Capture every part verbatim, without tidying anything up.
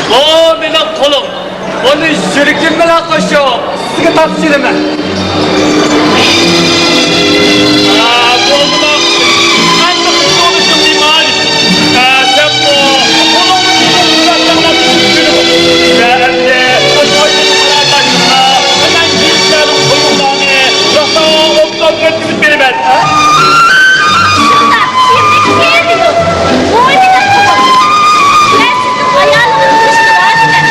بۇ مېنىڭ قولۇم. ئۇنى يۈرىكىم بىلەن قوشۇپ سىزگە تاپشۇرىمەن. ئا، بولدىلا. ئەمدى قىز بولۇشۇم ئىمان. ئا، سەن بۇ قولۇڭنى تۇتۇپ ئۇزاتقانلارنى چۈشىنىدۇ. ۋە ئەمدى بۇ تويدىن قارار تاشلىسا، مەن كېيىنكىلەرنىڭ تويۇڭلارنى راسا ئوبدان ئۆتكۈزۈپ بېرىمەن. شۇنداق، سىيىملىك سىيىم يوق. بوينىنى قىلىڭ. مەن سىزنىڭ ئايالىڭىز بولۇشقا رازىمەن.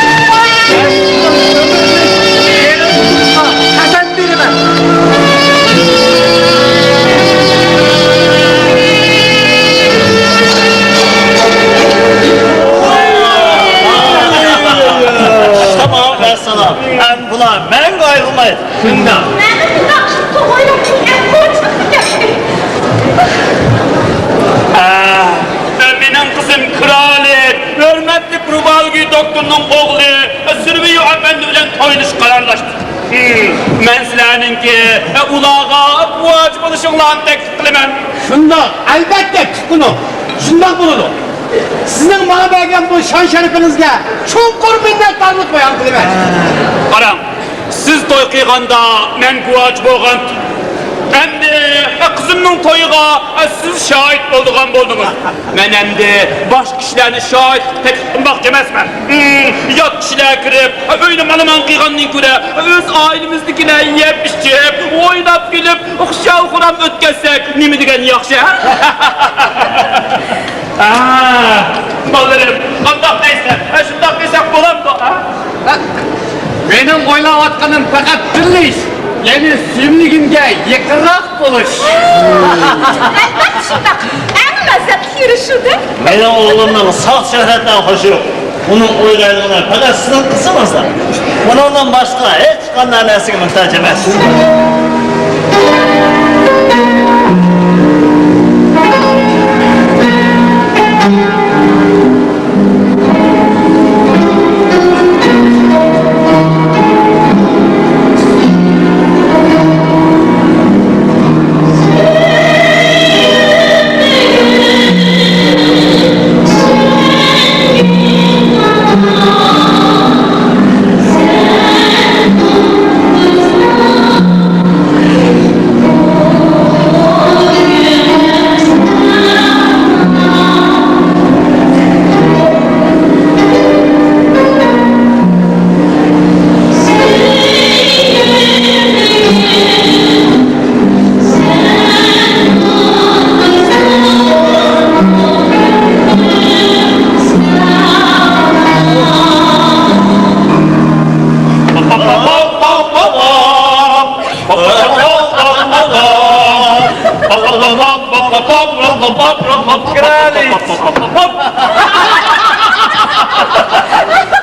قەسەم بېرىمەن. تامام، ۋەسسالام. ئەمدى بۇلار مەڭگۈ ئايرىلمايدۇ. شۇنداق. مەن بۇنداق ئىشنى توغرا ئويلاپ كەتتىم. ئە، مېنىڭ قىزىم كرالىت، ھۆرمەتلىك رۇبالگى دوكتورنىڭ ئوغلى سۈرۋىيو ئەپەندى بىلەن تويلىشىش قارارلاشتى. ھىم، مەن سىلەرنىڭكى ئۇلارغا گۇۋاچى بولۇشۇڭلارنى تەكلىپ قىلىمەن. شۇنداق، ئەلۋەتتە، تۇغقىنىم، شۇنداق بولىدۇ. سىزنىڭ ماڭا بەرگەن بۇ شان-شەرىپىڭىزگە چوڭقۇر مىننەتدارلىق بايان قىلىمەن. قاراڭ، سىز توي قىلغاندا مەن گۇۋاچى بولغان. ئەمدى قىزىمنىڭ تويىغا سىز شاھىت بولىدىغان بولدىڭىز. مەن ئەمدى باشقا كىشىلەرنى شاھىتلىققا تەكلىپ قىلماقچى ئەمەسمەن. ھىم، يات كىشىلەر كىرىپ، ئۆينى مالىماڭ قىلغاندىن كۆرە، ئۆز ئائىلىمىزدىكىلەر يەپ-ئىچىپ، ئويناپ-كۈلۈپ، خۇشال-خۇرام ئۆتكۈزسەك، نېمە دېگەن ياخشى، ھە؟ ھە، بالىلىرىم، قانداق دەيسىلەر؟ ھە، شۇنداق دېسەك بولامدۇ، ھە؟ مېنىڭ ئويلاۋاتقىنىم پەقەت بىرلا ئىش، يەنى سۆيۈملۈكۈمگە يېقىنراق بولۇش. ئەلۋەتتە شۇنداق. ئەڭ لەززەتلىك يۈرۈشىدۇ. مېنىڭ ئوغلۇمنىڭ ساختا شۆھرەتلەرگە خۇشى يوق. ئۇنىڭ ئويلايدىغىنى پەقەت سىزنىڭ قىزىڭىزلا. ئۇنىڭدىن باشقا ھېچقانداق نەرسىگە موھتاج ئەمەس.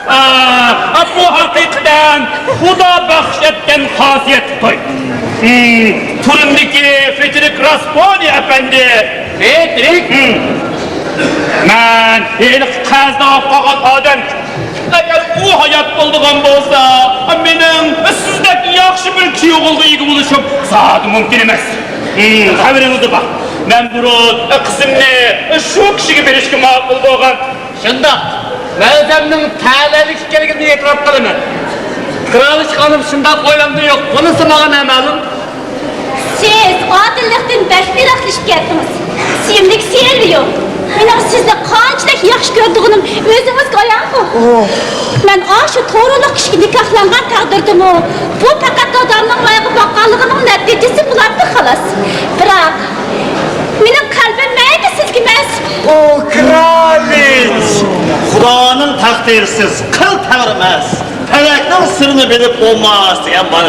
ئا، بۇ ھەقىقەتەن خۇدا بەخش ئەتكەن خاسىيەتلىك توي. ھىم، تۇرىمدىكى فېدېرىك راستونى ئەپەندى. فېدېرىك؟ ھىم. مەن ھېلىقى قەرزدار بولۇپ قالغان ئادەم. ئەگەر ئۇ ھايات بولىدىغان بولسا، مېنىڭ سىزدەك ياخشى بىر كۈيئوغۇلغا ئىگە بولۇشۇم زادى مۇمكىن ئەمەس. ھىم، خەۋىرىڭىزدە بار. مەن بۇرۇن قىزىمنى شۇ كىشىگە بېرىشكە ماقۇل بولغان. شۇنداق، مەن ئۆزۈمنىڭ تەلەيلىك ئىكەنلىكىمنى ئېتىراپ قىلىمەن. كرالىچ خانىم شۇنداق ئويلامدۇ يوق، بۇنىسى ماڭا نامەلۇم. سىز ئادىللىقتىن بەك يىراقلىشىپ كەتتىڭىز. سىيىملىك سىلۋىيو، مېنىڭ سىزنى قانچىلىك ياخشى كۆرىدىغىنىم ئۆزىڭىزگە ئايانغۇ. مەن ئاشۇ تورۇنلۇق كىشىگە نىكاھلانغان تەقدىردىمۇ، بۇ پەقەت دادامنىڭ ماڭا باققانلىقىنىڭ نەتىجىسى بولاتتى، خالاس. بىراق، مېنىڭ قەلبىم مەڭگۈ سىزگە مەنسۇپ. ئۇ كرالىچ! خۇدانىڭ تەقدىرىسىز قىل تەۋرىمەس، پەلەكنىڭ سىرىنى بىلىپ بولماس دېگەن بار.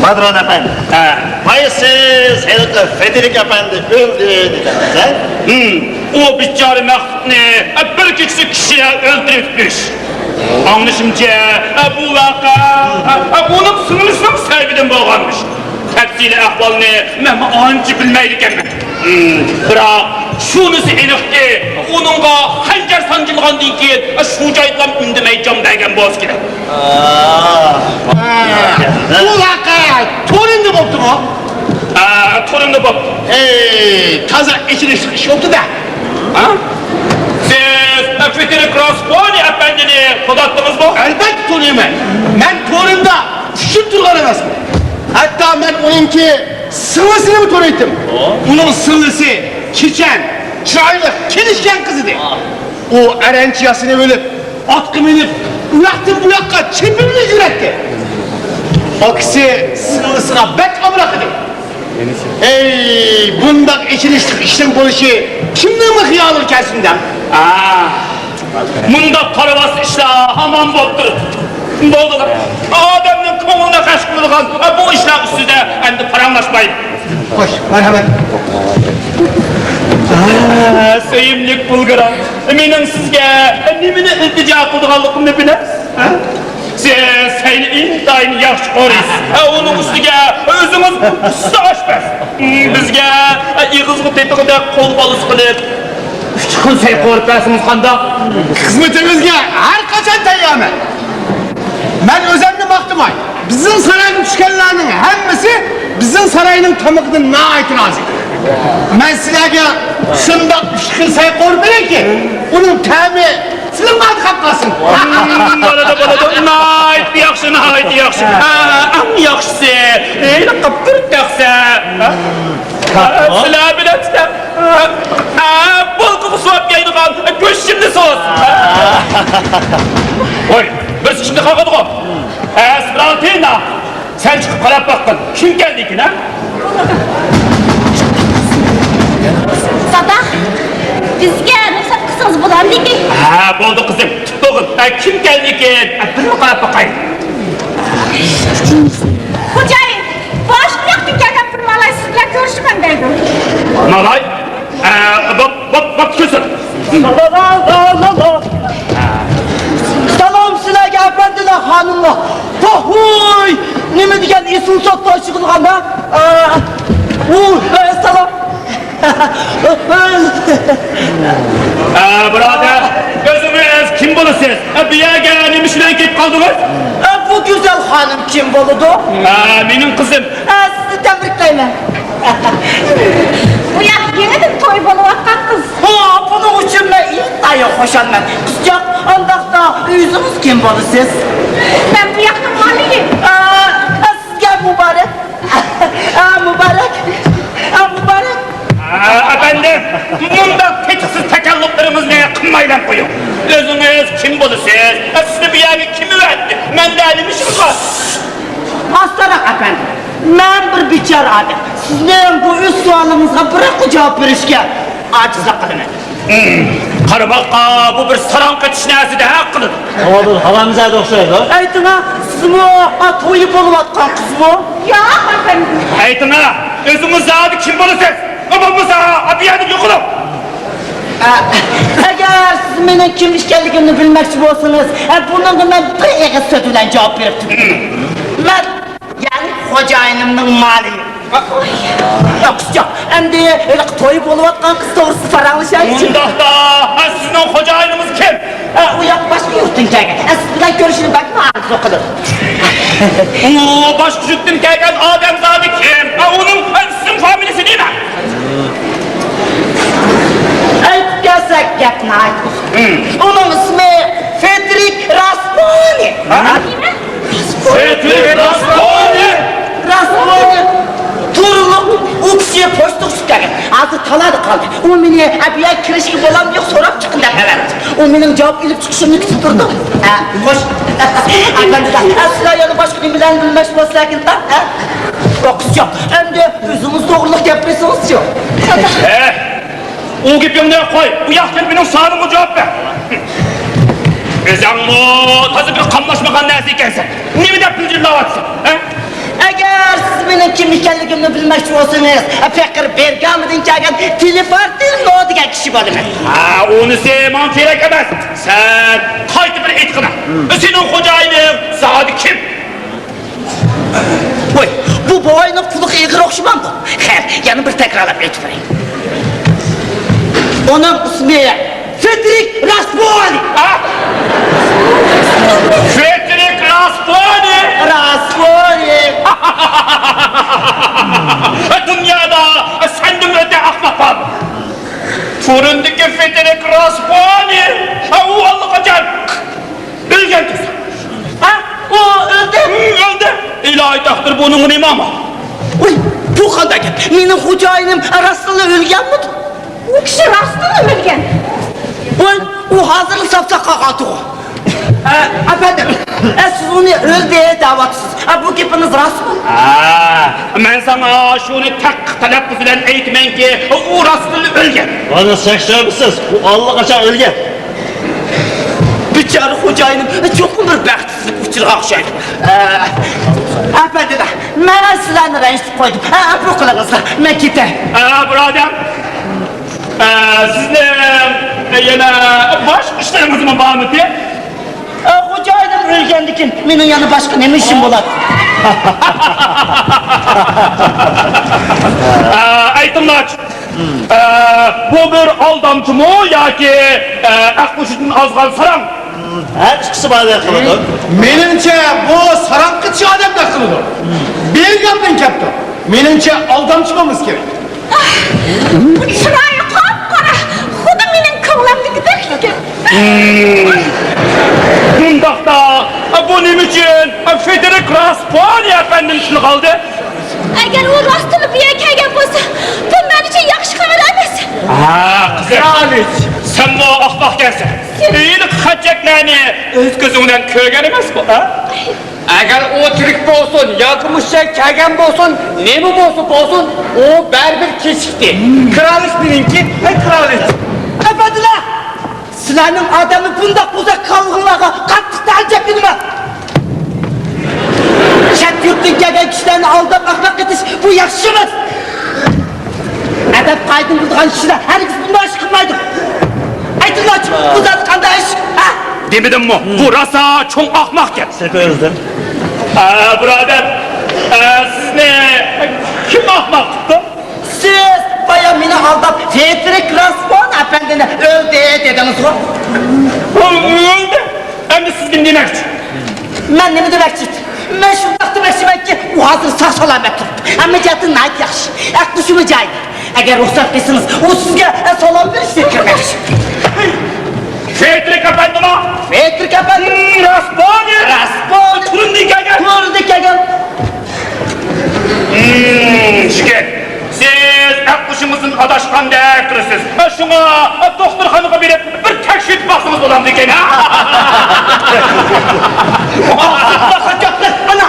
مادران ئەپەندى. ھە. بايا سىز ھېلىقى فېدېرىك ئەپەندى ئۆلدى دېدىڭىز، ھە؟ ھىم. ئۇ بىچارە مەخلۇقنى بىر كېچىدە كىشىلەر ئۆلتۈرۈپ يۈرۈش. ئاڭلىشىمچە، بۇ ۋەقە ئۇنىڭ سىڭلىسىنىڭ سەۋەبىدىن بولغانمىش. تەپسىلىي ئەھۋالنى مەنمۇ ئانچە بىلمەيدىكەنمەن. بىراق، شۇنىسى ئېنىقكى، ئۇنىڭغا خەنجەر سانجىلغاندىن كېيىن، شۇ جايدىلا ئۈندىمەي جان بەرگەن بولسا كېرەك. بۇ ۋەقە تۇرىندا بوپتۇمۇ؟ ھە، تۇرىندا بوپتۇ. ئەي، تازا ئېچىنىشلىق ئىش بوپتۇ-دە. ھە؟ سىز پېتىر كراسپونى ئەپەندىنى تونۇدىڭىزمۇ؟ ئەلۋەتتە تونۇيمەن. مەن تورۇمدا ئۇچۇپ تۇرغان ئەمەسمەن. ھەتتا مەن ئۇنىڭكى سىڭلىسىنىمۇ تونۇيتتىم. ئۇنىڭ سىڭلىسى كىچەن، چىرايلىق، كېلىشكەن قىز ئىدى. ئۇ ئەرەنچە ياسىنىۋېلىپ، ئاتقا مىنىپ، ئۇ ياقتىن بۇ ياققا چېپىۋېلىپ يۈرەتتى. ئاكىسى سىڭلىسىغا بەك ئامراق ئىدى. ئەي، بۇنداق ئېچىنىشلىق ئىشنىڭ بولۇشى كىمنىڭمۇ خىيالىغا كەلسۇن دەڭ؟ ئا، مۇنداق قارىۋاتسا ئىشلار ھامان بولۇپ تۇرىدۇ. بولدىلا. ئادەمنىڭ كۆڭلىنى غەش قىلىدىغان بۇ ئىشلار ئۈستىدە ئەمدى پاراڭلاشمايلى. خوش، مەرھەمەت. ئا، سۆيۈملۈك بۇلگىرىم، مېنىڭ سىزگە نېمىنى ئىلتىجا قىلىدىغانلىقىمنى بىلەمسىز؟ ھە؟ سىز سەينى ئىنتايىن ياخشى قورۇيسىز. ھە، ئۇنىڭ ئۈستىگە ئۆزىڭىز ئۇستا ئاشپەز. بىزگە ئېغىزغا تېتىغۇدەك قول بالىسى قىلىپ، ئۈچ خىل سەي قورۇپ بەرسىڭىز قانداق؟ خىزمىتىڭىزگە ھەر قاچان تەييارمەن. مەن ئۆزۈمنى ماختىماي. بىزنىڭ سارايغا چۈشكەنلەرنىڭ ھەممىسى بىزنىڭ ساراينىڭ تامىقىدىن ناھايىتى رازى. مەن سىلەرگە شۇنداق ئۈچ خىل سەي قورۇپ بېرەيكى، ئۇنىڭ تەمى تىلىڭلاردا قاپقالسۇن. بولىدۇ، بولىدۇ. ناھايىتى ياخشى، ناھايىتى ياخشى. ئا، ئەڭ ياخشىسى، ھېلىقى بىر تەخسە، ئا، سىلەر بىلەن سىلەر، ئا، بولكىغا سوۋاپ يەيدىغان گۆشچىللە سوس. ۋاي، بىرسى ئىچىمدە قالغىدىغۇ. ئەسپىرانتىنا. سەن چىقىپ قاراپ باققىن، كىم كەلدىكىن، ھە؟ دادا، بىزگە رۇخسەت قىلسىڭىز بولامدىكىن؟ ھە، بولدى قىزىم، تۇتۇغىن. ھە، كىم كەلدىكىن؟ ھە، بىرمۇ قاراپ باقاي. خوجايىن، باشقا ياقتىن كەلگەن بىر مالاي سىز بىلەن كۆرۈشىمەن دەيدۇ. مالاي؟ ئە، بوپ، بوپ، بوپتۇ، كىرسۇن. سالام سىلەرگە، ئەپەندىلەر، خانىملار. ۋاھۇي! نېمە دېگەن ئېسىل سوتتا ئىشلىغاندا؟ ئە، ئۇ، ئە، سالام. ئە، بۇرادەر، ئۆزىڭىز كىم بولىسىز؟ ئە، بۇ يەرگە نېمە ئىش بىلەن كېلىپ قالدىڭىز؟ ئە، بۇ گۈزەل خانىم كىم بولىدۇ؟ ئە، مېنىڭ قىزىم. ئە، سىزنى تەبرىكلەيمەن. بۇ ياق يېڭىدىن توي بولۇۋاتقان قىز. ھو، بۇنىڭ ئۈچۈن مەن ئىنتايىن خۇشالمەن. قىزچاق، ئانداقتا ئۆزىڭىز كىم بولىسىز؟ مەن بۇ ياقنىڭ مالىيى. ئە، ئە، سىزگە مۇبارەك. ئە، مۇبارەك. ئە، مۇبارەك. ئە، ئەپەندىم، مۇنداق تېتىقسىز تەكەللۇپلىرىڭىزنى قىلمايلا قويۇڭ. ئۆزىڭىز كىم بولىسىز؟ ئە، سىزنى بۇ يەرگە كىم ئەۋەتتى؟ مەندە نېمە ئىشىڭىز بار؟ ئاستىراق ئەپەندىم، مەن بىر بىچارە ئادەم. سىزنىڭ بۇ ئۈچ سوئالىڭىزغا بىراقلا جاۋاب بېرىشكە ئاجىزلىق قىلىمەن. ھىم، قارىماققا بۇ بىر ساراڭ قېتىش نەرسىدەك قىلىدۇ. ئاۋۇ بىر ھارامزادە ئوخشايدۇ. ئېيتىڭا، سىزمۇ، ئا، تويى بولۇۋاتقان قىزمۇ؟ ياق، ئەپەندىم. ئېيتىڭا، ئۆزىڭىز زادى كىم بولىسىز؟ ئا، بولمىسا، ئا، بۇ يەردىن يوقىلىڭ. ئە، ئەگەر سىز مېنىڭ كىم ئىكەنلىكىمنى بىلمەكچى بولسىڭىز، ئە، بۇنىڭغا مەن بىر ئېغىز سۆز بىلەن جاۋاب بېرىپ تۇرىمەن. مەن، يەنى خوجايىنىمنىڭ مالى. ياق، قىزچاق، ئەمدى ھېلىقى توي بولۇۋاتقان قىز توغرىسىدا پاراڭلىشايلىچۇ. ئۇنداقتا، ئە، سىزنىڭ خوجايىنىڭىز كىم؟ ئە، ئۇ ياق باشقا يۇرتتىن كەلگەن. ئە، سىز بىلەن كۆرۈشۈشنى بەكمۇ ئارزۇ قىلىدۇ. ئۇ باشقا يۇرتتىن كەلگەن ئادەم زادى كىم؟ ئە، ئۇنىڭ، ئە، ئىسىم فامىلىسى نېمە؟ ئېيتىپ كەلسەك، گەپنى ئايتىمىز. ھىم. ئۇنىڭ ئىسمى فېدرىك راسپونى. ھە؟ فېدرىك راسپونى؟ راسپونى. تۇرۇقلۇق، ئۇ كىشى پوچتىغا چۈشۈپ كەلگەن. ھازىر تالادا قالدى. ئۇ مېنى، ئە، بۇ يەرگە كىرىشكە بولامدۇ يوق سوراپ چىققىن دەپ خەۋەر قىلدى. ئۇ مېنىڭ جاۋاب ئېلىپ چىقىشىمنى كۈتۈپ تۇرىدۇ. ھە، خوش. ئەپەندىلەر، ئە، سىلەر يەنە باشقا نېمىلەرنى بىلمەكچى بولسىلەركىن، ھە؟ ياق، قىزچاق، ئەمدى ئۆزىڭىز توغرىلىق گەپلىسىڭىزچۇ؟ ھە، ئۇ گېپىڭنى قوي، ئۇ ياق كېلىپ مېنىڭ سوئالىمغا جاۋاب بەر. ئۆزۈڭمۇ تازا بىر قاملاشمىغان نەرسە ئىكەنسەن. نېمە دەپ پىلجىرلاۋاتىسەن، ھە؟ ئەگەر سىز مېنىڭ كىم ئىكەنلىكىمنى بىلمەكچى بولسىڭىز، پېقىر بېرگامىدىن كەلگەن تىلىفارتىنو دېگەن كىشى بولىمەن. ھە، ئۇنىسى ماڭا كېرەك ئەمەس. سەن قايتا بىر ئېيتقىنا. سېنىڭ خوجايىنىڭ زادى كىم؟ ۋاي، بۇ بوۋاينىڭ قۇلىقى ئېغىر ئوخشىمامدۇ؟ خەير، يەنە بىر تەكرارلاپ ئېيتىپ بېرەي. ئۇنىڭ ئىسمى فېدرىك راسپونى. ھە؟ فېدرىك راسپونى. راسپونى. دۇنيادا سەندىن ئۆتە ئەخمەق بارمۇ؟ تورۇندىكى فېدرىك راسپونى. بۇنىڭغا نېمە ئامال؟ ۋاي، بۇ قانداق گەپ؟ مېنىڭ خوجايىنىم راستتىنلا ئۆلگەنمىدۇ؟ ئۇ كىشى راستتىنلا ئۆلگەن. ۋاي، ئۇ ھازىرلا ساپ-ساق قالغانتىغۇ. ئە، ئەپەندىم، ئە، سىز ئۇنى ئۆلدى دەۋاتىسىز. ئە، بۇ گېپىڭىز راستمۇ؟ ھە، مەن ساڭا شۇنى تەھقىق تەلەپپۇز بىلەن ئېيتىمەنكى، ئۇ راستتىنلا ئۆلگەن. مانا سەكسەنمىسىز، ئۇ ئاللىقاچان ئۆلگەن. بىچارە خوجايىنىم چوقۇم بىر بەختسىزلىككە ئۇچرىغان ئوخشايدۇ. ئە، ئەپەندىلەر، مەن سىلەرنى رەنجىتىپ قويدۇم. ئە، ئەپۇ قىلىڭىزلار، مەن كېتەي. ئە، بۇرادەر، ئە، سىزنىڭ يەنە باشقا ئىشلىرىڭىزمۇ بارمىدى؟ ئە، خوجايىنىم ئۆلگەندىكىن مېنىڭ يەنە باشقا نېمە ئىشىم بولاتتى؟ ئە، ئېيتىڭلارچۇ، ئە، بۇ بىر ئالدامچىمۇ ياكى، ئە، ئەقلى ھوشىدىن ئازغان ساراڭ؟ ھەر ئىككىسى باردەك قىلىدۇ. مېنىڭچە، بۇ ساراڭقىچى ئادەمدەك قىلىدۇ. بىر گەپتىن كەپتۇ. مېنىڭچە، ئالدامچى بولمىسا كېرەك. بۇ چىرايى قاپقارا، خۇددى مېنىڭ كۆڭلۈمدىكىدەك ئىكەن. مۇنداقتا، بۇ نېمە ئۈچۈن فېدېرىك راسپونى ئەپەندىنى تىلغا ئالدى؟ ئەگەر ئۇ راستتىنلا بۇ يەرگە كەلگەن بولسا، بۇ مەن ئۈچۈن ياخشى خەۋەر ئەمەس. ھە، قىزىم. سەنمۇ ئاخماق ئىكەنسەن. ھېلىقى خەتچەكلەرنى ئۆز كۆزۈڭ بىلەن كۆرگەن ئەمەسمۇ، ھە؟ ئەگەر ئۇ تىرىك بولسۇن ياكى مۇشۇ يەرگە كەلگەن بولسۇن، نېمە بولسا بولسۇن، ئۇ بەرىبىر كېچىكتى. كىرالىش مېنىڭكى، ھەي، كىرالىش. ئەپەندىلەر! سىلەرنىڭ ئادەمنى بۇنداق ئۇزاق قالغىنىڭلارغا قاتتىق تەئەججۈپلىنىمەن. چەت يۇرتتىن كەلگەن كىشىلەرنى ئالداپ ئەخمەق ئېتىش، بۇ ياخشى ئەمەس. ئەدەپ قائىدىنى بۇزىدىغان كىشىلەر ھەرگىز بۇنداق ئىش قىلمايدۇ. ئېيتىڭلارچۇ، بۇ زادى قانداق ئىش؟ ھە؟ دېمىدىممۇ؟ بۇ راسا چوڭ ئاخماق گەپ. سېپى ئۆزىدىن. ئە، بۇرادەر، ئە، سىزنى كىم ئاخماق قىپتۇ؟ سىز بايا مېنى ئالداپ، فېدېرىك راسپون ئەپەندىنى ئۆلدى دېدىڭىزغۇ؟ ئۇ ئۆلدى. ئەمدى سىزگە نېمە دېمەكچى؟ مەن نېمە دېمەكچى؟ مەن شۇنداق دېمەكچىمەنكى، ئۇ ھازىر ساق-سالامەت تۇرۇپتۇ. ھەممە جەھەتتىن ناھايىتى ياخشى. ئەقلى-ھوشىمۇ جايىدا. ئەگەر رۇخسەت قىلسىڭىز، ئۇ سىزگە، ئە، سالام بېرىشنى كۆرمەكچى. فېدېرىك ئەپەندىما؟ فېدېرىك ئەپەندى. راسپونى. راسپونى. تۇرۇندىن كەلگەن. تۇرۇندىن كەلگەن. ھىم، يىگىت، سىز ئەقلى-ھوشىڭىزدىن ئاداشقاندەك تۇرىسىز. شۇڭا دوختۇرخانىغا بېرىپ بىر تەكشۈرتۈپ باقسىڭىز بولامدىكىن. ئانا،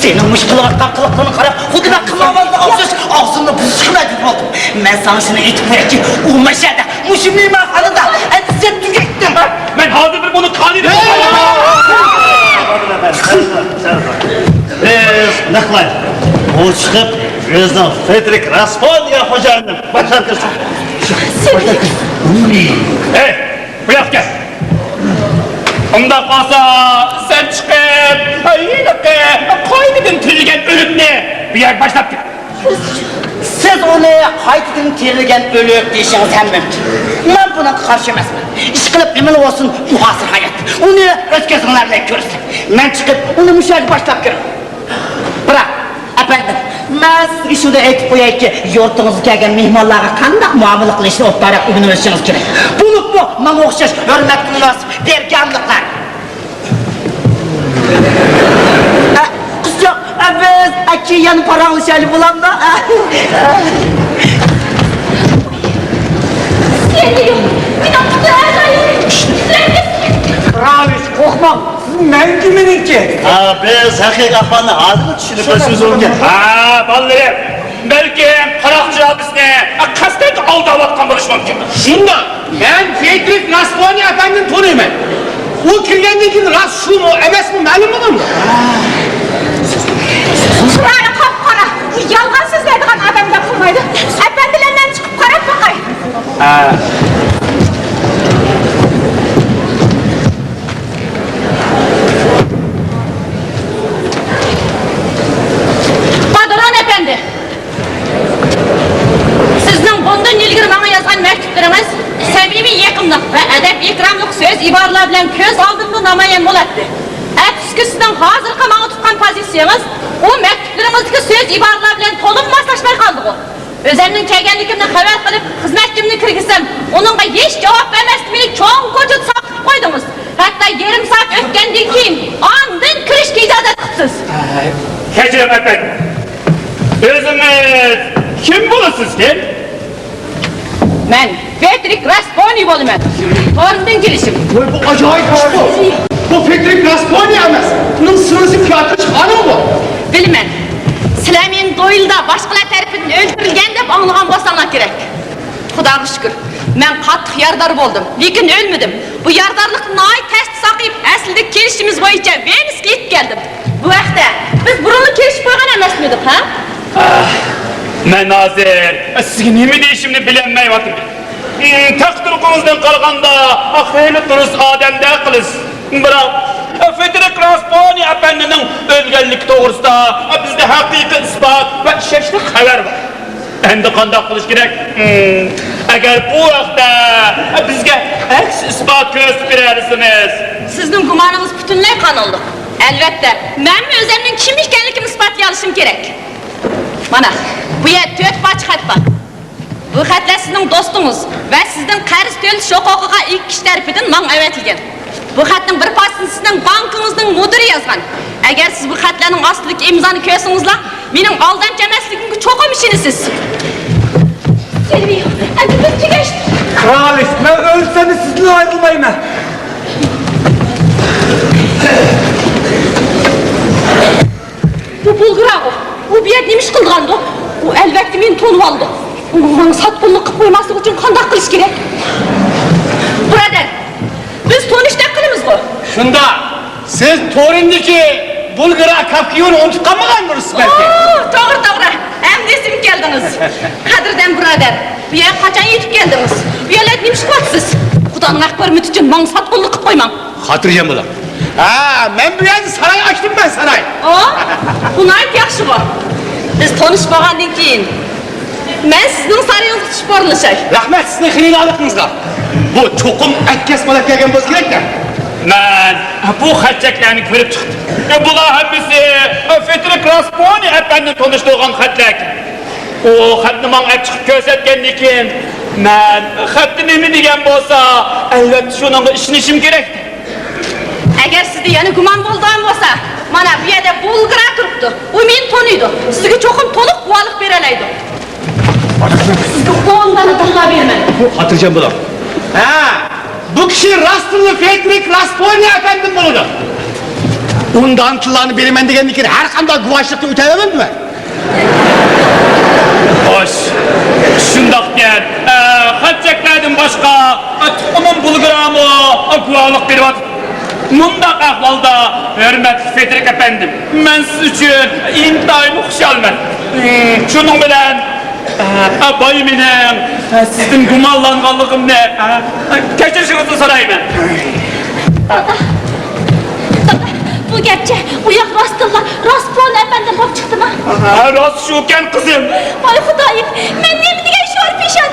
سېنىڭ مۇشۇ قىلىۋاتقان قىلىقلىرىڭغا قاراپ، خۇددى مەن قىمارۋازغا ئوخشاش ئاغزىمنى بۇزۇشقا مەجبۇر بولدۇم. مەن ساڭا شۇنى ئېيتىپ قويايچى، ئۇ مەشەدە، مۇشۇ مېھمانخانىدا ئەندىزە تۈگەتتىم. مەن ھازىر بىر بۇنى قانىيىپ. بىز نەق مەيدان. ئۇ چىقىپ، ئۆزىنىڭ فېدېرىك راسپون دېگەن خوجايىنىنى باشلاپ كىرسۇن. ھەي، بۇ ياققا كەل. ئۇنداق بولسا، سەن چىقىپ، ھېلىقى قايتىدىن تىرىلگەن ئۆلۈكنى بۇ يەرگە باشلاپ كەل. سىز ئۇنى قايتىدىن تىرىلگەن ئۆلۈك دېيىشىڭىز ھەم مۇمكىن. مەن بۇنىڭغا قارشى ئەمەسمەن. ئىشقىلىپ، نېمىلا بولسۇن، ئۇ ھازىر ھايات. ئۇنى ئۆز كۆزۈڭلار بىلەن كۆرىسىلەر. مەن چىقىپ، ئۇنى مۇشۇ يەرگە باشلاپ كىرىمەن. بىراق، ئەپەندىم، مەن سىزگە شۇنى ئېيتىپ قويايكى، يۇرتىڭىزغا كەلگەن مېھمانلارغا قانداق مۇئامىلە قىلىشنى ئوبدانراق ئۆگىنىۋېلىشىڭىز كېرەك. بولۇپمۇ ماڭا ئوخشاش ھۆرمەتكە مۇناسىپ بەركەملىقلار. ئە، قىزچاق، ئە، بىز، ئە، كېيىن يەنە پاراڭلىشايلى، بولامدۇ؟ ئە. سېنى، مېنىڭ پۇتۇم ئەزايىم. قىرانىش، قورقماڭ، سىز مەڭگۈ مېنىڭكى. ئا، بىز ھەقىقىي ئەھۋالنى ھازىرلا چۈشىنىپ بېرىشىمىز مۇمكىن. ھە، بالىلىرىم، بەلكىم قاراقچىلار بىزنى قەستەن ئالداۋاتقان بولۇشى مۇمكىن. شۇنداق. مەن فېدېرىك راسپونى ئەپەندىنى تونۇيمەن. ئۇ كىرگەندىن كېيىن راست شۇمۇ، ئەمەسمۇ مەلۇم بولامدۇ؟ چىرايى قاپقارا، يالغان سۆزلەيدىغان ئادەمگە قىلمايدۇ. ئەپەندىلەر، مەن چىقىپ قاراپ باقاي. ھە. پادىران ئەپەندى! سىزنىڭ بۇندىن ئىلگىرى ماڭا يازغان مەكتۇپلىرىڭىز سەمىمىي، يېقىملىق ۋە ئەدەپ-ئېھتىراملىق سۆز-ئىبارىلەر بىلەن كۆز ئالدىمدا نامايان بولاتتى. ئەپسۇسكى، سىزنىڭ ھازىرقى ماڭا تۇتقان پوزىتسىيەڭىز ئۇ مەكتۇپلىرىڭىزدىكى سۆز-ئىبارىلەر بىلەن تولىمۇ ماسلاشماي قالدىغۇ. ئۆزەمنىڭ كەلگەنلىكىمنى خەۋەر قىلىپ، خىزمەتچىمنى كىرگۈزسەم، ئۇنىڭغا ھېچ جاۋاب بەرمەستىن، مېنى چوڭ كوچىدا ساقلاپ قويدىڭىز. ھەتتا يېرىم سائەت ئۆتكەندىن كېيىن ئاندىن كىرىشكە ئىجازەت قىپسىز. ئەپەندىم، ئۆزىڭىز كىم بولىسىزكىن؟ مەن فېدرىك راستپونى بولىمەن. توردىن كېلىشىم. ۋاي، بۇ ئاجايىپ ئىشقۇ! بۇ فېدرىك راستپونى ئەمەس، بۇنىڭ سىرلىسى پياتر خانىم بۇ. بىلىمەن. سىلەر مېنى دويلدا باشقىلار تەرىپىدىن ئۆلتۈرۈلگەن دەپ ئاڭلىغان بولساڭلار كېرەك. خۇداغا شۈكۈر، مەن قاتتىق يارىدار بولدۇم، لېكىن ئۆلمىدىم. بۇ يارىدارلىقنى ناھايىتى تەستە ساقىيىپ، ئەسلىدىكى كېلىشىمىز بويىچە ۋېنىسكا يېتىپ كەلدىم. بۇ ھەقتە بىز بۇرۇنلا كېلىشىپ قويغان ئەمەسمىدۇق، ھە؟ ئاھ، مەن ھازىر سىزگە نېمە دېيىشىمنى بىلەلمەيۋاتىمەن. ھىم، تەقدىرىڭىزدىن قارىغاندا، خېلى دۇرۇس ئادەمدەك قىلىسىز. بىراق، فېدرىك راستپونى ئەپەندىنىڭ ئۆلگەنلىكى توغرىسىدا بىزدە ھەقىقىي ئىسپات ۋە ئىشەنچلىك خەۋەر بار. ئەمدى قانداق قىلىش كېرەك؟ ھىم، ئەگەر بۇ ھەقتە بىزگە ئەكس ئىسپات كۆرسىتىپ بېرەلىسىڭىز. سىزنىڭ گۇمانىڭىز پۈتۈنلەي قانۇنلۇق. ئەلۋەتتە، مەنمۇ ئۆزۈمنىڭ كىم ئىكەنلىكىمنى ئىسپاتلىيالىشىم كېرەك. مانا، بۇ يەردە تۆت پارچە خەت بار. بۇ خەتلەر سىزنىڭ دوستىڭىز ۋە سىزدىن قەرز تۆلىتىش ھوقۇقىغا ئىگە كىشى تەرىپىدىن ماڭا ئەۋەتىلگەن. بۇ خەتنىڭ بىر پارچىسىنى سىزنىڭ بانكىڭىزنىڭ مۇدىرى يازغان. ئەگەر سىز بۇ خەتلەرنىڭ ئاستىدىكى ئىمزانى كۆرسىڭىزلا، مېنىڭ ئالدامچى ئەمەسلىكىمگە چوقۇم ئىشىنىسىز. سىلۋىيو، ئەمدى بىز تۈگەشتۇق. كرالىس، مەن ئۆلسەممۇ سىزدىن ئايرىلمايمەن. بۇ بۇلگىراغۇ. ئۇ بۇ يەردە نېمە ئىش قىلىدىغاندۇ؟ ئۇ ئەلۋەتتە مېنى تونۇۋالىدۇ. ئۇنىڭ ماڭا ساتقۇنلۇق قىلىپ قويماسلىقى ئۈچۈن قانداق قىلىش كېرەك؟ بۇرادەر، بىز تونۇشتەك قىلىمىزغۇ؟ شۇنداق. سىز تورىندىكى بۇلگىرا كاپكىيونى ئۇنتۇپ قالمىغانمىسىز بەلكى؟ ئوو، توغرا، توغرا. ئەمدى ئېسىمگە كەلدىڭىز. قەدىردان بۇرادەر، بۇ يەرگە قاچان يېتىپ كەلدىڭىز؟ بۇ يەرلەردە نېمە ئىش قىلىۋاتىسىز؟ خۇدانىڭ ھەققى ھۆرمىتى ئۈچۈن ماڭا ساتقۇنلۇق قىلىپ قويماڭ. خاتىرجەم بولۇڭ. ھە، مەن بۇ يەردە ساراي ئاچتىم، مەن ساراي. ئو، بۇ ناھايىتى ياخشىغۇ. بىز تونۇشۇپ بولغاندىن كېيىن مەن سىزنىڭ سارىيىڭىزغا چۈشۈپ ئورۇنلىشاي. رەھمەت سىزنىڭ خېرىدارلىقىڭىزغا. بۇ چوقۇم ئەتكەس بولۇپ كەلگەن بولسا كېرەك-دە. مەن بۇ خەتچەكلەرنى كۆرۈپ چىقتىم. بۇلار ھەممىسى فېدرىك راستپونى ئەپەندىنى تونۇشتۇرغان خەتلەر. ئۇ خەتنى ماڭا ئەپ چىقىپ كۆرسەتكەندىن كېيىن، مەن خەتتە نېمە دېگەن بولسا، ئەلۋەتتە شۇنىڭغا ئىشىنىشىم كېرەك. ئەگەر سىزدە يەنە گۇمان بولىدىغان بولسا، مانا بۇ يەردە بۇلگىرا تۇرۇپتۇ. ئۇ مېنى تونۇيدۇ. سىزگە چوقۇم تولۇق گۇۋاھلىق بېرەلەيدۇ. سىزگە ئون دانە دىللا بېرىمەن. خاتىرجەم بولۇڭ. ھە، بۇ كىشى راستتىنلا فېدرىك راستپونى ئەپەندىم بولىدۇ. ئون دانە تىللانى بېرىمەن دېگەندىن كېيىن ھەر قانداق گۇۋاھچىلىقنى ئۆتەۋەرمەمدىمەن؟ خوش، شۇنداقكەن. ئە، خەتچەكلەردىن باشقا، ئە، تۇغقىنىم بۇلگىرامۇ، ئە، گۇۋاھلىق بېرىۋاتىدۇ. مۇنداق ئەھۋالدا، ھۆرمەتلىك فېدرىك ئەپەندىم، مەن سىز ئۈچۈن ئىنتايىن خۇشالمەن. شۇنىڭ بىلەن، ئە، بايا مېنىڭ، ئە، سىزدىن گۇمانلانغانلىقىمنى، ئە، كەچۈرۈشىڭىزنى سورايمەن. دادا، دادا، بۇ گەپچە ئۇ ياق راستتىنلا راستپونى ئەپەندىم بولۇپ چىقتىما؟ ھە، راست شۇكەن، قىزىم. ۋاي خۇدايىم، مەن نېمە دېگەن شورپىشان؟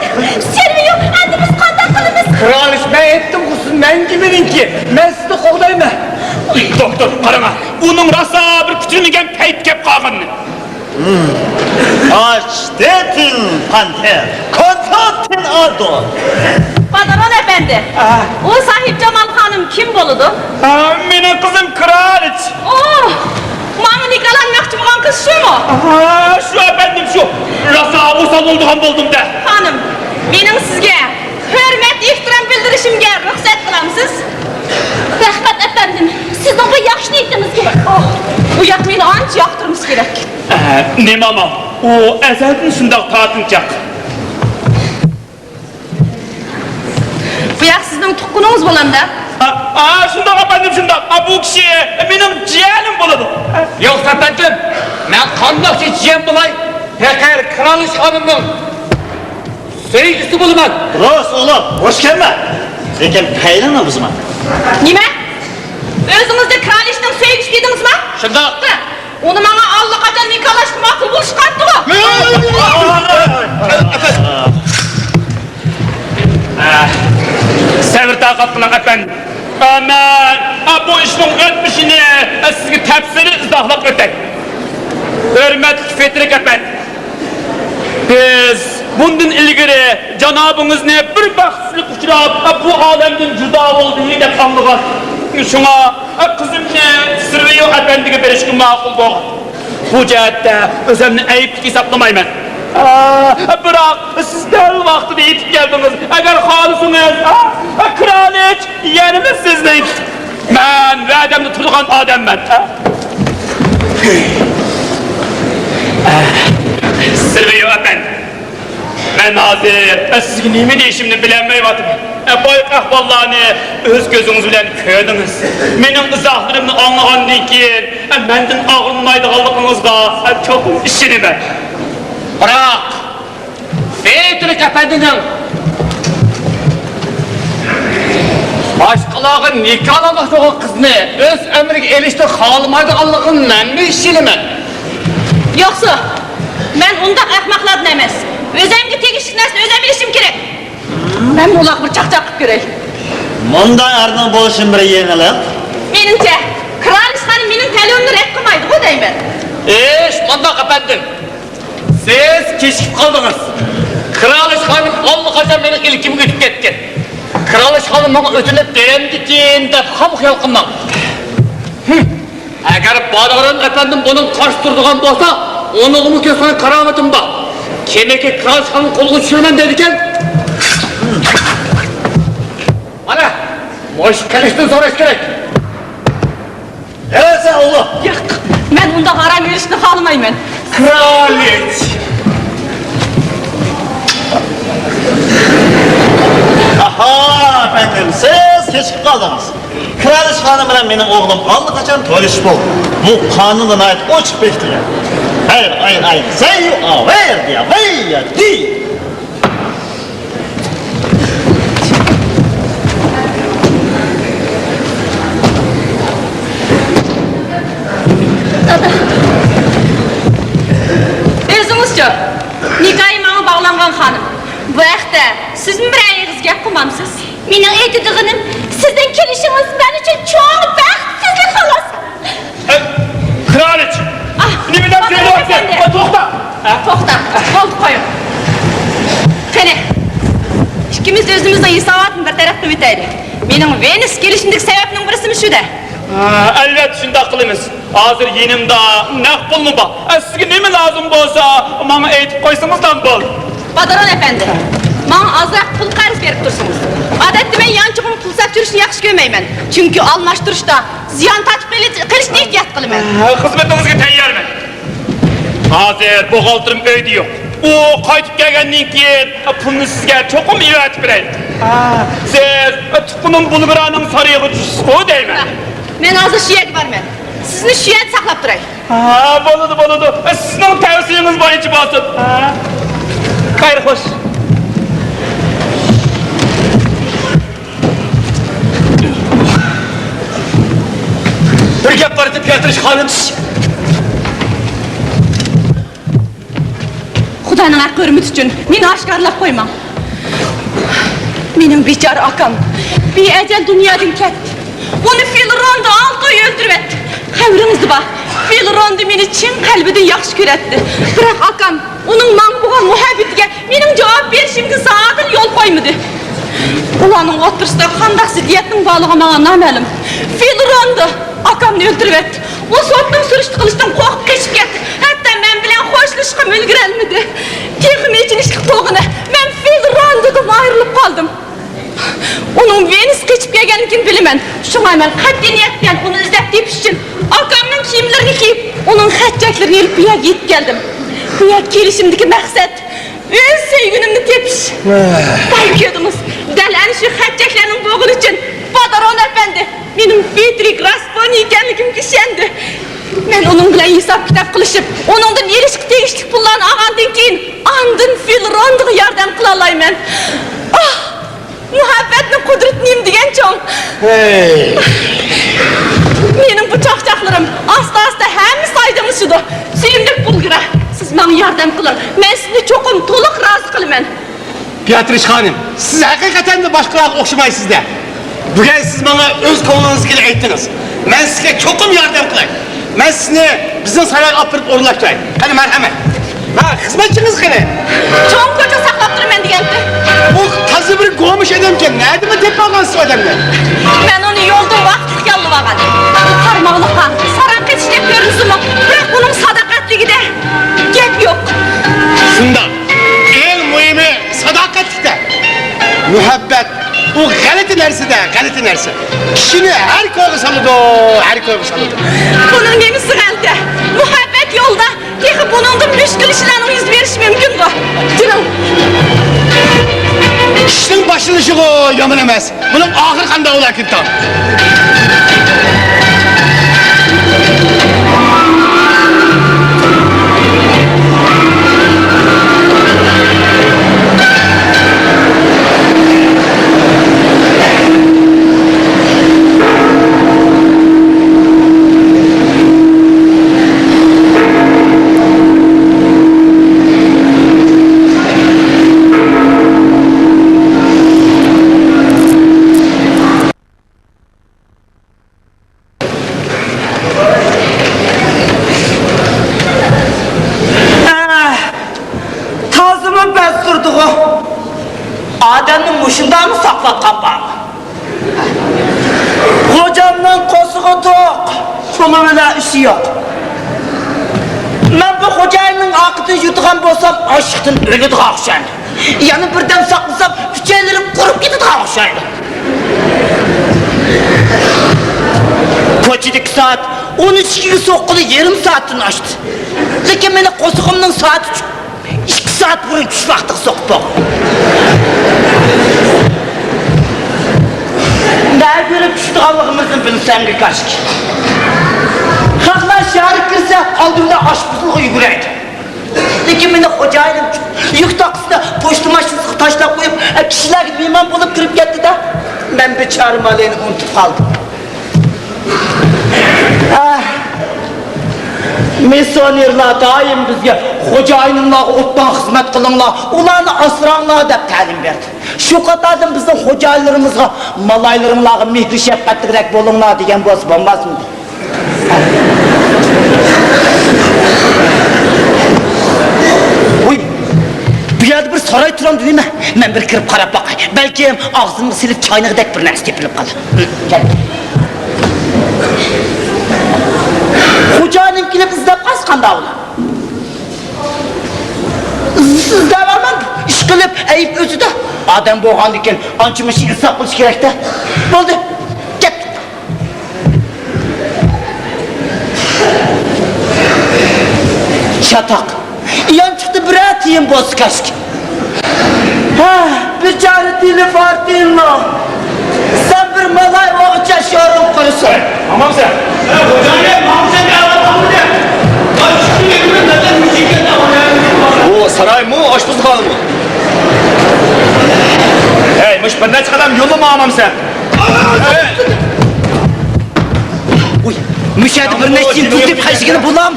سىلۋىيو، ئەمدى بىز قانداق قىلىمىز؟ كرالىس، مەن ئېيتتىمغۇ سىز مەڭگۈ مېنىڭكى. مەن سىزنى قوغدايمەن. دوختۇر، قاراڭا، ئۇنىڭ راسا بىر كۈتۈلمىگەن پەيت كەپ قالغىنىنى. ئاچتېتىن پانتېر، كونتوتىن ئادو. پاترون ئەپەندى، ئۇ ساھىبجامال خانىم كىم بولىدۇ؟ ئا، مېنىڭ قىزىم كرالىچ. ئو، ماڭا نىكاھلانماقچى بولغان قىز شۇمۇ؟ ئا، شۇ ئەپەندىم، شۇ. راسا ئوسال بولىدىغان بولدۇم-دە. خانىم، مېنىڭ سىزگە ھۆرمەت، ئېھتىرام بىلدۈرۈشۈمگە رۇخسەت قىلامسىز؟ رەھمەت ئەپەندىم، سىزنىڭ بۇ ياخشى نىيىتىڭىزگە. ئوھ، بۇ ياق مېنى ئانچە ياقتۇرمىسا كېرەك. ئە، نېمە ئامال؟ ئۇ ئەزەلدىن شۇنداق تارتىنچاق. بۇ ياق سىزنىڭ تۇغقىنىڭىز بولامدا؟ ئا، ئا، شۇنداق ئەپەندىم، شۇنداق. ئا، بۇ كىشى مېنىڭ جىيەنىم بولىدۇ. يوق ئەپەندىم، مەن قانداقچە جىيەن بولاي؟ پېقىر كرالىچ خانىمنىڭ سۆيگۈسى بولىمەن. راست ئوغلۇم، ھوش كەلمە. لېكىن پەيلىڭنى بۇزما. نېمە؟ ئۆزىڭىزنى كرالىچنىڭ سۆيگۈسى دېدىڭىزما؟ شۇنداق. ئۇنى ماڭا ئاللىقاچان نىكاھلاشقا ماقۇل بولۇشقانتىغۇ. سەۋر تاقەت قىلىڭ ئەپەندىم. مەن بۇ ئىشنىڭ ئۆتمۈشىنى سىزگە تەپسىلىي ئىزاھلاپ ئۆتەي. ھۆرمەتلىك فېدرىك ئەپەندى، بىز بۇندىن ئىلگىرى جانابىڭىزنى بىر بەختسىزلىك ئۇچراپ، بۇ ئالەمدىن جۇدا بولدى دەپ ئاڭلىغان. شۇڭا قىزىمنى سىلۋىيو ئەپەندىگە بېرىشكە ماقۇل بولغان. بۇ جەھەتتە ئۆزۈمنى ئەيىبلىك ھېسابلىمايمەن. ئا، بىراق سىز دەل ۋاقتىدا يېتىپ كەلدىڭىز. ئەگەر خالىسىڭىز، ئا، كرالىچ يەنىمۇ سىزنىڭ. مەن ۋەدەمدە تۇرىدىغان ئادەممەن. ئا. سىلۋىيو ئەپەندى، مەن ھازىر سىزگە نېمە دېيىشىمنى بىلەلمەيۋاتىمەن. بايىقى ئەھۋاللارنى ئۆز كۆزىڭىز بىلەن كۆردىڭىز. مېنىڭ ئىزاھلىرىمنى ئاڭلىغاندىن كېيىن، مەندىن ئاغرىنمايدىغانلىقىڭىزغا چوقۇم ئىشىنىمەن. بىراق، فېدېرىك ئەپەندىنىڭ باشقىلارغا نىكاھلانماقچى بولغان قىزنى ئۆز ئەمرىگە ئېلىشنى خالىمايدىغانلىقىنى مەنمۇ ئىشىنىمەن. يوقسۇ، مەن ئۇنداق ئەخمەقلاردىن ئەمەس. ئۆزۈمگە تېگىشلىك نەرسىنى ئۆزۈم ئېلىشىم كېرەك. مەن ئۇلارغا بىر چاقچاق قىلىپ كۆرەي. مۇنداق ئەرنىڭ بولۇشىمۇ بىر يېڭىلىق. مېنىڭچە، كرالىچ خانىم مېنىڭ تەلىپىمنى رەت قىلمايدىغۇ دەيمەن. ھېچ قانداق ئەپەندىم. سىز كېچىكىپ قالدىڭىز. كرالىچ خانىم ئاللىقاچان مېنىڭ ئىلكىمگە ئۆتۈپ كەتكەن. كرالىچ خانىم ماڭا ئۆتۈنۈپ بېرەمدىكىن دەپ خام خىيال قىلماڭ. ھىم. ئەگەر بادىغران ئەپەندىم بۇنىڭغا قارشى تۇرىدىغان بولسا، ئۇنىڭغىمۇ كۆرسىتىدىغان كارامىتىم بار. كېمىكى كرالىچ خانىمنى قولغا چۈشۈرىمەن دەيدىكەن. مانا، مۇشۇ قىلىچتىن سوراش كېرەك. ئەۋەتسە ئۇلۇغ. ياق، مەن ئۇنداق ئارام ئېلىشنى خالىمايمەن. كرالىچ. ئاھا، ئەپەندىم، سىز كېچىكىپ قالدىڭىز. كرالىچ خانىم بىلەن مېنىڭ ئوغلۇم ئاللىقاچان تونۇشۇپ بولدى. بۇ قانۇندا ناھايىتى ئوچۇق بېكىتىلگەن. ۋەير، ئاير، ئاير، زەييۇ، ئاۋەير، دىيا، ۋەييە، دى. ئۆزىڭىزچۇ؟ نىكاھى ماڭا باغلانغان خانىم. بۇ ھەقتە سىزمۇ بىرەر ئېغىز گەپ قىلمامسىز؟ مېنىڭ ئېيتىدىغىنىم، سىزنىڭ كېلىشىڭىز مەن ئۈچۈن چوڭ بەختسىزلىك، خالاس. ئە، كرالىچ! ئاھ، نېمە دەپ ئاھ، سۆزلەۋاتىسەن؟ ئەپەندى. ئە، توختا! ئە؟ توختا! بولدى، قويۇڭ. قېنى، ئىككىمىز ئۆزىمىزنىڭ ھېساباتىنى بىر تەرەپ قىلىۋېتەيلى. مېنىڭ ۋېنىس كېلىشىمدىكى سەۋەبنىڭ بىرسىمۇ شۇ-دە. ئا، ئەلۋەتتە، شۇنداق قىلىمىز. ھازىر يېنىمدا نەق پۇلمۇ بار. ئە، سىزگە نېمە لازىم بولسا، ماڭا ئېيتىپ قويسىڭىزلا بولدى. باداران ئەپەندى، ماڭا ئازراق پۇل قەرز بېرىپ تۇرسىڭىز. ئادەتتە مەن يانچۇقۇمغا پۇل سەپ يۈرۈشنى ياخشى كۆرمەيمەن. چۈنكى ئالماشتۇرۇشتا زىيان تارتىپ قېلىش-، قېلىشتىن ئېھتىيات قىلىمەن. خىزمىتىڭىزگە تەييارمەن. ھازىر بوغالتىرىم ئۆيدە يوق. ئۇ قايتىپ كەلگەندىن كېيىن پۇلنى سىزگە چوقۇم ئېۋەتىپ بېرەي. سىز تۇغقىنىم بۇلگىرانىڭ سارىيىغا چۈشىسىزغۇ دەيمەن. مەن ھازىر شۇ يەرگە بارىمەن. سىزنى شۇ يەردە ساقلاپ تۇراي. ھا، بولىدۇ، بولىدۇ. سىزنىڭ تەۋسىيىڭىز بويىچە بولسۇن. ھا. خەير، خوش. بىر گەپ بار ئىدى، پياترىش خانىم. خۇدانىڭ ھەققى ھۆرمىتى ئۈچۈن مېنى ئاشكارىلاپ قويماڭ. مېنىڭ بىچارە ئاكام بىئەجەل دۇنيادىن كەتتى. ئۇنى فىل روندا ئالتە ئاي ئۆلتۈرۈۋەتتى. خەۋىرىڭىزدە بار. فىل روندا مېنى چىن قەلبىدىن ياخشى كۆرەتتى. بىراق ئاكام ئۇنىڭ ماڭا بولغان مۇھەببىتىگە مېنىڭ جاۋاب بېرىشىمگە زادىلا يول قويمىدى. ئۇلارنىڭ ئوتتۇرىسىدا قانداق زىددىيەتنىڭ بارلىقى ماڭا نامەلۇم. فىل روندا ئاكامنى ئۆلتۈرۈۋەتتى. ئۇ سوتنىڭ سۈرۈشتە قىلىشتىن قورقۇپ قېچىپ كەتتى. ھەتتا مەن بىلەن خوشلىشىشقىمۇ ئۈلگۈرەلمىدى. تېخىمۇ ئېچىنىشلىق بولغىنى، مەن فىل روندىدىن ئايرىلىپ قالدىم. ئۇنىڭ ۋېنىسقا قېچىپ كەلگەنلىكىنى بىلىمەن. شۇڭا مەن قەتئىي نىيەت بىلەن ئۇنى ئىزدەپ تېپىش ئۈچۈن ئاكامنىڭ كىيىملىرىنى كىيىپ، ئۇنىڭ خەت-چەكلىرىنى ئېلىپ بۇ يەرگە يېتىپ كەلدىم. بۇ يەرگە كېلىشىمدىكى مەقسەت ئۆز سۆيگۈنۈمنى تېپىش. ۋاي. دەل كۆردىڭىز، دەل ئەنە شۇ خەت-چەكلەرنىڭ بولغىنى ئۈچۈن بادارون ئەپەندى مېنىڭ پېترىك راستفونى ئىكەنلىكىمگە ئىشەندى. مەن ئۇنىڭ بىلەن ھېساب-كىتاب قىلىشىپ، ئۇنىڭدىن ئېلىشقا تېگىشلىك پۇللارنى ئالغاندىن كېيىن، ئاندىن فىل روندىغا ياردەم قىلالايمەن. ئاھ، مۇھەببەتنىڭ قۇدرىتى نېمە دېگەن چوڭ! ھەي! مېنىڭ بۇ چاقچاقلىرىم ئاستا-ئاستا ھەممىسى ئايدىڭلىشىدۇ. سۆيۈملۈك بۇلگىرا، سىز ماڭا ياردەم قىلىڭ. مەن سىزنى چوقۇم تولۇق رازى قىلىمەن. بىئاترىش خانىم، سىز ھەقىقەتەن باشقىلارغا ئوخشىمايسىز-دە. بۈگۈن سىز ماڭا ئۆز كۆڭلىڭىزدىكىنى ئېيتتىڭىز. مەن سىزگە چوقۇم ياردەم قىلاي. مەن سىزنى بىزنىڭ سارايغا ئاپىرىپ ئورۇنلاشتۇراي. قېنى، مەرھەمەت. ھە، خىزمەتچىڭىز قېنى؟ چوڭ كوچا ساقلاپ تۇرىمەن دېگەنتى. ئۇ تازا بىر گومۇش ئادەمكەن. نەدىمۇ تېپىۋالغانسىز ئۇ ئادەمنى؟ مەن ئۇنى يولدا ۋاقىتلىق ياللىۋالغان. ئۇ قارىماغلىققا ساراڭ قېتىشتەك كۆرۈنسىمۇ، بىراق ئۇنىڭ ساداقەتلىك مۇھەببەت، ئۇ غەلىتە نەرسە-دە، غەلىتە نەرسە. كىشىنى ھەر كويغا سالىدۇ، ھەر كويغا سالىدۇ. بۇنىڭ نېمىسى غەلىتە؟ مۇھەببەت يولدا تېخى بۇنىڭدىن مۈشكۈل ئىشلارنىڭ يۈز بېرىشى مۇمكىنغۇ. جېنىم. ئىشنىڭ باشلىنىشىغۇ يامان ئەمەس. بۇنىڭ ئاخىرى قانداق بولاكىن تاڭ؟ ئەھ، تازىمۇ بەس تۇردىغۇ. ئادەمنى مۇشۇنداقمۇ ساقلاتقان بارمۇ؟ خوجامنىڭ قورسىقى توق، قولى بىلەن ئىشى يوق. مەن بۇ خوجايىننىڭ ئارقىدىن يۈرىدىغان بولسام، ئاچلىقتىن ئۆلىدىغان ئوخشايدۇ. يەنە بىردەم ساقلىسام، ئۈچەيلىرىم قۇرۇپ كېتىدىغان ئوخشايدۇ. كوچىدىكى سائەت ئون ئىككىگە سوققىلى يېرىم سائەتتىن ئاشتى. لېكىن مېنى قورسىقىمنىڭ سائىتى ئىككى سائەت بۇرۇن چۈش ۋاقتىغا سوقۇپ بولغان. نەگە بېرىپ چۈشىدىغانلىقىمىزنى بىلسەمگە كاشكى. خەقلەر شەھەرگە كىرسە، ئالدىمدا ئاشپۇزلۇققا يۈگۈرەيدۇ. لېكىن مېنى خوجايىنىم يۈك تاقىسىدا پوچتا ماشىنىسىغا تاشلاپ قويۇپ، كىشىلەرگە مېھمان بولۇپ كىرىپ كەتتى-دە. مەن بىچارە مالىنى ئۇنتۇپ قالدىم. ئاھ، مىسسىيونېرلار دائىم بىزگە خوجايىنىڭلارغا ئوبدان خىزمەت قىلىڭلار، ئۇلارنى ئاسراڭلار دەپ تەلىم بەردى. شۇ قاتاردىن بىزنىڭ خوجايىنلىرىمىزغا مالايلىرىڭلارغا مېھرى شەپقەتلىكرەك بولۇڭلار دېگەن بولسا بولماسمىدى؟ ۋۇي، بۇ يەردە بىر ساراي تۇرامدۇ نېمە؟ مەن بىر كىرىپ قاراپ باقاي. بەلكىم ئاغزىمغا سېلىپ چاينىغۇدەك بىر نەرسە تېپىلىپ قالار. كەل. خوجايىنىم كېلىپ ئىزدەپ قالسا قانداق بولار؟ ئىزدەۋالماڭ، ئىشقىلىپ ئەيىب ئۆزىدە. ئادەم بولغاندىكىن ئانچە-مۇنچە ئىنساپ قىلىش كېرەك-دە. بولدى، كەت. چاتاق. يانچۇقتا بىرەر تىيىن بولسا كاشكى. ھە، بىچارە تېلېفارتىنلو. سەن بىر مالاي بولغۇچە شورۇن قۇرسۇن. ماڭامسەن؟ ئۇ سارايمۇ، ئاشپۇزخانىمۇ؟ ھەي، مۇشۇ بىر نەچچە قەدەم يوللا ماڭامسەن؟ ۋۇي، مۇشۇ يەردە بىر نەچچە يىل تۇتۇپ قايسىگىنى بولام.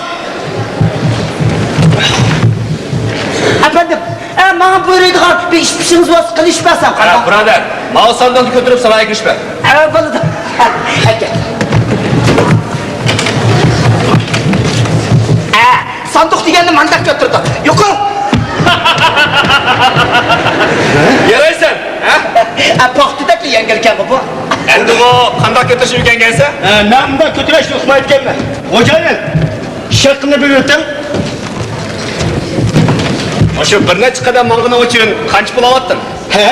ئەپەندىم، ئە، ماڭا بۇيرۇيدىغان بىر ئىش پىشىڭىز بولسا قىلىشىپ بەرسەم قانداق؟ بۇرادەر، ماۋۇ ساندۇقنى كۆتۈرۈپ سارايغا كىرىشىپ بەر. ئە، بولىدۇ. ئەكەل. ئە، ساندۇق دېگەننى مانداق كۆتۈردۇق. يۇقىرى! يارايسەن، ھە؟ ئە، پاختىدەكلا يەڭگىلكەنغۇ بۇ. ئەمدىغۇ قانداق كۆتۈرۈشنى ئۆگەنگەنسەن؟ ئە، مەن بۇنداق كۆتۈرۈشنى ئۇقمايدىكەنمەن. خوجايىن، شېقىنى بىر ئۆتۈڭ. مۇشۇ بىر نەچچە قەدەم ماڭغىنىڭ ئۈچۈن قانچە پۇل ئاۋاتتىڭ؟ ھە،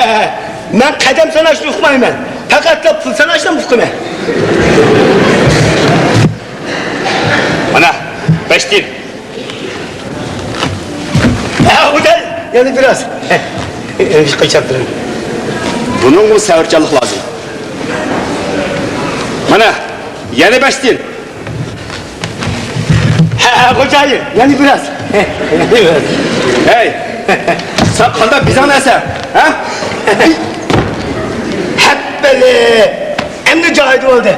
مەن قەدەم ساناشنى ئۇقمايمەن. پەقەتلا پۇل ساناشنى ئۇقىمەن. مانا، بەش تىيىن. ھە، ئۇدەل، يەنە بىراز. قاچاپ تۇرۇڭ. بۇنىڭغىمۇ سەۋرچانلىق لازىم. مانا، يەنە بەش تىيىن. ھە، ھە، خوجايىن، يەنە بىراز. ھەي، سەن قانداق بىزەڭ نەرسە، ھە؟ ھەپپىلى! ئەمدى جايىدا بولدى.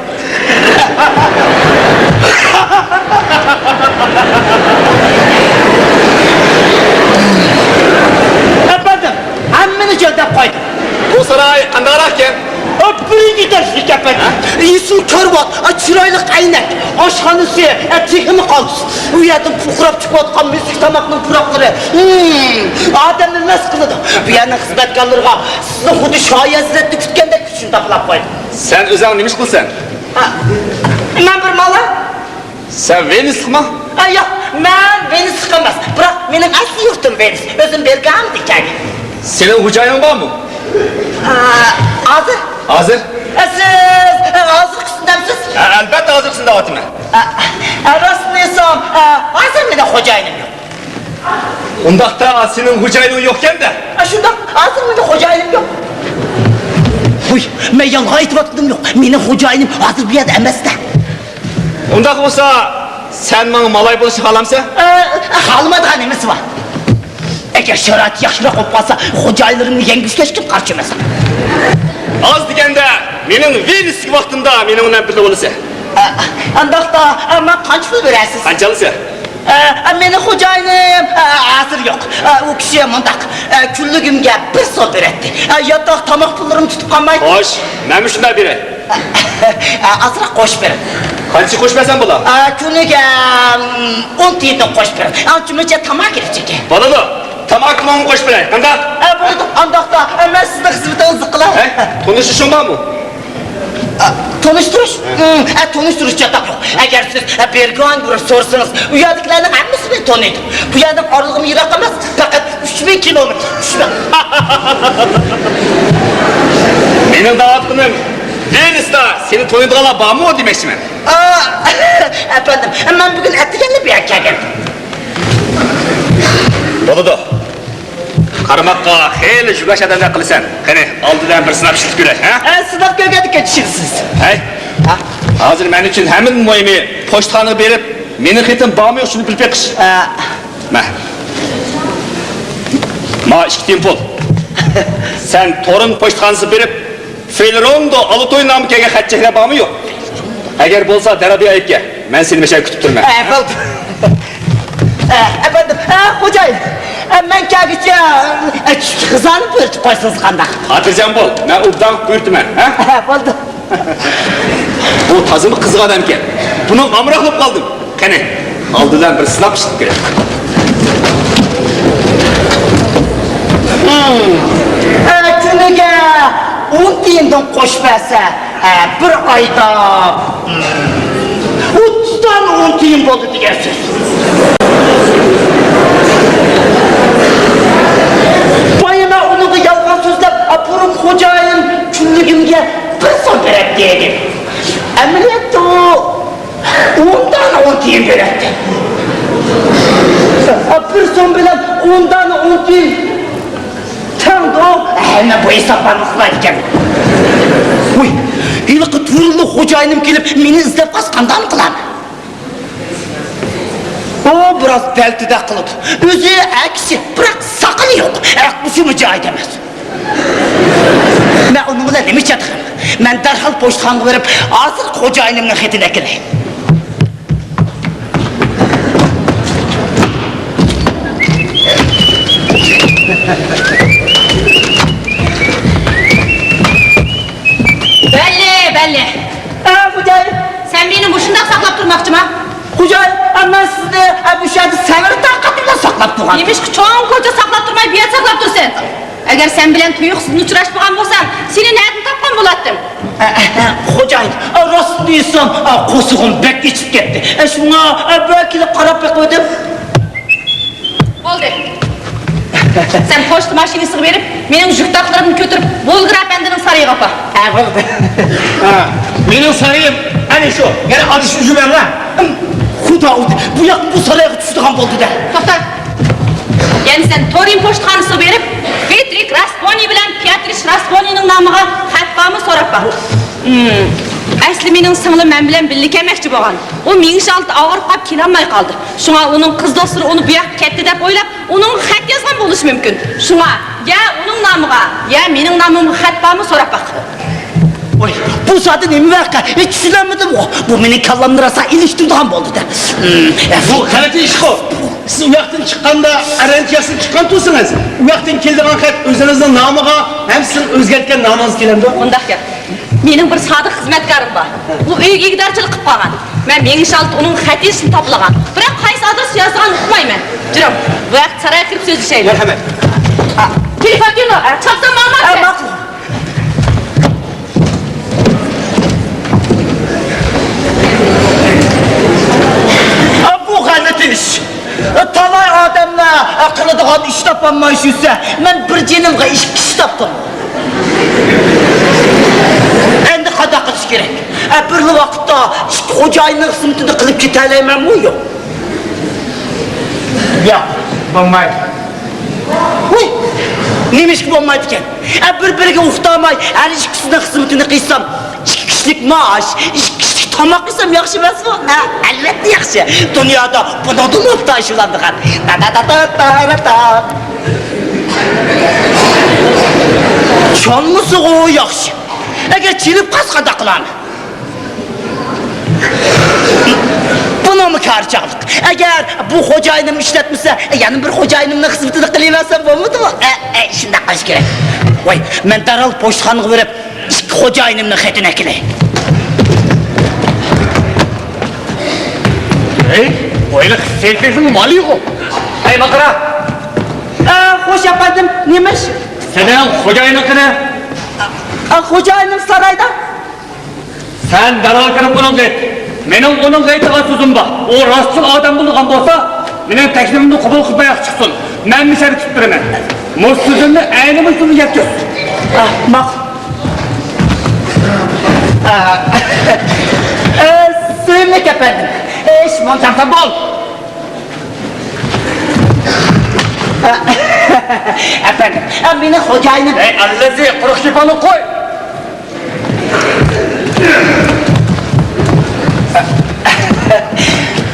ئەپەندىم، ھەممىنى چۆلدەپ قويدۇم. بۇ ساراي قانداقراق ئىكەن؟ ئا، بىرىنچى دەرىجىلىك ئەپەندىم. ھە؟ يېشىل كارىۋات، ئا، چىرايلىق ئەينەك، ئاشخانىسى، ئا، تېخىمۇ قالتىس. ئۇ يەردىن پۇرقىراپ چىقىۋاتقان مىسلىك تاماقنىڭ پۇراقلىرى، ھىم، ئادەمنى مەست قىلىدۇ. بۇ يەرنىڭ خىزمەتكارلىرىغا سىزنى خۇددى شاھى ھەزرەتنى كۈتكەندەك كۈتۈشنى تاپىلاپ قويدۇم. سەن ئۆزۈڭ نېمە ئىش قىلىسەن؟ ھە، مەن بىر مالاي. سەن ۋېنىسلىقمۇ؟ ئە، ياق، مەن ۋېنىسلىق ئەمەس. بىراق مېنىڭ ئەسلى يۇرتۇم ۋېنىس. ئۆزۈم بېرگامدىكەن. سېنىڭ خوجايىنىڭ بارمۇ؟ ئە، ھازىر. ھازىر؟ ئە، سىز، ئە، ھازىرقى ئۈستۈندەمسىز؟ ھە، ئەلۋەتتە ھازىرقى ئۈستۈندە ئاتىمەن. ئە، ئە، راستىنى ئېيتسام، ئە، ھازىر مېنىڭ خوجايىنىم يوق. ئۇنداقتا سېنىڭ خوجايىنىڭ يوقكەن-دە؟ ئە، شۇنداق، ھازىر مېنىڭ خوجايىنىم يوق. ۋۇي، مەن يالغان ئېيتىۋاتقىنىم يوق. مېنىڭ خوجايىنىم ھازىر بۇ يەردە ئەمەس-دە. ئۇنداق بولسا، سەن ماڭا مالاي بولۇشنى خالامسەن؟ ئە، خالىمايدىغان نېمىسى بار؟ ئەگەر شارائىتى ياخشىراق بولۇپ قالسا، خوجايىنلىرىمنى يەڭگۈشكە ھېچكىم قارشى ئەمەس. ئاز دېگەندە، مېنىڭ ۋېنىسكى ۋاقتىمدا مېنىڭ بىلەن بىللە بولىسەن. ئە، ئانداقتا، ئە، ماڭا قانچە پۇل بېرەرسىز؟ قانچە ئالىسەن؟ ئە، ئە، مېنىڭ خوجايىنىم، ئە، ھازىر يوق. ئە، ئۇ كىشى مۇنداق، ئە، كۈنلۈكۈمگە بىر سوم بېرەتتى. ئە، ياتاق، تاماق پۇللىرىمنى تۇتۇپ قالماي. خوش، مەنمۇ شۇنداق بېرەي. ئە، ئازراق قوشۇپ بېرىڭ. قانچە قوشۇپ بەرسەم بولا؟ ئە، كۈنىگە، ئم، ئون تىيىندىن قوشۇپ بېرىڭ. ئانچە-مۇنچە تاماقا كېرەكچىكەن. بولىدۇ. تاماقا پۇلۇمنى قوشۇپ بېرەي. قانداق؟ ئە، بولىدۇ. ئانداقتا، ئە، مەن سىزنىڭ خىزمىتىڭىزنى قىلاي. ھەي، تونۇشۇشۇڭ بارمۇ؟ ئە، تونۇشتۇرۇش؟ ھە. ئە، تونۇشتۇرۇش چاتاق يوق. ئەگەر سىز، ئە، بېرگان بىر سورىسىڭىز، ئۇ يەردىكىلەرنىڭ ھەممىسى مېنى تونۇيدۇ. بۇ يەرنىڭ ئارىلىقىمۇ يىراق ئەمەس، پەقەت ئۈچ مىڭ كىلومېتىر. ئۈچ مىڭ. مېنىڭ دەۋاتقىنىم، ۋېنىستا سېنى تونۇيدىغانلار بارمۇ دېمەكچىمەن. ئا، ئەپەندىم، مەن بۈگۈن ئەتىگەنلا بۇ يەرگە كەلگەن. بولىدۇ. قارىماققا خېلى يۇۋاش ئادەمدەك قىلىسەن. قېنى، ئالدى بىلەن بىر سىناپ ئىشلىتىپ كۆرەي، ھە؟ ئە، سىناپ كۆرگەندىن كېيىن چۈشىنىسىز. ھەي، ھە؟ ھازىر مەن ئۈچۈن ھەممىدىن مۇھىمى، پوچتىخانىغا بېرىپ، مېنىڭ خېتىم بارمۇ يوق، شۇنى بىلىپ بېقىش. ئە. مە. ما ئىككى تىيىن پۇل. سەن تورۇن پوچتىخانىسىغا بېرىپ، فېلروندو ئالتۇي نامى كەلگەن خەت-چەكلەر بارمۇ يوق؟ ئەگەر بولسا، دەرھال بۇ يەرگە كەل. مەن سېنى مەشەدە كۈتۈپ تۇرىمەن. ئە، بولدى. ئە، ئەپەندىم، ئە، خوجايىن. ئە، مەن كەلگۈچە، ئە، چۈشلۈك غىزانى بۇيرۇتۇپ قويسىڭىز قانداق؟ خاتىرجەم بول، مەن ئوبدان بۇيرۇتىمەن، ھە؟ ئە، بولدى. بۇ تازىمۇ قىزىق ئادەمكەن. بۇنىڭغا ئامراق بولۇپ قالدىم. قېنى، ئالدى بىلەن بىر سىناپ ئىشلىتىپ كۆرەي. ئە، كۈنىگە ئون تىيىندىن قوشۇپ بەرسە، ئە، بىر ئايدا، ئوتتۇز دانە ئون تىيىن بولدى دېگەن سۆز. بايا مەن ئۇنىڭغا يالغان سۆزلەپ، ئە، بۇرۇن خوجايىن كۈنلۈكۈمگە بىر سوم بېرەتتى دېدىم. ئەمەلىيەتتە ئۇ ئون دانە ئون تىيىن بېرەتتى. بىر سوم بىلەن ئون دانە ئون تىيىن تەڭدۇ؟ ھە، مەن بۇ ھېسابلارنى ئۇقمايدىكەن. ۋۇي، ھېلىقى تۇرۇملۇق خوجايىنىم كېلىپ، مېنى ئىزدەپ قالسا قانداقمۇ قىلامەن؟ ئۇ بىراز دەلتىدەك قىلىدۇ. ئۆزى ئەكسى، بىراق ساقىلى يوق. ئەقلىسىمۇ جايىدا ئەمەس. مەن ئۇنىڭ بىلەن نېمە چاتىقىم؟ مەن دەرھال پوچتىخانىغا بېرىپ، ھازىر خوجايىنىمنىڭ خېتىنى ئەكېلەي. بەللى، بەللى. ئە، خوجايىن. سەن مېنى مۇشۇنداق ساقلاپ تۇرماقچىما؟ خوجايىن، ئە، مەن سىزنى، ئە، مۇشۇ يەردە سەۋر تاقەت بىلەن ساقلاپ تۇرغان. نېمىشقا چوڭ كوچا ساقلاپ تۇرماي، بۇ يەردە ساقلاپ تۇرىسەن؟ ئەگەر سەن بىلەن تۇيۇقسىزدىن ئۇچراشمىغان بولسام، سېنى نەدىن تاپقان بولاتتىم؟ ئە، ئە، ئە، خوجايىن، ئە، راستىنى ئېيتسام، ئە، قورسىقىم بەك ئېچىپ كەتتى. ئە، شۇڭا، ئە، بۇ يەرگە كېلىپ قاراپ بېقىۋىدىم. بولدى. سەن پوچتا ماشىنىسىغا بېرىپ، مېنىڭ يۈك تاقلىرىمنى كۆتۈرۈپ، ۋولگىر ئەپەندىنىڭ سارىيىغا ئاپار. ھە، بولدى. ھە، مېنىڭ سارىيىم ئەنە شۇ. يەنە ئادىشىنى ئۈزۈۋەرمە. خۇدا ئۇردى، بۇ ياقمۇ بۇ سارايغا چۈشىدىغان بولدى-دە. توختا. يەنە سەن تورىن پوچتىخانىسىغا بېرىپ، فېدرىك راسپونى بىلەن پياترىش راسپونىنىڭ نامىغا خەت بارمۇ سوراپ باق. ھىم، ئەسلى مېنىڭ سىڭلىم مەن بىلەن بىللە كەلمەكچى بولغان. ئۇ مېڭىش ئالدىدا ئاغرىپ قاپ كېلەلمەي قالدى. شۇڭا ئۇنىڭ قىز دوستلىرى ئۇنى بۇ ياققا كەتتى دەپ ئويلاپ، ئۇنىڭغا خەت يازغان بولۇشى مۇمكىن. شۇڭا يا ئۇنىڭ نامىغا، يا مېنىڭ نامىمغا خەت بارمۇ سوراپ باق. ۋاي، بۇ زادى نېمە ۋەقە؟ ھېچ چۈشىنەلمىدىمغۇ. بۇ مېنىڭ كاللامنى راسا ئېلىشتۇرىدىغان بولدى-دە. ھىم، بۇ غەلىتە ئىشقۇ. سىز ئۇ ياقتىن چىققاندا، ئەرەنچىيەسىدىن چىققان تۇرسىڭىز، ئۇ ياقتىن كېلىدىغان خەت ئۆزىڭىزنىڭ نامىغا ھەم سىزنىڭ ئۆزگەرتكەن نامىڭىزغا كېلەمدۇ؟ مۇنداق گەپ. مېنىڭ بىر سادىق خىزمەتكارىم بار. ئۇ ئۆيگە ئىگىدارچىلىق قىلىپ قالغان. مەن مېڭىش ئالدىدا ئۇنىڭ خەت يېزىشىنى تاپىلىغان. بىراق قايسى ئادرېسقا يازىدىغانلىقىنى ئۇقمايمەن. جۇرۇڭ، بۇ ھەقتە سارايغا كىرىپ سۆزلىشەيلى. مەرھەمەت. تېلېفون كېلىدۇ، چاپسان ماڭماقچى. بۇ غەلىتە ئىش. تالاي ئادەملەر قىلىدىغان ئىش تاپالماي يۈرسە، مەن بىر جېنىمغا ئىككى ئىش تاپتىم. ئە، بىرلا ۋاقىتتا ئىككى خوجايىننىڭ خىزمىتىنى قىلىپ كېتەلەيمەنمۇ؟ يوق. ياق، بولمايدۇ. ۋاي، نېمىشقا بولمايدىكەن؟ ئە، بىر-بىرىگە ئۇقتۇرماي ھەر ئىككىسىنىڭ خىزمىتىنى قىلسام، ئىككى كىشىلىك مائاش، ئىككى كىشىلىك تاماق يېسەم ياخشى ئەمەسمۇ؟ ھە، ئەلۋەتتە ياخشى. دۇنيادا بۇنىڭدىنمۇ ئوبدان ئىش بولامدىغان. تا-تا-تا-تا-تا-تا. چالمىسىغۇ ياخشى. ئەگەر چېلىپ قالسا قانداق قىلارمەن؟ بۇنىڭمۇ كارى چاغلىق. ئەگەر بۇ خوجايىنىم ئىشلەتمىسە، يەنە بىر خوجايىنىمنىڭ خىزمىتىنى قىلىۋەرسەم بولمىدىمۇ؟ ئە، ئە، شۇنداق قىلىش كېرەك. ۋاي، مەن دەرھال پوچتىخانىغا بېرىپ، ئىككى خوجايىنىمنىڭ خېتىنى ئەكېلەي. ھەي، بۇ ھېلىقى سېيىتلىكنىڭ مالىغۇ. ھەي، ماقارا! ئە، خوش ئەپەندىم، نېمە ئىش؟ سېنىڭ خوجايىنىڭ قېنى؟ ئە، خوجايىنىم سارايدا. سەن دەرھال كىرىپ ئۇنىڭغا ئېيت. مېنىڭ ئۇنىڭغا ئېيتىدىغان سۆزۈم بار. ئۇ راستچىل ئادەم بولىدىغان بولسا، مېنىڭ تەكلىپىمنى قوبۇل قىلماياق چىقسۇن. مەن مۇشۇ يەردە كۈتۈپ تۇرىمەن. مۇشۇ سۆزۈمنى ئەينى مۇشۇ يەتكۈز. ئاھ، ماقۇل. ئاھ. ئە، سۆيۈملۈك ئەپەندىم. ئىش مۇنچە بول. ئەپەندىم، ئە، مېنىڭ خوجايىنىم. ئەي، ئەللەزى، قۇرۇق گېپىڭنى قوي.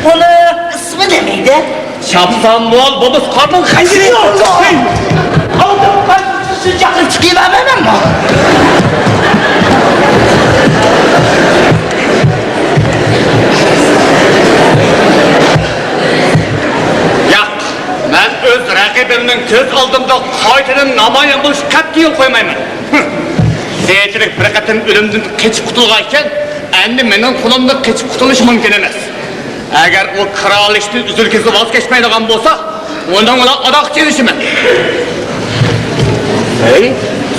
ئۇنىڭ ئىسمى نېمە ئىدى؟ شاپسان بول، بوبۇس قارنىڭ خەنجىرى. ئالدىم، شۇنچە قىلىپ چىقىۋەرمەيمەنمۇ؟ ياق، مەن ئۆز رەقىبىمنىڭ كۆز ئالدىمدا قايتىدىن نامايان بولۇشقا قەتئىي يول قويمايمەن. ھىم. سېيىتلىك بىر قېتىم ئۆلۈمدىن قېچىپ قۇتۇلغان ئىكەن، ئەمدى مېنىڭ قولۇمدىن قېچىپ قۇتۇلۇشى مۇمكىن ئەمەس. ئەگەر ئۇ كىرئالىشتىن ئۈزۈل-كېسىل ۋاز كەچمەيدىغان بولسا، ئۇنىڭ بىلەن ئاداققىچە ئېلىشىمەن. ھەي،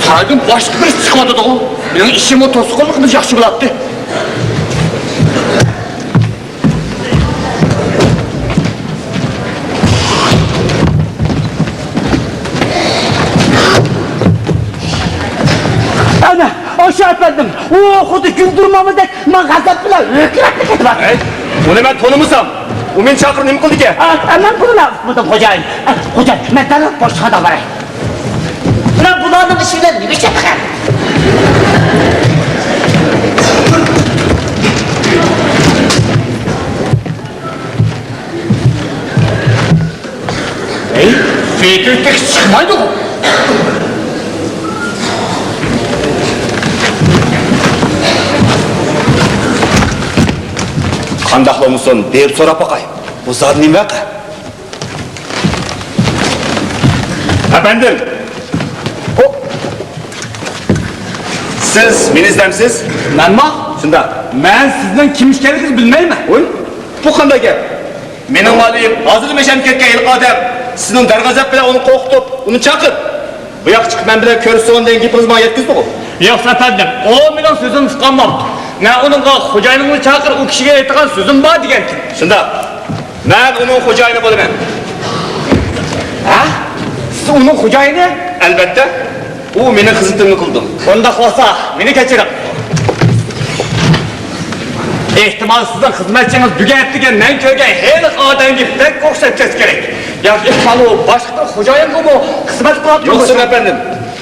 سارايدىن باشقا بىرسى چىقىۋاتىدىغۇ. مېنىڭ ئىشىممۇ توسۇقلۇق قىلمىسا ياخشى بولاتتى. ئەنە، ئاشۇ ئەپەندىم، ئۇ خۇددى گۈلدۈرمامىدەك ماڭا غەزەپ بىلەن ھۆركىرەپلا كېتىۋاتىدۇ. ھەي، ئۇنى مەن تونۇمىسام، ئۇ مېنى چاقىرىپ نېمە قىلىدىكەن؟ ئا، ئا، مەن بۇنى ئۇقمىدىم، خوجايىن. ئا، خوجايىن، مەن دەرھال پوچتىخانىغا باراي. مانا بۇلارنىڭ ئىشى بىلەن نېمە ئىش تېخى؟ ھەي، فېتىل تېخى چىقمايدىغۇ. قانداق بولمىسۇن، بېرىپ سوراپ باقاي. بۇ زادى نېمە ۋەقە؟ ئەپەندىم! ئو! سىز مېنى ئىزدەمسىز؟ مەنما؟ شۇنداق. مەن سىزنىڭ كىم ئىكەنلىكىڭىزنى بىلمەيمەن. ۋوي، بۇ قانداق گەپ؟ مېنىڭ مالىم ھازىرلا مەشەمدە كەتكەن ھېلىقى ئادەم سىزنىڭ دەرغەزەپ بىلەن ئۇنى قورقۇتۇپ، ئۇنى چاقىر. بۇ ياققا چىقىپ مەن بىلەن كۆرۈشسۇن دېگەن گېپىڭىزنى ماڭا يەتكۈزدىغۇ؟ ياق، ئەپەندىم، ئۇ مېنىڭ سۆزۈمنى ئۇقالماپتۇ. مەن ئۇنىڭغا خوجايىنىڭنى چاقىر، ئۇ كىشىگە ئېيتىدىغان سۆزۈم بار دېگەنتىم. شۇنداق. مەن ئۇنىڭ خوجايىنى بولىمەن. ھە؟ سىز ئۇنىڭ خوجايىنى؟ ئەلۋەتتە. ئۇ مېنىڭ خىزمىتىمنى قىلىدۇ. ئۇنداق بولسا، مېنى كەچۈرۈڭ. ئېھتىمال، سىزنىڭ خىزمەتچىڭىز بۈگۈن ئەتىگەن مەن كۆرگەن ھېلىقى ئادەمگە بەك ئوخشاپ كەتسە كېرەك. ياكى ئېھتىمال، ئۇ باشقا بىر خوجايىنغىمۇ خىزمەت قىلىۋاتقان يوق، بولسا؟ سىر ئەپەندىم.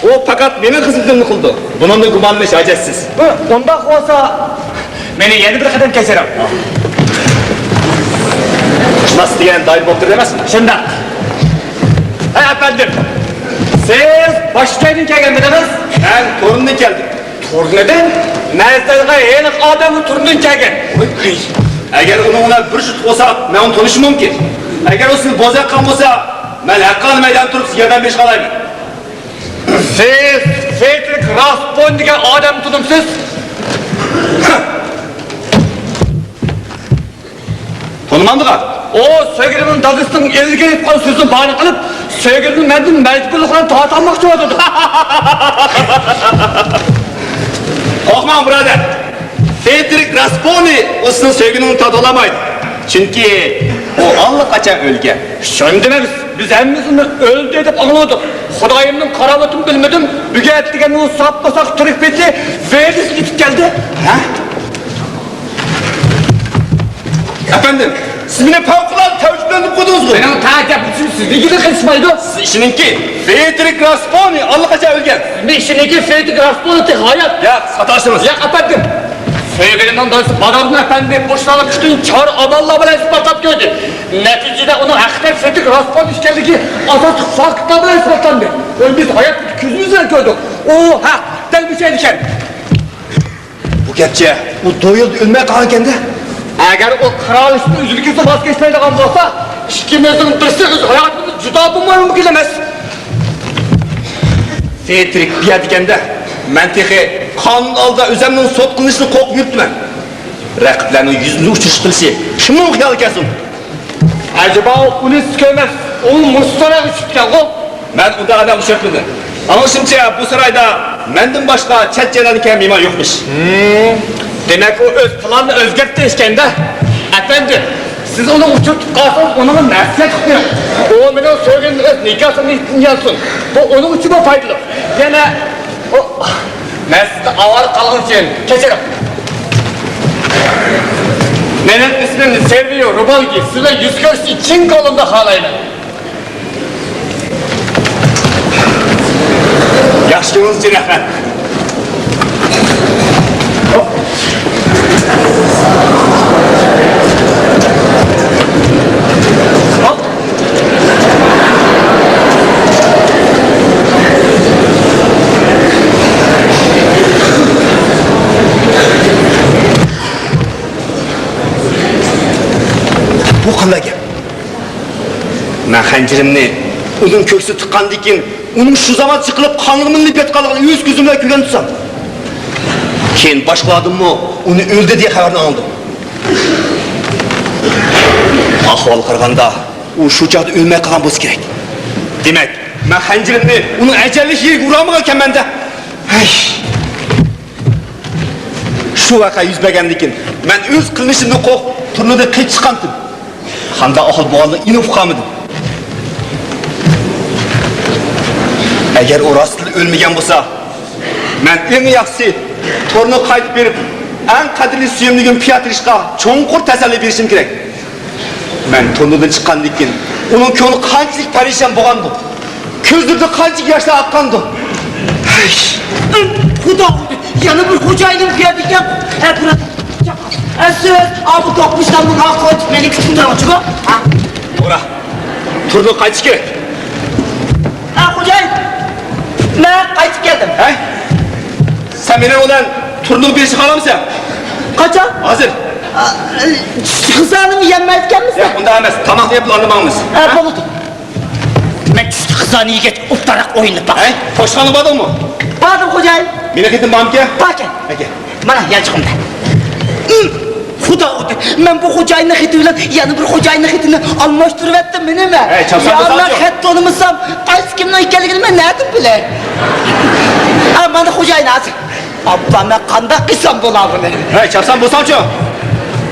ئۇ پەقەت مېنىڭ خىزمىتىمنى قىلىدۇ. بۇنىڭدىن گۇمانلىنىش ھاجەتسىز. ئۇ، ئۇنداق بولسا، مېنى يەنە بىر قېتىم كەچۈرۈڭ. ئىشماس دېگەن دائىم بولۇپ تۇرىدۇ ئەمەسمۇ؟ شۇنداق. ھەي، ئەپەندىم، سىز باشقا جايدىن كەلگەنمىدىڭىز؟ مەن تورۇندىن كەلدىم. تورۇندىن؟ مەن ئىزدەيدىغان ھېلىقى ئادەم تورۇندىن كەلگەن. ئەگەر ئۇنىڭ بىلەن بىر جۈت بولسا، مەن ئۇنى تونۇشۇم مۇمكىن. ئەگەر ئۇ سىزنى بوزەك قىلغان بولسا، مەن ھەققانىي مەيداندا تۇرۇپ سىزگە ياردەم بېرىشكە ئالايمەن. سىز فېدرىك راستپون دېگەن ئادەمنى تونۇمسىز؟ تونۇمامدىغان؟ ئۇ سۆگۈننىڭ دادىسىنىڭ ئىلگىرى ئېيتقان سۆزىنى باھانە قىلىپ، سۆگۈننى مەندىن مەجبۇرلۇق بىلەن تارتالماقچى بولۇۋاتىدۇ. قورقماڭ، بۇرادەر. فېدرىك راستپونى ئۇ سىزنىڭ سۆگۈنىڭىزنى تارتالمايدۇ. چۈنكى ئۇ ئاللىقاچان ئۆلگەن. شۇندىمۇ بىز، بىز ھەممىمىز ئۇنى ئۆلدى دەپ ئاڭلىدۇق. خۇدايىمنىڭ كارامىتىنى بىلمىدىم. بۈگۈن ئەتىگەن ئۇ ساپما-ساق تىرىك پېتى ۋېرىسى يېتىپ كەلدى. ھە؟ ئەپەندىم، سىز مېنى پەۋقۇلئاددە تەۋجىمىلەن دەپ قويدىڭىزغۇ؟ مېنىڭ تەجەببۇچىم سىزنىڭكىدىن قېلىشمايدۇ. سىز ئىشىنىڭكى، فېدېرىك راسپونى ئاللىقاچان ئۆلگەن. سىزنىڭ ئىشىنىڭكى، فېدېرىك راسپونى تېخى ھايات. ياق، خاتالىشىمىز. ياق، ئەپەندىم. سۆيگىنىمنىڭ دادىسى بادامدىن ئەپەندى بۇ ئىشلارنى پۈتۈن چار ئاماللار بىلەن ئىسپاتلاپ كۆردى. نەتىجىدە ئۇنىڭ ھەقىقەتەن فېدېرىك راسپون ئىكەنلىكى ئاساسلىق فاكتلار بىلەن ئىسپاتلاندى. بۇنى بىز ھايات كۆزىمىز بىلەن كۆردۇق. ئۇ ھەق، دەل مۇشۇ ئىكەن. بۇ گەپچە، ئۇ دويىلدا ئۆلمەي قالغانكەن-دە. ئەگەر ئۇ قىرال ئىشتىن ئۈزۈل-كېسىل ۋاز كەچمەيدىغان بولسا، ئىككىمىزنىڭ بىرسى ئۆز ھاياتىدىن جۇدا بولماي مۇمكىن ئەمەس. فېدېرىك بۇ يەردىكەن-دە، مەن تېخى قانۇن ئالدىدا ئۆزۈمنىڭ سوت قىلىنىشىنى قورقۇپ يۈرۈپتىمەن. رەقىبلەرنىڭ يۈز يۈزگە ئۇچرىشىش قىلىشى كىمنىڭ خىيالىغا كەلسۇن؟ ئەجەبا، ئۇنى سىز كۆرمەپسىز. ئۇ مۇشۇ سارايغا چۈشۈپتىكەنغۇ؟ مەن ئۇنداق ئادەم ئۇچراتمىدىم. ئاڭلىشىمچە، بۇ سارايدا مەندىن باشقا چەت جايلاردىكى مېھمان يوقمىش. ھىم، دېمەك، ئۇ ئۆز پىلانىنى ئۆزگەرتتى ئىكەن-دە. ئەپەندىم، سىز ئۇنى ئۇچرىتىپ قالسىڭىز، ئۇنىڭغا نەسىھەت قىلىڭ. ئۇ مېنىڭ سۆيگۈم ئۆز نىكاھسىنى يانسۇن. بۇ ئۇنىڭ ئۈچۈنمۇ پايدىلىق. يەنە ئۇ، مەن سىزنى ئاۋارە قىلغىنىم ئۈچۈن كەچۈرۈڭ. مېنىڭ ئىسمىم سېرۋىيو رۇبالگى. سىز بىلەن يۈز كۆرۈشۈشنى چىن كۆڭلۈمدىن خالايمەن. ياخشى كۆڭلىڭىز ئۈچۈن رەھمەت. بۇ قانداق گەپ؟ مەن خەنجىرىمنى ئۇنىڭ كۆكسىگە تىققاندىن كېيىن، ئۇنىڭ شۇ زامان جىقىلىپ قانغا مىلىنىپ ياتقانلىقىنى ئۆز كۆزۈم بىلەن كۆرگەن تۇرسام. كېيىن باشقىلاردىنمۇ ئۇنى ئۆلدى دېگەن خەۋەرنى ئاڭلىدىم. ئەھۋالغا قارىغاندا، ئۇ شۇ چاغدا ئۆلمەي قالغان بولسا كېرەك. دېمەك، مەن خەنجىرىمنى ئۇنىڭ ئەجەللىك يېرىگە ئۇرالمىغان ئىكەنمەن-دە. ھەي! شۇ ۋەقە يۈز بەرگەندىن كېيىن، مەن ئۆز قىلمىشىمدىن قورقۇپ، تۇرنىدىن قېچىپ چىققانتىم. قانداق ئەھۋال بولغانلىقىنى ئېنىق ئۇقالمىدىم. ئەگەر ئۇ راستتىنلا ئۆلمىگەن بولسا، مەن ئەڭ ياخشىسى تۇرنىغا قايتىپ بېرىپ، ئەڭ قەدىرلىك سۆيۈملۈكۈم پياترىشقا چوڭقۇر تەسەللى بېرىشىم كېرەك. مەن تۇرنىدىن چىققاندىن كېيىن ئۇنىڭ كۆڭلى قانچىلىك پەرىشان بولغاندۇ، كۆزلىرىدىن قانچىلىك ياشلار ئاققاندۇ. ھەي! خۇدا ئۇردى، يەنە بىر خوجايىنىم كەلدىكەن. ھە، بۇرا، ھە، سىز، ئا، بۇ دوقمۇشلارنىڭ ھاققىنى مېنى كۈتۈپ تۇرۇڭچۇ. ھە؟ بۇرا، تۇرنىغا قايتىش كېرەك. ھە، خوجايىن، مەن قايتىپ كەلدىم. ھەي! سەن مېنىڭ بىلەن تۇرنىغا بېرىشنى خالامسەن؟ قاچان؟ ھازىر. ئا، چۈشلۈك غىزانىمنى يەمەيدىكەنمىسەن؟ ياق، ئۇنداق ئەمەس. تاماقنى يەپ ئاندىن ماڭىمىز. ھە، بولىدۇ. مەن چۈشلۈك غىزانى يېگەچ ئوبدانراق ئوينىنىپ باقاي. ھەي، پوچتىخانىغا باردىڭمۇ؟ باردىم، خوجايىن. مېنىڭ خېتىم بارمىكەن؟ باركەن. ئەكە. مانا، يانچۇقۇمدا. ئىم، خۇدا ئۇردى. مەن بۇ خوجايىننىڭ خېتى بىلەن يەنە بىر خوجايىننىڭ خېتىنى ئالماشتۇرۇۋەتتىم، نېمە؟ ھەي، چاپسان يا بولساڭچۇ؟ خەت تونۇمىسام، قايسى كىمنىڭ ئىكەنلىكىنى مەن نەدىن بىلەي؟ ئا، مانا خوجايىن ھازىر. ئابلا، مەن قانداق قىلسام بولا بۇنى؟ ھەي، چاپسان بولساڭچۇ؟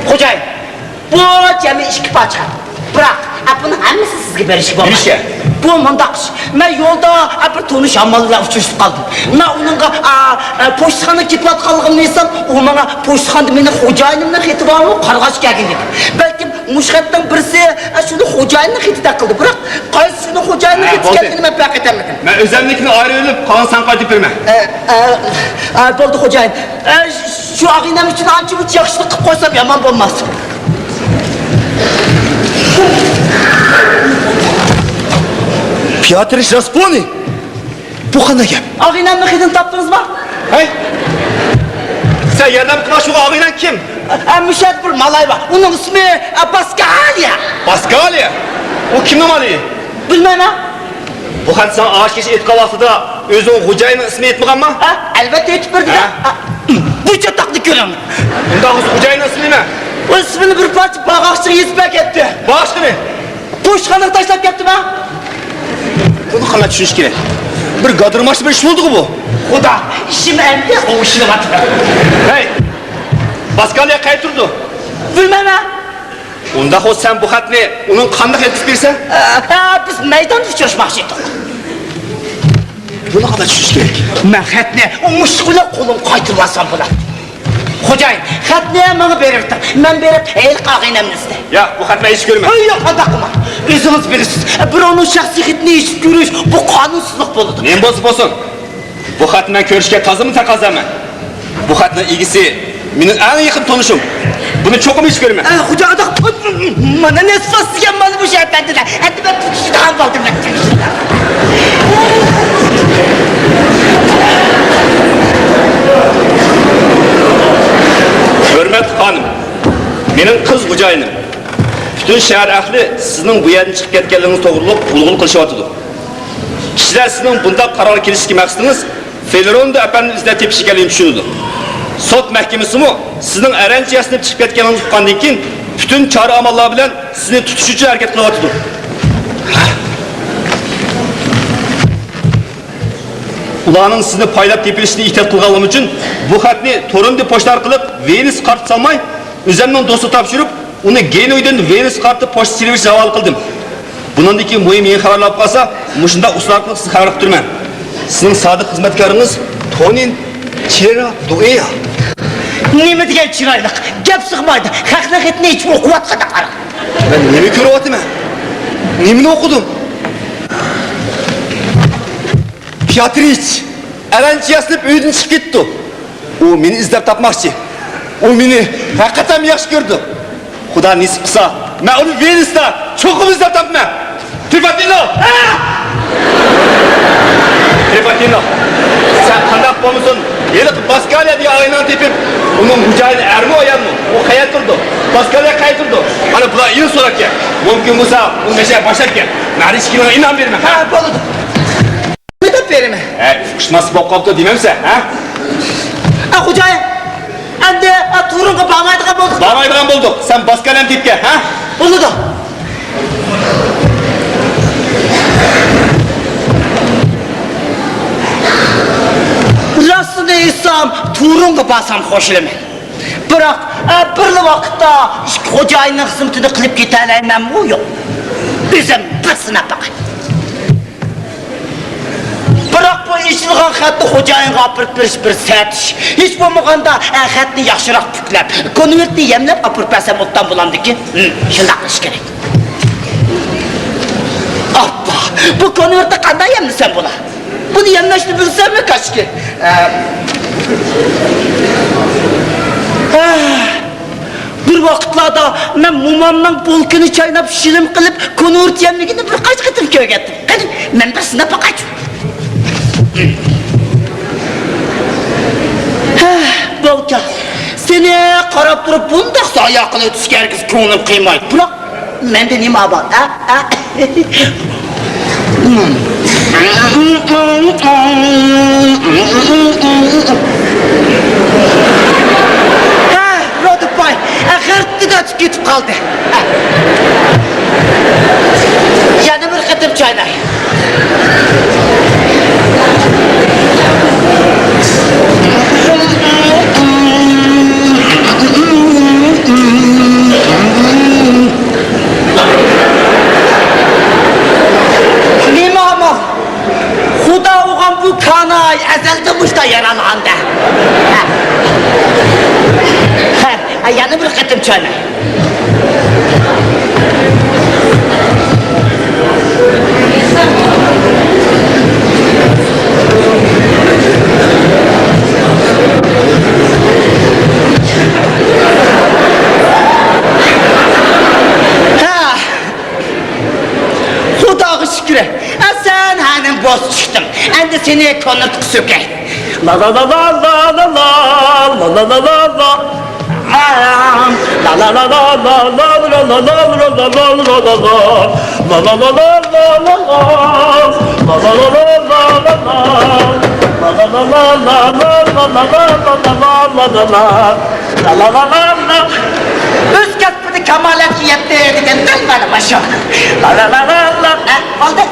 خوجايىن، بۇ جەمئىي ئىككى پارچە خەت. بىراق، ئە، بۇنى ھەممىسىنى سىزگە بېرىشكە بولمايدۇ. نېمىشقا؟ بۇ مۇنداق ئىش. مەن يولدا، ئە، بىر تونۇش ھاممال بىلەن ئۇچرىشىپ قالدىم. مەن ئۇنىڭغا، ئە، ئە، پوچتىخانىغا كېتىۋاتقانلىقىمنى ئېيتسام، ئۇ ماڭا پوچتىخانىدا مېنىڭ خوجايىنىمنىڭ خېتى بارمۇ، قارىغاچ كەلگىن دېدى. بەلكىم مۇشۇ خەتنىڭ بىرسى، ئە، شۇنى خوجايىننىڭ خېتىدەك قىلدى. بىراق، قايسى شۇنىڭ خوجايىننىڭ ھە، خېتى بولدى. ئىكەنلىكىنى مەن پەرق ئېتەلمىدىم. مەن ئۆزۈمنىڭكىنى ئايرىۋېلىپ، قالغان ساڭا قايتۇرۇپ بېرىمەن. ئە، ئە، ئە، بولدى، خوجايىن. ئە، شۇ ئاغىنەم ئۈچۈن ئانچە-مۇنچە ياخشىلىق قىلىپ قويسام يامان بولماس. پياترىش راسپونى! بۇ قانداق گەپ؟ ئاغىنەمنىڭ خېتىنى تاپتىڭىزمۇ؟ ھەي! سەن ياردەم قىلغان شۇ ئاغىنەڭ كىم؟ ئە، مۇشۇ يەردە بىر مالاي بار. ئۇنىڭ ئىسمى، ئە، پاسكالىيە. پاسكالىيە؟ ئۇ كىمنىڭ مالىيى؟ بىلمەيمەن. بۇ خەت ساڭا ئاشۇ كېچە ئېيتقان ۋاقتىدا ئۆزىنىڭ خوجايىنىنىڭ ئىسمىنى ئېيتمىغانما؟ ھە، ئەلۋەتتە ئېيتىپ بەردى-دە. ھە؟ ھە، بۇ چاتاقنى كۆرۈڭ. ئۇنداق بولسا خوجايىننىڭ ئىسمى نېمە؟ ئۇ ئىسمىنى بىر پارچە باغاقچىغا يېزىپ ئەكەتتى. باغاقچىنى؟ پوچتىخانىغا تاشلاپ كەتتىم-ھە. بۇنى قانداق چۈشىنىش كېرەك؟ بىر گادىرماش بىر ئىش بولدىغۇ بۇ. خۇدا، ئىشىم ئەمدى ئوڭشىلىۋاتىدۇ. ھەي، پاسكالىيە قەيەردە تۇرىدۇ؟ بىلمەيمەن. ئۇنداق بولسا سەن بۇ خەتنى ئۇنىڭغا قانداق يەتكۈزۈپ بېرىسەن؟ ئە، ئە، بىز مەيداندا ئۇچراشماقچى ئىدۇق. بۇنى قانداق چۈشىنىش كېرەك؟ مەن خەتنى ئۇ مۇشۇ بىلەن قولۇمغا قايتۇرۇۋالسام بولاتتى. خوجايىن، خەتنى ماڭا بېرىۋېتىڭ. مەن بېرىپ ھېلىقى ئاغىنەمنى ئىزدەي. ياق، بۇ خەتنى ئېچىپ كۆرمە. ھەي، ياق، قانداق قىلماي؟ ئۆزىڭىز بىلىسىز، بىراۋنىڭ شەخسىي خېتىنى ئېچىپ كۆرۈش، بۇ قانۇنسىزلىق بولىدۇ. نېمە بولسا بولسۇن، بۇ خەتنى مەن كۆرۈشكە تازىمۇ تەقەززامەن. بۇ خەتنىڭ ئىگىسى مېنىڭ ئەڭ يېقىن تونۇشۇم. بۇنى چوقۇم ئېچىپ كۆرىمەن. ئە، خوجا، ئاداق، مانا نېسىپ دېگەن مانا مۇشۇ ئەپەندىلەر. ئەمدى مەن پۇتۇشىدىغان بولدۇم. ھۆرمەتلىك خانىم، مېنىڭ قىز خوجايىنىم. پۈتۈن شەھەر ئەھلى سىزنىڭ بۇ يەردىن چىقىپ كەتكەنلىكىڭىز توغرۇلۇق غۇلغۇلا قىلىشىۋاتىدۇ. كىشىلەر سىزنىڭ بۇنداق قارارغا كېلىشتىكى مەقسىتىڭىز فېلروندو ئەپەندىنى ئىزدەپ تېپىش ئىكەنلىكىنى چۈشىنىدۇ. سوت مەھكىمىسىمۇ سىزنىڭ ئەرەنچە ياسىنىپ چىقىپ كەتكىنىڭىزنى ئۇققاندىن كېيىن، پۈتۈن چارە-ئاماللار بىلەن سىزنى تۇتۇش ئۈچۈن ھەرىكەت قىلىۋاتىدۇ. ئۇلارنىڭ سىزنى پايلاپ تېپىلىشىدىن ئېھتىيات قىلغانلىقىم ئۈچۈن بۇ خەتنى تورۇندى پوچتا ئارقىلىق ۋېنىسقا قارىتىپ سالماي، ئۆزۈمنىڭ دوستىغا تاپشۇرۇپ، ئۇنى گېنۇيدىن ۋېنىسقا قارىتىپ پوچتا سېلىۋېتىشنى ھاۋالە قىلدىم. بۇنىڭدىن كېيىن مۇھىم يېڭى خەۋەرلەر بولۇپ قالسا، مۇشۇنداق ئۇسۇل ئارقىلىق سىزگە خەۋەر قىلىپ تۇرىمەن. سىزنىڭ سادىق خىزمەتكارىڭىز تونىن چېرا دوئېيا. نېمە دېگەن چىرايلىق، گەپ سىغمايدۇ. خەقنىڭ خېتىنى ئېچىپ ئوقۇۋاتقاندا قارا. مەن نېمە كۆرۈۋاتىمەن؟ نېمىنى ئوقۇدۇم؟ پياترىچ ئەرەنچە ياسىنىپ ئۆيدىن چىقىپ كېتىپتۇ. ئۇ مېنى ئىزدەپ تاپماقچى. ئۇ مېنى ھەقىقەتەن ياخشى كۆرىدۇ. خۇدا نېسىپ قىلسا، مەن ئۇنى ۋېنىستا چوقۇم ئىزدەپ تاپىمەن. ترىفاتىنوف! ترىفاتىنوف! سەن قانداق بولمىسۇن، ھېلىقى باسكاليا دېگەن ئاغىنەڭنى تېپىپ، ئۇنىڭ خوجايىنى ئەرمۇ ئايالمۇ؟ ئۇ قەيەردە تۇرىدۇ؟ باسكاليا قەيەردە تۇرىدۇ؟ ئانا بۇلار ئېنىق سوراپكەن. مۇمكىن بولسا ئۇ مەشەگە باشلاپ كەل. مەن ھېچكىمگە ئىنئام بېرىمەن. ھە، بولىدۇ. نېمە دەپ بېرىمەن؟ ھە، ئۇقۇشماسلىق بولۇپ قاپتۇ دېمەمسەن، ھە؟ ئە، خوجايىن، ئەمدى، ئە، تورۇنغا بارمايدىغان بولدۇق. بارمايدىغان بولدۇق. سەن باسكاليانى تېپكەن، ھە؟ بولىدۇ. راستىنى ئېيتسام، تورۇنغا بارسام خوشلىمەن. بىراق، ئە، بىرلا ۋاقىتتا ئىككى خوجايىننىڭ خىزمىتىنى قىلىپ كېتەلەيمەنمۇ يوق. ئۆزۈم بىر سىناپ باقاي. بىراق بۇ ئېچىلغان خەتنى خوجايىنغا ئاپىرىپ بېرىش بىر سەت ئىش. ھېچ بولمىغاندا، ئە، خەتنى ياخشىراق پۈكلەپ، كونۋېرتنى يەملەپ ئاپىرىپ بەرسەم ئوبدان بولامدىكىن؟ ھىم، شۇنداق قىلىش كېرەك. ئاپپا، بۇ كونۋېرتنى قانداق يەملىسەم بولا؟ بۇنى يەملەشنى بىلسەممۇ كاشكى. ئە، ئە. بىر ۋاقىتلاردا مەن مومامنىڭ بولكىنى چايناپ شىلىم قىلىپ، كونۋېرت يەملىكىنى بىر قانچە قېتىم كۆرگەنتىم. قېنى، مەن بىر سىناپ باقايچۇ. ھە، بولكا، سېنى قاراپ تۇرۇپ بۇنداق زايە قىلىۋېتىشكە ھەرگىز كۆڭلۈم قىيمايدۇ. بىراق، مەندە نېمە بار، ھە؟ ھە؟ ھە، رودۇپاي، غىرتتىدە ئۆتۈپ كېتىپ قالدى. يەنە بىر قېتىم چايناي. نېمە ئامال؟ خۇدا ئۇرغان بۇ كاناي ئەزەلدىن مۇشۇنداق يارالغاندا. ھە، يەنە بىر قېتىم چايناي. ھە. خۇداغا شۈكرى، ئە، سەن ھەنىڭ بوز چىقتىڭ. ئەمدى سېنى كونۋېرتقا سۆكەي. لا لا لا لا. ئۆز كەسپىدە كامالەتكە يەتتى دېگەن دەل مانا مۇشۇ. لا لا لا لا لا. ھە، بولدى.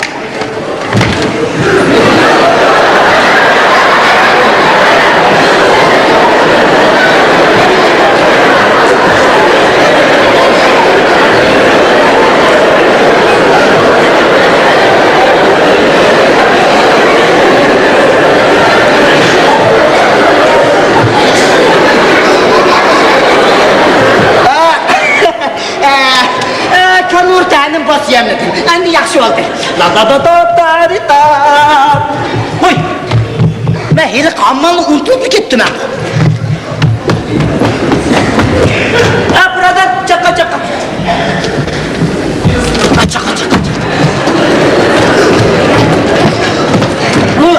يەملىدىم. ئەمدى ياخشى بولدى. لا لا دا دا دا رى دا. ۋاي! مەن ھېلىقى ھاممالنى ئۇنتۇپلا كەتتىم ھە. ھە، بۇرادەر، چاققا، چاققا. ھە، چاققا، چاققا، چاققا. بۇ،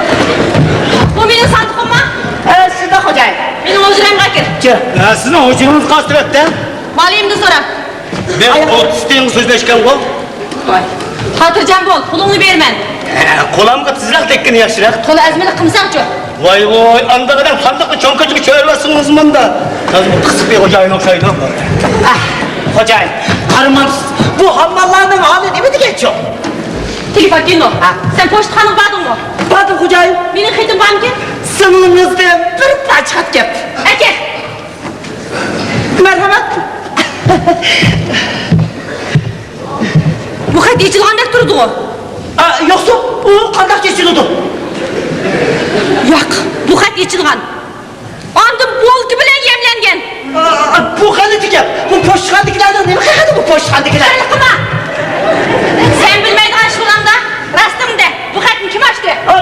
بۇ مېنىڭ ساندۇقۇممۇ؟ ھە، شۇنداق، خوجايىن. مېنىڭ ھۇجرامغا كىر. ھە، سىزنىڭ ھۇجرىڭىز قايسى تەرەپتە؟ مالىيىمدىن سورا. بىر ئوتتۇز تىيىنغا سۆزلەشكەنغۇ؟ ۋاي. خاتىرجەم بول، پۇلۇڭنى بېرىمەن. ھە، قولامغا تېزراق تەگكىنى ياخشىراق. تولا ئەزمىلىك قىلمىساڭچۇ؟ ۋاي، ۋاي، ئانداق ئادەم ساندۇقنى چوڭ كوچىغا چۆرۈۋەتسىڭىز مۇندا. ھازىر قىسىپ بېرىپ خوجايىن ئوخشايدۇ. ئاھ، خوجايىن، قارىمامسىز. بۇ ھامماللارنىڭ ھالى نېمە دېگەنچۇ؟ تېلېفاكىنو، ھە؟ سەن پوچتىخانىغا باردىڭمۇ؟ باردىم، خوجايىن. مېنىڭ خېتىم بارمىكىن؟ سىڭلىڭىزدىن بىر پارچە خەت كەپتۇ. ئەكەل. مەرھەمەت. بۇ خەت ئېچىلغاندەك تۇرىدىغۇ؟ ئا، يوقسۇ، ئۇ قانداق ئېچىلىدۇ؟ ياق، بۇ خەت ئېچىلغان. ئاندىن بولكا بىلەن يەملەنگەن. ئا، ئا، بۇ غەلىتە گەپ. بۇ پوچتىخانىدىكىلەرنىڭ نېمە خەتى بۇ پوچتىخانىدىكىلەر؟ خەيرلىق قىلما. سەن بىلمەيدىغان ئىش بولامدا؟ راستىڭنى دە. بۇ خەتنى كىم ئاچتى؟ ئا،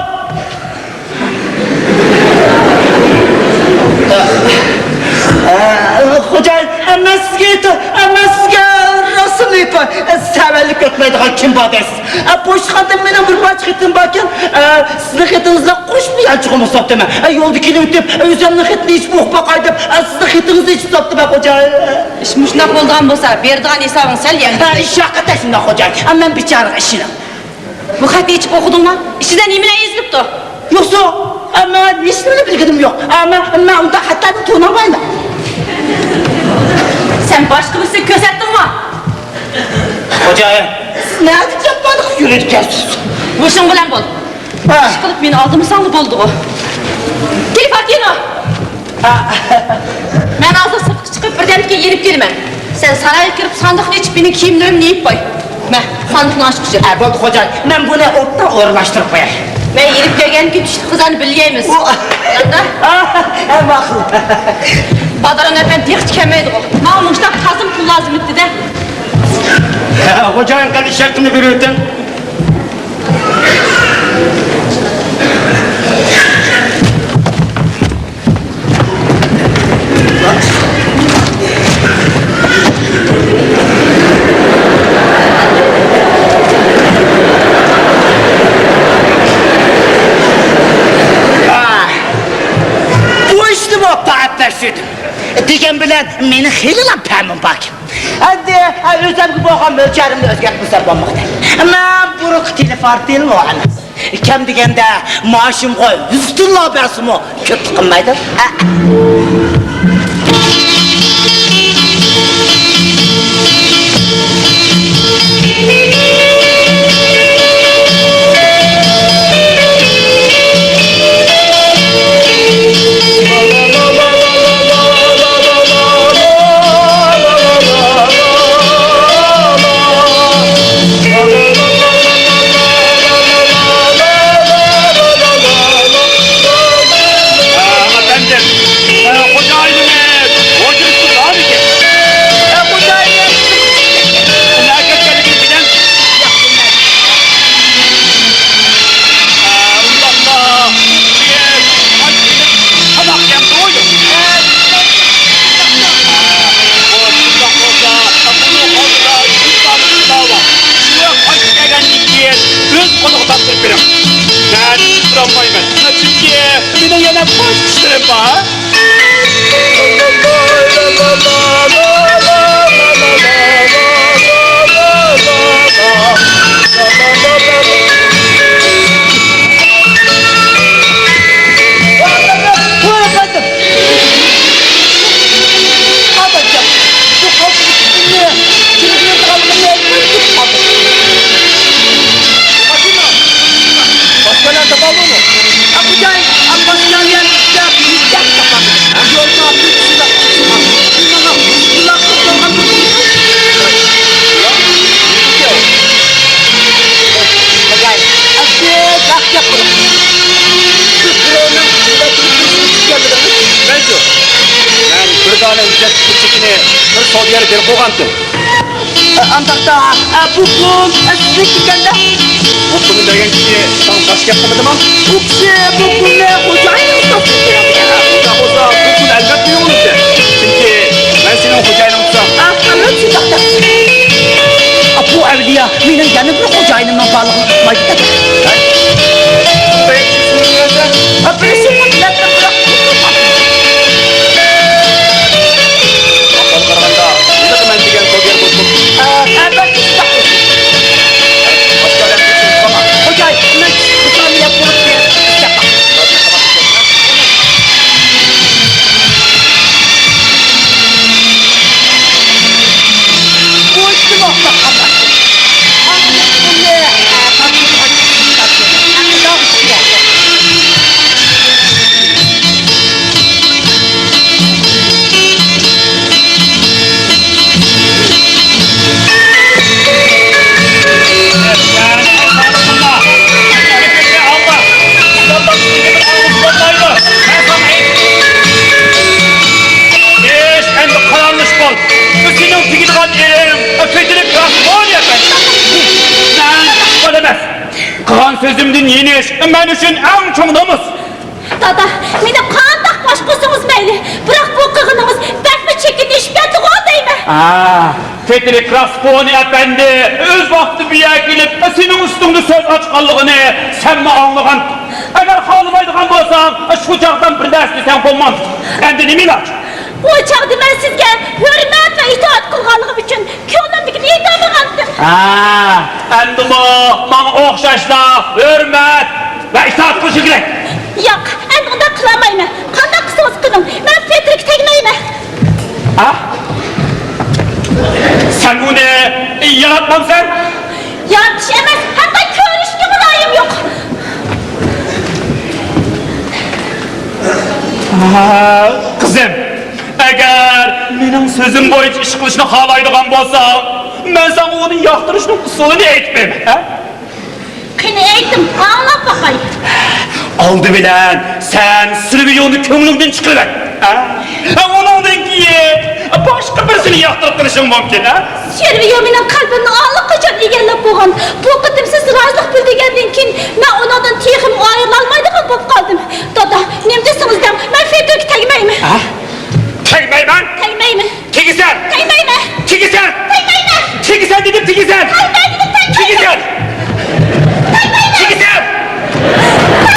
ئە، خوجايىن، مەن سىزگە ئېيتاي، مەن سىزگە راستىنى ئېيتاي، سەۋەنلىك كۆرمەيدىغان كىم بار دەيسىز؟ ئە، پوچتىخانىدا مېنىڭ بىر پارچە خېتىم باركەن، ئە، سىزنىڭ خېتىڭىزنى قوشۇپ يانچۇقۇمغا سوپتىمەن. ئە، يولدا كېلىۋېتىپ، ئۆزۈمنىڭ خېتىنى ئېچىپ ئوقۇپ باقاي دەپ، ئە، سىزنىڭ خېتىڭىزنى ئېچىپ سوپتىمەن، خوجايىن. ئىش مۇشۇنداق بولىدىغان بولسا، بېرىدىغان ھېسابىڭ سەل يەڭگىل. ئە، ئىش ھەقىقەتەن شۇنداق، خوجايىن. ئە، مەن بىچارىغا ئىشىنىڭ. بۇ خەتنى ئېچىپ ئوقۇدۇڭمۇ؟ ئىچىدە نېمىلەر يېزىلىپتۇ؟ يوقسۇ، ئە، مەن ھېچنېمىنى بىلگىنىم يوق. ئە، مەن، مەن ئۇنداق خەتلەرنى تونۇمايمەن. سەن باشقا بىرسىگە كۆرسەتتىڭمۇ؟ خوجايىن، سىز نەدىن چاپمادىغا يۈرىدىكەنسىز؟ ھوشۇڭ بىلەن بول. ھە. ئىشقىلىپ مېنى ئالدىمىساڭلا بولدىغۇ. تېلېفاكىنو! مەن ھازىر سىرتقا چىقىپ، بىردەمدىن كېيىن يېنىپ كېلىمەن. سەن سارايغا كىرىپ، ساندۇقنى ئېچىپ، مېنىڭ كىيىملىرىمنى يېپىپ قوي. مە، ساندۇقنى ئاچقۇچى. ئە، بولدى، خوجايىن. مەن بۇنى ئوبدان ئورۇنلاشتۇرۇپ قوياي. مەن يېنىپ كەلگەندىن كېيىن تۇشلۇق غىزانى بىللە يەيمىز. ئۇ، ئە، ماقۇل. بادران ئەپەندى تېخىچە كەلمەيدىغۇ. ماڭا مۇشۇنداق تازىمۇ پۇل لازىم ئىدى-دە. ھە، خوجايىن، قېنى، شەرتىنى بېرىۋېتىڭ. بۇ ئىشنىمۇ پەملەشتۈردۈم. دېگەن بىلەن مېنىڭ خېلىلا پەمىم باركەن. ئەمدى، ھە، ئۆزۈمگە بولغان مۆلچەرىمنى ئۆزگەرتمىسەم بولمايدۇ. مەن بۇرۇنقى تېلېفارتىلمۇ ئەمەس. كەم دېگەندە مائاشىمغا يۈز تىللا بەرسىمۇ كۆپلۈك قىلمايدۇ. ھە. ئەپەندىم، خوجايىنىمىز ھۇجرىسىدا بارمىكىن؟ ئە، خوجايىنىم. ئۇنى ئەكەپ كەلگىن دېگەن. ئۇنداقتا بىز ئاچ قېلىپ تاماق يەپ تۇرۇيلۇق. شۇنداق بولسا، بۇنىڭ ئالدىدا ئىنسانىي داۋا. شۇ قايتىپ كەلگەندىن كېيىن ئۆز قولىغا تاپشۇرۇپ بېرىڭ. مەن تۇرالمايمەن. چۈنكى مېنىڭ يەنە باشقا ئىشلىرىم بار. مەن بىر دانە ئۈجرەت پۇل چېكىنى بىر سودىگەرگە بېرىپ قويغانتىم. ئانداقتا، ئە، بۇ پۇل، ئە، سىزنىڭكى ئىكەندە. بۇ پۇلنى بەرگەن كىشى ساڭا باشقا گەپ قىلمىدىمۇ؟ ئۇ كىشى بۇ پۇلنى خوجايىنىڭ ئىستاسىغا بېرىدىكەن. ئۇنداق بولسا، بۇ پۇل ئەلۋەتتە مېنىڭكى. چۈنكى مەن سېنىڭ خوجايىنىڭ تۇرسام. ئە، ئە، مەن شۇنداق دەپ. ئە، بۇ ئەۋلىيا مېنىڭ يەنە بىر خوجايىنىمنىڭ بارلىقىنى ئۇقمايدىكەن. ئە، بىر شۇ پۇل بىلەن بىراق. ئاھۋالغا قارىغاندا، ھېلىقى مەن دېگەن سودىگەر بولسۇن. ئە، ئە، بەك ئىشتاق بولسۇن. باشقا ئادەم كەلسۇن، قالما. خوجايىن، مەن شۇ پۇلنى يەپ بولۇپ بېرىپ ئىشلەپ باقاي. بۇ ئىشنى مۇۋاپىق قىلماقچى. ئىش، ئەمدى قارارلىشىپ بول. بۇ سېنىڭ تېگىدىغان ئېرىڭ، كۆتۈرۈپ راست بول يا. مەن ئىشقىل ئەمەس. قىلغان سۆزۈمدىن يېنىش مەن ئۈچۈن ئەڭ چوڭ نومۇس. دادا، مېنى قانداق باش قىلسىڭىز مەيلى، بىراق بۇ قىلغىنىڭىز بەكمۇ چېكىنىشىپ كەتتىغۇ دەيمەن. ئا، پېترىك راسپونى ئەپەندى ئۆز ۋاقتىدا بۇ يەرگە كېلىپ، سېنىڭ ئۈستۈڭدە سۆز ئاچقانلىقىنى سەنمۇ ئاڭلىغان. ئەگەر خالىمايدىغان بولساڭ، شۇ چاغدىن بىر نەرسە دېسەڭ بولمامدۇ؟ ئەمدى نېمە ئىلاج؟ ئۇ چاغدا مەن سىزگە ھۆرمەت ۋە ئىتائەت قىلغانلىقىم ئۈچۈن كۆڭلۈمدىكىنى ئېيتالمىغانتىم. ھە، ئەمدىمۇ ماڭا ئوخشاشلا ھۆرمەت ۋە ئىتائەت قىلىشىڭ كېرەك. ياق، ئەمدى ئۇنداق قىلالمايمەن. قانداق قىلسىڭىز قىلىڭ، مەن پېترىككە تەگمەيمەن. ھە؟ سەن ئۇنى ياراتمامسەن؟ يارىتىش ئەمەس، ھەتتا كۆرۈشكىمۇ رايىم يوق. ھە، قىزىم، ئەگەر مېنىڭ سۆزۈم بويىچە ئىش قىلىشنى خالايدىغان بولساڭ، مەن ساڭا ئۇنى ياقتۇرۇشنىڭ ئۇسۇلىنى ئېيتىپ بېرىمەن، ھە؟ قېنى ئېيتىڭ، ئاڭلاپ باقاي. ئالدى بىلەن سەن سىرۋىيونى كۆڭلۈڭدىن چىقىرىۋەت. ھە؟ ھە، ئۇنىڭدىن كېيىن باشقا بىرسىنى ياقتۇرۇپ قېلىشىڭ مۇمكىن، ھە؟ سىرۋىيو مېنىڭ قەلبىمنى ئاللىقاچان ئىگىلەپ بولغان. بۇ قېتىم سىز رازىلىق بىلدۈرگەندىن كېيىن مەن ئۇنىڭدىن تېخىمۇ ئايرىلالمايدىغان بولۇپ قالدىم. دادا، نېمە دېسىڭىز دەڭ، مەن فېتوگا تەگمەيمەن. ھە؟ تەگمەيمەن؟ تەگمەيمەن. تېگىسەن! تەگمەيمەن! تېگىسەن! تەگمەيمەن! تېگىسەن دېدىم، تېگىسەن! تەگمەيمەن! تەگمەيمەن! تېگىسەن! تەگمەيمەن! تېگىسەن!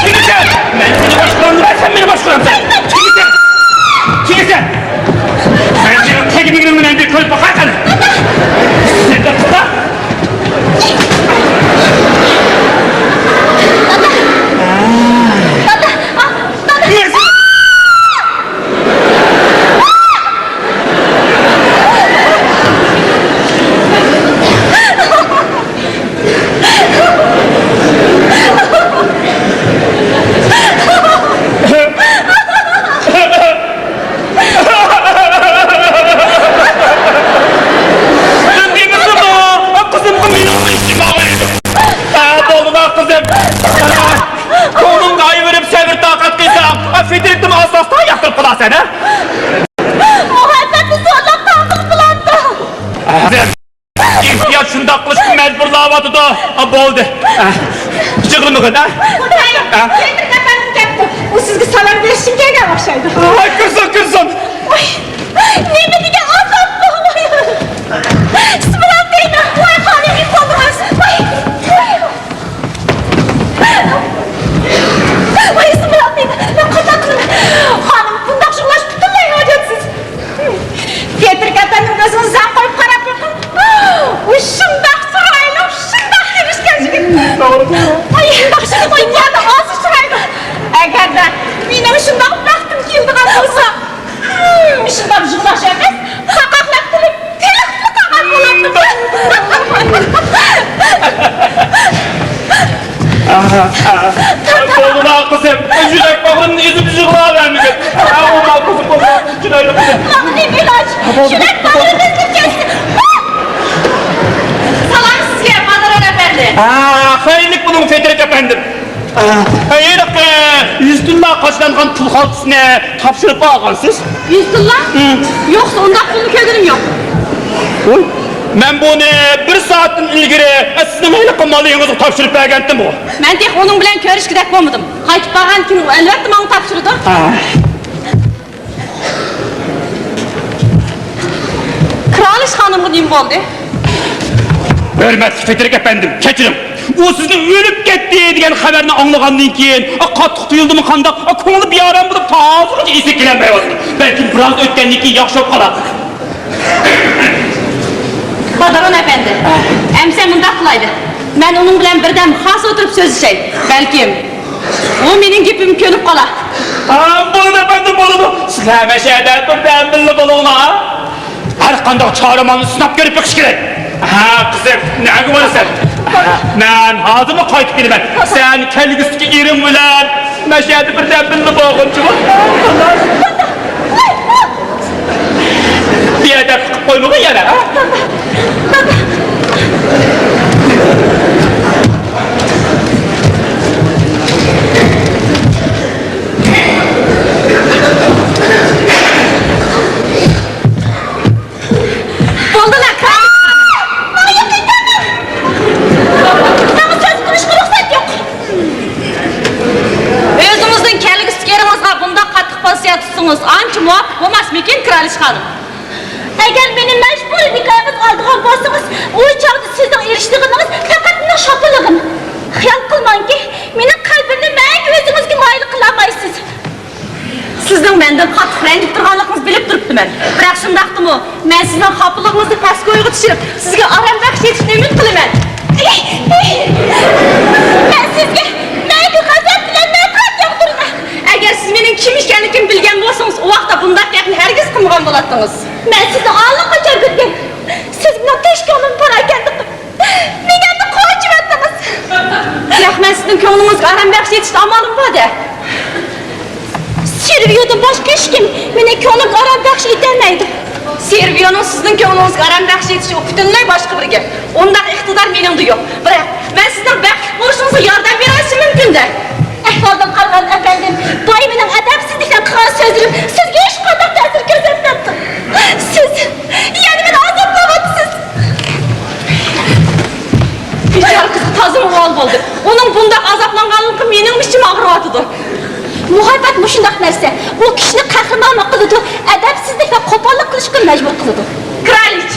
تېگىسەن! مەن سېنى باشقۇرامدۇ، سەن مېنى باشقۇرامسەن؟ تېگىسەن! تېگىسەن! مەن سېنىڭ تەگمىگىنىڭنى مەن بىر كۆرۈپ باقاي قېنى! سەن دە قىستا! دادا! دادا! دادا! قىزىمغا مېنىڭ ئىشىم بار. ھە، بولدىما، قىزىم؟ كۆڭلۈڭگە ئايۋېرىپ سەۋر-تاقەت قىلساڭ، فېترىكتىن ئاستا-ئاستا ياقتۇرۇپ قالارسەن، ھە؟ مۇھەببەتنى زورلاپ تاقىلىپ بولامدۇ؟ ئېھتىيات شۇنداق قىلىشقا مەجبۇرلاۋاتىدۇ. بولدى. يىغلىمىغىن، ھە؟ خۇدايىم، پېتىر ئەپەندىم كەپتۇ. ئۇ سىزگە سالام بېرىشكە كەلگەن ئوخشايدۇ. ۋاي، كىرسۇن، كىرسۇن. ۋاي، نېمە دېگەن ئازاب بۇ؟ بىسمىللا دەيمەن. ۋاي، خانىم، يىقىلدىڭىز. ۋاي، ۋاي. ۋاي، بىسمىللا دەيمەن. مەن قانداق قىلىمەن؟ خانىم، بۇنداق يىغلاش پۈتۈنلەي ھاجەتسىز. پېتىر ئەپەندىم، ئۆزىڭىز زەن قويۇپ قاراپ بېقىڭ. ئۇ شۇنداق چىرايلىق، شۇنداق كۆرۈشكەن يىگىت. ۋاي، ۋاي، يەنە ئازى چىرايلىق. ئەگەردە مېنىڭ شۇنداق بەختىم كېلىدىغان بولسا، مۇشۇنداق يىغلاش ئەمەس، قاقاقلاپ كۈلۈپ، تېلىقلا قالغان بولاتتىم. بولدىما، قىزىم، يۈرەك باغرىمنى ئېزىپ يىغلاۋەرمىگىن. ئاۋۇ ماقۇل، قىزىم، بولدى، چىرايلىق قىزىم. ماڭا نېمە ئېلاج؟ يۈرەك باغرىم ئېزىلىپ كەتتى. سالام سىزگە، مادرون ئەپەندى. ھە، خەيرلىك بولۇڭ، پېترىك ئەپەندىم. ھېلىقى يۈز تىللا قاچىلانغان پۇل خالتىسىنى تاپشۇرۇپ ئالغانسىز؟ يۈز تىللا؟ ھىم. يوق، ئۇنداق پۇلنى كۆرگىنىم يوق. ۋوي. مەن بۇنى بىر سائەتتىن ئىلگىرى سىزنىڭ ھېلىقى مالىڭىزغا تاپشۇرۇپ بەرگەنتىمغۇ؟ مەن تېخى ئۇنىڭ بىلەن كۆرۈشكۈدەك بولمىدىم. قايتىپ بارغاندىن كېيىن ئۇ ئەلۋەتتە ماڭا تاپشۇرىدۇ. ھە. كىرالىش خانىمغا نېمە بولدى؟ ھۆرمەتلىك فېدېرىك ئەپەندىم، كەچۈرۈڭ. ئۇ سىزنى ئۆلۈپ كەتتى دېگەن خەۋەرنى ئاڭلىغاندىن كېيىن، ئا، قاتتىق تۇيۇلدىمۇ قانداق؟ ئا، كۆڭلى بىئارام بولۇپ، تازىغىچە ئېسىگە كېلەلمەيۋاتىدۇ. بەلكىم بىراز ئۆتكەندىن كېيىن ياخشى بولۇپ قالار. باداران ئەپەندى، ئەمىسە مۇنداق قىلايلى. مەن ئۇنىڭ بىلەن بىردەم خاس ئولتۇرۇپ سۆزلىشەي. بەلكىم ئۇ مېنىڭ گېپىمگە كۆنۈپ قالار. ھە، بولىدۇ ئەپەندىم، بولىدۇ. سىلەر مەشەدە بىردەم بىللە بولۇڭلار. ھەر قانداق چارىمالنى سىناپ كۆرۈپ بېقىش كېرەك. ھە، قىزىم، نەگە بارىسەن؟ مەن ھازىرلا قايتىپ كېلىمەن. سەن كەلگۈسىدىكى ئېرىڭ بىلەن مەشەدە بىردەم بىللە بولغۇنچىمۇ؟ بىئەدەپلىك قىلىپ قويمىغىن يەنە، ھە؟ بولدىلا، كارىز خانىم. ماڭا يېقىن كەلمەڭ. ماڭا سۆز قىلىشقا رۇخسەت يوق. ئۆزىڭىزنىڭ كەلگۈسىدىكى ئېرىڭىزغا بۇنداق قاتتىق پوزىتسىيە تۇتسىڭىز، ئانچە مۇۋاپىق بولماسمىكىن، كىرالىش خانىم؟ ئەگەر مېنى مەجبۇرىي نىكاھىڭىزغا ئالىدىغان بولسىڭىز، ئۇ چاغدا سىزنىڭ ئېرىشىدىغىنىڭىز پەقەتلا شاپىلىغىم. خىيال قىلماڭكى، مېنىڭ قەلبىمنى مەڭگۈ ئۆزىڭىزگە مايىل قىلالمايسىز. سىزنىڭ مەندىن قاتتىق رەنجىپ تۇرغانلىقىڭىزنى بىلىپ تۇرۇپتىمەن. بىراق شۇنداقتىمۇ، مەن سىزنىڭ خاپىلىقىڭىزنى پەسكويغا چۈشۈرۈپ، سىزگە ئارام بەخش ئېتىشنى ئۈمىد قىلىمەن. مەن سىزگە مەڭگۈ غەزەپ بىلەن نەپرەت ياغدۇرىمەن. ئەگەر سىز مېنىڭ كىم ئىكەنلىكىمنى بىلگەن بولسىڭىز، ئۇ ۋاقىتتا بۇنداق گەپنى ھەرگىز قىلمىغان بولاتتىڭىز. مەن سىزنى ئاللىقاچان بىلگەن. سىز مېنىڭ تىنچ كۆڭلۈمنى پاراكەندە قىلىپ، مېنى ئەمدى قوچۇۋەتتىڭىز. بىراق مەن سىزنىڭ كۆڭلىڭىزگە ئارام بەخش ئېتىشتە ئامالىم بار-دە. سېرۋىيودىن باشقا ھېچكىم مېنىڭ كۆڭلۈمگە ئارام بەخش ئېتەلمەيدۇ. سېرۋىيونىڭ سىزنىڭ كۆڭلىڭىزگە ئارام بەخش ئېتىشى، ئۇ پۈتۈنلەي باشقا بىر گەپ. ئۇنداق ئىقتىدار مېنىڭدە يوق. بىراق مەن سىزنىڭ بەختلىك بولۇشىڭىزغا ياردەم بېرىۋېتىشىم مۇمكىن-دە. ئەھۋالدىن قارىغاندا ئەپەندىم، بايا مېنىڭ ئەدەپسىزلىكتىن قىلغان سۆزلىرىم سىزگە ھېچقانداق تەسىر كۆرسەتمەپتۇ. سىز يەنە مېنى ئازابلاۋاتىسىز. بىچارە قىزغا تازىمۇ ئۇۋال بولدى. ئۇنىڭ بۇنداق ئازابلانغانلىقى مېنىڭمۇ ئىچىم ئاغرىۋاتىدۇ. مۇھەببەت مۇشۇنداق نەرسە. ئۇ كىشىنى قەھرىمانلىق قىلىدۇ، ئەدەپسىزلىك ۋە قوپاللىق قىلىشقا مەجبۇر قىلىدۇ. كىرالىچ،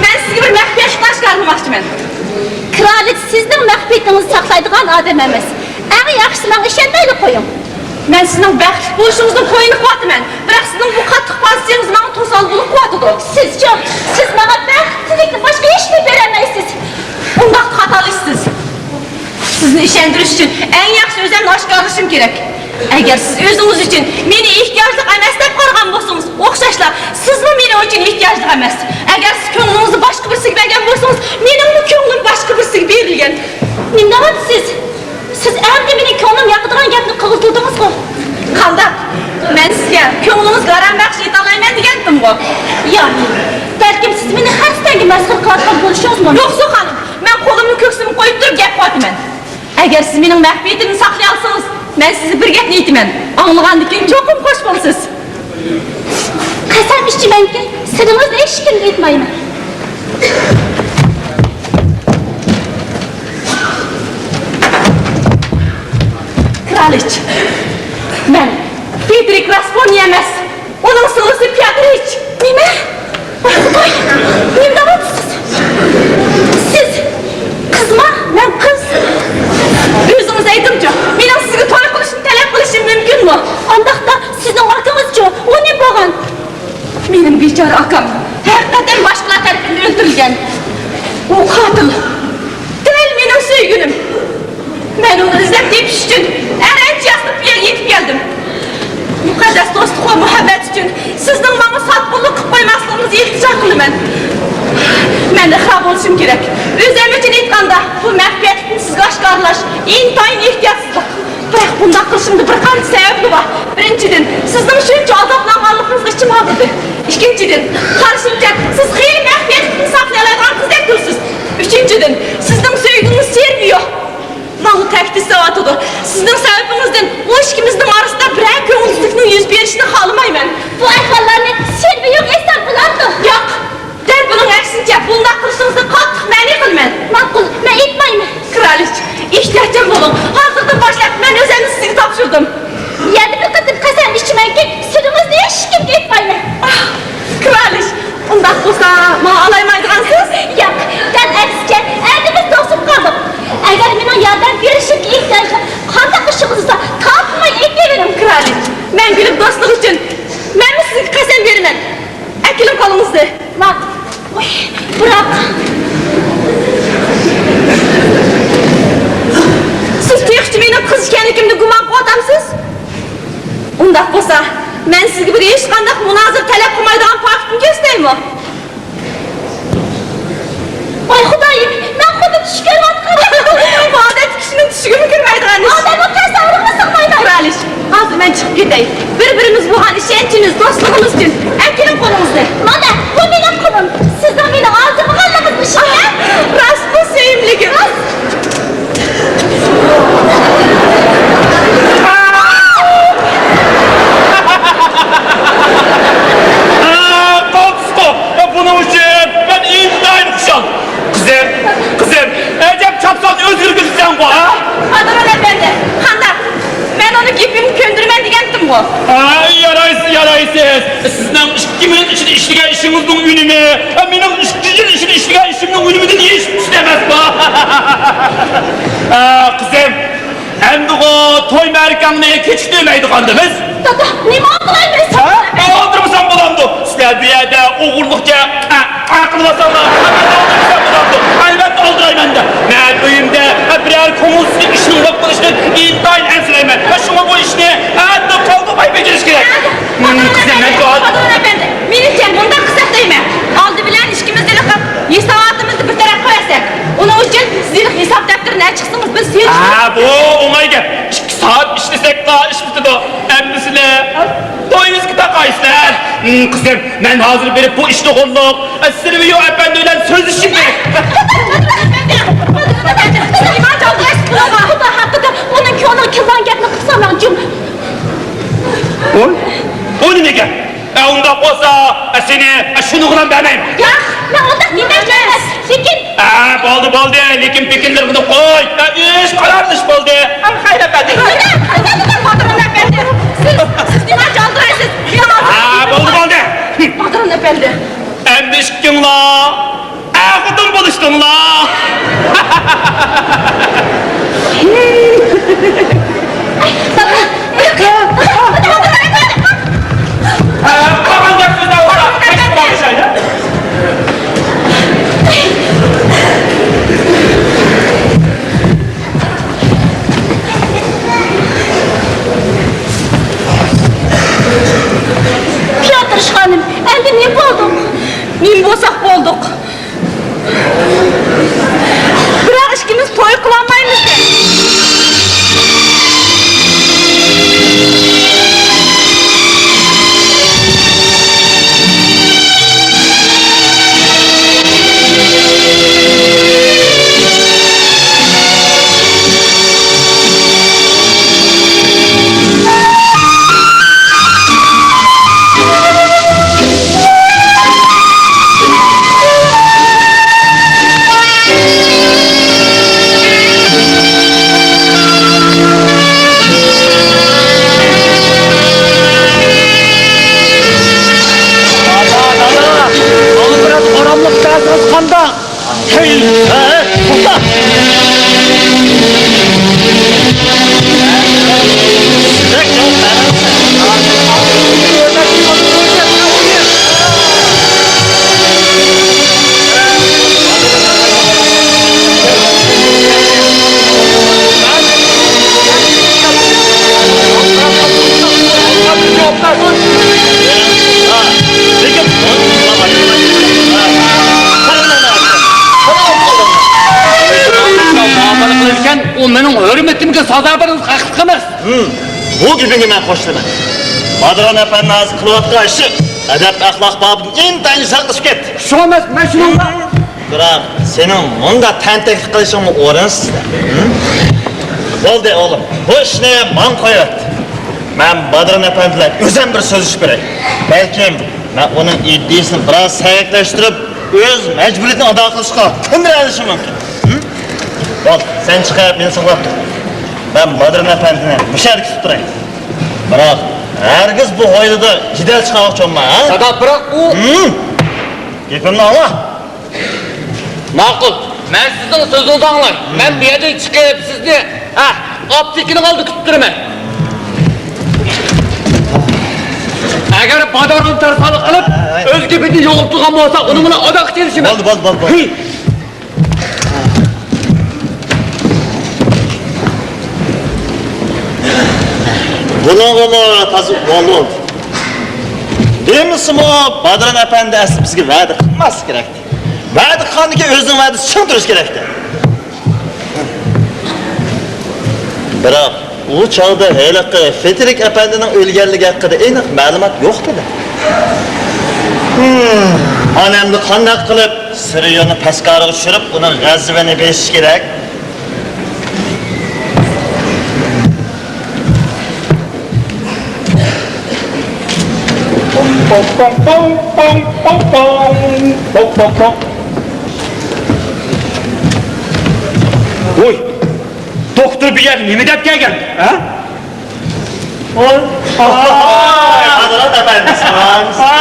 مەن سىزگە بىر مەخپىيەتلىك ئاشكارىلىماقچىمەن. كىرالىچ سىزنىڭ مەخپىيىتىڭىزنى ساقلايدىغان ئادەم ئەمەس. ئەڭ ياخشىسى ماڭا ئىشەنمەيلا قويۇڭ. مەن سىزنىڭ بەختلىك بولۇشىڭىزدىن قويۇنۇپ قىلىۋاتىمەن، بىراق سىزنىڭ بۇ قاتتىق پوزىتسىيەڭىز ماڭا توسال بولۇپ قىلىۋاتىدۇ. سىزچۇ؟ سىز ماڭا بەختلىكتىن باشقا ھېچنېمە بېرەلمەيسىز. ئۇنداقتا خاتالىشىسىز. سىزنى ئىشەندۈرۈش ئۈچۈن ئەڭ ياخشى ئۆزۈمنى ئاشكارىلىشىم كېرەك. ئەگەر سىز ئۆزىڭىز ئۈچۈن مېنى ئېھتىياجلىق ئەمەس دەپ قارىغان بولسىڭىز، ئوخشاشلا سىزمۇ مېنىڭ ئۈچۈن ئېھتىياجلىق ئەمەس. ئەگەر سىز كۆڭلىڭىزنى باشقا بىرسىگە بەرگەن بولسىڭىز، مېنىڭمۇ كۆڭلۈم باشقا بىرسىگە بېرىلگەن. نېمە دەۋاتىسىز؟ سىز ئەمدى مېنىڭ كۆڭلۈم ياقىدىغان گەپنى قىلغۇزدۇڭىزغۇ؟ قانداق؟ مەن سىزگە كۆڭلىڭىزگە ئارام بەخش ئېتالايمەن دېگەنتىمغۇ؟ ياق. بەلكىم سىز مېنى خەستەنگە مەسخىرە قىلىۋاتقان بولۇشىڭىز مۇمكىن. يوقسۇ خانىم، مەن قولۇمنى كۆكسۈمگە قويۇپ تۇرۇپ گەپ قىلىۋاتىمەن. ئەگەر سىز مېنىڭ مەخپىيىتىمنى ساقلىيالىسىڭىز، مەن سىزگە بىر گەپنى ئېيتىمەن. ئاڭلىغاندىن كېيىن چوقۇم خوش بولىسىز. قەسەم ئىچىمەنكى، سىرىڭىزنى ھېچكىمگە ئېيتمايمەن. كرالىچ، مەن فېدېرىك راسپوننى ئەمەس، ئۇنىڭ سىڭلىسى پياترىچ. نېمە؟ خۇدايىم، نېمە دەۋاتىسىز؟ سىز قىزما؟ مەن قىز. ئۆزىڭىز ئېيتىڭچۇ، مېنىڭ سىزگە توي قىلىشنى تەلەپ قىلىشىم مۇمكىنمۇ؟ ئانداقتا سىزنىڭ ئاكىڭىزچۇ؟ ئۇ نېمە بولغان؟ مېنىڭ بىچارە ئاكام ھەقىقەتەن باشقىلار تەرىپىدىن ئۆلتۈرۈلگەن. ئۇ قاتىل. دەل مېنىڭ سۆيگۈنۈم. مەن ئۇنى ئىزدەپ تېپىش ئۈچۈن ئەرەنچە ياسىنىپ بۇ يەرگە يېتىپ كەلدىم. مۇقەددەس دوستلۇق ۋە مۇھەببەت ئۈچۈن سىزنىڭ ماڭا ساتقۇنلۇق قىلىپ قويماسلىقىڭىزنى ئىلتىجا قىلىمەن. مەن ئىقرار بولۇشۇم كېرەك. ئۆزۈم ئۈچۈن ئېيتقاندا، بۇ مەخپىيەتلىكنى سىزگە ئاشكارىلاش ئىنتايىن ئېھتىياتسىزلىق. بىراق بۇنداق قىلىشىمدا بىر قانچە سەۋەبمۇ بار. بىرىنچىدىن، سىزنىڭ شۇنچە ئازابلانغانلىقىڭىزغا ئىچىم ئاغرىدى. ئىككىنچىدىن، قارىشىمچە، سىز خېلى مەخپىيەتلىكنى ساقلىيالايدىغان قىزدەك تۇرىسىز. ئۈچىنچىدىن، سىزنىڭ سۆيگۈڭىز سېرۋىيو ماڭا تەھدىت سېلىۋاتىدۇ. سىزنىڭ سەۋەبىڭىزدىن ئۇ ئىككىمىزنىڭ ئارىسىدا بىرەر كۆڭۈلسىزلىكنىڭ يۈز بېرىشىنى خالىمايمەن. بۇ ئەھۋاللارنى سېرۋىيوغا ئېيتسام بولامدۇ؟ ياق! دەل بۇنىڭ ئەكسىنچە، بۇنداق ماڭا ئالايمايدىغانسىز؟ ياق، دەل ئەكسىچە، ئەتە بىز توسۇپ قالدۇق. ئەگەر مېنىڭ ياردەم بېرىشىمگە ئېھتىياجلىق قانداق ئىشىڭىز بولسا، تارتىنماي ئېيتىۋېرىڭ. كرالىچ، مەڭگۈلۈك دوستلۇق ئۈچۈن مەنمۇ سىزگە قەسەم بېرىمەن. ئەكېلىڭ قولىڭىزنى. ۋاي، بىراق، سىز تېخىچە مېنىڭ قىز ئىكەنلىكىمنى گۇمان قىلىۋاتامسىز؟ ئۇنداق بولسا، مەن سىزگە بىر ھېچقانداق مۇنازىرە تەلەپ قىلمايدىغان پاكىتنى كۆرسىتەيمۇ؟ ۋاي خۇدايىم، مەن خۇددى چۈش كۆرۈۋاتقاندەك. بۇ ئادەتتە كىشىنىڭ چۈشىگىمۇ كىرمەيدىغان ئىش. ئادەمنىڭ تەسەۋۋۇرىغىمۇ سىغمايدۇ. كرالىچ، ھازىر مەن چىقىپ كېتەي. بىر-بىرىمىز بولغان ئىشەنچىمىز، دوستلۇقىمىز ئۈچۈن ئەكېلىڭ قولىڭىزنى. مانا، بۇ مېنىڭ قولۇم. سىزنىڭ مېنى ئالدىمىغانلىقىڭىزنى ئىشىنىمەن. راست بۇ، سۆيۈملۈكۈم. راست. توپ، توپ! بۇنىڭ ئۈچۈن مەن ئىنتايىن خۇشال. قىزىم، قىزىم، ئەجەب چاپسان ئۆزگىرىپ كېتىپسەنغۇ، ھە؟ پاترون ئەپەندى، قانداق؟ مەن ئۇنى گېپىمگە كۆندۈرىمەن دېگەنتىمغۇ. ھە، يارايسىز، يارايسىز. سىزنىڭ ئىككى مىنۇت ئىچىدە ئىشلىگەن ئىشىڭىزنىڭ ئۈنۈمى، ھە، مېنىڭ ئىككى يىل ئىچىدە ئىشلىگەن ئىشىمنىڭ ئۈنۈمىدىن ھېچ ئۈستۈن ئەمەسقۇ. ھە، قىزىم، ئەمدىغۇ توي مەرىكەڭنى كېچىكتۈرمەيدىغاندىمىز. دادا، نېمە ئالدىرايمىز؟ ھە؟ ئالدىرمىسام بولامدۇ؟ سىلەر بۇ يەردە ئوغرىلىقچە ئە، ئە قىلىۋاتساڭلار، ئەلۋەتتە ئالدىرىمىسام بولامدۇ؟ ئەلۋەتتە ئالدىرايمەن-دە. مەن ئۆيۈمدە بىرەر كۆڭۈلسىزلىك ئىشنىڭ بولۇپ قېلىشىدىن ئىنتايىن ئەنسىرەيمەن. شۇڭا بۇ ئىشنى ھە، توختىتىپ بېجىرىش كېرەك. قىزىم، مەن جاۋاب. پاترون ئەپەندى، مېنىڭچە مۇنداق قىلساق دەيمەن. ئالدى بىلەن ئىككىمىز ھېلىقى ھېساباتىمىزنى بىر تەرەپ قىلىۋەتسەك. ئۇنىڭ ئۈچۈن سىز ھېلىقى ھېساب دەپتىرىنى ئەچىقسىڭىز، بىز سېلىشتۇرۇپ. ھە، بۇ ئوڭاي گەپ. ئىككى سائەت ئىشلىسەكلا ئىش پۈتىدۇ. ئەمدى سىلەر تويىڭىزغا تاقايسىلەر. قىزىم، مەن ھازىر بېرىپ بۇ ئىشنى قوللاپ، سىلۋىيو ئەپەندى بىلەن سۆزلىشىپ بېرىڭ. خۇدا ھەققىدە ئۇنىڭ كۆڭلىگە كىرىدىغان گەپنى قىلساڭلار جۇم. ۋوي، بۇ نېمە گەپ؟ ئە، ئۇنداق بولسا، ئە، سېنى، ئە، شۇنىڭغىلا بەرمەيمەن. ياق، مەن ئۇنداق دېمەيمەن. لېكىن. ئە، بولدى، بولدى، لېكىن پېكىنلىرىڭنى قوي. ئە، ئىش قارارلىشىپ بولدى. ئە، خەير ئەپەندى. نېمە؟ نېمە، پاترون ئەپەندى؟ سىز، سىز نېمە ئالدىرايسىز؟ ئە، بولدى، بولدى. پاترون ئەپەندى. ئەمدى ئىككىڭلار ئەر-خوتۇن بولۇشتۇڭلار. قالغان گەپ سۆزلەر بولسا، قايتىپ باغلىشايلى. پيوتر خانىم، ئەمدى نېمە بولدۇق؟ نېمە بولساق بولدۇق. بىراق ئىككىمىز توي قىلالمايمىز. دادا، دادا، ماڭا بىراز ئاراملىق بەرسىڭىز قانداق؟ ھەي، ھە، توختا! ئۇ مېنىڭ ھۆرمىتىمگە سازاۋەر، ھەقلىق ئەمەس. ھىم، بۇ گېپىڭگە مەن قوشۇلىمەن. بادىران ئەپەندى ھازىر قىلىۋاتقان ئىشى ئەدەپ-ئەخلاق بابىدىن ئىنتايىن يىراقلىشىپ كەتتى. شۇ ئەمەس، مەن شۇنىڭغا. بىراق، سېنىڭ مۇنداق تەنتەكلىك قىلىشىڭمۇ ئورۇنسىز-دە. ھىم؟ بولدى، ئوغلۇم، بۇ ئىشنى ماڭا قويۇۋەت. مەن بادىران ئەپەندى بىلەن ئۆزۈم بىر سۆزلىشىپ كۆرەي. بەلكىم مەن ئۇنىڭ ئىدىيىسىنى بىراز سەگەكلەشتۈرۈپ، ئۆز مەجبۇرىيىتىنى ئادا قىلىشقا كۆندۈرەلىشىم مۇمكىن. ھىم؟ بول، سەن چىقىپ مېنى ساقلاپ تۇر. مەن بادىران ئەپەندىنى مۇشۇ يەردە كۈتۈپ تۇراي. بىراق، ھەرگىز بۇ ھويلىدا جېدەل چىقارغۇچى بولما، ھە؟ دادا، بىراق ئۇ. ھىم؟ گېپىمنى ئاڭلا. ماقۇل، مەن سىزنىڭ سۆزىڭىزنى ئاڭلاي. مەن بۇ يەردىن چىقىپ سىزنى، ھە، ئاپتېكىنىڭ ئالدىدا كۈتۈپ تۇرىمەن. ئەگەر بادارغىنى تەرسانلىق قىلىپ، ئۆز گېپىدىن يولغا تۇرغان بولسا، ئۇنىڭ بىلەن ئاداققا چېلىشىمەن. بولدى، بولدى، بولدى، بولدى. بۇنىڭغىمۇ تازا ئۇۋال بولدى. دېمىسىمۇ، بادران ئەپەندى ئەسلى بىزگە ۋەدە قىلماسلىقى كېرەكتى. ۋەدە قىلغاندىن كېيىن ئۆزىنىڭ ۋەدىسىنى چىڭ تۇرۇشى كېرەكتى. بىراق، ئۇ چاغدا ھېلىقى فېترىك ئەپەندىنىڭ ئۆلگەنلىكى ھەققىدە ئېنىق مەلۇمات يوق ئىدى. ھىم، ئانا ئەمدى قانداق قىلىپ سىرىيونى پەسكارىغا چۈشۈرۈپ، ئۇنىڭ غەزىپىنى بېسىش كېرەك؟ ۋوي! دوختۇر بۇ يەرگە نېمە دەپ كەلگەن، ھە؟ ۋوي! ۋوي! ھازىرات ئەپەندى، سالام. ھا،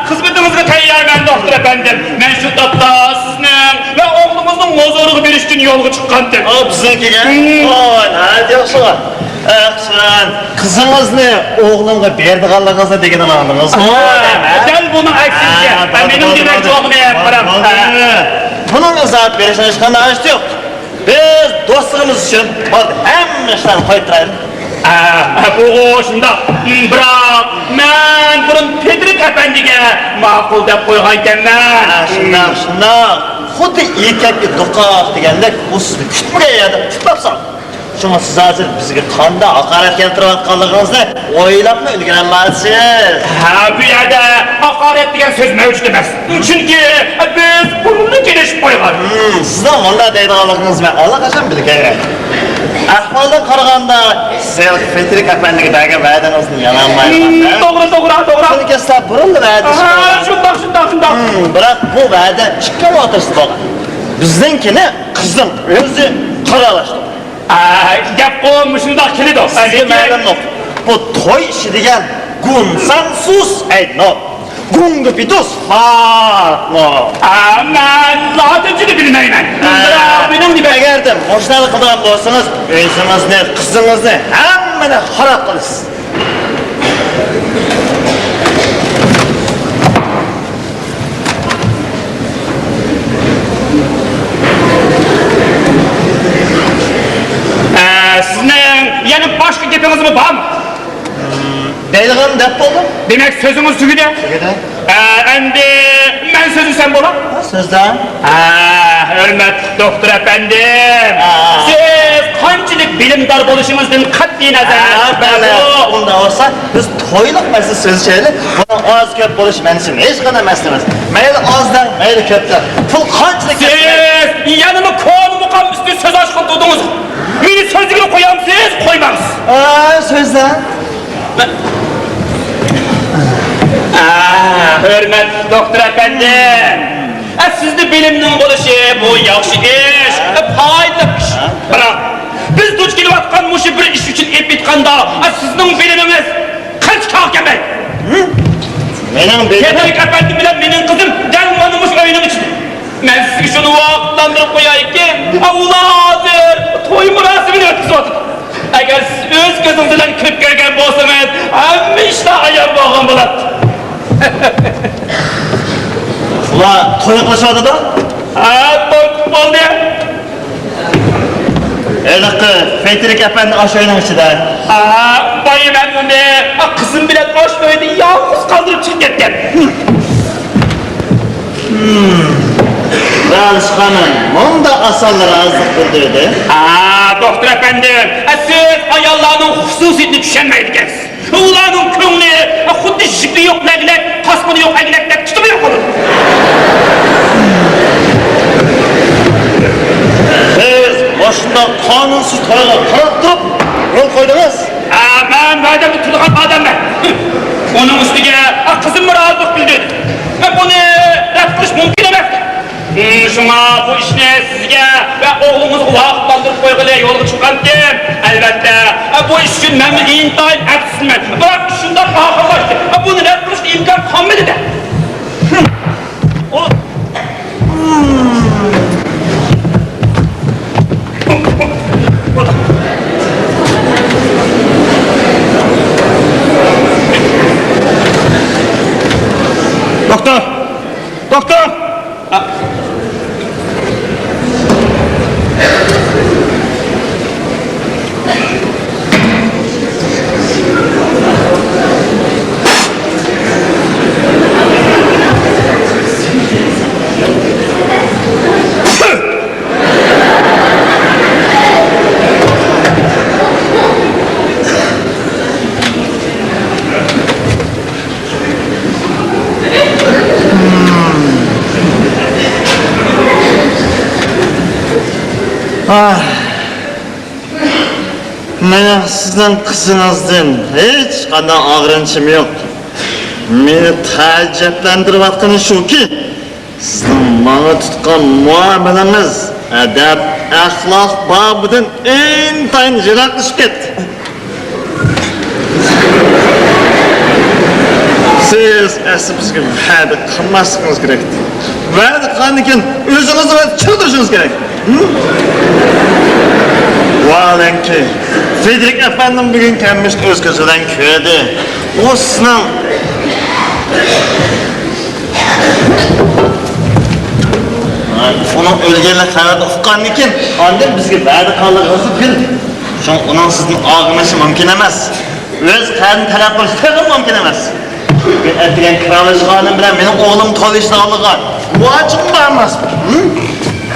خىزمىتىڭىزگە تەييارمەن، دوختۇر ئەپەندىم. مەن شۇ تاپتا سىزنىڭ ۋە ئوغلىڭىزنىڭ مۇزۇرىغا بېرىش ئۈچۈن يولغا چىققانتىم. ئا، بىزنىڭكىگە؟ ھىم. ۋوي، ناھايىتى ياخشى. ئەخسان، قىزىڭىزنى ئوغلۇمغا بېرىدىغانلىقىڭىزنى دېگىنىنى ئاڭلىدىڭىزمۇ؟ ھا، دەل بۇنىڭ ئەكسىچە. ھا، ھە، مېنىڭ دېمەكچى بولغىنىم، قاراڭ. بۇنىڭ ئىزاھات بېرىشنىڭ ھېچقانداق ھاجىتى يوق. بىز دوستلۇقىمىز ئۈچۈن، بولدى، ھەممە ئىشلارنى قويۇپ تۇرايلى. ھە، بۇغۇ شۇنداق. بىراق، مەن بۇرۇن پېترىك ئەپەندىگە ماقۇل دەپ قويغانىكەنمەن. ھە، شۇنداق، شۇنداق. خۇددى ئېركەككە دوقاق دېگەندەك، ئۇ سىزنى كۈتمىگەن يەردە كۈتۈپ قاپسىز. شۇڭا سىز ھازىر بىزگە قانداق ھاقارەت كەلتۈرۈۋاتقانلىقىڭىزنى ئويلاپمۇ ئۈلگۈرەلمەيسىز. ھە، بۇ يەردە ھاقارەت دېگەن سۆز مەۋجۇت ئەمەس. چۈنكى بىز بۇرۇنلا كېلىشىپ قويغان. ھىم، سىزنىڭ مۇنداق دەيدىغانلىقىڭىزنى مەن ئاللىقاچان بىلگەن. ئەھۋالدىن قارىغاندا، سىز پېترىك ئەپەندىگە بەرگەن ۋەدىڭىزنى يانالمايدىغان. ھىم، توغرا، توغرا، توغرا. چۈنكى سىلەر بۇرۇنلا ۋەدىلىشىپ قويغان. شۇنداق، شۇنداق، شۇنداق. ھىم، بىراق بۇ ۋەدە ئىككىڭلار ئوتتۇرىسىدا بولغان. بىزنىڭكىنى قىزىڭ ئۆزى قارارلاشتۇردى. ئە، گەپقۇ مۇشۇنداق كېلىدۇ. سىزگە مەلۇملۇق، بۇ توي ئىشى دېگەن گۇنسانسۇس ئەينو. گۇڭگىپىدۇس فارنو. ئە، مەن لاتىنچىنى بىلمەيمەن. ئە، بىراق مېنىڭ نېمە، ئەگەردە مۇشۇنداق قىلىدىغان بولسىڭىز، ئۆزىڭىزنى، قىزىڭىزنى، ھەممىنى خاراب قىلىسىز. ئە، سىزنىڭ يەنە باشقا گېپىڭىزمۇ بارمۇ؟ دەيدىغان دەپ بولدۇم. دېمەك، سۆزىڭىز تۈگىدى؟ تۈگىدى. ئە، ئەمدى مەن سۆزلىسەم بولا؟ ھە، سۆزلەڭ. ئە، ھۆرمەتلىك دوختۇر ئەپەندىم، ھە. سىز قانچىلىك بىلىمدار بولۇشىڭىزدىن قەتئىينەزەر، ھە، مەن بەلى، بۇ ئۇنداق بولسا، بىز تويلۇق مەسىلە سۆزلىشەيلى. بۇنىڭ ئاز كۆپ بولۇش مەن ئۈچۈن ھېچقانداق مەسىلە ئەمەس. مەيلى ئاز دەڭ، مەيلى كۆپ دەڭ. پۇل قانچىلىك كەتسە، سىز يەنىمۇ كونا مۇقام ئۈستىدە سۆز ئاچقىلى تۇردىڭىزغۇ. مېنى سۆزلىگىلى قويامسىز، قويمامسىز؟ ئا، سۆزلەڭ. ئا، ھۆرمەتلىك دوختۇر ئەپەندىم، ئە، سىزدە بىلىمنىڭ بولۇشى بۇ ياخشى ئىش، ئە، پايدىلىق ئىش. بىراق، بىز دۇچ كېلىۋاتقان مۇشۇ بىر ئىش ئۈچۈن ئېلىپ ئېيتقاندا، ئە، سىزنىڭ بىلىمىڭىز قانچە كەلمەيدۇ؟ مېنىڭ بىلىمىم؟ پېترىك ئەپەندى بىلەن مېنىڭ قىزىم دەل مانا مۇشۇ ئۆينىڭ ئىچىدە. مەن سىزگە شۇنى ۋاقىتلاندۇرۇپ قويايكى، ئۇلار ھازىر توي مۇراسىمىنى ئۆتكۈزۈۋاتىدۇ. ئەگەر سىز ئۆز كۆزىڭىز بىلەن كىرىپ كۆرگەن بولسىڭىز، ھەممە ئىشلار ئايان بولغان بولاتتى. ئۇلار توي قىلىشىۋاتىدۇ؟ ھە، توي قىلىپ بولدى. ھېلىقى پېترىك ئەپەندى ئاشۇ ئۆينىڭ ئىچىدە. ھە، بايا مەن ئۇنى قىزىم بىلەن ئاشۇ ئۆيدە يالغۇز قالدۇرۇپ چىقىپ كەتكەن. ھىم. رازى خانىم مۇنداق ئاسانلا رازىلىق بىلدۈردى. ھە، دوختۇر ئەپەندىم، سىز ئاياللارنىڭ خۇسۇسىيىتىنى چۈشەنمەيدىكەنسىز. ئۇلارنىڭ كۆڭلى خۇددى يىپى يوق لەگلەك، پاسمىنى يوق ئەگلەكتەك تۇتۇلۇپ يوقىلىدۇ. سىز مۇشۇنداق قانۇنسىز تويغا قاراپ تۇرۇپ يول قويدىڭىز. ئە، مەن ۋەدەمدە تۇرىدىغان ئادەممەن. ئۇنىڭ ئۈستىگە، ئە، قىزىممۇ رازىلىق بىلدۈردى. ئە، بۇنى رەت قىلىش مۇمكىن ئەمەس. شۇڭا بۇ ئىشنى سىزگە ۋە ئوغلىڭىزغا ۋاقىتلاندۇرۇپ قويغىلى يولغا چىققانتىم. ئەلۋەتتە، بۇ ئىش ئۈچۈن مەنمۇ ئىنتايىن ئەپسۇسمەن. بىراق ئىش شۇنداق ئاخىرلاشتى، بۇنى رەت قىلىشقا ئىمكان قالمىدى-دە. ئۇ ئاھ، مېنىڭ سىزنىڭ قىزىڭىزدىن ھېچقانداق ئاغرىنىشىم يوق. مېنى تەئەججۈپلەندۈرۈۋاتقىنى شۇكى، سىزنىڭ ماڭا تۇتقان مۇئامىلىڭىز ئەدەپ-ئەخلاق بابىدىن ئىنتايىن يىراقلىشىپ كەتتى. سىز ئەسلى بىزگە ۋەدە قىلماسلىقىڭىز كېرەك. ۋەدە قىلغاندىن كېيىن ئۆزىڭىزنى ۋەدە چىقىرىشىڭىز كېرەك. ھە؟ ۋاھالەنكى، فېدېرىك ئەپەندىم بۈگۈن كەلمىشتە ئۆز كۆزى بىلەن كۆردى. ئۇ سىزنىڭ ئۇنىڭ ئۆلگەنلىك خەۋىرىنى ئۇققاندىن كېيىن، ئاندىن بىزگە ۋەدە قىلغانلىقىڭىزنى بىلدى. شۇڭا ئۇنىڭ سىزدىن ئاغرىنىشى مۇمكىن ئەمەس. ئۆز قەدىنى تەلەپ قىلىش تېخىمۇ مۇمكىن ئەمەس. بۈگۈن ئەتىگەن كىرالىشىغانىم بىلەن مېنىڭ ئوغلۇم توي ئىشىدە ئالىدىغان گۇۋاچىمۇ بارماس. ھە؟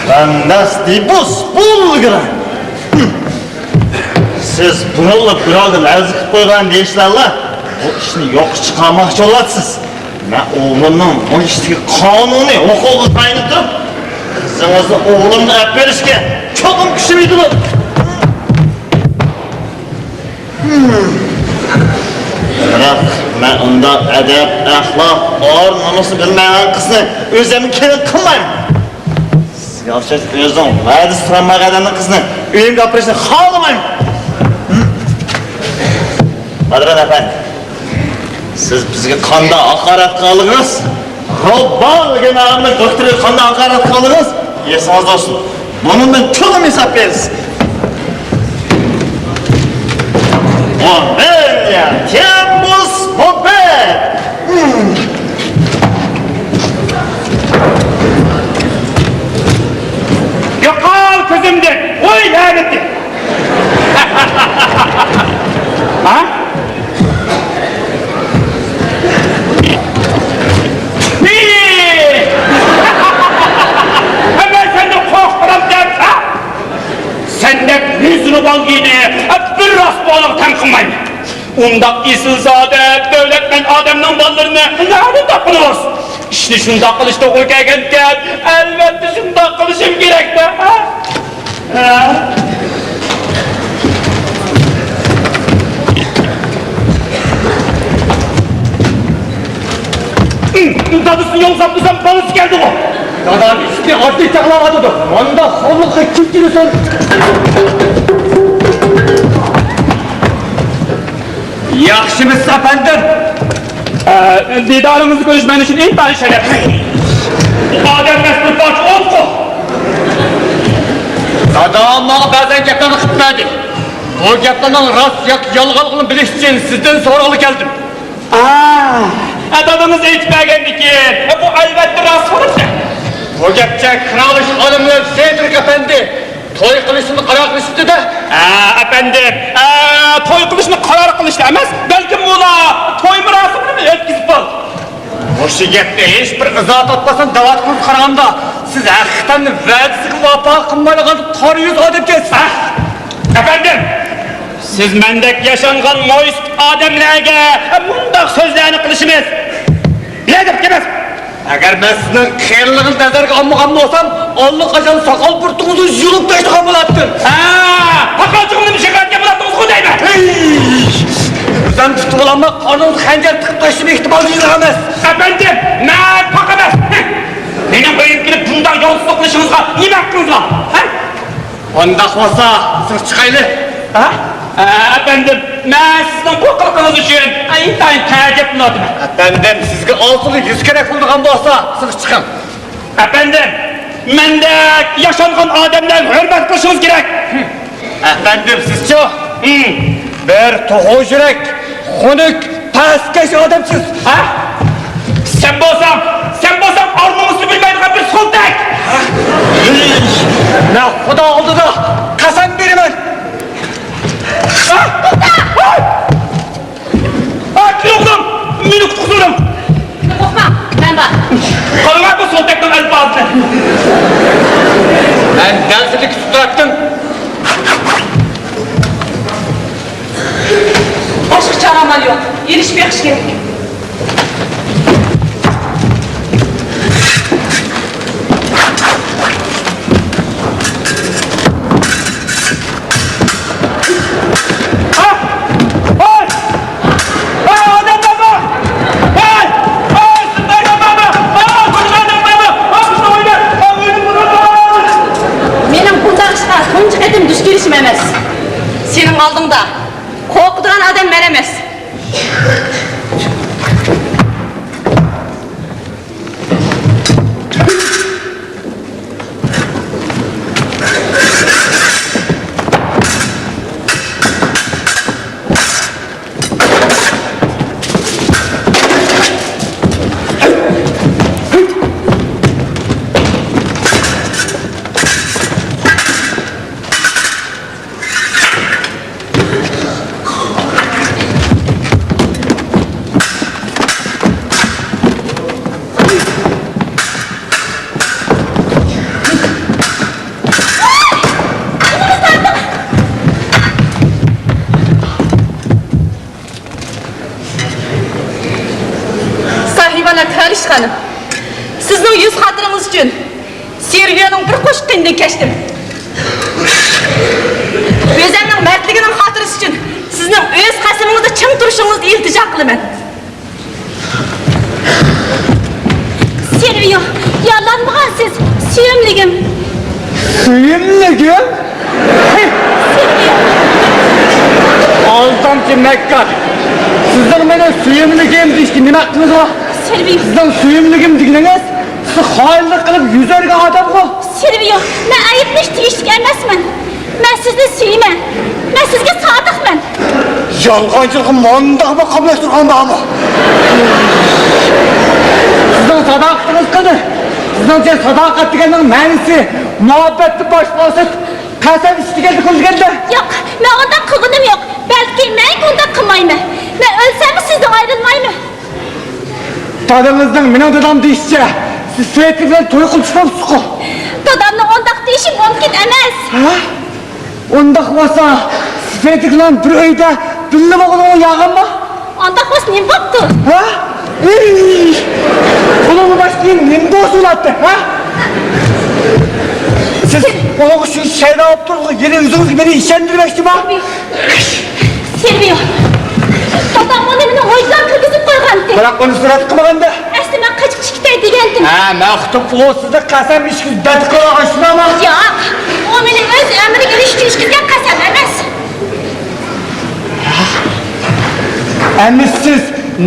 بەندەس دېبۇس بولغىرا. سىز بۇرۇنلا بىراۋغا لەۋز قىلىپ قويغان دېيىشلەرلا بۇ ئىشنى يوققا چىقارماقچى بولۇۋاتىسىز. مەن ئوغلۇمنىڭ بۇ ئىشتىكى قانۇنىي ھوقۇقىغا تايىنىپ تۇرۇپ، قىزىڭىزنى ئوغلۇمغا ئەپ بېرىشكە چوقۇم كۈچۈم يېتىدۇ. بىراق، مەن ئۇنداق ئەدەپ-ئەخلاق، ئار-نومۇسنى بىلمەيدىغان قىزنى ئۆزۈمگە كېلىن قىلمايمەن. سىزگە ئوخشاش ئۆزىنىڭ ۋەدىسى تۇرالمىغان ئادەمنىڭ قىزىنى ئۆيۈمگە ئاپىرىشنى خالىمايمەن. بادران ئەپەندى، سىز بىزگە قانداق ھاقارەت قىلغانلىقىڭىز، روبال دېگەن ئالىمنىڭ دوختۇرىغا قانداق ھاقارەت قىلغانلىقىڭىز ئېسىڭىزدە بولسۇن. بۇنىڭدىن چوقۇم ھېساب بېرىسىز. ئومېلىيا تېمبۇس بوبېت. يوقال كۆزۈمدىن، ۋاي لەنىتى! ھە؟ مەن سەندىن قورقمىدىم دەپ، ھە؟ سەندەك يۈز روبالگىنى بىر راست بالىغا تەڭ قىلمايمەن. ئۇنداق ئېسىلزادە، دۆلەتمەن ئادەمنىڭ بالىلىرىنى نەدىن تاپقىلى بولسۇن؟ ئىشنى شۇنداق قىلىش توغرا كەلگەنكەن، ئەلۋەتتە شۇنداق قىلىشىم كېرەكتە، ھە؟ ھە؟ دادىسىنى يوڭساپ تۇرسام، بالىسى كەلدىغۇ. دادام ئىشنى ئاددىي چاغلاۋاتىدۇ. مۇنداق خورلۇققا كىم كېلىسۇن؟ ياخشىمۇسىز، ئەپەندىم؟ ئە، دىدارىڭىزنى كۆرۈش مەن ئۈچۈن ئىنتايىن شەرەپ. ئادەم ئەمەس، بىر پارچە ئوتقۇ. دادام ماڭا بەزەن گەپلەرنى قىلىپ بەردى. بۇ گەپلەرنىڭ راست ياكى يالغانلىقىنى بىلىش ئۈچۈن سىزدىن سورىغىلى كەلدىم. ئا، ئە، دادىڭىز ئېيتىپ بەرگەندىكىن، ئە، بۇ ئەلۋەتتە راست بولىدۇ. بۇ گەپچە كىرالىش ئالىملار سېدرىك ئەپەندى توي قىلىشنى قارار قىلىشىپتۇ-دە. ئە، ئەپەندىم، ئە، توي قىلىشنى قارار قىلىشتا ئەمەس، بەلكىم ئۇلار توي مۇراسىمىنى ئۆتكۈزۈپ بولدى. مۇشۇ گەپكە ھېچ بىر ئىزاھ تاپماستىن دەۋاتقىنىڭىزغا قارىغاندا، سىز ھەقىقەتەن ۋەدىسىگە ۋاپا قىلمايدىغان قارا يۈز ئادەمكەنسىز. ئە، ئەپەندىم، سىز مەندەك ياشانغان مويسىپىت ئادەملەرگە مۇنداق سۆزلەرنى قىلىشىمىز بىئەدەپلىك ئەمەس. ئەگەر مەن سىزنىڭ قېرىلىقىنى نەزەرگە ئالمىغان بولسام، ئاللىقاچان ساقال بۇرۇتىڭىزنى يۇلۇپ تاشلىغان بولاتتىم. ھە، پاقالچىقىمنى شىكايەتكە بولاتتىڭىزغۇ دەيمەن. ھەي! ئۆزۈم تۇتۇۋالالماي قارنىڭىزغا خەنجەر تىقىپ تاشلىما ئېھتىمالى يوق ئەمەس. ئەپەندىم، مەن پاق ئەمەس. مېنىڭ ئۆيۈمگە كېلىپ بۇنداق يولسىزلىق قىلىشىڭىزغا نېمە ھەققىڭىز بار؟ ھە؟ ئۇنداق بولسا، سىز چىقايلى. ھە؟ ئە، ئەپەندىم، مەن سىزنىڭ بۇ قىلىقىڭىز ئۈچۈن ئىنتايىن تەئەججۈپلىنىۋاتىمەن. ئەپەندىم، سىزگە ئالتىدا يۈز كېرەك بولىدىغان بولسا، سىز چىقىڭ. ئەپەندىم، مەندەك ياشانغان ئادەملەرگە ھۆرمەت قىلىشىڭىز كېرەك. ئەپەندىم، سىزچۇ؟ ھىم. بىر توخۇ يۈرەك، خۇنۈك، پەسكەش ئادەمسىز. ھە؟ سەن بولساڭ، سەن بولساڭ ئار-نومۇسنى بىلمەيدىغان بىر سولتەك. مەن خۇدا ئالدىدا قەسەم بېرىمەن. ھە؟ توختا! ھە؟ ئاچ ئوغلۇم، مېنى قۇتقۇزۇۋېلىڭ. قورقما، مەن بار. قاراڭا بۇ سولتەكنىڭ ئەلپازىنى. مەن دەل سىزنى كۈتۈپ تۇراتتىم. باشقا چارە ئامال يوق. ئېلىشىپ بېقىش كېرەك. خانىم، سىزنىڭ يۈز خاتىرىڭىز ئۈچۈن سېرۋىيونىڭ بىر قوشۇق قېنىدىن كەچتىم. ئۆزۈمنىڭ مەردلىكىنىڭ خاتىرىسى ئۈچۈن سىزنىڭ ئۆز قەسىمىڭىزدە چىڭ تۇرۇشىڭىزنى ئىلتىجا قىلىمەن. سېرۋىيو، يارىلانمىغانسىز، سۆيۈملۈكۈم. سۆيۈملۈكۈم؟ سېرۋىيو. ئالدامچى مەككار! سىزنىڭ مېنى سۆيۈملۈكۈم دېيىشكە نېمە ھەققىڭىز بار؟ سېرۋىيو. سىزنىڭ سۆيۈملۈكۈم دېگىنىڭىز سىز خائىنلىق قىلىپ يۈز ئۆرۈگەن ئادەمغۇ. سېرۋىيو، مەن ئەيىبلىنىشكە تېگىشلىك ئەمەسمەن. مەن سىزنى سۆيىمەن. مەن سىزگە سادىقمەن. يالغانچىلىقنى مۇنداقمۇ قاملاشتۇرغان بارمۇ؟ سىزنىڭ ساداقىتىڭىز قېنى؟ سىزنىڭچە ساداقەت دېگەننىڭ مەنىسى مۇھەببەتتىن باشقا بولسا قەسەم ئىچىش دېگەننى كۆرگەندە. ياق، مەن ئۇنداق قىلغىنىم يوق. بەلكى مەنگە ئۇنداق قىلمايمەن. مەن ئۆلسەممۇ سىزدىن ئايرىلمايمەن. دادىڭىزنىڭ مېنىڭ دادام دېيىشىچە، سىز سېيىتلىك بىلەن توي قىلىپ چىقماپسىزغۇ؟ دادامنىڭ ئۇنداق دېيىشى مۇمكىن ئەمەس. ھە؟ ئۇنداق بولسا، سېيىتلىك بىلەن بىر ئۆيدە بىللە بولغىنىڭىز ياغانمۇ؟ ئۇنداق بولسا نېمە بوپتۇ؟ ھە؟ ئىي! بۇنىڭدىن باشقا نېمە بولسا بولاتتى، ھە؟ سىز ئۇنىڭغا شۇ شەيدا بولۇپ تۇرغان يەنە ئۆزىڭىزگە مېنى ئىشەندۈرمەكچىمۇ؟ سېرۋىيو، دادام ئۇنى مېنىڭ ۋىجدان كىرگۈزۈپ قويغانتى. بىراق ئۇنى سۈرەت قىلمىغاندا. ئەسلى مەن قېچىپ چىقىپ كېتەي دېگەنتىم. ھە، مەن ئۇقتۇم، ئۇ سىزنى قەسەم ئىچكۈزۈپ بەت قىلغان شۇنداقمۇ؟ ياق، ئۇ مېنى ئۆز ئەمرىگە ئېلىش ئۈچۈن ئىچكۈزگەن قەسەم ئەمەس. ئەمدى سىز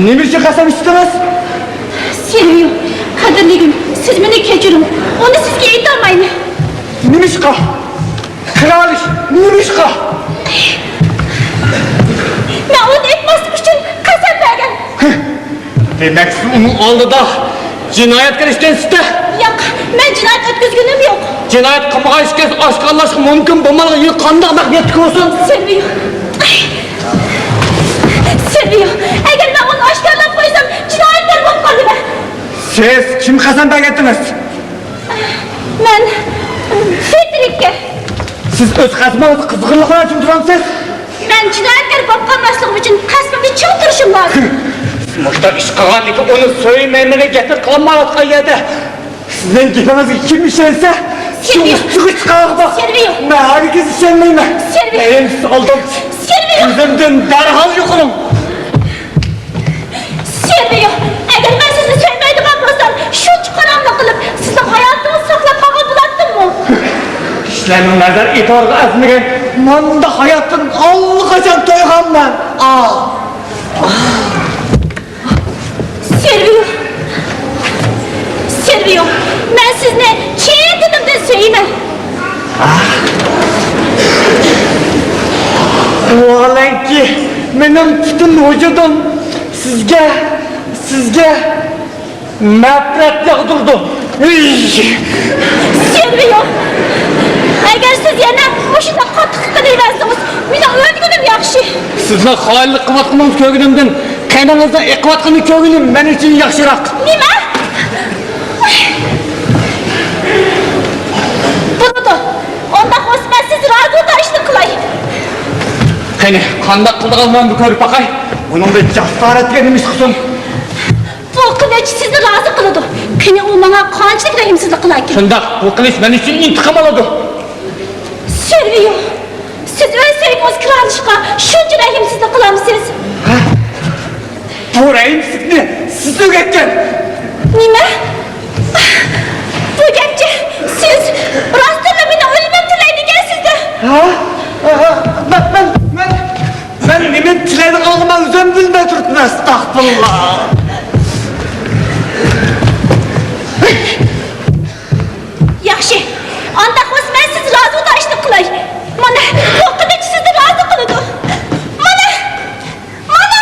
نېمە ئۈچۈن قەسەم ئىچتىڭىز؟ سېرۋىيو، قەدىرلىگۈم، سىز مېنى كەچۈرۈڭ، ئۇنى سىزگە ئېيتالمايمەن. نېمىشقا؟ قىلالىش نېمىشقا؟ مەن ئۇنى ئېيتماسلىق ئۈچۈن قەسەم بەرگەن. دېمەك، سىز ئۇنىڭ ئالدىدا جىنايەتكار ئىكەنسىز-دە؟ ياق، مەن جىنايەت ئۆتكۈزگىنىم يوق. جىنايەت قىلمىغان ئىكەنسىز، ئاشكارىلاشقا مۇمكىن بولمىغان يىل قانداق مەخپىيەتلىك بولسۇن؟ سېرۋىيو. سېرۋىيو، ئەگەر مەن ئۇنى ئاشكارىلاپ قويسام، جىنايەتكار بولۇپ قالىمەن. سىز كىمگە قەسەم بەرگەنتىڭىز؟ مەن فېدېرىككە. سىز ئۆز قەسىمىڭىزنى قىزغىنلىق بىلەن چىڭ تۇرامسىز؟ مەن جىنايەتكار بولۇپ قالماسلىقىم ئۈچۈن قەسىمىمدە چىڭ تۇرۇشۇم لازىم. مۇشۇنداق ئىش قىلغاندىكىن ئۇنى سۆيمەي مېنى گەپلەپ قىلمايۋاتقان يەردە سىزنىڭ گېپىڭىزگە كىم ئىشەنسە، شۇ سېرۋىيو. ئۇچىغا چىقارغا باق. سېرۋىيو. مەن ھەرگىز ئىشەنمەيمەن. سېرۋىيو. مەن سىز ئالدامچى. سېرۋىيو. كۆزۈمدىن دەرھال يوقىلىڭ. سېرۋىيو، ئەگەر مەن سىزنى سۆيمەيدىغان بولسام، شۇنچە قاراملىق قىلىپ، سىزنىڭ ھاياتىڭىزنى ساقلاپ قالغان بولاتتىممۇ؟ كىشىلەرنىڭ نەزەر ئېتىبارىغا ئەرزىمىگەن مۇنداق ھاياتتىن ئاللىقاچان تويغانمەن. ئاھ! سېرۋىيو! سېرۋىيو! مەن سىزنى چىن دىلىمدىن سۆيىمەن! ۋاھالەنكى، مېنىڭ پۈتۈن ۋۇجۇدۇم سىزگە، سىزگە نەپرەت ياغدۇرىدۇ. ئۈي! سېرۋىيو! ئەگەر سىز يەنە مۇشۇنداق قاتتىق قىلىۋەرسىڭىز، مېنىڭ ئۆلگىنىم ياخشى. سىزنىڭ خائىنلىق قىلىۋاتقىنىڭىزنى كۆرگىنىمدىن قېنىڭىزنىڭ ئېقىۋاتقىنىنى كۆرگىنىم مەن ئۈچۈن ياخشىراق. نېمە؟ بولىدۇ. ئۇنداق بولسا مەن سىز رازى بولىدىغان ئىشنى قىلاي. قېنى، قانداق قىلىدىغانلىقىنى بىر كۆرۈپ باقاي. ئۇنىڭدا جاسارەت دېگەن نېمە ئىش قىلسۇن؟ بۇ قىلىچ سىزنى رازى قىلىدۇ. قېنى، ئۇ ماڭا قانچىلىك رەھىمسىزلىك قىلاركىن؟ شۇنداق، بۇ قىلىچ مەن ئۈچۈن ئىنتىقام ئالىدۇ. سېرۋىيو، سىز ئۆز سۆيگۈڭىزگە كىرالىشقا شۇنچە رەھىمسىزلىك قىلامسىز؟ ھە؟ بۇ رەھىمسىزلىكنى سىز ئۆگەتكەن. نېمە؟ بۇ گەپچە سىز راستتىنلا مېنىڭ ئۆلۈمۈمنى تىلەيدىكەنسىز-دە. ھە؟ مەن، مەن، مەن، مەن نېمە تىلەيدىغانلىقىمنى ئۆزۈم بىلمەي تۇرۇپتىمەن، ئەستەغپۇرۇللا. ياخشى، ئانداق بولسا مەن سىز رازى بولىدىغان ئىشنى قىلاي. مانا، بۇ قىلىچ سىزنى رازى قىلىدۇ. مانا، مانا.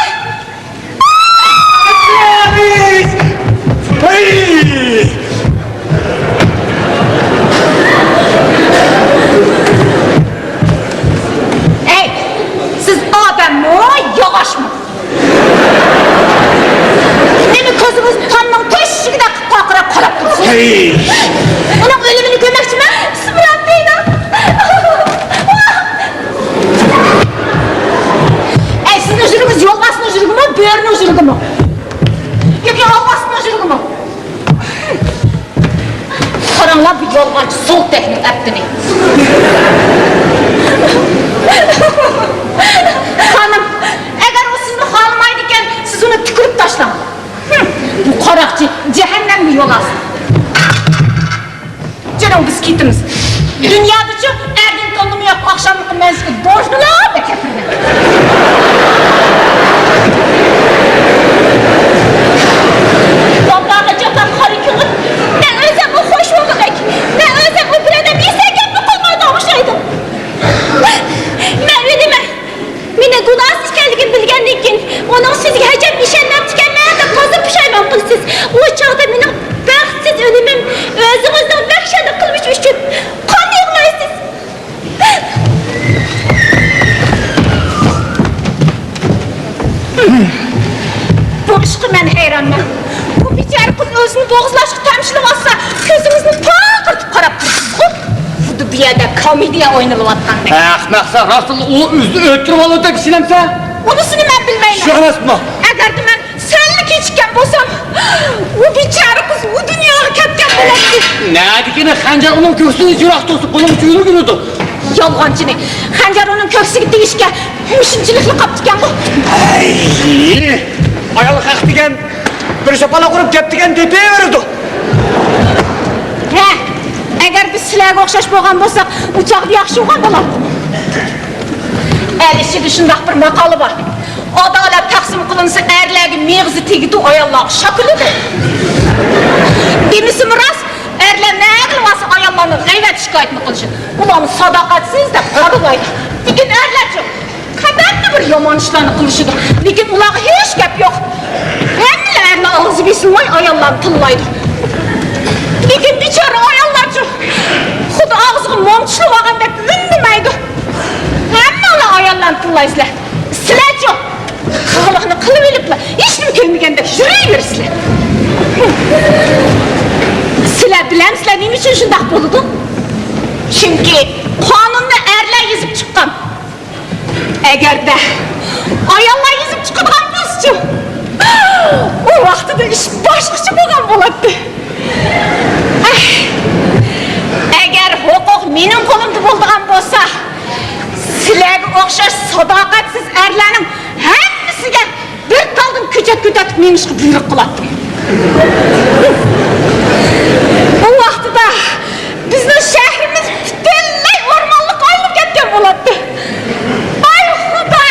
ھەي! سىز ئادەممۇ، ياغاچمۇ؟ بۇ يالغانچى سولتەكنىڭ ئەپتىنى. خانىم، ئەگەر ئۇ سىزنى خالىمايدىكەن، سىز ئۇنى تۈكۈرۈپ تاشلاڭ. ھىم، بۇ قاراقچى جەھەننەمگە يول ئالسۇن. جېنىڭ، بىز كېتىمىز. دۇنيادىچۇ ئەردىن تونۇمى يوق ئاخشاملىقى مەنزىلگە دوژنىلا بەك كەپىردى. باباغا جاپا قارا كۆڭۈل، مەن ئۆزۈممۇ خوش بولغۇدەك. مەن ئۆزۈممۇ بىر ئادەم يېسە گەپمۇ قىلمايدىغان ئوخشايدۇ. مەن ئۆلىمەن. مېنىڭ گۇناھسىز ئىكەنلىكىمنى بىلگەندىن كېيىن، ئۇنىڭ سۆزىگە ھەجەپ ئىشەنمەپتىكەنمەن دەپ تازا پۇشايمان قىلىسىز. ئۇ چاغدا مېنىڭ بەختسىز ئۆلۈمۈم ئۆزىڭىزنىڭ ۋەھشەتلىك قىلمىشى ئۈچۈن قان يىغلايسىز. بۇ ئىشقا مەن ھەيرانمەن. بۇ بىچارە قىز ئۆزىنى بوغۇزلاشقا تەمشىلىۋاتسا، كۆزىڭىزنى پارقىرىتىپ قاراپ تۇرىسىزغۇ. خۇددى بۇ يەردە كومېدىيە ئوينىلىۋاتقاندەك. ئەخمەقسەن، راستتىنلا ئۇ ئۆزىنى ئۆلتۈرۈۋالىدۇ دەپ ئىشىنەمسەن؟ ئۇنىسىنى مەن بىلمەيمەن. شۇ ئەمەسمۇ؟ ئەگەردە مەن سەللا كېچىككەن بولسام، ئۇ بىچارە قىز ئۇ دۇنياغا كەتكەن بولاتتى. نەدىكىنى خەنجەر ئۇنىڭ كۆكسىنى يىراق توسۇپ، بۇنىڭ ئۈچۈن ئۆلگۈرىدۇ. يالغانچىنى. خەنجەر ئۇنىڭ كۆكسىگە تېگىشكە مۇشۇنچىلىكلا قاپتىكەنغۇ. ئەي! ئايال ھەق دېگەن بىر شاپىلاق ئۇرۇپ گەپ دېگەن دېپىۋېرىدۇ. ھە، ئەگەر بىز سىلەرگە ئوخشاش بولغان بولساق، ئۇ چاغدا ياخشى بولغان بولاتتىمۇ؟ ئەل ئىچىدە شۇنداق بىر ماقالە بار. ئادالەت تەقسىم قىلىنسا، ئەرلەرگە مېغىزى تېگىدۇ، ئاياللارغا شاكىلىدۇ. دېمىسىمۇ راست، ئەرلەر نەگىلا بارسا ئاياللارنىڭ غەيۋەت شىكايىتىنى قىلىشىدۇ. ئۇلارنى ساداقەتسىز دەپ قارىلايدۇ. لېكىن ئەرلەرچۇ؟ قەدەمدە بىر يامان ئىشلارنى قىلىشىدۇ. لېكىن ئۇلارغا ھېچ گەپ يوق. ھەممىلا ئەرلەر ئاغزى بېسىلماي ئاياللارنى تىللايدۇ. لېكىن بىچارە ئاياللارچۇ؟ خۇددى ئاغزىغا موم چىشلىۋالغاندەك ئۈندىمەيدۇ. ھەممىلا ئاياللارنى تىللايسىلەر. سىلەرچۇ؟ قىلغىنىنى قىلىۋېلىپلا، ھېچنېمە كۆرمىگەندەك يۈرۈۋېرىسىلەر. سىلەر بىلەمسىلەر، نېمە ئۈچۈن شۇنداق بولىدۇ؟ چۈنكى قانۇننى ئەرلەر يېزىپ چىققان. ئەگەردە ئاياللار يېزىپ چىقىدىغان بولسىچۇ، ئۇ ۋاقتىدا ئىش باشقىچە بولغان بولاتتى. ئەھ، ئەگەر ھوقۇق مېنىڭ قولۇمدا بولىدىغان بولسا، سىلەرگە ئوخشاش ساداقەتسىز ئەرلەرنىڭ ھەممىسىگە بىر تالدىن كۆچەت كۆتەرتىپ مېڭىشقا بۇيرۇق قىلاتتىم. ئۇ ۋاقتىدا بىزنىڭ شەھىرىمىز پۈتۈنلەي ئورمانلىققا ئايلىنىپ كەتكەن بولاتتى. ئاي خۇدا!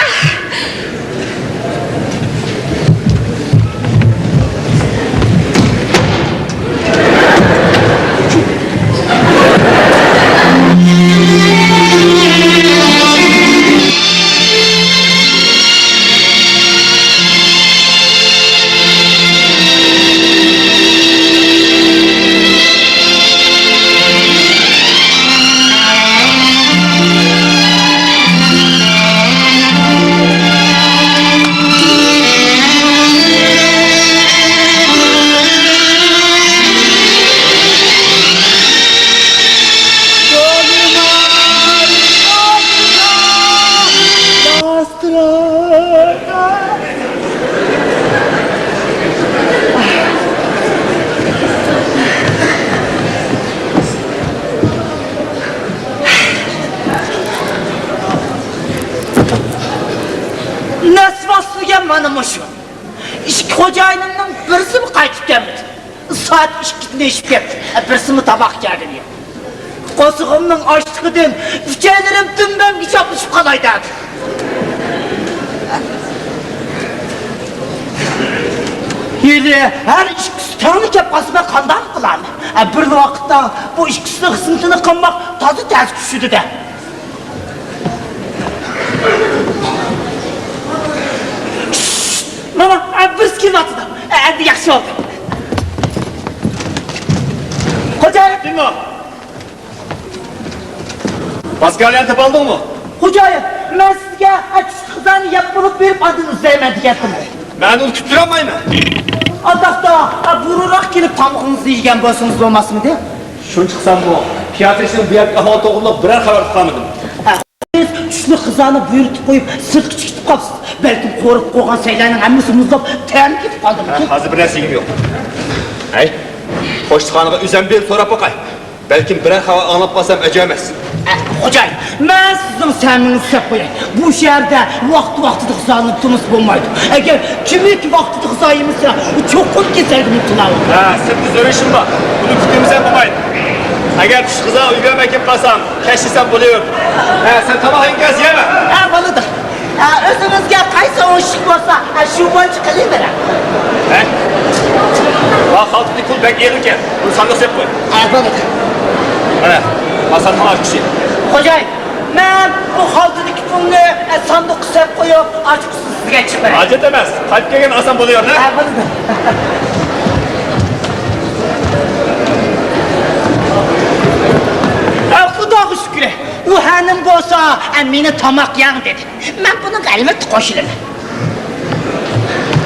نەسۋاس دېگەن مانا مۇشۇ. ئىككى خوجايىنىمنىڭ بىرسىمۇ قايتىپ كەلمىدى. سائەت ئىككىدىن ئېشىپ كەتتى. بىرسىمۇ تاماققا كەلگىنى يوق. قورسىقىمنىڭ ئاچلىقىدىن ئۈچەيلىرىم دۈمبەمگە چاپلىشىپ قالاي دەپ. ھېلى ھەر ئىككىسى تەڭلا كەپ قالسا، مەن قانداق قىلارمەن؟ بىرلا ۋاقىتتا بۇ ئىككىسىنىڭ خىزمىتىنى قىلماق تازا تەس چۈشىدۇ-دە. مانا، بىرسى كېلىۋاتىدۇ. ئەمدى ياخشى بولدى. خوجايىن! كىم ئۇ؟ پاسكاليانى تاپالدىڭمۇ؟ خوجايىن، مەن سىزگە ئەتىسى غىزانى يەپ بولۇپ بېرىپ، ئاندىن ئىزدەيمەن دېگەنتىم. مەن ئۇنى كۈتتۈرەلمەيمەن. ئانداقتا، بۇرۇنراق كېلىپ تامىقىڭىزنى يېگەن بولسىڭىز بولماسمىدى؟ شۇنچە قىلساممۇ، پىيادىچىنىڭ بۇ يەردىكى ئەھۋالى توغرىلىق بىرەر خەۋەر تاپالمىدىم. سىز چۈشلۈك غىزانى بۇيرۇتۇپ قويۇپ، سىرتقا چىقىپ قاپسىز. بەلكىم قورۇپ قويغان سەيلەرنىڭ ھەممىسى مۇزلاپ، تەمى كېتىپ قالدىمىكىن؟ ھە، ھازىر بىر نەرسە يېگۈم يوق. ھەي، پوچتىخانىغا ئۆزۈم بېرىپ سوراپ باقاي. بەلكىم بىرەر خەۋەر ئاڭلاپ قالسام ئەجەب ئەمەس. ئە، خوجايىن، مەن سىزنىڭ سەمىڭىزنى ساقلايمەن. بۇ شەھەردە ۋاقتى-ۋاقتىدا غىزالىنىپ تۇرمىسا بولمايدۇ. ئەگەر كىملىك ۋاقتىدا غىزا يېمىسە، ئۇ چوقۇم كېسەلگە مۇپتىلا بولىدۇ. ھە، سىرتتا سۈرۈشۈم بار. ئۇنى كۈتۈمسەم بولمايدۇ. ئەگەر چۈش غىزا ئۈلگۈرمەي كېلىپ قالسام، كەچ يېسەم بولۇۋېرىدۇ. ھە، سەن تاماق يېگەن يەمە. ھە، بولىدۇ. ھە، ئۆزىڭىزگە قايسى ئوڭۇشلۇق بولسا، ھە، شۇ بويىچە قىلىۋېرىڭ. ھە؟ ۋا، خالتىدىكى پۇل بەك ئېغىركەن. بۇنى ساندۇققا سېلىپ قوي. ھە، بولىدۇ. مانا، ما ساندۇقنىڭ ئاچقۇچى. خوجايىن، مەن بۇ خالتىدىكى پۇلنى، ھە، ساندۇققا سېلىپ قويۇپ، ئاچقۇچىنى سىزگە ئېچىپ بېرەي. ھاجەت ئەمەس. قايتىپ كەلگەندە ئالسام بولۇۋېرىدۇ. ھە، بولىدۇ. ھە، خۇداغا شۈكرى. ئۇ ھەنىم بولسا، ھە، مېنى تاماق يەڭ دېدى. مەن بۇنىڭغا ئەلۋەتتە قوشۇلىمەن.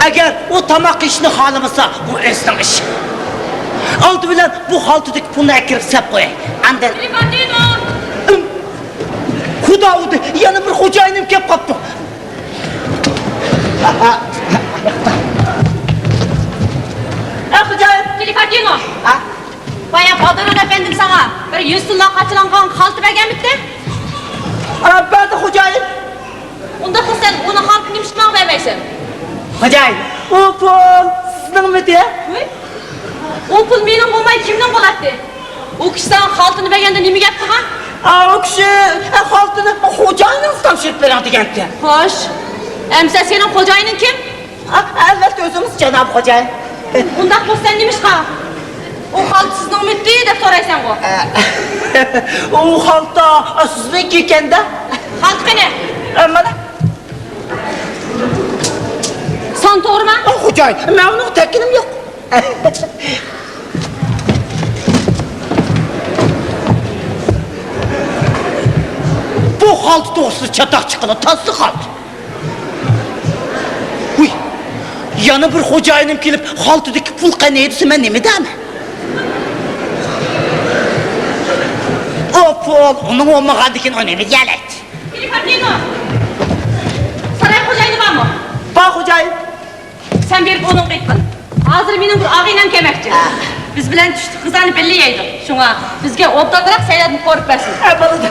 ئەگەر ئۇ تاماق يېيىشنى خالىمىسا، بۇ ئۆزىنىڭ ئىشى. ئالدى بىلەن بۇ خالتىدىكى پۇلنى ئەكىرىپ سېلىپ قوياي. ئاندىن، ئىم، خۇدا ئۇردى، يەنە بىر خوجايىنىم كېلىپ قاپتۇ. ئە، خوجايىن. تېلېفاتىنو. ھە؟ بايا بادرۇن ئەپەندىم ساڭا بىر يۈز تىللا قاچىلانغان خالتا بەرگەنمىتتى؟ ئا، بەردى، خوجايىن. ئۇنداقتا سەن ئۇنى خالتىنى نېمىشقا ماڭا بەرمەيسەن؟ خوجايىن، ئۇ پۇل سىزنىڭمىدى؟ ۋۇي، ئۇ پۇل مېنىڭ بولماي كىمنىڭ بولاتتى؟ ئۇ كىشى ساڭا خالتىنى بەرگەندە نېمە گەپ قىلغان؟ ئا، ئۇ كىشى، ئە، خالتىنى خوجايىنىڭىزغا تاپشۇرۇپ بېرىڭ دېگەنتى. خوش، ئەمىسە سېنىڭ خوجايىنىڭ كىم؟ ئا، ئەلۋەتتە، ئۆزىمىز جاناب خوجايىن. ئۇنداق بولسا سەن نېمىشقا ئۇ خالتا سىزنىڭمىتتى دەپ سورايسەنغۇ؟ ئە، ئۇ خالتا، ئا، سىزنىڭكى ئىكەن-دە. خالتا قېنى؟ ئە، مانا. سان توغرىما؟ ئا، خوجايىن، مەن ئۇنىڭغا تەگكىنىم يوق. بۇ خالتا توغرىسىدا چاتاق چىققىلى تازا خالتا. ھۇي، يەنە بىر خوجايىنىم كېلىپ، خالتىدىكى پۇل قېنى دېسە، مەن نېمە دەيمەن؟ ئۇ پۇل ئۇنىڭ بولمىغاندىكىن ئۇ نېمە دېيەلەيدۇ؟ تېلېفاتىنو! ساراي خوجايىنى بارمۇ؟ بار، خوجايىن. سەن بېرىپ ئۇنىڭغا ئېيتقىن. ھازىر مېنىڭ بىر ئاغىنەم كەلمەكچى. ھە. بىز بىلەن چۈشلۈك غىزانى بىللە يەيدۇ. شۇڭا بىزگە ئوبدانراق سەيلەردىن قورۇپ بەرسۇن. ھە، بولىدۇ.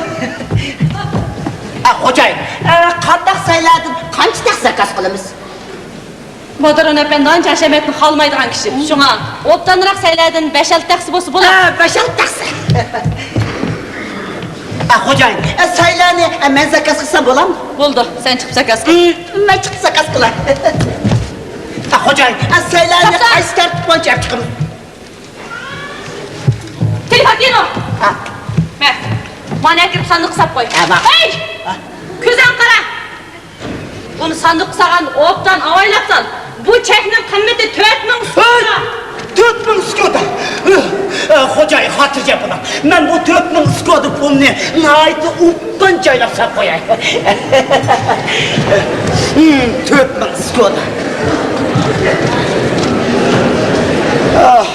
ھە، خوجايىن، ھە، قانداق سەيلەردىن قانچە تەخسە زاكاز قىلىمىز؟ بادرۇن ئەپەندى ئانچە ھەشەمەتنى خالىمايدىغان كىشى. شۇڭا ئوبدانراق سەيلەردىن بەش-ئالتە تەخسە بولسا بولار. ھە، بەش-ئالتە تەخسە. ھە، خوجايىن، ھە، سەيلەرنى، ھە، مەن زاكاز قىلسام بولامدۇ؟ بولىدۇ، سەن چىقىپ زاكاز قىل. ھىم، مەن چىقىپ زاكاز قىلاي. ھە، خوجايىن، ھە، سەيلەرنى قايسى تەرتىپ بويىچە ئېلىپ چىقىمىز؟ تېلېفاتىنو! ھە. مە، مانا ئەكىرىپ ساندۇققا ساپ قوي. ھە، بار. ھەي! ھە. كۆزۈڭگە قارا! ئۇنى ساندۇققا سالغاندا ئوبدان ئاۋايلاپ سال. بۇ چەكنىڭ قىممىتى تۆت مىڭ سكودا. ھەي! تۆت مىڭ سكودا! ئە، خوجايىن، خاتىرجەم بولۇڭ. مەن بۇ تۆت مىڭ سكودا پۇلنى ناھايىتى ئوبدان جايلاپ ساپ قوياي. ھىم، تۆت مىڭ سكودا. ئاھ.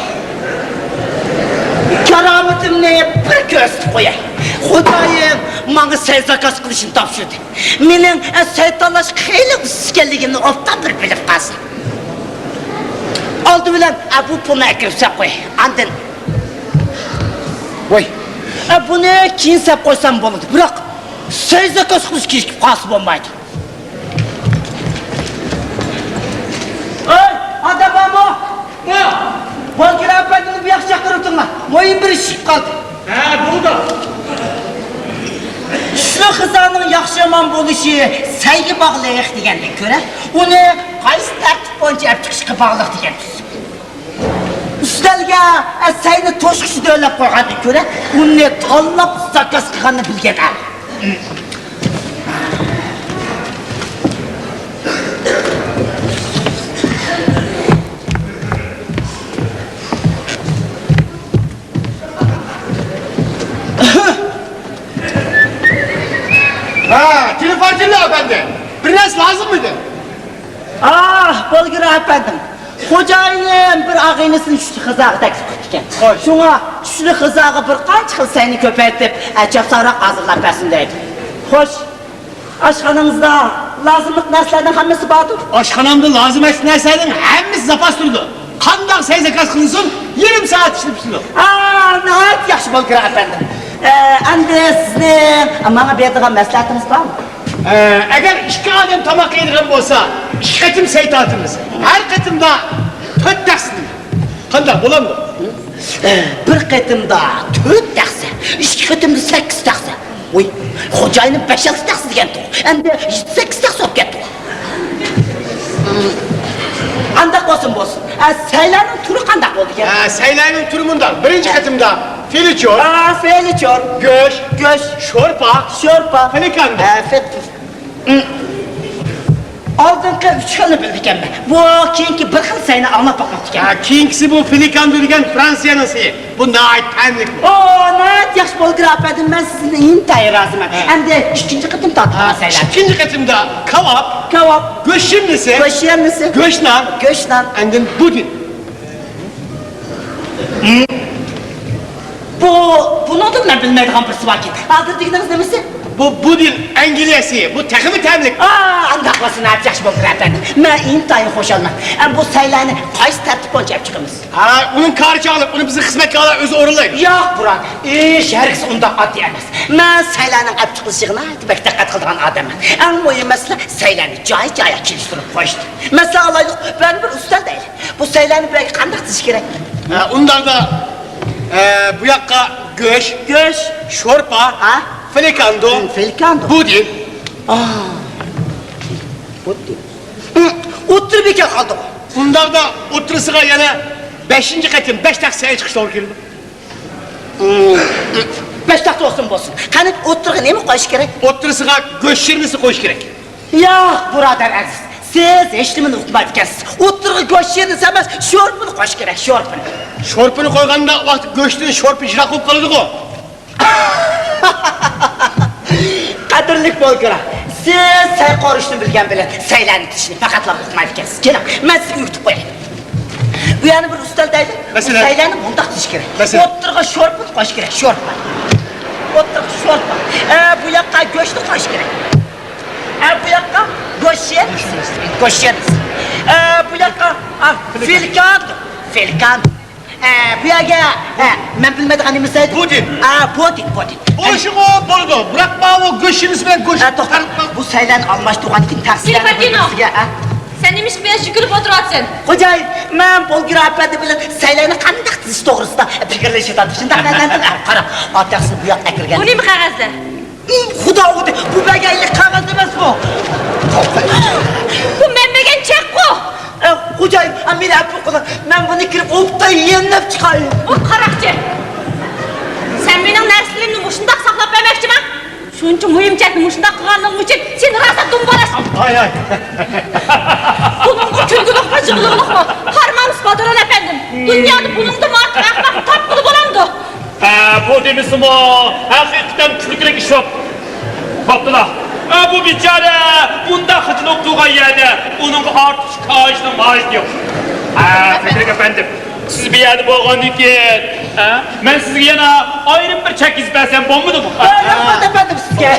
كارامىتىمنى بىر كۆرسىتىپ قوياي. خۇدايىم ماڭا سەي زاكاز قىلىشنى تاپشۇردى. مېنىڭ، ئە، سەي تاللاشقا خېلى ئۇستىكەنلىكىمنى ئوبدان بىر بىلىپ قالسۇن. ئالدى بىلەن، ئە، بۇ پۇلنى ئەكىرىپ ساپ قوي. ئاندىن، ۋاي، ئە، بۇنى كېيىن ساپ قويسام بولىدۇ. بىراق، سەي زاكاز قىلىش كېچىكىپ قالسا بولمايدۇ. ئەي، ئادەم بارمۇ؟ بار. بالگىر ئەپەندىنى بۇ ياققا چاقىرىۋېتىڭلار. مۇھىم بىر ئىش چىقىپ قالدى. ھە، بولدى. چۈشلۈك غىزانىڭ ياخشى-يامان بولۇشى سەيگە باغلىق دېگەندىن كۆرە، ئۇنى قايسى تەرتىپ بويىچە ئەپ چىقىشقا باغلىق دېگەن تۈز. ئۈستەلگە، ئە، سەينى توشقۇچى دۆۋىلەپ قويغاندىن كۆرە، ئۇنى تاللاپ زاكاز قىلغاننى بىلگەن ئەلا. ھە، تېلېفونچى ئەپەندى، بىر نەرسە لازىممىدى؟ ئاھ، بالگىر ئەپەندىم، خوجايىنىم بىر ئاغىنىسىنى چۈشلۈك غىزاغا تەكلىپ قىپتىكەن. خوش. شۇڭا چۈشلۈك غىزاغا بىر قانچە خىل سەينى كۆپەيتىپ، ئەجەبسانراق ھازىرلاپ بەرسۇن دەيدۇ. خوش. ئاشخانىڭىزدا لازىملىق نەرسىلەرنىڭ ھەممىسى باردۇ؟ ئاشخانامدا لازىم ئەمەس نەرسىلەرنىڭ ھەممىسى زاپاس تۇرىدۇ. قانداق سەي زاكاز قىلىنسۇن، يېرىم سائەت ئىشلىتىلىدۇ. ئا، ناھايىتى ياخشى بولدى، ئەپەندىم. ئە، ئەمدى سىزنىڭ ماڭا بېرىدىغان مەسلىھەتىڭىز بارمۇ؟ ئە، ئەگەر ئىككى ئادەم تاماق يەيدىغان بولسا، ئىككى قېتىم سەي تارتىمىز. ھەر قېتىمدا تۆت تەخسە. قانداق، بولامدۇ؟ بىر قېتىمدا تۆت تەخسە، ئىككى قېتىمدا سەككىز تەخسە. ۋوي، خوجايىنىم بەش-ئالتە تەخسە دېگەنتۇق. ئەمدى يەتتە-سەككىز تەخسە بولۇپ كەتتى. قانداق بولسۇن، بولسۇن. ئە، سەيلەرنىڭ تۈرى قانداق بولىدىكەن؟ ئە، سەيلەرنىڭ تۈرى مۇنداق. بىرىنچى قېتىمدا فېلىچور. ئا، فېلىچور. گۆش. گۆش. شورپا. شورپا. فېلىكاندو. ئە، فېت-، ئالدىنقى ئۈچ خىلنى بىلىدىكەنمەن. بۇ كېيىنكى بىر خىل سەينى ئاڭلاپ باقماپتىكەن. ھە، كېيىنكىسى بۇ فېلىكاندو دېگەن فرانسىيەنىڭ سەيى. بۇ ناھايىتى تەملىك. ئو، ناھايىتى ياخشى بولدى، ئەپەندىم، مەن سىزدىن ئىنتايىن رازىمەن. ھە. ئەمدى ئىككىنچى قېتىم تارتىۋالسايلى. ئىككىنچى قېتىمدا كاۋاپ، كاۋاپ، گۆش شىرنىسى، گۆش شىرنىسى، گۆشنان، گۆشنان، ئاندىن بۇدىن. بۇ، بۇنىڭدىن مەن بىلمەيدىغان بىرسى باركەن. ھازىر دېگىنىڭىز نېمىسى؟ بۇ بۇدىن ئەنگلىيەسى. بۇ تېخىمۇ تەملىك. ئا، ئانداق بولسا ناھايىتى ياخشى بولدى، ئەپەندىم. مەن ئىنتايىن خۇشالمەن. ئەمما بۇ سەيلەرنى قايسى تەرتىپ بويىچە ئېلىپ چىقىمىز؟ ھە، ئۇنىڭ كارى چاغلىق، ئۇنى بىزنىڭ خىزمەتكارلار ئۆزى ئورۇنلايدۇ. ياق، بۇرادەر، ئىش ھەرگىز ئۇنداق ئاددىي ئەمەس. مەن سەيلەرنىڭ ئەپ چىقىلىشىغا ناھايىتى بەك دىققەت قىلىدىغان ئادەممەن. ئەڭ مۇھىم مەسىلە سەيلەرنى جايى-جايىغا كېلىشتۈرۈپ قويۇشتۇ. مەسىلەن، ئالايلۇق، بۇ يەرنى بىر ئۈستەل دەيلى. بۇ سەيلەرنى بۇ يەرگە قانداق تىزىش كېرەك؟ ھە، ئۇنداقتا، ئە، بۇ ياققا گۆش، گۆش، شورپا، ھە؟ فېلىكاندو، ھىم، فېلىكاندو، بۇدىن. ئا، بۇدىن. ھىم، ئوتتۇرا بىكار قالدىغۇ. ئۇنداقتا ئوتتۇرىسىغا يەنە بەشىنچى قېتىم بەش تەخسە سەي چىقىش توغرا كېلىدۇ. بەش تەخسە بولسۇن، بولسۇن. قېنى، ئوتتۇرىغا نېمە قويۇش كېرەك؟ ئوتتۇرىسىغا گۆش شىرنىسى قويۇش كېرەك. ياق، بۇرادەر ئەزىز، سىز ھېچنېمىنى ئۇقمايدىكەنسىز. ئوتتۇرىغا گۆش شىرنىسى ئەمەس، شورپىنى قويۇش كېرەك، شورپىنى. شورپىنى قويغاندا ۋاقىت گۆشتىن شورپا يىراق بولۇپ قالىدىغۇ. قەدىرلىك بولكىرا، سىز سەي قورۇشنى بىلگەن بىلەن سەيلەرنى تىزىشنى پەقەتلا ئۇقمايدىكەنسىز. كېلىڭ، مەن سىزگە ئۆگىتىپ قوياي. بۇ يەرنى بىر ئۈستەل دەيلى. بۇ مەسىلەن؟ سەيلەرنى مۇنداق تىزىش كېرەك. مەسىلەن؟ ئوتتۇرىغا شورپىنى قويۇش كېرەك، شورپا. ئوتتۇرىغا شورپا. ئە، بۇ ياققا گۆشنى قويۇش كېرەك. ئە، بۇ ياققا گۆش يەر. گۆش يەر. ئە، بۇ ياققا، ئا، فېلىكاندو. فېلىكاندو. ئە، بۇ يەرگە، ئە، مەن بىلمەيدىغان نېمە دېسەيدۇ؟ بۇدىن. ئا، بۇدىن، بۇدىن. بولۇشىغۇ بولىدۇ. بىراق ماۋۇ گۆش شىرنىسى بىلەن گۆش، ئە، توختا، تارتما. بۇ سەيلەرنى ئالماشتۇرغاندىن كېيىن تەقسىملەرنى، سىلفاتىنو، بىر-بىرسىگە، ئە؟ سەن نېمىشقا بۇ يەردە يۈكۈلۈپ ئولتۇرۇۋاتىسەن؟ خوجايىن، مەن بولگىرا ئەپەندى بىلەن سەيلەرنى قانداق تىزىش توغرىسىدا پىكىرلىشىۋاتىمەن. شۇنداق، مەن، مەن، مەن، ئە، قارا، ئاتەكسىنى بۇ ياققا ئەكىرگەن. بۇ نېمە قەغەزلەر؟ خۇدا ئۇدى، بۇ بەگەيلىك قەغەز ئەمەسمۇ؟ بۇ مەن بەرگەن چەكقۇ! ئە، خوجايىن، ئە، مېنى ئەپۇ قىلىڭ. مەن بۇنى كىرىپ ئوبدان يېنىپ چىقاي. ۋاي قاراقچى! سەن مېنىڭ نەرسىلىرىمنى مۇشۇنداق ساقلاپ بەرمەكچىمەن؟ شۇنچە مۇھىم چەكنى مۇشۇنداق قىلغانلىقىڭ ئۈچۈن سېنى راسا دۇمبالاش. ھاي، ھاي. بۇنىڭغا كۈلگۈلۈكمۇ، يىغلىغۇلۇقمۇ؟ قارىمامسىز، باتۇران ئەپەندىم. دۇنيادا بۇنىڭدىنمۇ ئارتۇق ئەخمەقنى تاپقىلى بولامدۇ؟ ھە، بۇ دېمىسىمۇ، ھەقىقەتەن كۈلكىلىك ئىش بوپتۇ. بوپتۇلا. ھە، بۇ بىچارە بۇنداق خىجىل بولۇپ تۇرغان يەردە ئۇنىڭغا ئارتۇقچە كايىشنىڭ ھاجىتى يوق. ھە، پەقىر ئەپەندىم، سىز بۇ يەردە بولغاندىن كېيىن، ھە، مەن سىزگە يەنە ئايرىم بىر چەك يېزىپ بەرسەم بولمىدىمۇ؟ ھە، رەھمەت ئەپەندىم سىزگە.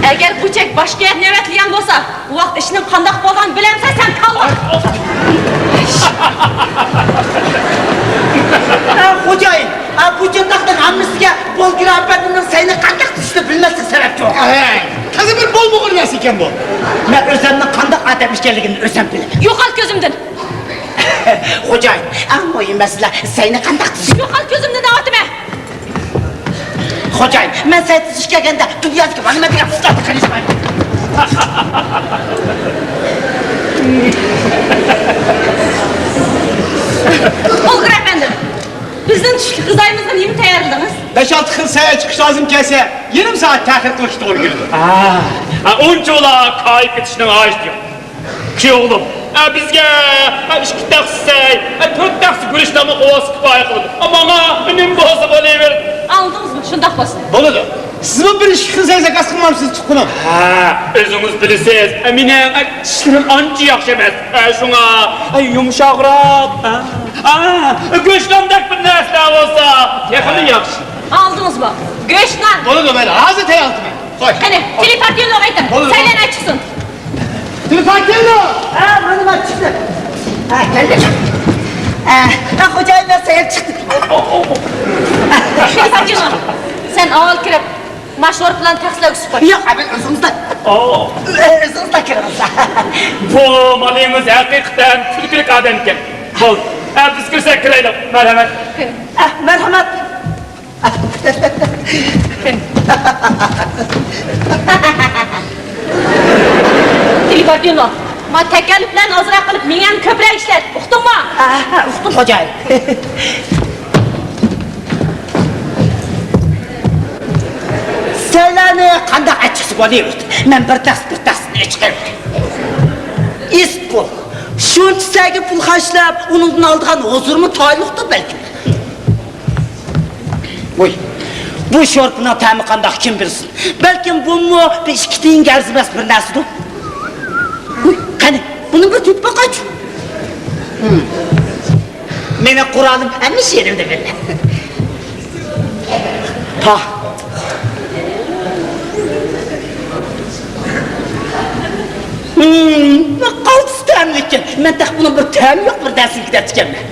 ئەگەر بۇ چەك باشقا يەردە نۆۋەتلىگەن بولسا، بۇ ۋاقىت ئىشنىڭ قانداق بولغانىنى بىلەمسەن سەن، كاللا! ھە، خوجايىن، ھە، بۇ چاتاقنىڭ ھەممىسىگە بولگىرا ئەپەندىمنىڭ سەينى قانداق تۇتۇشنى بىلمەسلىك سەۋەبچى بولغان. ھەي، تازا بىر بولمىغۇر نەرسە ئىكەن بۇ. مەن ئۆزۈمنىڭ قانداق ئادەم ئىكەنلىكىنى ئۆزۈم بىلىمەن. يوقال كۆزۈمدىن! خوجايىن، ئەڭ مۇھىم مەسىلە سەينى قانداق تۇتۇش. يوقال كۆزۈمدىن دەۋاتىمەن! خوجايىن، مەن سەي تىزىشكە كەلگەندە دۇنيادىكى مانا مەن دېگەن ئۇستازنى قىلىشمايمەن. بولغۇر ئەپەندىم، بىزنىڭ چۈشلۈك غىزايىمىزغا نېمە تەييارلىدىڭىز؟ بەش-ئالتە خىل سەي چىقىش لازىم كەلسە، يېرىم سائەت تەخىر قىلىشقا توغرا كېلىدۇ. ھە، ئۇنچىۋالا كايىپ كېتىشنىڭ ھاجىتى يوق. كۈي ئوغلۇم، ئە، بىزگە، ئە، ئىككى تەخسە سەي، ئە، تۆت تەخسە گۈلۈش تامىقى بولسا كۇپايە قىلىدۇ. ئە، ماڭا نېمە بولسا بولۇۋېرىدۇ. ئاڭلىدىڭىزمۇ؟ شۇنداق بولسۇن. بولىدۇ. سىزمۇ بىر ئىككى خىل سەي زاكاز قىلمامسىز، تۇغقىنىم؟ ھە، ئۆزىڭىز بىلىسىز، ئە، مېنىڭ، ئە، چىشلىرىم ئانچە ياخشى ئەمەس. ئە، شۇڭا، ئە، يۇمشاقراق، ئە، ئە، گۆشناندەك بىر نەرسىلەر بولسا تېخىمۇ ياخشى. ئاڭلىدىڭىزمۇ؟ گۆشنان. بولىدۇ، مەن ھازىر تەييارلىتىمەن. قوي. قېنى، تېلېپارتىيىنى ئوقۇيتىڭ. بولىدۇ. سەيلەن ئاچىقسۇن. تېلېفون كەلدى! ھە، مانا مەن چىقتىم. ھە، كەلدىم. ھە، ھە، خوجايىن، مەن سەير چىقتىم. سەن ئاۋۋال كىرىپ، ماشور بىلەن تەخسىلەر ئۈسۈپ قوي. ياق، ئەمەل ئۆزىڭىزدە. ئوو. ئۆزىڭىزدە كىرىڭىز. بۇ مالىڭىز ھەقىقەتەن كۈلكىلىك ئادەمكەن. بول، ئەتىسى كىرسەك كىرەيلى. مەرھەمەت. ھە، مەرھەمەت. تېلېفون، ما تەكەللۇپلارنى ئازراق قىلىپ، مېڭەڭنى كۆپرەك ئىشلەت. ئۇقتۇڭمۇ؟ ھە، ھە، ئۇقتۇم، خوجايىن. سەنلەرنى قانداق ئەچىقسا بولۇۋېرىدۇ. مەن بىر تەخسە، بىر تەخسىنى ئەچىقىۋېرەي. ئىسىت پۇل. شۇنچە سەگە پۇل خەجلەپ، ئۇنىڭدىن ئالىدىغان ھۇزۇرمۇ تايىنلىقتۇ بەلكىم. ۋوي، بۇ شورپىنىڭ تەمى قانداق، كىم بىلسۇن؟ بەلكىم بۇمۇ بىر ئىككى تىيىنگە ئەرزىمەس بىر نەرسىدۇ. ۋوي، قېنى، بۇنى بىر تېتىپ باقايچۇ. ھىم. مېنىڭ قورالىم ھەممىشى يېنىمدا بىللە. پاھ. ھىم، قالتىس تەملىككەن. مەن تېخى بۇنىڭ بىر تەمى يوق بىر نەرسىنى دەپتىكەنمەن.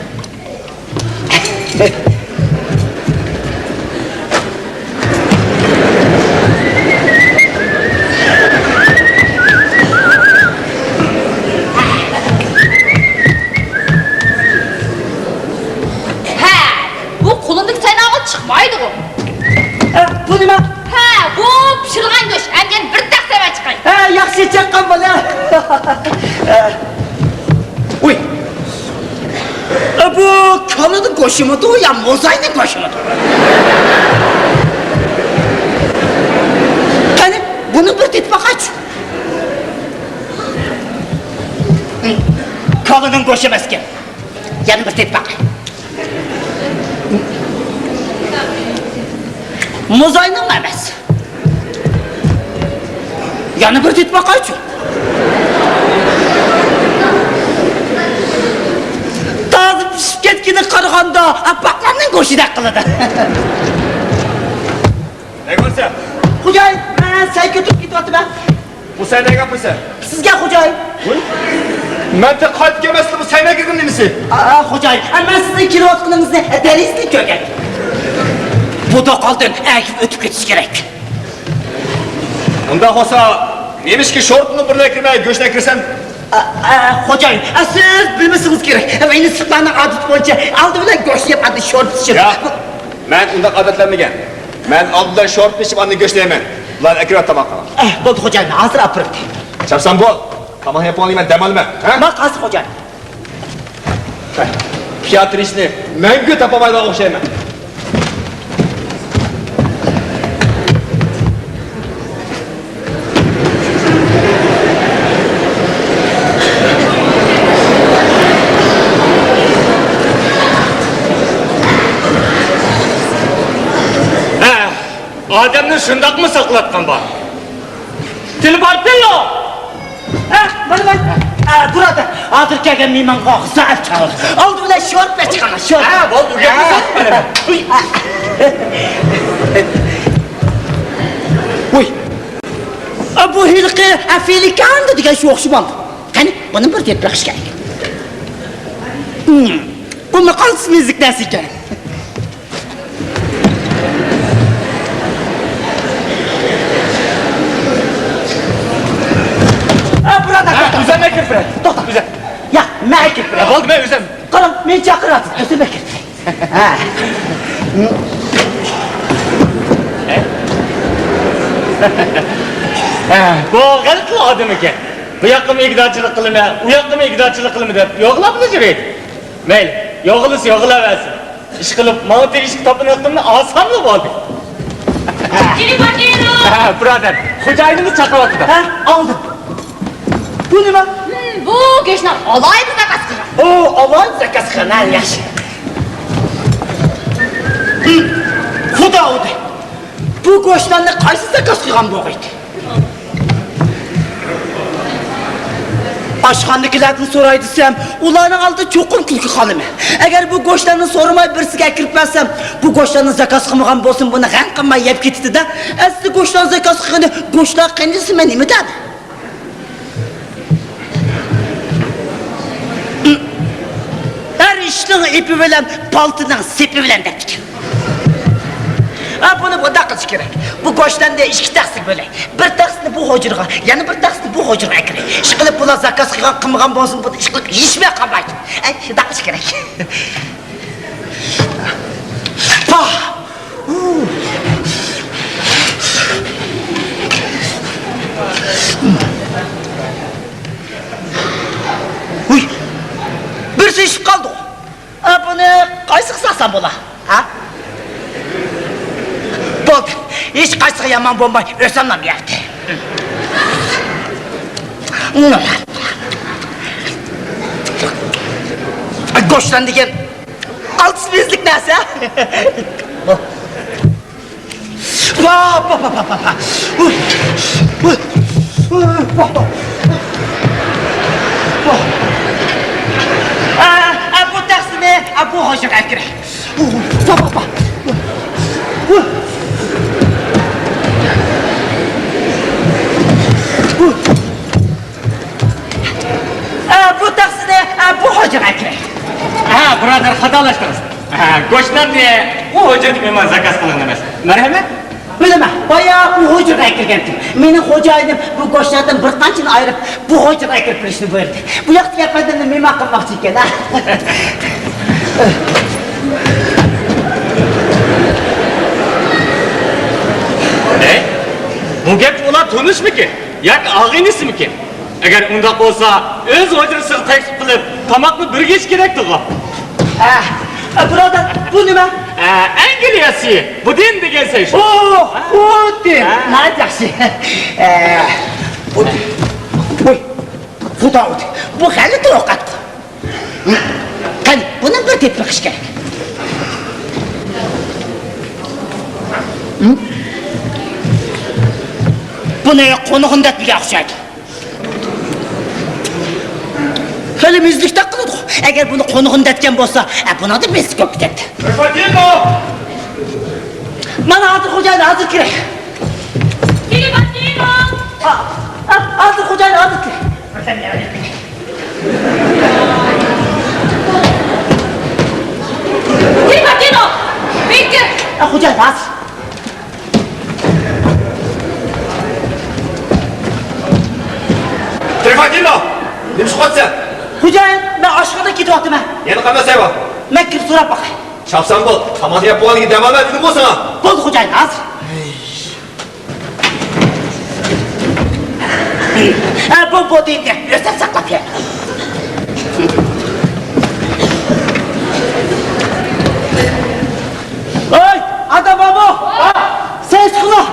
ھە، بۇ قولۇمدىكى چايناغۇ چىقمايدىغۇ. ئە، بۇ نېمە؟ ھە، بۇ پىشۇرغان گۆش. ئەمدى يەنە بىر تەخسە ئەۋەتىپ چىقاي. ھە، ياخشى چاققان بالا. ئە، ۋوي. ئە، بۇ كالىنىڭ گۆشىمىدۇ يا موزاينىڭ گۆشىمىدۇ؟ قېنى، بۇنى بىر تېتىپ باقايچۇ. كالىنىڭ گۆشى ئەمەسكەن. يەنە بىر تېتىپ باقاي. موزاينىڭ ئەمەس. يەنە بىر تېتىپ باقايچۇ. تازا پىشىپ كەتكىنىگە قارىغاندا، ئاپپاقلارنىڭ گۆشىدەك قىلىدۇ. نەگە بارىسەن؟ خوجايىن، مەن سەي كۆتۈرۈپ كېتىۋاتىمەن. بۇ سەي نەگە ئاپىسەن؟ سىزگە، خوجايىن. ۋوي، مەن تېخى قايتىپ كەلمەستە بۇ سەي نەگە كىرگەن نېمىسى؟ ئا، ئا، خوجايىن، ئا، مەن سىزنىڭ كېلىۋاتقىنىڭىزنى، ئە، دەرىجىدىن كۆرگەن. بۇ دوقالدىن ئەگىپ ئۆتۈپ كېتىش كېرەك. ئۇنداق بولسا، نېمىشقا شورپىنى بىرلەپ كىرمەي، گۆشنى كىرسەن؟ ئا، ئا، خوجايىن، ئا، سىز بىلمىسىڭىز كېرەك. ئا، مەينىسلىقلارنىڭ ئادىتى بويىچە ئالدى بىلەن گۆشنى يەپ، ئاندىن شورپا ئىچىدۇ. ياق، مەن ئۇنداق ئادەتلەنمىگەن. مەن ئالدى بىلەن شورپا ئىچىپ، ئاندىن گۆشنى يەيمەن. بۇلارنى ئەكىرىۋەت تاماققا. ئە، بولدى خوجايىن، ھازىر ئاپىرىمەن. چاپسان بول. تاماق يەپ بولغاندىن كېيىن مەن دەم ئالىمەن. ھە؟ ماقۇل، خوجايىن. پىيادە تىرىشنى مەڭگۈ تاپالمايدىغان ئوخشايمەن. ھە، ئادەمنى شۇنداقمۇ ساقلاتقان بار؟ تېلېفون، تېلېفون! ئە، مانا مەن. ئە، بۇرادەر، ھازىر كەلگەن مېھمانغا زەھەر چاغىدى. ئالدى بىلەن شورپا چىقىرىڭ، شورپا. ھە، بولدى، ئۆگەتمە. ھە. ۋوي. ئە، بۇ ھېلىقى، ئە، فېلىكاندا دېگەن شۇ ئوخشىمامدۇ؟ قېنى، بۇنى بىر دەپ بېقىش كېرەك. ھىم، بۇ ماقالسىز نېزىك نەرسە ئىكەن. ئە، بۇرادەر، ھە، توختا. ئۆزۈم ئەكىرىپ بېرەي. توختا. ئۆزۈم. ياق، مەن ئەكىرىپ بېرەي. يا، بولدى، مەن ئۆزۈم. قاراڭ، مېنى چاقىرىۋاتىدۇ. ئۆزۈم ئەكىرىپ بېرەي. ھە. ھە، بۇ غەلىتە ئادەم ئىكەن. بۇ ياققىمۇ ئىگىدارچىلىق قىلىمەن، ئۇ ياققىمۇ ئىگىدارچىلىق قىلىمەن دەپ يوغىلاپلا يۈرىدۇ. مەيلى، يوغىلىسا يوغىلاۋەرسۇن. ئىشقىلىپ، ماڭا تېگىشلىك تاپىنى ئېلىپ ئاسانلا بولدى. ھە، بۇرادەر، خوجايىنىمىز چاقىرىۋاتىدۇ. ھە، ئالدىم. بۇ نېمە؟ ھىم، بۇ گۆشنى ئالاھىدە زاكاز قىلغان. ئو، ئالاھىدە زاكاز قىلغان، ھە، ياخشى. ھىم، خۇدا ئۇدى. بۇ گۆشلارنى قايسى زاكاز قىلغان بولغىيدى؟ ئاشخانىدىكىلەردىن سوراي دېسەم، ئۇلارنىڭ ئالدىدا چوقۇم كۈلكە قالىمەن. ئەگەر بۇ گۆشلارنى سورىماي بىرسىگە ئەكىرىپ بەرسەم، بۇ گۆشلارنى زاكاز قىلمىغان بولسىمۇ، بۇنى غەم قىلماي يەپ كېتىدۇ-دە. ئەسلى گۆشلارنى زاكاز قىلغىنى گۆشلار قېنى دېسە، مەن نېمە دەم؟ ئىشنىڭ ئېپى بىلەن، پالتىنىڭ سېپى بىلەن دەپتىكەن. ھە، بۇنى بۇنداق قىلىش كېرەك. بۇ گۆشلەرنى ئىككى تەخسىگە بۆلەي. بىر تەخسىنى بۇ ھۇجرىغا، يەنە بىر تەخسىنى بۇ ھۇجرىغا ئەكىرەي. ئىشقىلىپ بۇلار زاكاز قىلغان، قىلمىغان بولسۇن، بۇنى ئىشقىلىپ يېيىشمەي قالمايدۇ. ئەي، شۇنداق قىلىش كېرەك. پاھ! ھۇي! بىرسى ئىچىپ قالدى. ئا، بۇنى قايسىغا سالسام بولا؟ ھە؟ بولدى. ھېچقايسىغا يامان بولماي، ئۆزۈملا يەردە. گۆشلەر دېگەن ئالتىس بېزلىك نەرسە. ۋا، ۋا، ۋا، ۋا، ۋا. ئۇي، ئۇي، ئۇي، ۋا، ۋا. ۋا. ئا، ئا، بۇ تەخسىنى، ئا، بۇ ھوجىغا ئەكىرەي. ئۇي، ۋا، ۋا، ۋا. ئۇي. ئۇي. ئا، بۇ تەخسىنى، ئا، بۇ ھوجىغا ئەكىرەي. ھە، بۇرادەر، خاتالاشتىڭىز. ھە، گۆشلەرنى ئۇ ھۇجرىدىكى مېھمان زاكاز قىلغان ئەمەس. مەرھەمەت. بىلىمەن، بايا ئۇ ھۇجرىغا ئەكىرگەنتىم. مېنىڭ خوجايىنىم بۇ گۆشلەردىن بىر قانچىنى ئايرىپ، بۇ ھۇجرىغا ئەكىرىپ بېرىشنى بۇيرۇدى. بۇ ياقتىكى ئەپەندىمنى مېھمان قىلماقچى ئىكەن، ھە. ھەي، بۇ گەپ ئۇلار تونۇشمىكىن؟ ياكى ئاغىنىسىمىكىن؟ ئەگەر ئۇنداق بولسا، ئۆز ھۇجرىسىغا تەكلىپ قىلىپ، تاماقنى بىرگە يېيىش كېرەكتىغۇ. ئە، ئە، بۇرادەر، بۇ نېمە؟ ئە، ئەنگلىيە سۈيى. بۇ دىن دېگەن سەي شۇ. ئو، ئۇ دىن. ھە. ناھايىتى ياخشى. ئە، ئۇ دىن. ۋوي، خۇدا ئۇ دىن. بۇ غەلىتە ئوقەتقۇ. قېنى، بۇنى بىر تېپىپ بېقىش كېرەك. بۇنى قونۇغۇم دەتمىگەن ئوخشايدۇ. خېلى مۈزلۈكتەك قىلىدۇ. ئەگەر بۇنى قونۇغۇم دەتكەن بولسا، ئە، بۇنىڭدا بېسىپ كۆپ كېتەتتى. ترىفاتىنو! مانا ھازىر خوجايىن، ھازىر كىرەي. ترىفاتىنو! ئا، ئا، ھازىر خوجايىن، ھازىر كىرەي. ترىفاتىنو! بېكىر! ئا، خوجايىن، ھازىر. ترىفاتىنو! نېمە ئىش قىلىۋاتىسەن؟ خوجايىن، مەن ئاشخانىغا كېتىۋاتىمەن. يەنە قانداق سەۋەب؟ مەن كىرىپ سوراپ باقاي. چاپسان بول، تاماق يەپ بولغاندىن كېيىن دەۋالما دېدىمغۇ ساڭا. بولدى خوجايىن، ھازىر. ھە، بۇ، بۇ دېدى، ئۆزۈڭ ساقلاپ يۈر. ھەي، ئادەم بارمۇ؟ سەس قىلىڭ.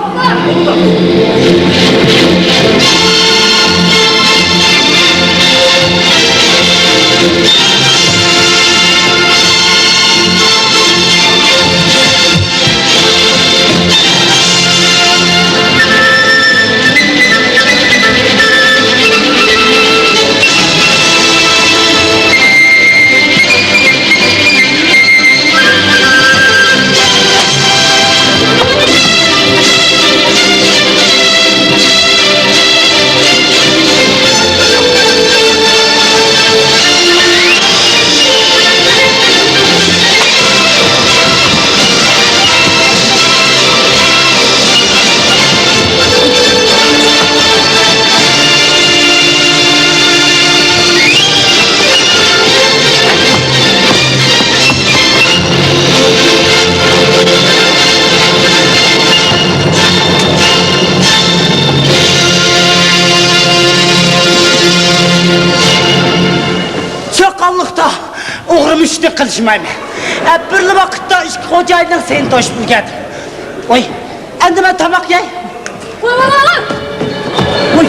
چاققانلىقتا ئوغرى مۈشۈكنى قىلىشمايمەن. ئە، بىرلا ۋاقىتتا ئىككى خوجايىننىڭ سېنى توشۇپ ئۈلگەردىم. ۋوي، ئەمدى مەن تاماق يەي. ۋوي، ۋوي، ۋوي، ۋوي. ۋوي.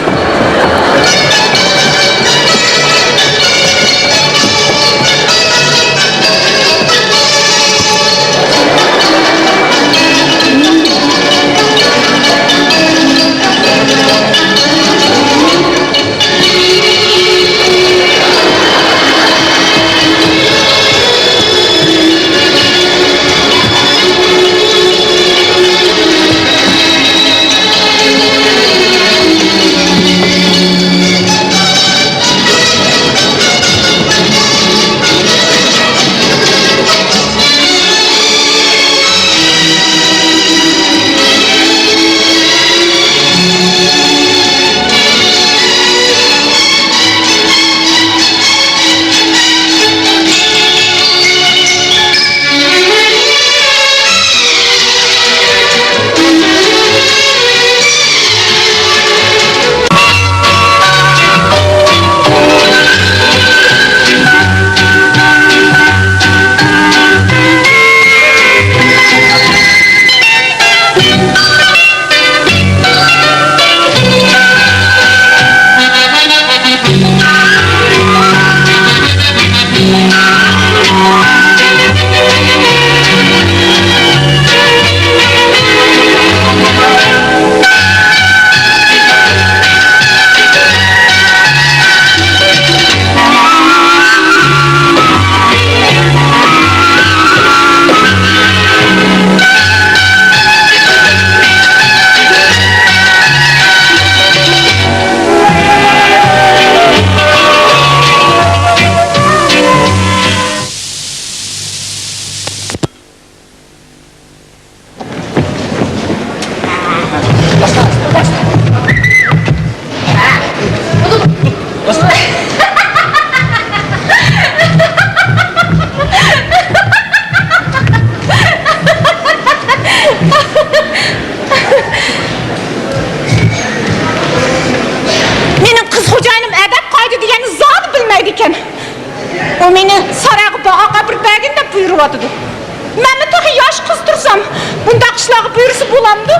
مەنمۇ تېخى ياش قىز تۇرسام، بۇنداق ئىشلارغا بۇيرۇسا بولامدۇ؟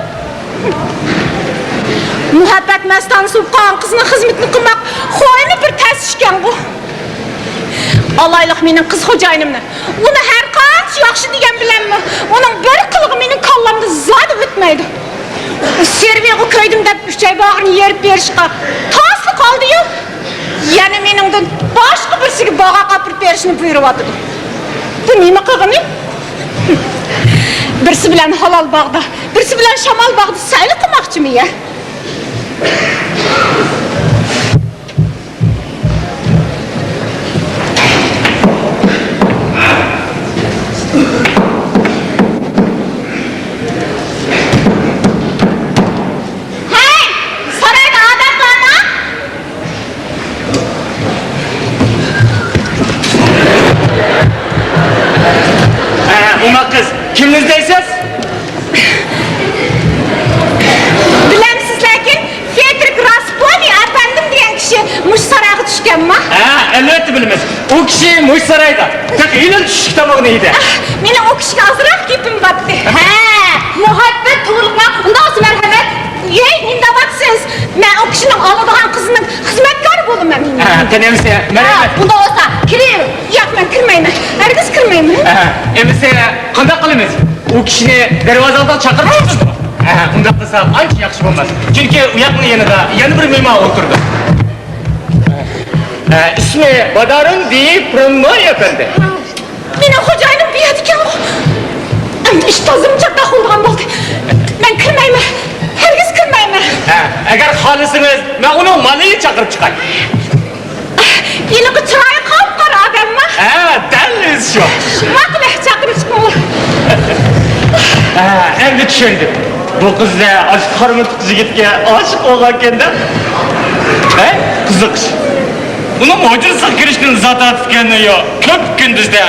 مۇھەببەت مەستانىسى بولۇپ قالغان قىزنىڭ خىزمىتىنى قىلماق خويمۇ بىر تەس ئىشكەنغۇ. ئالايلۇق مېنىڭ قىز خوجايىنىمنى. ئۇنى ھەر قانچە ياخشى دېگەن بىلەنمۇ، ئۇنىڭ بىر قىلىقى مېنىڭ كاللامدىن زادى ئۆتمەيدۇ. ئۇ سېرۋىغا كۆيدۈم دەپ ئۈچەي باغرىنى يېرىپ بېرىشقا تاسلا قالدىيۇ. يەنە مېنىڭدىن باشقا بىرسىگە باغاق ئاپىرىپ بېرىشنى بۇيرۇۋاتىدۇ. بۇ نېمە قىلغىنى؟ بىرسى بىلەن ھالال باغدا، بىرسى بىلەن شامال باغدا سەيلە قىلماقچىمۇ يە؟ ھەي، سارايدا ئادەم بارمۇ؟ ھە، ئوماق قىز، كىمنى ئىزدەيسىز؟ بىلەمسىز، لېكىن فېترىك راسپونى ئەپەندىم دېگەن كىشى مۇشۇ سارايغا چۈشكەنما؟ ھە، ئەلۋەتتە بىلىمىز. ئۇ كىشى مۇشۇ سارايدا. تېخى ھېلىلا چۈشلۈك تامىقىنى يېدى. ئاھ، مېنىڭ ئۇ كىشىگە ئازراق گېپىم بارتتى. ھە، مۇھەببەت توغرىلىق ئۇنداق بولسا مەرھەمەت. ھەي، نېمە دەۋاتىسىز؟ مەن ئۇ كىشىنىڭ ئالىدىغان قىزىنىڭ خىزمەتكارى بولىمەن. ھە، قېنى ئەمىسە، مەرھەمەت. ھە، ئۇنداق بولسا كىرىۋېرىڭ. ياق، مەن كىرمەيمەن. ھەرگىز كىرمەيمەن. ھە، ئەمىسە قانداق قىلىمىز؟ ئۇ كىشىنى دەرۋازا ئالدىغا چاقىرىپ چىقىمىزمۇ؟ ھە، ئۇنداق قىلساق ئانچە ياخشى بولماس. چۈنكى ئۇ ياقنىڭ يېنىدا يەنە بىر مېھمان ئولتۇرىدۇ. ھە، ئىسمى بادارۇن دى پرىمنوي ئەپەندى. مېنىڭ خوجايىنىم بۇ يەردىكەنغۇ. ئەمدى ئىش تازىمۇ چاتاق بولىدىغان بولدى. مەن كىرمەيمەن. ھەرگىز كىرمەيمەن. ھە، ئەگەر خالىسىڭىز، مەن ئۇنىڭ مالىنى چاقىرىپ چىقاي. ھېلىقى چىرايى قاپقارا ئادەمما؟ ھە، دەل ئۆزى شۇ. ماقۇل، چاقىرىپ چىقىڭلار. ھە، ئەمدى چۈشەندىم. بۇ قىز ئاشۇ قارىمۇتۇق يىگىتكە ئاشىق بولغانكەن-دە. ھە، قىزىق ئىش. ئۇنىڭ ھۇجرىسىغا كىرىشتىن زادى تارتىدىكەن يا، كۆپ كۈندۈزدە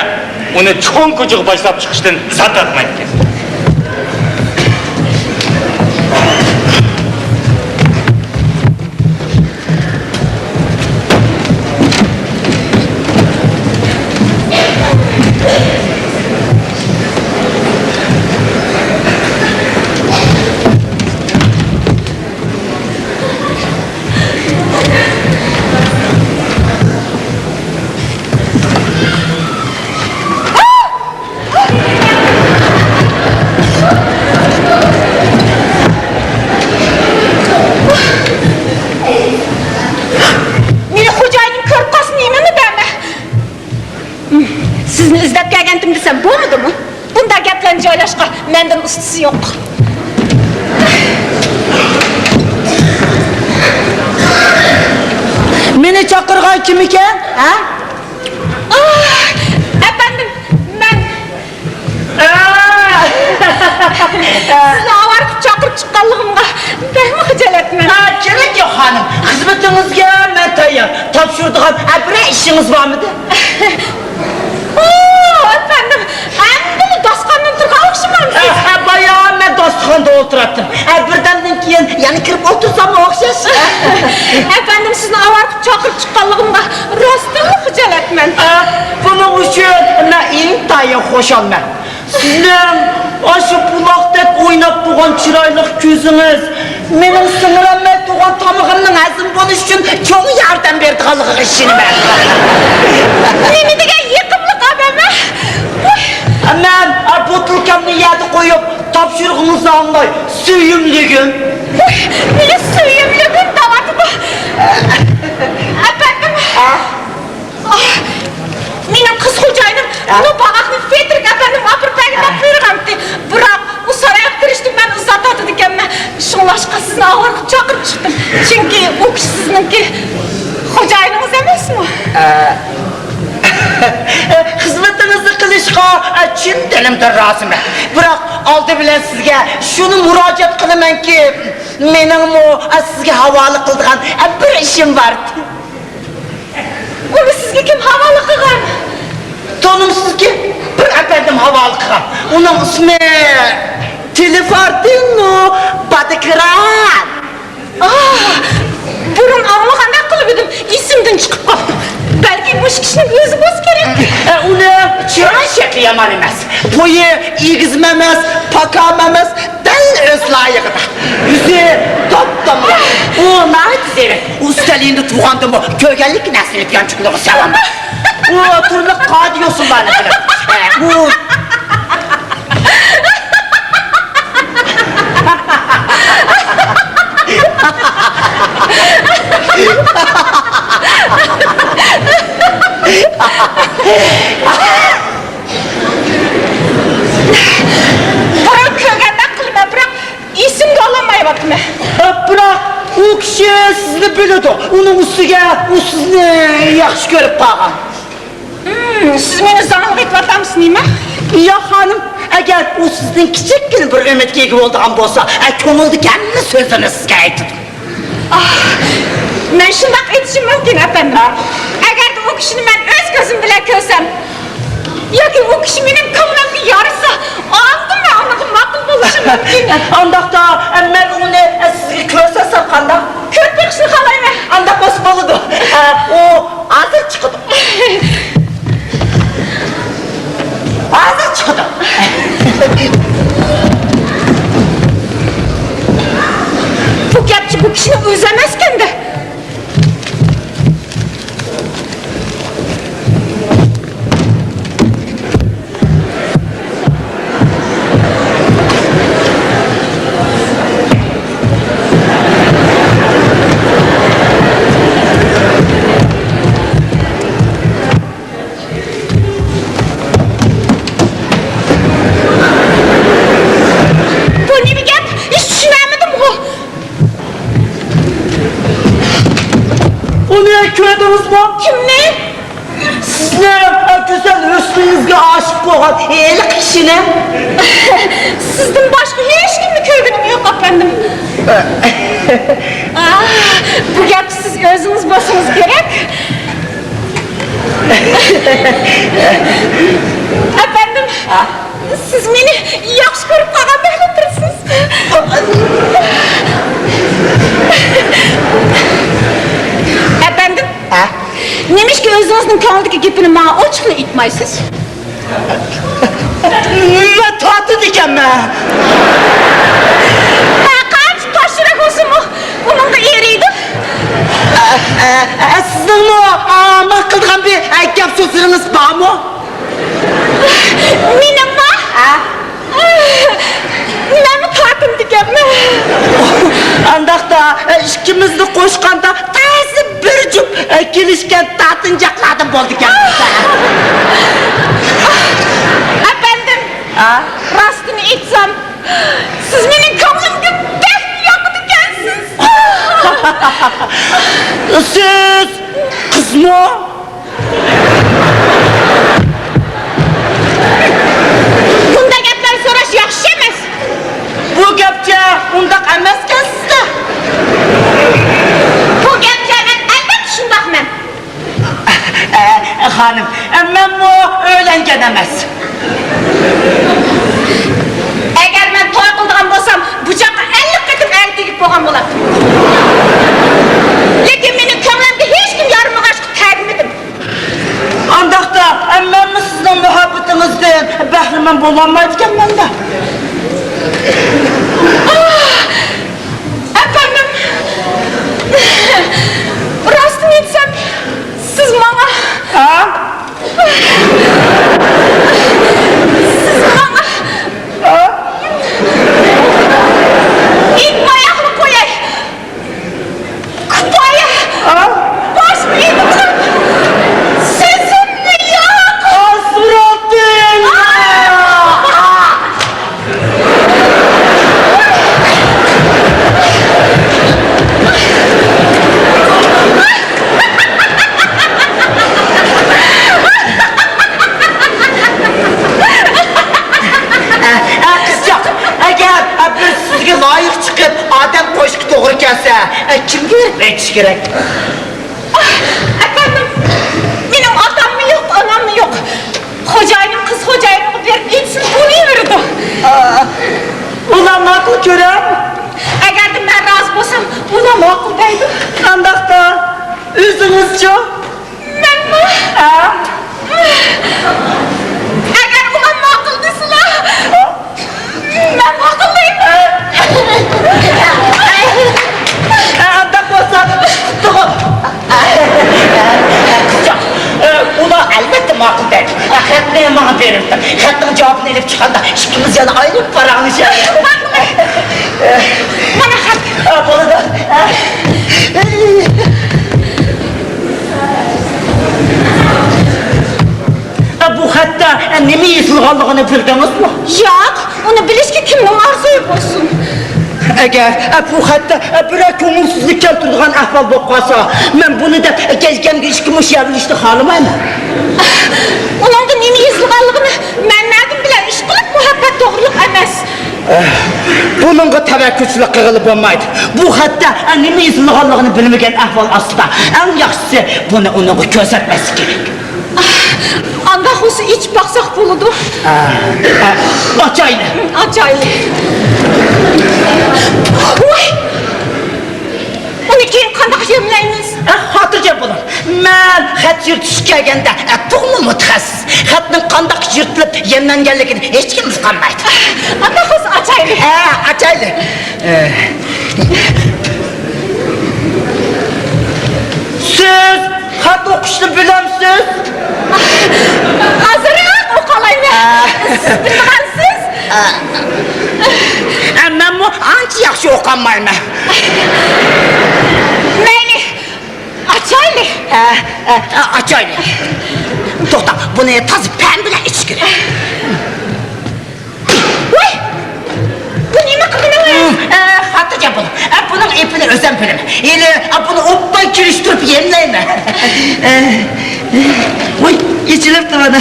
ئۇنى چوڭ كوچىغا باشلاپ چىقىشتىن زادى تارتمايدىكەن. مېنى خوجايىنىم كۆرۈپ قالسا نېمىنى دەيمەن؟ سىزنى ئىزدەپ كەلگەنتىم دېسەم بولمىدىمۇ؟ بۇنداق گەپلەرنى جايلاشقا مەندىن ئۇستىسى يوق. مېنى چاقىرغان كىم ئىكەن؟ ھە؟ ئاھ، ئەپەندىم، مەن سىزنى ئاۋارە قىلىپ چاقىرىپ چىققانلىقىمغا بەكمۇ خىجالەتمەن. ھە، كېرەك يوق، خانىم. خىزمىتىڭىزگە مەن تەييار. تاپشۇرىدىغان ھە بىرەر ئىشىڭىز بارمىدى؟ ئۇ، ئەپەندىم، ئەمدىلا داستىخاندىن تۇرغان ئوخشىمامسىز؟ ھە، ھە، بايا مەن داستىخاندا ئولتۇراتتىم. ھە، بىردەمدىن كېيىن يەنە كىرىپ ئولتۇرساممۇ ئوخشاش. ئەپەندىم، سىزنى ئاۋارە قىلىپ چاقىرىپ چىققانلىقىمغا راستتىنلا خىجالەتمەن. ھە، بۇنىڭ ئۈچۈن مەن ئىنتايىن خۇشالمەن. سىزنىڭ ئاشۇ بۇلاقتەك ئويناپ تۇرغان چىرايلىق كۆزىڭىز مېنىڭ سىڭىرەلمەي تۇرغان تامىقىمنىڭ ھەزىم بولۇشى ئۈچۈن چوڭ ياردەم بېرىدىغانلىقىغا ئىشىنىمەن. نېمە دېگەن يېقىملىق ئادەم، ھە؟ ۋاي. مەن، ئە، بوتۇلكامنى يەردە قويۇپ، تاپشۇرۇقىڭىزنى ئاڭلاي، سۆيۈملۈكۈم. ۋاي، مېنى سۆيۈملۈكۈم دەۋاتىدۇ. ئەپەندىم. ھە؟ ئاھ، مېنىڭ قىز خوجايىنىم بۇ باغاقنى فېترىك ئەپەندىم ئاپىرىپ بەرگىن دەپ بۇيرۇغانتى. بىراق، ئۇ سارايغا كىرىشتىن مەن ئۇزاق تارتىدىكەنمەن. شۇڭلاشقا سىزنى ئاۋارە قىلىپ چاقىرىپ چىقتىم. چۈنكى ئۇ كىشى سىزنىڭكى خوجايىنىڭىز ئەمەسمۇ؟ ئە، خىزمىتىڭىزنى قىلىشقا، ئە، چىن دىلىمدىن رازىمەن. بىراق، ئالدى بىلەن سىزگە شۇنى مۇراجىئەت قىلىمەنكى، مېنىڭمۇ، ئە، سىزگە ھاۋالە قىلىدىغان، ئە، بىر ئىشىم بار. ئۇنى سىزگە كىم ھاۋالە قىلغان؟ تونۇمسىزكى، بىر ئەپەندىم ھاۋالە قىلغان. ئۇنىڭ ئىسمى تېلېفارتىنو بادىكران. ئاھ، بۇرۇن ئاڭلىغاندەك قىلىپ ئىدىم، ئېسىمدىن چىقىپ قاپتۇ. بەلكى مۇشۇ كىشىنىڭ ئۆزى بولسا كېرەك. ئە، ئۇنى چىراي شەكلى يامان ئەمەس. بويى ئېگىزمۇ ئەمەس، پاكامۇ ئەمەس، دەل ئۆز لايىقىدا. يۈزى دوپدومىلاق. ئۇ ناھايىتى زېرەك. ئۇ ئۈستەل يېنىدا تۇرغاندىمۇ كۆرگەنلىككە نەرسىلىك يانچۇقلىرىغا سالامدۇ. ئۇ تۈرلۈك قائىدە يوسۇنلارنى بىلىدۇ. ئۇ بۇرۇن كۆرگەندەك قىلىمەن، بىراق ئېسىمگە ئالالمايۋاتىمەن. بىراق ئۇ كىشى سىزنى بىلىدۇ. ئۇنىڭ ئۈستىگە ئۇ سىزنى ياخشى كۆرۈپ قالغان. ھىم، سىز مېنى زاڭلىق ئېتىۋاتامسىز نېمە؟ ياق، خانىم، ئەگەر ئۇ سىزدىن كىچىككىنە بىر ئۈمىدكە ئىگە بولىدىغان بولسا، ئە، كۆڭلىدىكى ھەممە سۆزىنى سىزگە ئېيتىدۇ. ئاھ، مەن شۇنداق ئېيتىشىم مۇمكىن، ئەپەندىم. ئەگەردە ئۇ كىشىنى مەن ئۆز كۆزۈم بىلەن كۆرسەم، ياكى ئۇ كىشى مېنىڭ كۆڭلۈمگە يارىسا، ئاندىن مەن ئۇنىڭغا ماقۇل بولۇشۇم مۇمكىن. ئانداقتا، مەن ئۇنى سىزگە كۆرسەتسەم قانداق؟ كۆرۈپ بېقىشنى خالايمەن. ئانداق بولسا بولىدۇ. ئۇ ھازىر چىقىدۇ. ھازىر چىقىدۇ. بۇ گەپچى بۇ كىشىنىڭ ئۆزى ئەمەسكەندە. بۇ نېمە گەپ؟ ھېچ چۈشىنەلمىدىمغۇ. ئۇنى كۆردىڭىزمۇ؟ كىمنى؟ سىزنىڭ گۈزەل ھۆسنىڭىزگە ئاشىق بولغان ھېلىقى كىشىنى. سىزدىن باشقا ھېچكىمنى كۆرگىنىم يوق، ئەپەندىم. ئاھ، بۇ گەپكە سىز ئۆزىڭىز بولسىڭىز كېرەك. ئەپەندىم، سىز مېنى ياخشى كۆرۈپ قالغاندەكلا تۇرىسىز. ئەپەندىم، ھە؟ نېمىشقا ئۆزىڭىزنىڭ كۆڭلىدىكى گېپىنى ماڭا ئوچۇقلا ئېيتمايسىز؟ مەن تارتىدىكەنمەن. ھە، قانچە تاش يۈرەك بولسىمۇ، ئۇنىڭغا ئېرىيدۇ. ئە، ئە، ئە، سىزنىڭمۇ ئامان قىلىدىغان بىر، ئە، گەپ سۆزلىرىڭىز بارمۇ؟ مېنىڭمۇ؟ ھە؟ مەنمۇ تارتىنىدىكەنمەن. ئانداقتا، ئىككىمىزنى قوشقاندا تازا بىر جۈپ كېلىشكەن تارتىنچاقلاردىن بولىدىكەنمىز. ئەپەندىم، ھە؟ راستىنى ئېيتسام، سىز مېنىڭ كۆڭلۈمگە بەكمۇ ياقىدىكەنسىز. سىز قىزمۇ؟ بۇنداق گەپلەر سوراش ياخشى ئەمەس. بۇ گەپچە ئۇنداق ئەمەسكەن سىزدە. بۇ گەپچە مەن ئەلۋەتتە شۇنداقمەن. ئە، خانىم، مەنمۇ ئۆيلەنگەن ئەمەس. ئەگەر مەن توي قىلىدىغان بولسام، بۇ چاغقا ئەللىك قېتىم ئەر تېگىپ بولغان بولاتتىم. لېكىن مېنىڭ كۆڭلۈمگە ھېچكىم يارىمىغاچقا تەگمىدىم. ئانداقتا، مەنمۇ سىزنىڭ مۇھەببىتىڭىزدىن بەھرىمەن بولالمايدىكەنمەن-دە. ئەپەندىم، راستىنى ئېيتسام، سىز ماڭا، ھە؟ سىز ماڭا، ھە؟ ئېيتماياقلا قوياي. كۇپايە! ھە؟ باشقا ئېيتىدىغان سۆزۈممۇ يوق! ھەسرىتىڭ! ئە، ئە، قىزچاق، ئەگەر، ئە، بىر سىزگە لايىق چىقىپ، ئادەم قويۇشقا توغرا كەلسە، ئە، كىمگە بېرىپ ئېيتىش كېرەك؟ ئەپەندىم، مېنىڭ ئاتاممۇ يوق، ئاناممۇ يوق. خوجايىنىم قىز خوجايىنىمغا بېرىپ ئېيتسىمۇ بولۇۋېرىدۇ. ئۇلار ماقۇل كۆرەر. ئەگەردە مەن رازى بولسام، ئۇلار ماقۇل دەيدۇ. ئانداقتا، ئۆزىڭىزچۇ؟ مەن پاراڭلىشايلى. مانا خەت. ھە، بولىدۇ. ھە، بۇ خەتتە نېمە يېزىلغانلىقىنى بىلدىڭىزمۇ؟ ياق، ئۇنى بىلىشكە كىمنىڭ ئارزۇيى بولسۇن؟ ئەگەر بۇ خەتتە بىرەر كۆڭۈلسىزلىك كەلتۈرىدىغان ئەھۋال بولۇپ قالسا، مەن بۇنى دەپ يەكەمگە ئىككى مۇشت يەۋېلىشنى خالىمايمەن. ئۇنىڭدا نېمە يېزىلغانلىقىنى مەن نەدىن بىلەي؟ ئىشقىلىپ، مۇھەببەت توغرىلىق ئەمەس. بۇنىڭغا تەۋەككۈلچىلىك قىلغىلى بولمايدۇ. بۇ خەتتە نېمە يېزىلغانلىقىنى بىلمىگەن ئەھۋال ئاستىدا، ئەڭ ياخشىسى بۇنى ئۇنىڭغا كۆرسەتمەسلىك كېرەك. ئانداق بولسا ئېچىپ باقساق بولىدۇ. ئاچايلى. ئاچايلى. ۋاي! ئۇنى كېيىن قانداق يەملەيمىز؟ ئە، خاتىرجەم بولۇڭ. مەن خەت يىرتىشقا كەلگەندە، ئە، تۇغما مۇتەخەسسىس. خەتنىڭ قانداق يىرتىلىپ يەملەنگەنلىكىنى ھېچكىم ئۇقالمايدۇ. ئانداق بولسا ئاچايلى. ھە، ئاچايلى. ئە. سىز خەت ئوقۇشنى بىلەمسىز؟ ئازراق ئوقالايمەن. ئە. سىز بىلىدىغانسىز. ئە، مەنمۇ ئانچە ياخشى ئوقالمايمەن. مەيلى، ئاچايلى. ئە، ئە، ئە، ئاچايلى. توختا، بۇنى تازا پەم بىلەن ئېچىش كېرەك. ۋاي! بۇ نېمە قىلدىڭىز؟ ئە، خاتىرجەم بولۇڭ. ئە، بۇنىڭ ئېپىنى ئۆزۈم بىلىمەن. ھېلى، ئە، بۇنى ئوبدان كېلىشتۈرۈپ يەملەيمەن. ئە، ۋاي، ئېچىلىپتۇ مانا.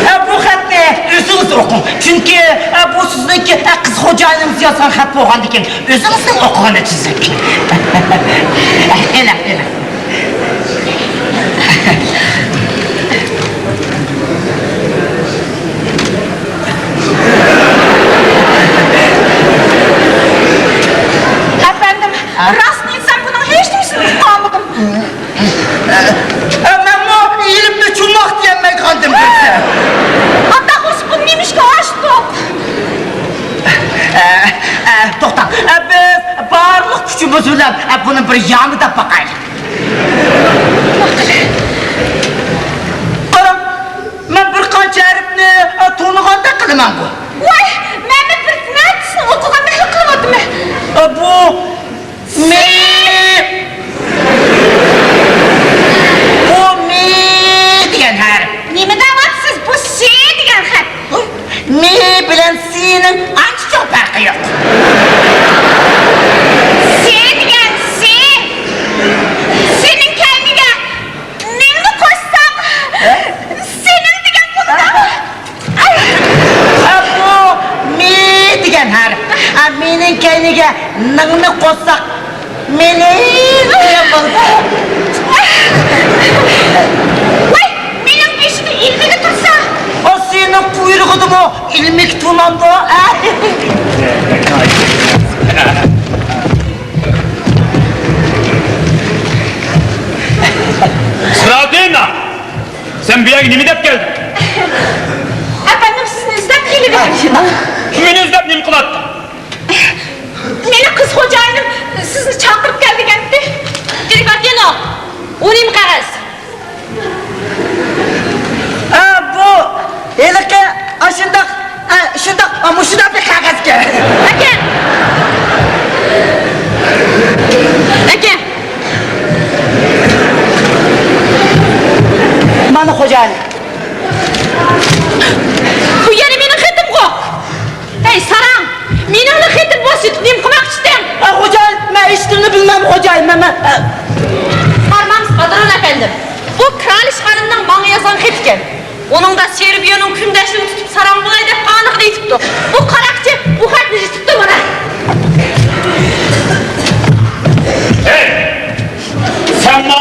ئە، بۇ خەتنى ئۆزىڭىز ئوقۇڭ. چۈنكى، ئە، بۇ سىزنىڭكى، ئە، قىز خوجايىنىڭىز يازغان خەت بولغاندىكىن، ئۆزىڭىزنىڭ ئوقۇغىنى تۈزۈك. ئېلىڭ، ئېلىڭ. ئەپەندىم، ھە؟ راستىنى ئېيتسام، بۇنىڭ ھېچنېمىسىنى ئۇقالمىدىم. ئە، مەنمۇ ئېلىپنى چۇماق دېيەلمەي قالدىم بىرسى. ئانداق بولسا بۇنى نېمىشقا ئاچتۇق؟ ئە، ئە، توختاڭ. ئە، بىز بارلىق كۈچىمىز بىلەن، ئە، بۇنى بىر يامىداپ باقايلى. قاراڭ، مەن بىر قانچە ھەرپنى، ئە، تونۇغاندەك قىلىمەنغۇ. ۋاي، مەنمۇ بىر نەچچىسىنى ئوقۇغاندەك قىلىۋاتىمەن. ئە، بۇ مى. بۇ مى دېگەن ھەرپ. نېمە دەۋاتىسىز؟ بۇ سى دېگەن خەت. مى بىلەن سىنىڭ ئانچە چوڭ پەرقى يوق. سى دېگەن سى. سىنىڭ كەينىگە نىڭنى قوشساق، ھە؟ سىنىڭ دېگەن بولىدۇ. ئە، بۇ مى دېگەن ھەرپ. ئە، مىنىڭ كەينىگە نىڭنى قوشساق، مېنى دېگەن بولىدۇ. ۋاي، مېنىڭ بېشىمدا ئىلمىكى تۇرسا. ئا، سېنىڭ قۇيرۇقىدىمۇ ئىلمىك تۇرمامدۇ؟ ئە؟ سىرادىنا! سەن بۇ يەرگە نېمە دەپ كەلدىڭ؟ ئەپەندىم، سىزنى ئىزدەپ كېلىۋىدىم. مېنى ئىزدەپ نېمە قىلاتتىڭ؟ مېنى قىز خوجايىنىم سىزنى چاقىرىپ كەل دېگەنتى. تېلېفاتىنو، ئۇ نېمە قەغەز؟ ئە، بۇ ھېلىقى ئاشۇنداق، ئە، شۇنداق، ئە، مۇشۇنداق بىر قەغەزكەن. ئەكەل! ئەكەل! مانا خوجايىن. بۇ يەنە مېنىڭ خېتىمغۇ. ھەي، ساراڭ! مېنىڭلا خېتىم بوشىتىپ نېمە قىلماقچىتىڭ؟ ئە، خوجايىن، مەن ھېچنېمىنى بىلمەيمەن، خوجايىن، مەن، مەن، ئە. بارمامسىز، پاترون ئەپەندىم. بۇ كرالىش خانىمنىڭ ماڭا يازغان خېتىكەن. ئۇنىڭدا سېربىيونىڭ كۈندەشلىرىنى تۇتۇپ ساراڭ بولاي دەپ قانىغىنى ئېيتىپتۇ. بۇ قاراقچى بۇ خەتنى ئېيتىپتۇ مانا. ھەي! سەنمۇ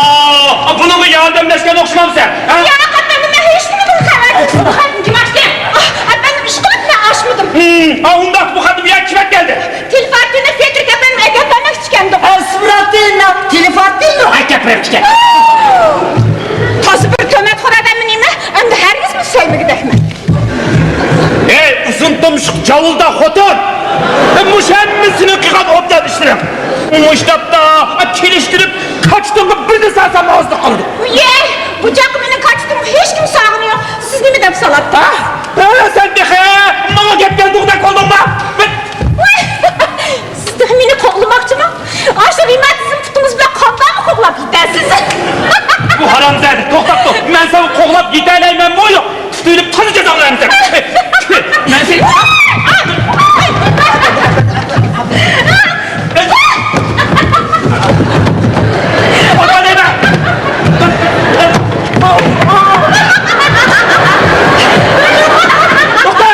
بۇنىڭغا ياردەملەشكەن ئوخشىمامسەن، ھە؟ ياق، ئەپەندىم، مەن ھېچنېمىدىن خەۋەرسىز. بۇ خەتنى كىم ئاچتى؟ ئاھ، ئەپەندىم، ئىشقىلىپ مەن ئاچمىدىم. ھىم، ئا، ئۇنداق بۇ خەتنى بۇ يەرگە كىم ئەكەلدى؟ تېلېفاتىنو فېدرىك ئەپەندىم ئەكەپ بەرمەكچىكەندۇق. ئە، سىمراتىنو تېلېفاتىنو ئەكەپ بېرىپتىكەن. تازا بىر تۆمەتخور ئادەممۇ نېمە؟ ئەمدى ھەرگىزمۇ سۆيمىگۈدەكمەن. ھەي، ئۇزۇن تۇمشۇق جاۋۇلداق خوتۇن! مۇشۇ ھەممە سېنىڭ قىلغان ئوبدان ئىشلىرىڭ. مۇشۇ تاپتا يېتەلەيمەنمۇ يوق؟ تۇتۇۋېلىپ تازا جازالىيمەن سېنى. مەن سېنى. توختا!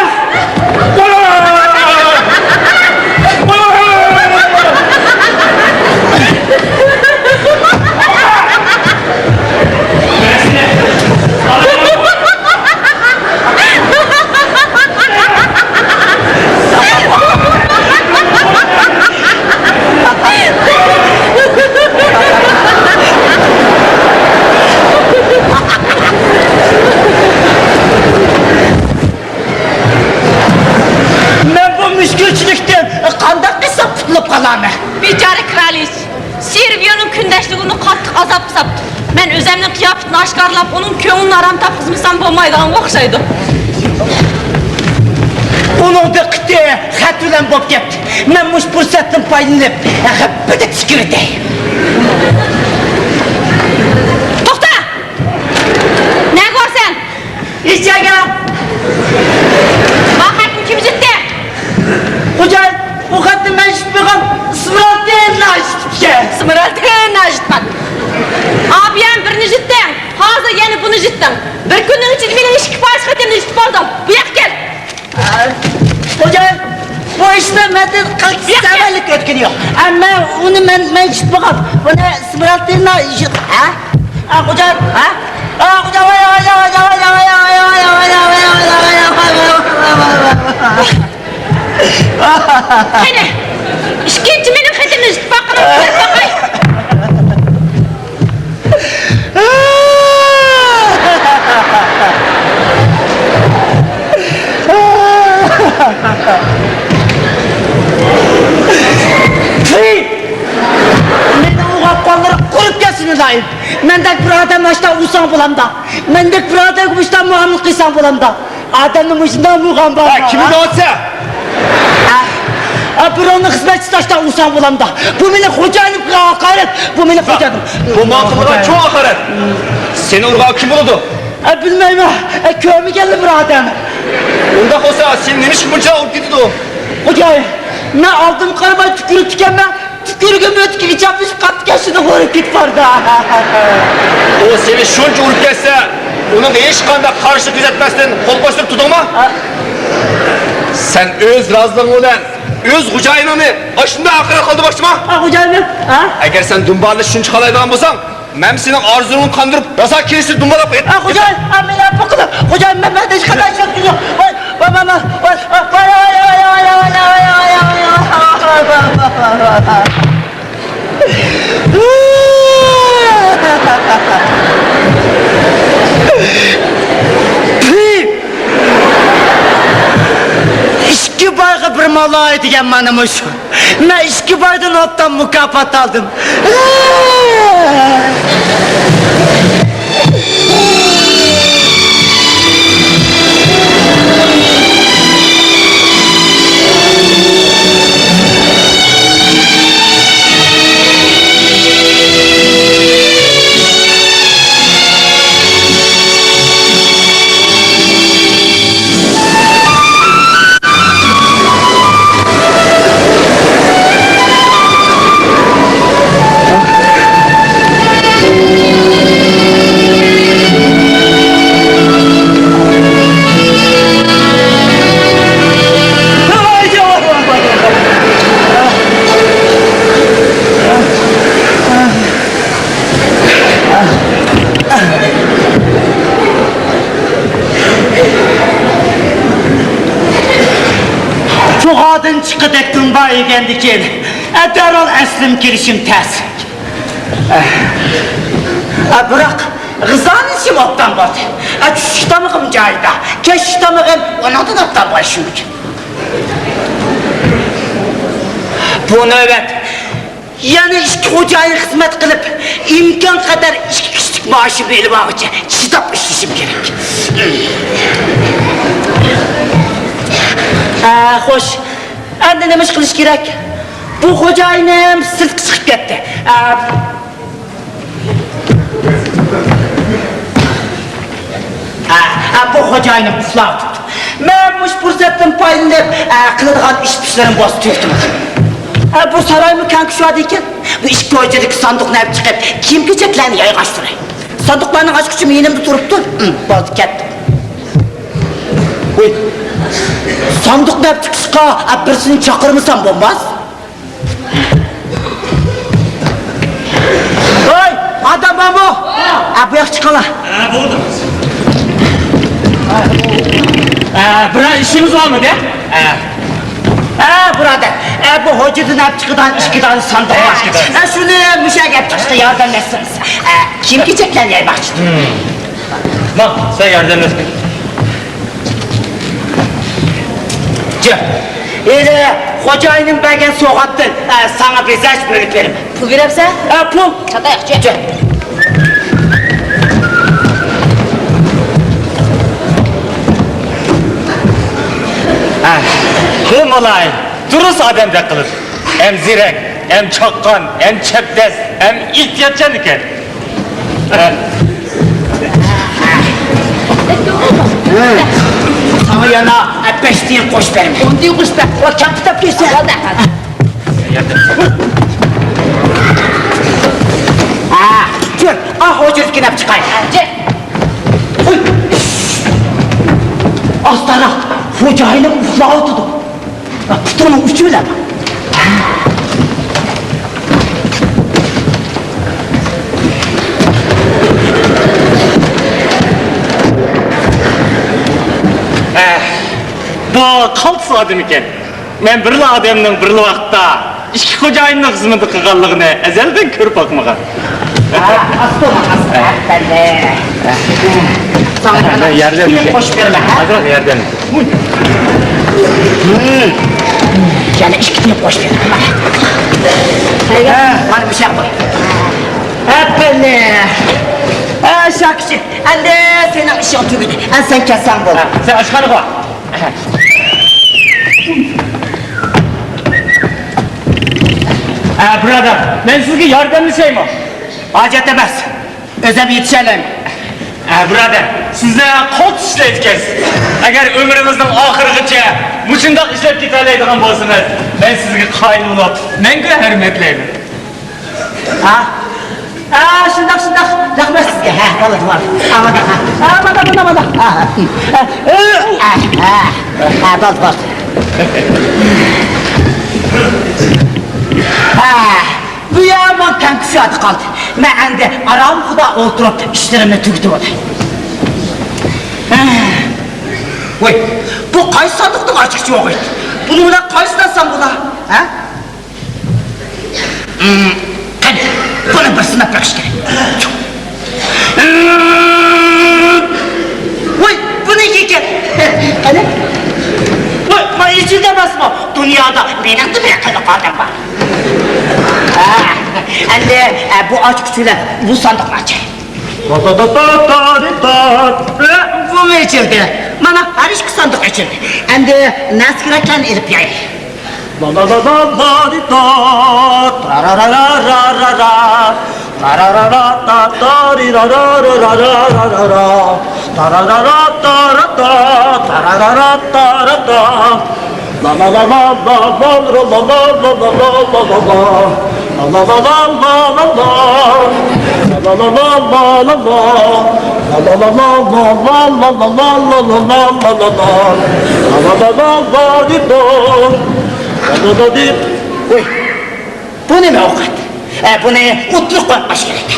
مەن بۇ مۈشكۈلچىلىكتىن قانداق قىلسام قۇتۇلۇپ قالارمەن؟ بىچارە كرالىچ، سېرۋيونىڭ كۈندەشلىكى ئۇنى قاتتىق ئازابقا ساپتۇ. مەن ئۆزەمنىڭ قىياپىتىنى ئاشكارىلاپ، ئۇنىڭ كۆڭلىنى ئارام تاپقۇزمىسام بولمايدىغانغا ئوخشايدۇ. ئۇنىڭ دىققىتى خەت بىلەن بولۇپ كەتتى. مەن مۇشۇ پۇرسەتتىن پايدىلىنىپ، غىپپىدە تىكىۋېتەي. توختا! نەگە بارىسەن؟ ئىچەرگە. ما خەتنى كىم يىتتى؟ خوجايىن، بۇ خەتنى مەن يىتمىغان، ئىسمىرالدىن يىتىپتىكەن. ئىسمىرالدىن يىتقان. ئابىيەم بىرنى يىتتىڭ، ھازىر يەنە بۇنى يىتتىڭ. بىر كۈننىڭ ئىچىدە مېنىڭ ئىككى پارچە خېتىمنى يىتىپ بولدۇڭ. بۇ ياققا كەل. خوجايىن، بۇ ئىشتا مەندىن قىلچە سەۋەنلىك ئۆتكىنى يوق. ئەمما ئۇنى مەن، مەن يىتىپ بولغان. بۇنى ئىسمىرالدىن يىت-، ھە؟ ئا، خوجايىن، ھە؟ ئا، خوجايىن، ۋاي، ۋاي، ۋاي. قېنى، ئىككىنچى مېنىڭ خېتىمنى يىتىپ باققىنىڭنى كۆرۈپ باقاي. مېنى ئويغاتقانلىرى قۇرۇپ كەتسۇن، ئىلاھىم. مەندەك بىر ئادەم ئاشتا ئۇرساڭ بولامدا؟ مەندەك بىر ئادەمگە مۇشۇنداق مۇئامىلە قىلساڭ بولامدا؟ ئادەمنى مۇشۇنداق ئۇرغان بارمۇ؟ ھە، كىمنى دەۋاتىسەن؟ ھە؟ ھە، بىراۋنىڭ خىزمەتچىسىنى ئاشتا ئۇرساڭ بولامدا؟ بۇ مېنىڭ خوجايىنىمغا ھاقارەت. بۇ مېنىڭ خوجايىنىم. بۇ ماڭا قىلغان چوڭ ھاقارەت. سېنى ئۇرغان كىم بولىدۇ؟ ھە، بىلمەيمەن. ھە، كۆرمىگەنلا بىر ئادەم. ئۇنداق بولسا سېنى نېمىشقا بۇنچىلىك ئۇرۇپ كېتىدۇ؟ خوجايىن، مەن ئالدىمغا قارىماي تۈكۈرۈپ كەتكەنمەن. تۈكۈرگەن مۆتىكىگە چاپلىشىپ قاتتىق كەشىنى ئۇرۇپ كېتىپ بارىدۇ. ئۇ سېنى شۇنچە ئۇرۇپ كەتسە، ئۇنىڭغا ھېچقانداق قارشىلىق كۆرسەتمەستىن قول قوشتۇرۇپ تۇردۇڭمۇ؟ ھە؟ سەن ئۆز رازىلىقىڭ بىلەن ئۆز خوجايىنىڭنى ئاشۇنداق ھاقارەت قىلدۇرماقچىمۇ؟ ھە، خوجايىن، ھە؟ ئەگەر سەن دۇمبالىنى شۇنچە خالايدىغان بولساڭ، مەن سېنىڭ ئارزۇڭنى قاندۇرۇپ، راسا كېلىشنى دۇمبالاپ قوياي. ھە، خوجايىن، ھە، مېنى ئەپۇ قىلىڭ. خوجايىن، مەن، مەندە ھېچقانداق ئىش يوق. ۋاي، ۋاي، ۋاي، ۋاي. ئىككى بايغا بىر مالاي دېگەن مانا مۇشۇ. مەن ئىككى بايدىن ئوبدان مۇكاپات ئالدىم. چوغادىن چىققۇدەك دۇمبا يېگەندىكىن، ئە، دەرھال ئەسلىمگە كېلىشىم تەس. ئە، بىراق غىزالىنىشىم ئوبدان بولدى. ئە، چۈشلۈك تامىقىم جايىدا، كەچلىك تامىقىم ئۇنىڭدىن ئوبدان بولۇشى مۇمكىن. بۇ نۆۋەت يەنە ئىككى خوجايىن خىزمەت قىلىپ، ئىمكان قەدەر ئىككى كۈنلۈك مائاشىمنى ئېلىۋالغۇچە چىداپ ئىشلىشىم كېرەك. ھە، خوش. ئەمدى نېمە ئىش قىلىش كېرەك؟ بۇ خوجايىنىم سىرتقا چىقىپ كەتتى. ھە. ئە، بۇ خوجايىنىم ئۇخلاۋاتىدۇ. مەن مۇشۇ پۇرسەتتىن پايدىلىنىپ، ئە، قىلىدىغان ئىش-پىشلىرىمنى بولسا تۈگىتىمەن. ئە، بۇ سارايمۇ كەڭ كۈچ بار ئىكەن. بۇ ئىككى ھوجىدىكى ساندۇقنى ئەپ چىقىپ، كىيىم-كېچەكلەرنى يايغاچ تۇراي. ساندۇقلارنىڭ ئاچقۇچىمۇ يېنىمدا تۇرۇپتۇ. ھىم، بولدى، كەتتىم. ۋوي، ساندۇقنى ئەپ چىقىشقا، ئە، بىرسىنى چاقىرمىسام بولماس. ھوي، ئادەم بارمۇ؟ ئە، بۇ ياققا چىقىڭلار. ھە، بولدى. ئە، بىرەر ئىشىڭىز بارمىدى؟ ئە. ئە، بۇرادەر، ئە، بۇ ھوجىدىن ئەپ چىقىدىغان ئىككى دانە ساندۇق بار. ئە، شۇنى مۇشۇ ئەپ چىقىشقا ياردەملەشسىڭىز. ئە، كىيىم-كېچەكلەرنى يايماقچى. ماڭ، سەن ياردەملەشكىن. جا، ئېلى، خوجايىنىم بەرگەن سوۋغاتتىن، ئە، ساڭا بېزەش بۆلۈپ بېرىمەن. پۇل بېرەمسەن؟ ئە، پۇل. چاتاياق، چە. چە. ئە، بۇ مۇلايىم، دۇرۇس ئادەمدەك قىلىدۇ. ھەم زېرەك، ھەم چاققان، ھەم چەبدەس، ھەم ئېھتىياتچان ئىكەن. ساڭا يەنە بەش تىيىن قوشۇپ بېرىمەن. ئون تىيىن قوشۇپ بەر. ۋە كەپتە تېپىسەن. ھە، كۆر، ئا، خوجىدىكىنى ئەپ چىقاي. ئاستاراق، خوجايىنىم ئۇخلاۋاتىدۇ. پۇتۇڭنىڭ ئۇچى بىلەن. ئە، بۇ قالتىس ئادەم ئىكەن. مەن بىرلا ئادەمنىڭ بىرلا ۋاقىتتا ئىككى خوجايىننىڭ خىزمىتى قىلغانلىقىنى ئەزەلدىن كۆرۈپ باقمىغان. ئە، ئاستىغۇ، ئاستىغۇ، ئەپەندى. ساڭا مەن ياردەم كىيىم قوشۇپ بېرىمەن، ھە؟ ئازراق ياردەم. يەنە ئىككى كىيىم قوشۇپ بېرىمەن. ھە، مانا مۇشۇ يەرگە قوي. ئەپەندى. ھە، شاكىچى. ئەمدى سېنىڭ ئىشىڭ تۈگىدى. ئەمدى سەن كەتسەڭ بولدى. ھە، سەن ئاشخانىغا بار. ئە، بۇرادەر، مەن سىزگە ياردەملىشەيمۇ؟ ھاجەت ئەمەس. ئۆزۈم يېتىشەلەيمەن. ئە، بۇرادەر، سىزلەر قالتىس ئىشلەيدىكەنسىز. ئەگەر ئۆمرىڭىزنىڭ ئاخىرىغىچە مۇشۇنداق ئىشلەپ كېتەلەيدىغان بولسىڭىز، مەن سىزگە قايىل بولۇپ، مەڭگۈ ھۆرمەتلەيمەن. ھە؟ ھە، شۇنداق، شۇنداق. رەھمەت سىزگە. ھە، بولدى، بولدى. ھە، مانا، ھە. ھە، مانا، مانا، مانا. ھە، ھە. ھە، ھە. ھە، ھە، بولدى، بولدى. ھە، بۇ يامان تەڭ كۈشۈپ قالدى. مەن ئەمدى ئارامخۇدا ئولتۇرۇپ ئىشلىرىمنى تۈگىتىۋالاي. ھە. ۋاي، بۇ قايسى ساندۇقنىڭ ئاچقۇچى بولغىيدى؟ بۇنى بىلەن قايسىنى ئاچسام بولا؟ ھە؟ قېنى، بۇنى بىر سىناپ بېقىش كېرەك. ۋاي، بۇنىڭكى ئىكەن. قېنى؟ ۋاي، مانا ئېچىلدى ئەمەسمۇ؟ دۇنيادا مېنىڭدىن بىر قىلىق ئادەم بار. ھە، ئەمدى، ئە، بۇ ئاچقۇچ بىلەن بۇ ساندۇقنى ئاچاي. بۇمۇ ئېچىلدى. مانا، ھەر ئىككى ساندۇق ئېچىلدى. ئەمدى نەرسە-كېرەكلەرنى ئېلىپ ياي. ۋوي، بۇ نېمە ئوقەت؟ ئە، بۇنى ئوتتۇرىغا قويۇپ قويۇش كېرەك.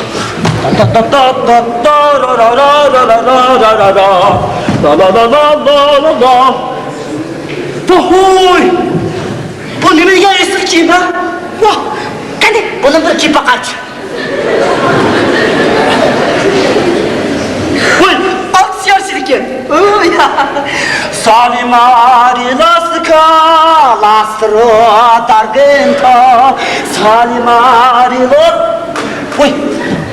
ۋوي! بۇ نېمە دېگەن ئېسىل كىيىم، ھە؟ ۋاھ! قېنى، بۇنى بىر كىيىپ باقايچۇ. ۋوي، ئالتە سىياسىي ئىكەن. ۋوي! سالىمارىلاسكا، لاسترو، دارگىنتا، سالىمارىلو. ۋوي،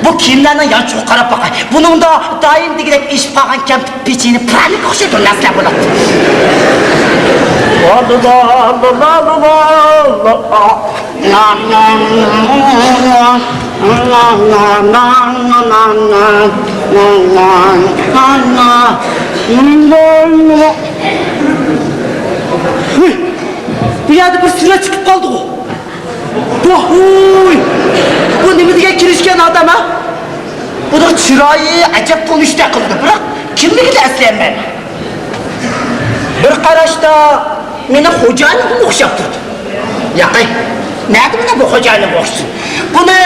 بۇ كىيىملەرنىڭ يانچۇقىغا قاراپ باقاي. بۇنىڭدا دائىم دېگۈدەك ئېشىپ قالغان كەمپۈت پېچىنە پىرانىكقا ئوخشايدىغان نەرسىلەر بولاتتى. ھەي، بۇ يەردە بىر سۈرەت چىقىپ قالدىغۇ. ۋاھۇي! بۇ نېمە دېگەن كىرىشكەن ئادەم، ھە؟ بۇنىڭ چىرايى ئەجەب تونۇشتەك قىلىدۇ، بىراق كىملىكىنى ئەسلىيەلمەيمەن. بىر قاراشتا مېنىڭ خوجايىنىمغا ئوخشاپ تۇرىدۇ. ياقەي، نەدە مېنىڭ بۇ خوجايىنىمغا ئوخشىسۇن؟ بۇنى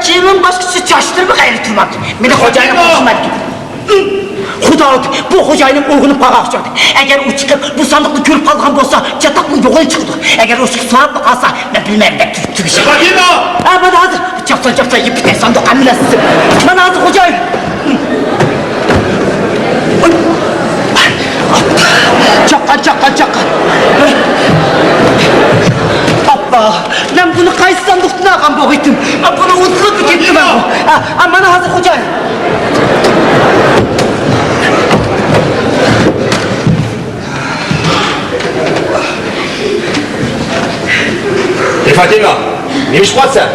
كىيىمىم باشقىچە، چاچلىرىممۇ غەيرىي تۇرمامدۇ. مېنىڭ خوجايىنىمغا ئوخشىمايدىكەن. خۇدا، بۇ خوجايىنىم ئويغىنىپ قالغان ئوخشايدۇ. ئەگەر ئۇ چىقىپ بۇ ساندۇقنى كۆرۈپ قالغان بولسا، چاتاقنىڭ يوغىنى چىقىدۇ. ئەگەر ئۇ چىقىپ سوراپلا قالسا، مەن بىلمەيمەن دەپ تۈگىشى. ھە، مانا ھازىر. چاقسان، چاقسان، يىپتە ساندۇق ھەممىسى. مانا ھازىر خوجايىن. چاققان، چاققان، چاققان. ئاپپا، مەن بۇنى قايسى ساندۇقتىن ئالغان بولغىيتىم؟ ئاپپا، مەن ئۇنتۇلۇپ كەتتىم مەن بۇ. ئا، ئا، مانا ھازىر خوجايىن. ئى، فاتىمە، نېمە ئىش قىلىۋاتىسەن؟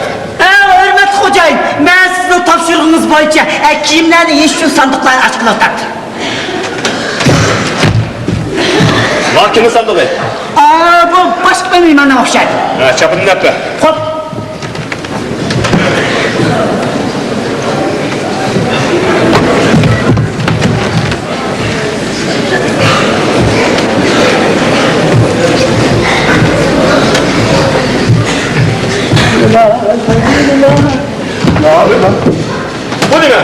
ئە، ھۆرمەتلىك خوجايىن، مەن سىزنىڭ تاپشۇرۇقىڭىز بويىچە، ئە، كىيىملەرنى يېيىش ئۈچۈن ساندۇقلارنى ئاچقىلى ئولتۇردۇم. مانا كىمنىڭ ساندۇقى؟ ئا، بۇ باشقا بىر مېھماننىڭ ئوخشايدۇ. ھە، چاپىنىنى ئەپ بەر. خوپ. بۇ نېمە؟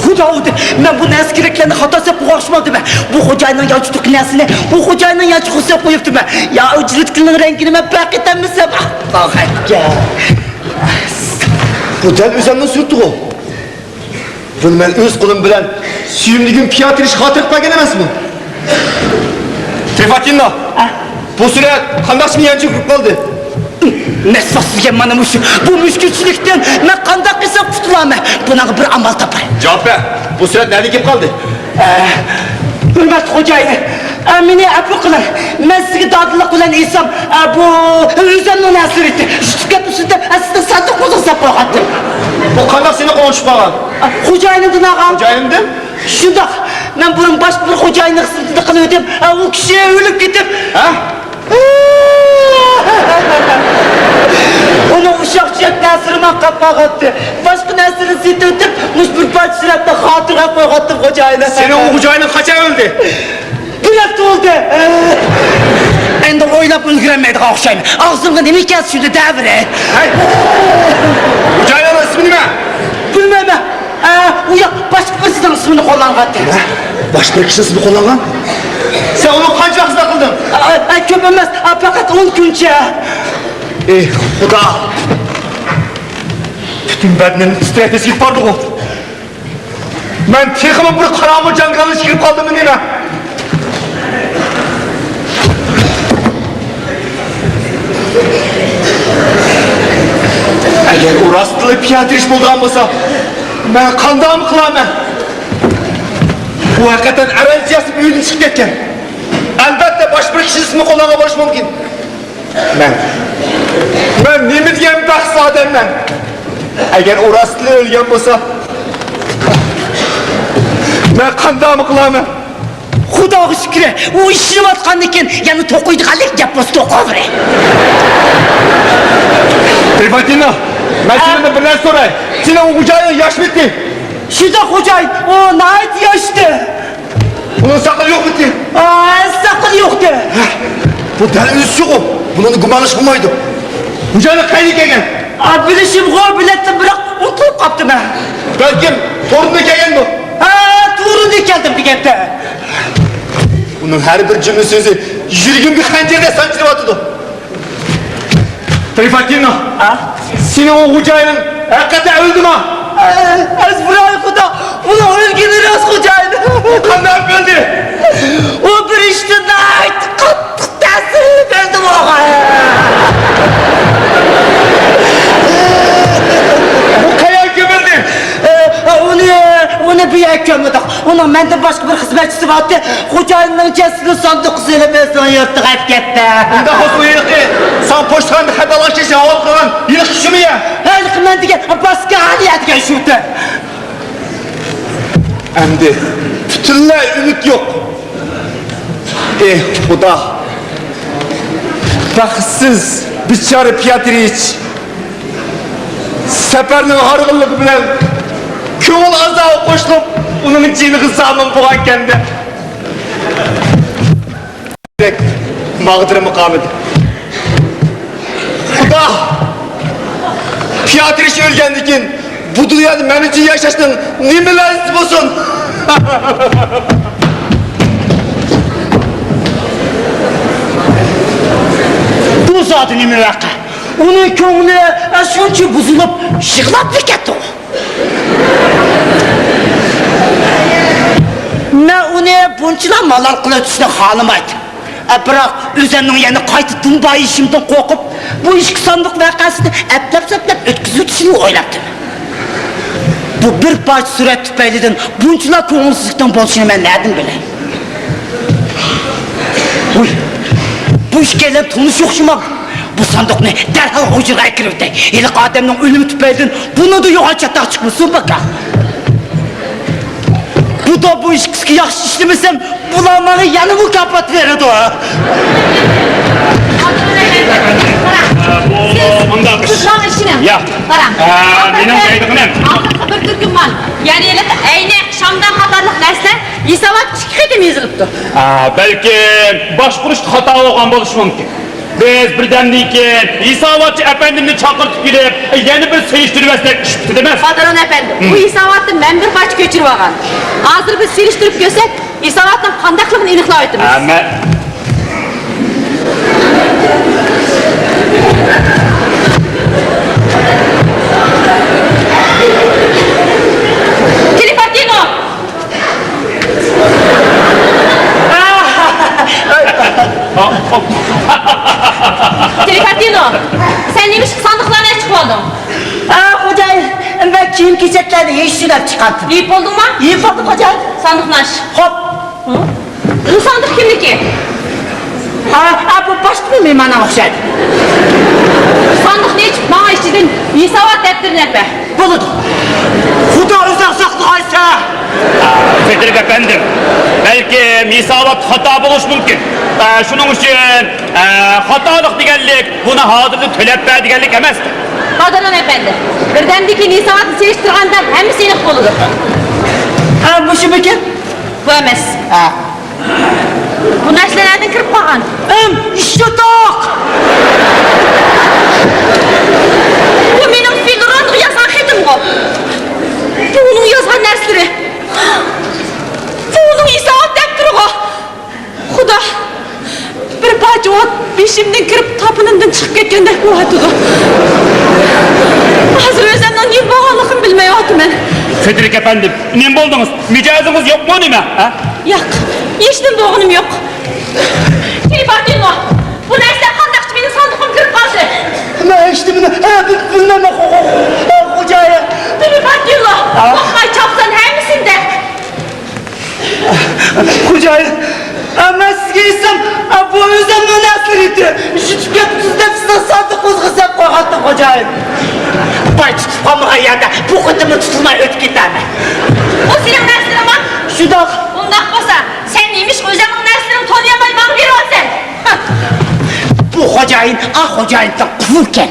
خۇدا ئۇردى، مەن بۇ نەرسە كېرەكلەرنى خاتا سەپ قويغان ئوخشىمامدىمەن؟ بۇ خوجايىننىڭ يانچۇقىدىكى نەرسىنى بۇ خوجايىننىڭ يانچۇقىغا سەپ قويۇپتىمەن. يا ئۇ جىلىتكىنىڭ رەڭگىنى مەن پەرق ئېتەلمىسەم، ئاھ، ئاھ، ئەككە. بۇ دەل ئۆزۈمنىڭ سۈرىتىغۇ. بۇنى مەن ئۆز قولۇم بىلەن سۆيۈملۈكۈم پىياتىرىش خاتىرە قىلىپ بەرگەن ئەمەسمۇ؟ ترىفاتىننو، بۇ سۈرەت قانداق ئىشقا يانچۇق كىرىپ قالدى؟ نەسۋاس دېگەن مانا مۇشۇ. بۇ مۈشكۈلچىلىكتىن مەن قانداق قىلسام قۇتۇلامەن؟ بۇنىڭغا بىر ئامال تاپاي. جاۋاب بەر. بۇ سۈرەت نەدىن كىرىپ قالدى؟ ئە، ھۆرمەتلىك خوجايىن، ئە، مېنى ئەپۇ قىلىڭ. مەن سىزگە دادىللىق بىلەن ئېيتسام، ئە، بۇ ئۆزۈمنىڭ نەرسىلىرى ئىدى. يۈتۈپ كەتمىسۇن دەپ، ئە، سىزنىڭ ساندۇقىڭىزغا ساپ قويغانتىم. بۇ قانداق سېنىڭ قولۇڭغا چۈشۈپ قالغان؟ ئە، خوجايىنىمدىن ئالغان. خوجايىنىمدىن؟ شۇنداق. مەن بۇرۇن باشقا بىر خوجايىننىڭ خىزمىتىدە قىلىۋىدىم. ئە، ئۇ كىشى ئۆلۈپ كېتىپ. ھە؟ ئۇنىڭ ئۇششاق-چۈششەك نەرسىلىرىمۇ قاپقالغانتى. باشقا نەرسىلىرىنى سېتىۋېتىپ، مۇشۇ بىر پارچە سۈرەتنى خاتىرىگە قويغانتىم خوجايىن. سېنىڭ ئۇ خوجايىنىڭ قاچان ئۆلدى؟ بىر ھەپتە بولدى. ئەمدى ئويلاپ ئۈلگۈرەلمەيدىغان ئوخشايمەن. ئاغزىمغا نېمە كەلسە شۇنى دەۋېرەي. ھەي! خوجايىننىڭ ئىسمى نېمە؟ بىلمەيمەن. ئە، ئۇ ياق باشقا بىرسىنىڭ ئىسمىنى قوللانغانتى. نېمە؟ باشقا بىر كىشىنىڭ ئىسمىنى قوللانغان؟ سەن ئۇنىڭغا قانچىلىك خىزمەت قىلدىڭ؟ ئە، ئە، كۆپ ئەمەس. ئە، پەقەت ئون كۈنچە. ئېي، خۇدا! پۈتۈن بەدىنىم تىترەپ ئېسىپ باردىغۇ. مەن تېخىمۇ بىر قاراڭغۇ جاڭگالنىڭ ئىچىگە كىرىپ قالدىممۇ نېمە؟ ئەگەر ئۇ راستلا پىياتىرىش بولىدىغان بولسا، مەن قانداقمۇ قىلارمەن؟ ئۇ ھەقىقەتەن ئەرەنچە ياسىنىپ ئۆيدىن چىقىپ كەتكەن. ئەلۋەتتە، باشقا بىر كىشىنىڭ ئىسمىنى قوللانغان بولۇشى مۇمكىن. مەن، مەن نېمە دېگەن بەختسىز ئادەممەن؟ ئەگەر ئۇ راستلا ئۆلگەن بولسا، مەن قانداقمۇ قىلارمەن؟ خۇداغا شۈكرى، ئۇ ئىشىنىۋاتقاندىكىن يەنە توقۇيدىغانلىك گەپ بولسا توقۇۋېرەي. ترىفاتىنو، مەن سېنىڭدىن بىر نەرسە سوراي. سېنىڭ ئۇ خوجايىنىڭ ياشمىتى؟ شۇنداق خوجايىن، ئۇ ناھايىتى ياشتى. ئۇنىڭ ساقىلى يوقمىتى؟ ئا، ساقىلى يوقتى. بۇ دەل ئۆزىچىغۇ. بۇنىڭدا گۇمانلىشىش بولمايدۇ. خوجايىنى قەيەردىن كەلگەن؟ ئا، بىلىشىمغۇ، بىلەتتىم، بىراق ئۇنتۇلۇپ قاپتىمەن. بەلكىم تورۇندىن كەلگەندۇ؟ ھە، تورۇندىن كەلدىم دېگەنتى. ئۇنىڭ ھەر بىر جۈملە سۆزى يۈرىكىمگە خەنجەردەك سانجىلىۋاتىدۇ. ترىفاتىنو، ھە؟ سېنىڭ ئۇ خوجايىنىڭ ھەقىقەتەن ئۆلدىمۇ؟ ئەزبىراي خۇدا، ئۇنىڭ ئۆلگىنى راست خوجايىن. قانداق ئۆلدى؟ ئۇ بىر ئىشتىن ناھايىتى قاتتىق تەسىرلىنىپ ئۆلدى بۇ. ئۇ قەيەرگە كۆمۈلدى؟ ئۇنى، ئۇنى بۇ كۆرمىدۇق. ئۇنىڭ مەندىن باشقا بىر خىزمەتچىسى بارتى. خوجايىننىڭ جەسىتىنى ساندۇققا سېلىپ، ئۆزىنىڭ يۇرتىغا ئەپ كەتتى. ئۇنداق بولسا، ھېلىقى ساڭا پوچتىخانىدا خەت ئالغاچ ھاۋالە قىلغان ھېلىقى شۇمۇ يا؟ ھېلىقى مەن دېگەن باسكا ئالىيە دېگەن شۇتى. ئەمدى پۈتۈنلەي ئۈمىد يوق. ئېھ، خۇدا! بەختسىز، بىچارە پياترىچ سەپەرنىڭ ھارغىنلىقى بىلەن كۆڭۈل ئازابى قوشۇلۇپ، ئۇنىڭ جېنىغا زامىن بولغانىكەن-دە. ماغدۇرۇم قالمىدى. خۇدا! پياترىچ ئۆلگەندىن كېيىن بۇ دۇنيادا مەن ئۈچۈن ياشاشنىڭ نېمە لەززىتى بولسۇن؟ بۇ زادى نېمە ۋەقە؟ ئۇنىڭ كۆڭلى شۇنچە بۇزۇلۇپ، يىغلاپلا كەتتىغۇ. مەن ئۇنى بۇنچىلا مالال قىلىۋېتىشنى خالىمايتتىم. ئە، بىراق ئۆزۈمنىڭ يەنە قايتا دۇمبايىشىمدىن قورقۇپ، بۇ ئىككى ساندۇق ۋەقەسىنى ئەپلەپ-سەپلەپ ئۆتكۈزۈۋېتىشنى ئويلاپتىمەن. بۇ بىر پارچە سۈرەت تۈپەيلىدىن بۇنچىلا كۆڭۈلسىزلىكنىڭ بولۇشىنى مەن نەدىن بىلەي؟ ۋۇي، بۇ ئىككىيلەن تونۇش ئوخشىمامدۇ؟ بۇ ساندۇقنى دەرھال ھۇجرىغا ئەكىرىۋېتەي. ھېلىقى ئادەمنىڭ ئۆلۈمى تۈپەيلىدىن بۇنىڭدا يوغان چاتاق چىقمىسۇن باكا. بۇدا بۇ ئىككىسىگە ياخشى ئىشلىمىسەم، بۇلار ماڭا يەنە مۇكاپات بېرىدۇ. بۇ مۇنداق ئىش. قىزلار ئىشىنى. ياق. قاراڭ. ئا، مېنىڭ دەيدىغىنىم. ئاخىرقى بىر تۈركۈم مال. يەنى ھېلىقى ئەينەك، شامدان قاتارلىق نەرسىلەر ھېسابات ئىككى قېتىم يېزىلىپتۇ. ئا، بەلكىم باشقۇرۇشتا خاتا بولغان بولۇشى مۇمكىن. بىز بىردەمدىن كېيىن ھېساباتچى ئەپەندىمنى چاقىرتىپ كېلىپ، يەنە بىر سېلىشتۇرۇۋەتسەك ئىش پۈتىدۇ ئەمەس. قادىران ئەپەندى، بۇ ھېساباتنى مەن بىر پارچە كۆچۈرۈۋالغان. ھازىر بىز سېلىشتۇرۇپ كۆرسەك، ھېساباتنىڭ قانداقلىقىنى ئېنىقلاۋېتىمىز. ھە، مە- تېلېپاتىنو! تېلېپاتىنو، سەن نېمىشقا ساندۇقلارنى ئېچىپ قويدۇڭ؟ ئا، خوجايىن، مەن كىيىم-كېچەكلەرنى يېيىشنى دەپ چىقاتتىم. يېيىپ بولدۇڭما؟ يېيىپ بولدۇم، خوجايىن. ساندۇقنى ئاچ. خوپ. بۇ ساندۇق كىمنىكى؟ ئا، ئا، بۇ باشقا بىر مېھمانغا ئوخشايدۇ. ساندۇقنى ئېچىپ، ماڭا ئىچىدىن ھېسابات دەپتىرىنى ئەپەر. بولىدۇ. خۇدا ئۆزى ساقلىغايسا. فېدېرىك ئەپەندىم، بەلكىم ھېسابات خاتا بولۇشى مۇمكىن. ئە، شۇنىڭ ئۈچۈن، ئە، خاتالىق دېگەنلىك بۇنى ھازىرلا تۆلەپ بەر دېگەنلىك ئەمەس. قادىران ئەپەندى، بىردەمدىن كېيىن ھېساباتنى سېلىشتۇرغاندا ھەممىسى ئېنىق بولىدۇ. ھە، مۇشۇمىكىن؟ بۇ ئەمەس. ھە. بۇ نەرسىلەر نەدىن كىرىپ قالغان؟ ئەم، شۇنداق! بۇ مېنىڭ فىل رونغا يازغان خېتىمغۇ. بۇ ئۇنىڭ يازغان نەرسىلىرى. بۇ ئۇنىڭ ھېسابات دەپتىرىغۇ. خۇدا! بىر پارچە ئوت بېشىمدىن كىرىپ، تاپىنىمدىن چىقىپ كەتكەندەك بولۇۋاتىدۇ. ھازىر ئۆزۈمنىڭ نېمە بولغانلىقىنى بىلمەيۋاتىمەن. فېدېرىك ئەپەندىم، نېمە بولدىڭىز؟ مىجەزىڭىز يوقمۇ نېمە؟ ھە؟ ياق، ھېچنېمە بولغىنىم يوق. تېلېپاتىنو، بۇ نەرسىلەر قانداقچە مېنىڭ ساندۇقۇمغا كىرىپ قالدى؟ مەن ھېچنېمىنى، ھە، بىلمەيمەن، خو-، خو-، خو-، خوجايىن. تېلېپاتىنو، ھە؟ توختاي، چاپسان ھەممىسىنى دە. خوجايىن، مەن سىزگە ئېيتسام، بۇ ئۆزۈمنىڭ نەرسىلىرى ئىدى. يۈتۈپ كەتتىڭىز دەپ سىزنىڭ ساندۇقىڭىزغا سېلىپ قويغانتىىم، خوجايىن. باي تۇتۇپ قالمىغان يەردە بۇ قېتىممۇ تۇتۇلماي ئۆتۈپ كېتەرمەن. ئۇ سېنىڭ نەرسىلىرىڭما؟ شۇنداق. ئۇنداق بولسا، سەن نېمىشقا ئۆزۈڭنىڭ نەرسىلىرىڭنى تونۇيالماي ماڭا بېرىۋاتىسەن؟ بۇ خوجايىن، ئا، خوجايىننىڭ قۇلىكەن.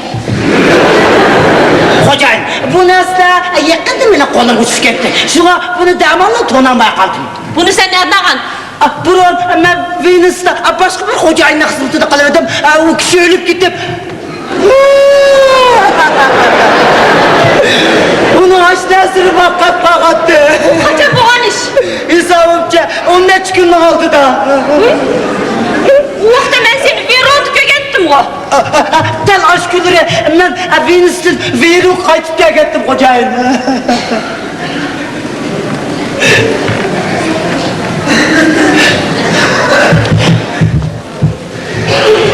خوجايىن، بۇ نەرسىلەر يېقىندا مېنىڭ قولۇمغا چۈشۈپ كەتتى. شۇڭا بۇنى دەماللا تونالماي قالدىم. بۇنى سەن نەدىن ئالغان؟ ئا، بۇرۇن مەن ۋېنىستا، ئا، باشقا بىر خوجايىننىڭ خىزمىتىدە قىلىۋىدىم. ئا، ئۇ كىشى ئۆلۈپ كېتىپ، ئۇنىڭ ئاشۇ نەرسىلىرى ماڭا قېلىپ قالغانتى. قاچان بولغان ئىش؟ ھېسابىمچە، ئون نەچچە كۈننىڭ ئالدىدا. ئۇ ۋاقىتتا مەن سېنى ۋېروندا كۆرگەنتىمغۇ. دەل ئاشۇ كۈنلىرى مەن ۋېنىستىن ۋېرونغا قايتىپ كەلگەنتىم، خوجايىن.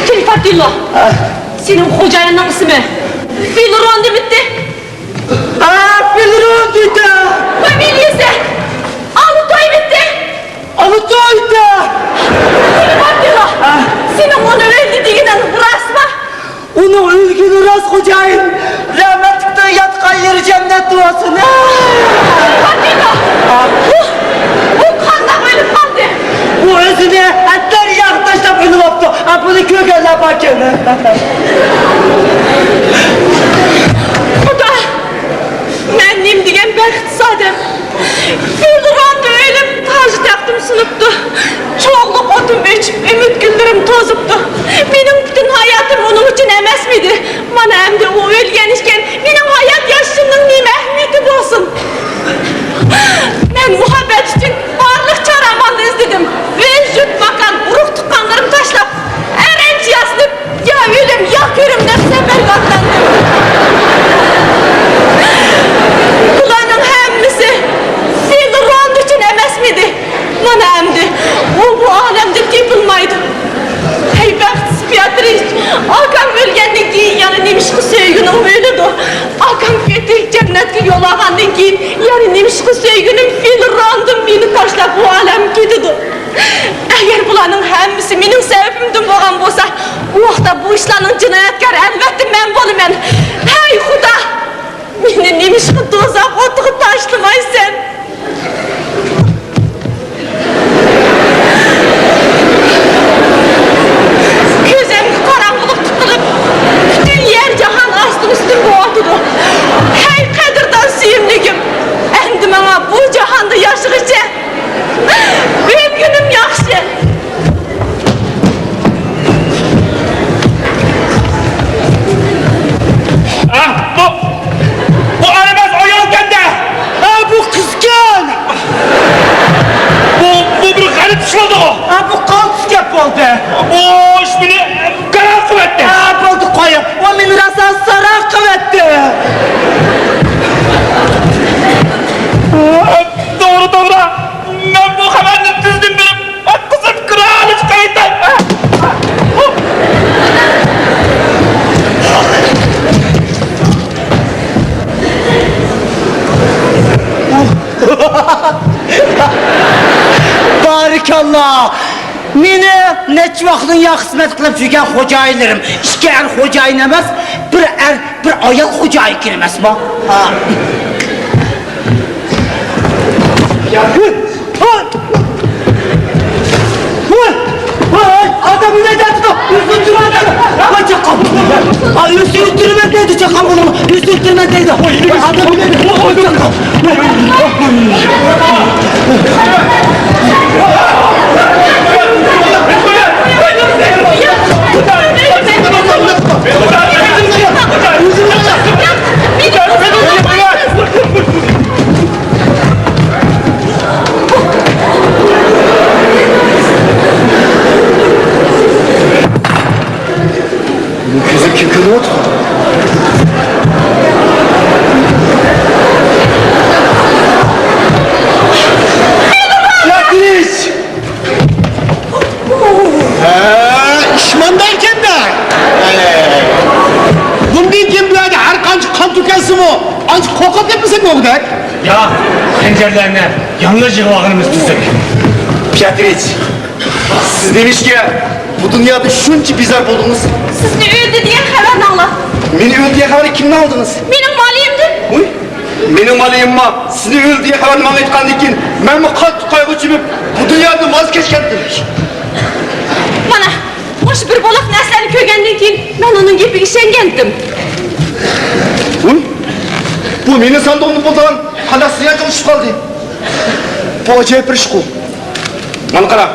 تېلېپاتىنو، سېنىڭ خوجايىننىڭ ئىسمى فىلرون دېمىتتى؟ ھە، فىلرون دېدى. فامىلىيەسى؟ ئۇ، ئۇ قانداق ئۆلۈپ قالدى؟ ئۇ ئۆزىنى ئەتلەر ياغ تاشلاپ ئۆلۈۋاپتۇ. ئا، بۇنى كۆرگەنلەر باركەن. خۇدا! مەن نېمە دېگەن بەختسىز ئادەم. فىل روندا ئۆلۈپ، تاجى تەختىم سۇنۇپتۇ. چوغلۇق ئوتۇم ئۆچۈپ، ئۈمىد گۈللىرىم توزۇپتۇ. مېنىڭ پۈتۈن ھاياتىم ئۇنىڭ ئۈچۈن ئەمەسمىدى؟ مانا ئەمدى ئۇ ئۆلگەن ئىكەن، مېنىڭ ھايات ياشىشىمنىڭ نېمە ئەھمىيىتى بولسۇن؟ مەن مۇھەببەت ئۈچۈن بارلىق چارە-ئامالنى ئىزدىدىم. ئۆي، يۇرت، ماكان، ئۇرۇق-تۇغقانلىرىمنى تاشلاپ، ئەرەنچە ياسىنىپ، يا ئۆلۈم، يا كۆرۈم دەپ سەپەرگە ئاتلاندىم. بۇلارنىڭ ھەممىسى فىل روندا ئۈچۈن ئەمەسمىدى؟ مانا ئەمدى ئۇ بۇ ئالەمدىن تېپىلمايدۇ. ھەي، بەختسىز بىئاترىس، ئاكام ئۆلگەندىن كېيىن يەنە نېمىشقا سۆيگىنىڭ ئۆلىدۇ؟ ئاكام پېتى جەننەتكە يول ئالغاندىن كېيىن يەنە نېمىشقا سۆيگىنىم فىل روندا مېنى تاشلاپ ئۇ ئالەمگە كېتىدۇ؟ ئەگەر بۇلارنىڭ ھەممىسى مېنىڭ سەۋەبىمدىن بولغان بولسا، ئۇ ۋاقىتتا بۇ ئىشلارنىڭ جىنايەتكارى ئەلۋەتتە مەن بولىمەن. ھەي، خۇدا! مېنى نېمىشقا دوزاخ ئوتىغا تاشلىمايسەن؟ كۆزۈمگە قاراڭغۇلۇق تىقىلىپ، پۈتۈن يەر جاھان ئاستىن-ئۈستۈن بولۇۋاتىدۇ. ھەي، قەدىردان سۆيۈملۈكۈم، ئەمدى ماڭا بۇ جاھاندا ياشىغىچە ئۆلگىنىم ياخشى. ئا، بۇ، بۇ ئەر ئەمەس، ئايالكەن-دە! ئا، بۇ قىزكەن! بۇ، بۇ بىر غەلىتە ئىش بولدىغۇ! ئا، بۇ قالتىس گەپ بولدى! بۇ ئىش مېنى گاراڭ قىلىۋەتتى! ئا، بولدى، قويۇڭ! ئۇ مېنى راسا ساراڭ قىلىۋەتتى! توغرا، توغرا! مەن بۇ خەۋەرنى تېزدىن بېرىپ، قىزىم كىرالىش قايتا. بارىكاللا! مېنى نەچچە ۋاقىتتىن يا خىزمەت قىلىپ يۈرگەن خوجايىنلىرىم، ئىككى ئەر خوجايىن ئەمەس، بىر ئەر، بىر ئايال خوجايىن كېرەك ئەمەسمۇ؟ ھا. ۋاي، ۋاي، ۋاي، ئادەم نېمە دەپتۇ؟ ئۆزۈم تۇرمەيدۇ. ۋاي، چاققان. ئا، ئۆزۈم تۇرمەيدۇ، چاققان بولۇڭ. ئۆزۈم تۇرمەيدۇ. ۋاي، ئادەم نېمە دەپتۇ؟ ۋاي، چاققان. بۇ كۆزۈم كىم كۆرۈۋاتىدۇ؟ ياتىرىش! ھە، ئىش مانداكەن-دە. بۇندىن كېيىن بۇ يەردە ھەر قانچە قان تۆكۈلسىمۇ، ئانچە قورقۇپ كەتمىسەك بولغۇدەك. ياق، خەنجەرلەرنى يالىڭاچ يىغىۋالغىنىمىز تۈزۈك. پياترىچ، سىز نېمىشقا بۇ دۇنيادا شۇنچە بىزار بولدىڭىز؟ سىزنى ئۆلدى دېگەن خەۋەرنى ئاڭلاپ. مېنى ئۆلدى دېگەن خەۋەرنى كىمدىن ئاڭلىدىڭىز؟ مېنىڭ مالىيىمدىن. ۋۇي، مېنىڭ مالىيىممۇ سىزنى ئۆلدى دېگەن خەۋەرنى ماڭا ئېيتقاندىن كېيىن، مەنمۇ قاتتىق قايغۇغا چۆمۈپ، بۇ دۇنيادىن ۋاز كەچكەنتىم. مانا، مۇشۇ بىر بولاق نەرسىلەرنى كۆرگەندىن كېيىن، مەن ئۇنىڭ گېپىگە ئىشەنگەنتىم. ۋۇي، بۇ مېنىڭ ساندۇقۇمدا بولىدىغان قانداق سىياھەت ئۇچۇپ قالدى؟ بۇ ئاجايىپ بىر ئىشقۇ. مانا قارا.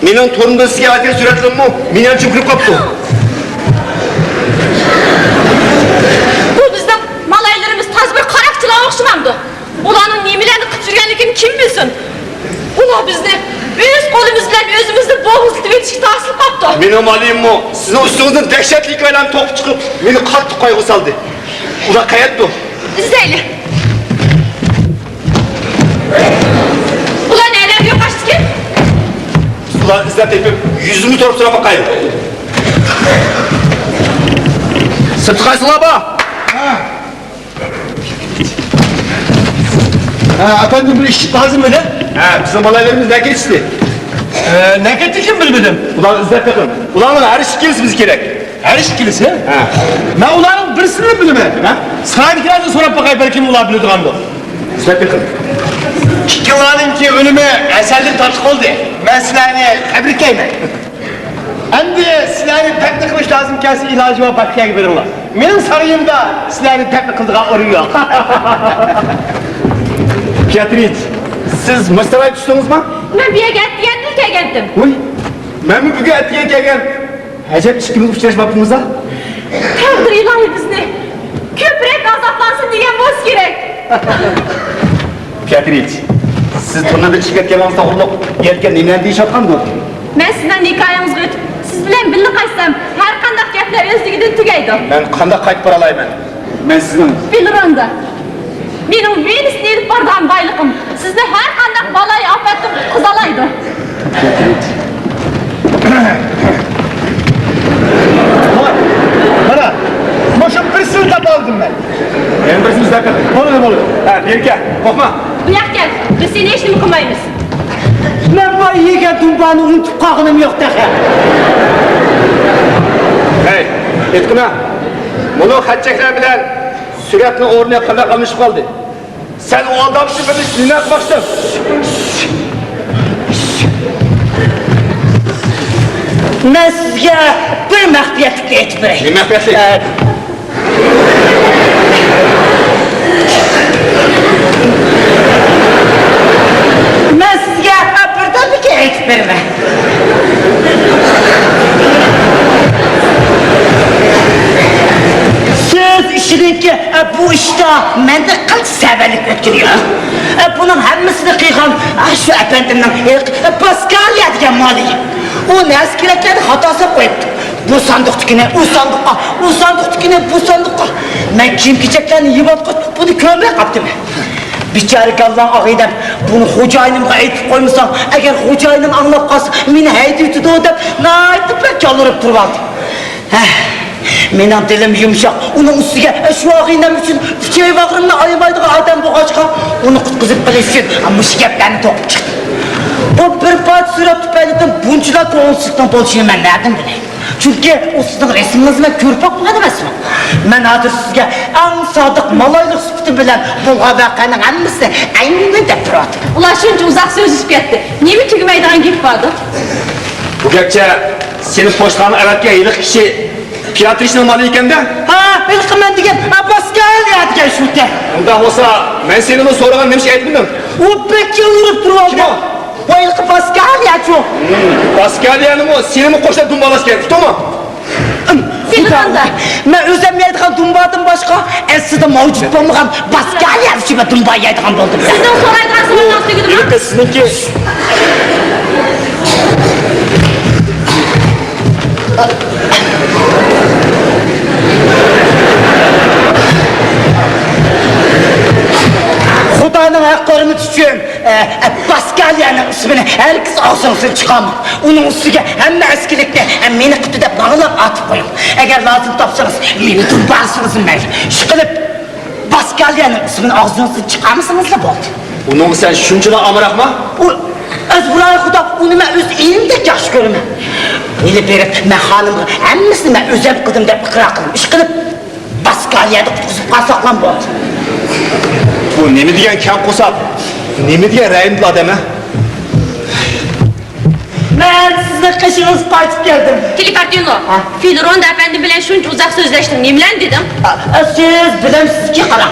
مېنىڭ تورۇمدىن سىزگە ئەۋەتكەن سۈرەتلىرىممۇ مېنى ئەنچە ئۆكۈنۈپ قاپتۇ. بۇ بىزنىڭ مالايلىرىمىز تازا بىر قاراقچىلارغا ئوخشىمامدۇ؟ ئۇلارنىڭ نېمىلەرنى قىلىپ يۈرگەنلىكىنى كىم بىلسۇن؟ ئۇلار بىزنى ئۆز قولىمىز بىلەن ئۆزىمىزنى بوغۇزلىتىۋېتىشكە تارتىلىپ قاپتۇ. مېنىڭ مالىيىممۇ سىزنىڭ ئۈستىڭىزدىن دەھشەتلىك ھېكايىلەرنى توقۇپ چىقىپ، مېنى قاتتىق قايغۇغا سالدى. ئۇلار قەيەردىدۇ؟ ئىزدەيلى. ئۇلار نەلەرگە يوقاشتىكىن؟ بۇلارنى ئىزدەپ تېپىپ، يۈزىمىز تۇرۇپ سوراپ باقايلى. سىرتتا قايسىلار بار؟ ھە، ئەپەندىم، بىر ئىش لازىم ئىدى. ھە، بىزنىڭ مالايلىرىمىز نەگە كېتىشتى؟ ھە، نەگە كېتىشىنى بىلمىدىم. ئۇلارنى ئىزدەپ بېقىڭ. ئۇلارنىڭ ھەر ئىككىلىسى بىزگە كېرەك. ھەر ئىككىلىسى؟ ھە. مەن ئۇلارنىڭ بىرسىنىلا بىلىمەن. ھە؟ سارايدىكىلەردىن سوراپ باقاي، بەلكىم ئۇلار بىلىدىغاندۇر. سۆزلەپ بېقىڭ. ئىككىڭلارنىڭكى ئۆلۈمى ئەزەلدىن تارتىپ بولدى. مەن سىلەرنى تەبرىكلەيمەن. ئەمدى سىلەرنى دەپنە قىلىش لازىم كەلسە، ئىلاجى بار باشقا يەرگە بېرىڭلار. مېنىڭ سارىيىمدا سىلەرنى دەپنە قىلىدىغان ئورۇن يوق. پياترىچ، سىز مۇشۇ سارايغا چۈشتىڭىزمۇ؟ مەن بۇ يەرگە ئەتىگەندىلا كەلگەنتىم. ۋۇي، مەنمۇ بۈگۈن ئەتىگەن كەلگەن. ئەجەب ئىككىمىز ئۇچراشماپتىمىز-ھە؟ تەقدىر ئىلاھى بىزنى كۆپرەك ئازابلانسۇن دېگەن بولسا كېرەك. پياترىچ، سىز توننېردا چىقىپ كەتكەنلىكىڭىز توغرۇلۇق يەتكەن نېمىلەرنى دېيىشىۋاتقاندۇ؟ مەن سىزنىڭ نىكاھىڭىزغا ئۆتۈپ، سىز بىلەن بىللە قايتسام، ھەر قانداق گەپلەر ئۆزلۈكىدىن تۈگەيدۇ. مەن قانداق قايتىپ بارالايمەن؟ مەن سىزنىڭ فىلروندا. مېنىڭ ۋېنىستىن ئېلىپ بارىدىغان بايلىقىم سىزنى ھەر قانداق بالايىئاپەتتىن قۇتقۇزالايدۇ. مانا، مۇشۇ بىرسىنى تاپالىدىم مەن. يەنە بىرسىنى ئىزدەپ بېقىڭ. بولىدۇ، بولىدۇ. ھە، بېرىكە، قورقما. بۇ ياققا كەل، بىز سېنى ھېچنېمە قىلمايمىز. مەن بايا يېگەن دۇمبانى ئۇنتۇپ قالغىنىم يوق تېخى. ھەي، ئېيتقىنا، مۇنۇ خەت چەكلەر بىلەن سۈرەتنىڭ ئورنى قانداق ئالمىشىپ قالدى؟ سەن ئۇ ئالدامچى بىلەن نېمە قىلماقچىسەن؟ مەن سىزگە بىر مەخپىيەتلىكنى ئېيتىپ بېرەي. نېمە مەخپىيەتلىك؟ ئە، مەن سىزگە بىردەملىككە ئېيتىپ بېرىمەن. سىز ئىشىنىڭكى، بۇ ئىشتا مەندە قىلچە سەۋەنلىك ئۆتكىنى يوق. بۇنىڭ ھەممىسىنى قىلغان شۇ ئەپەندىمنىڭ پاسكاليا دېگەن مالى. ئۇ نەرسە كېرەكلەرنى خاتا سېلىپ قويۇپتۇ. بۇ ساندۇقتىكىنى ئۇ ساندۇققا، ئۇ ساندۇقتىكىنى بۇ ساندۇققا. مەن كىيىم-كېچەكلەرنى يېيىۋاتقۇچ بۇنى كۆرمەي قاپتىمەن. بىچارە گاللاڭ ئاغىنەم، بۇنى خوجايىنىمغا ئېيتىپ قويمىساڭ، ئەگەر خوجايىنىم ئاڭلاپ قالسا، مېنى ھەيدىۋېتىدۇ دەپ ناھايىتى بەك يالۋۇرۇپ تۇرۇۋالدى. ھە، مېنىڭ دىلىم يۇمشاق، ئۇنىڭ ئۈستىگە شۇ ئاغىنەم ئۈچۈن ئۈچەي باغرىمنى ئايىمايدىغان ئادەم بولغاچقا، ئۇنى قۇتقۇزۇپ قېلىش ئۈچۈن مۇشۇ گەپلەرنى توقۇپ چىقتىم. بۇ بىر پارچە سۈرەت تۈپەيلىدىن بۇنچىلا كۆڭۈلسىزلىكنىڭ بولۇشىنى مەن نەدىن بىلەي؟ چۈنكى ئۇ سىزنىڭ رەسىمىڭىزنى مەن كۆرۈپ باقمىغان ئەمەسمەن. مەن ھازىر سىزگە ئەڭ سادىق مالايلىق سۈپىتىم بىلەن بولغان ۋەقەنىڭ ھەممىسىنى ئەينىن دەپ تۇرۇۋاتىمەن. ئۇلار شۇنچە ئۇزاق سۆزلىشىپ كەتتى. نېمە تۈگىمەيدىغان گېپى باردۇ؟ بۇ گەپچە سېنى پوچتىخانىغا ئەۋەتكەن ھېلىقى كىشى پياترىچنىڭ مالى ئىكەن-دە. ھا، ھېلىقى مەن دېگەن، ھا، پاسكاليا دېگەن شۇ ئىكەن. ئۇنداق بولسا، مەن سېنىڭدىن سورىغاندا نېمىشقا ئېيتمىدىڭ؟ ئۇ بەك يالۋۇرۇپ تۇرۇۋالدى. كىم ئۇ؟ ۋاي، پاسكالياچۇ. پاسكاليانىمۇ سېنىمۇ قوشلاپ دۇمبالاش كېرەك، ئۇقتۇڭمۇ؟ فىلروندا. مەن ئۆزۈم يەيدىغان دۇمبادىن باشقا ئەسلىدە مەۋجۇت بولمىغان پاسكاليا ئۈچۈن دۇمبا يەيدىغان بولدۇم. سىزنىڭ سورايدىغان سوئالىڭىز تۈگىدىمۇ؟ ھېلىقى سىزنىڭكى. خۇدانىڭ ھەققى ھۆرمىتى ئۈچۈن ئە، ئە، پاسكاليانىڭ ئىسمىنى ھەرگىز ئاغزىڭىزدىن چىقارماڭ. ئۇنىڭ ئۈستىگە ھەممە ئەسكىلىكنى، ئە، مېنى قىپتۇ دەپ ماڭىلاپ ئاتىپ قويۇڭ. ئەگەر لازىم تاپسىڭىز، مېنى دۇمبالىسىڭىزمۇ مەيلى. ئىشقىلىپ، پاسكاليانىڭ ئىسمىنى ئاغزىڭىزدىن چىقارمىسىڭىزلا بولدى. ئۇنىڭغا سەن شۇنچىلا ئامراقما؟ ئۇ، ئەزبۇراي خۇدا، ئۇنى مەن ئۆز ئىنىمدەك ياخشى كۆرىمەن. ھېلى بېرىپ مەن خانىمغا ھەممىسىنى مەن ئۆزۈم قىلدىم دەپ ئىقرار قىلدىم. ئىشقىلىپ، پاسكاليادا قۇتقۇزۇپ قالساقلام بولدى. بۇ نېمە دېگەن كەڭ قورساق، نېمە دېگەن رەھىمدىل ئادەم، ھە؟ مەن سىزنىڭ قېشىڭىزغا قايتىپ كەلدىم. تېلېكارتىنو، ھە؟ فىلروندا ئەپەندىم بىلەن شۇنچە ئۇزاق سۆزلەشتىڭ، نېمىلەرنى دېدىڭ؟ ئە، سىز بىلەمسىزكى، قاراڭ.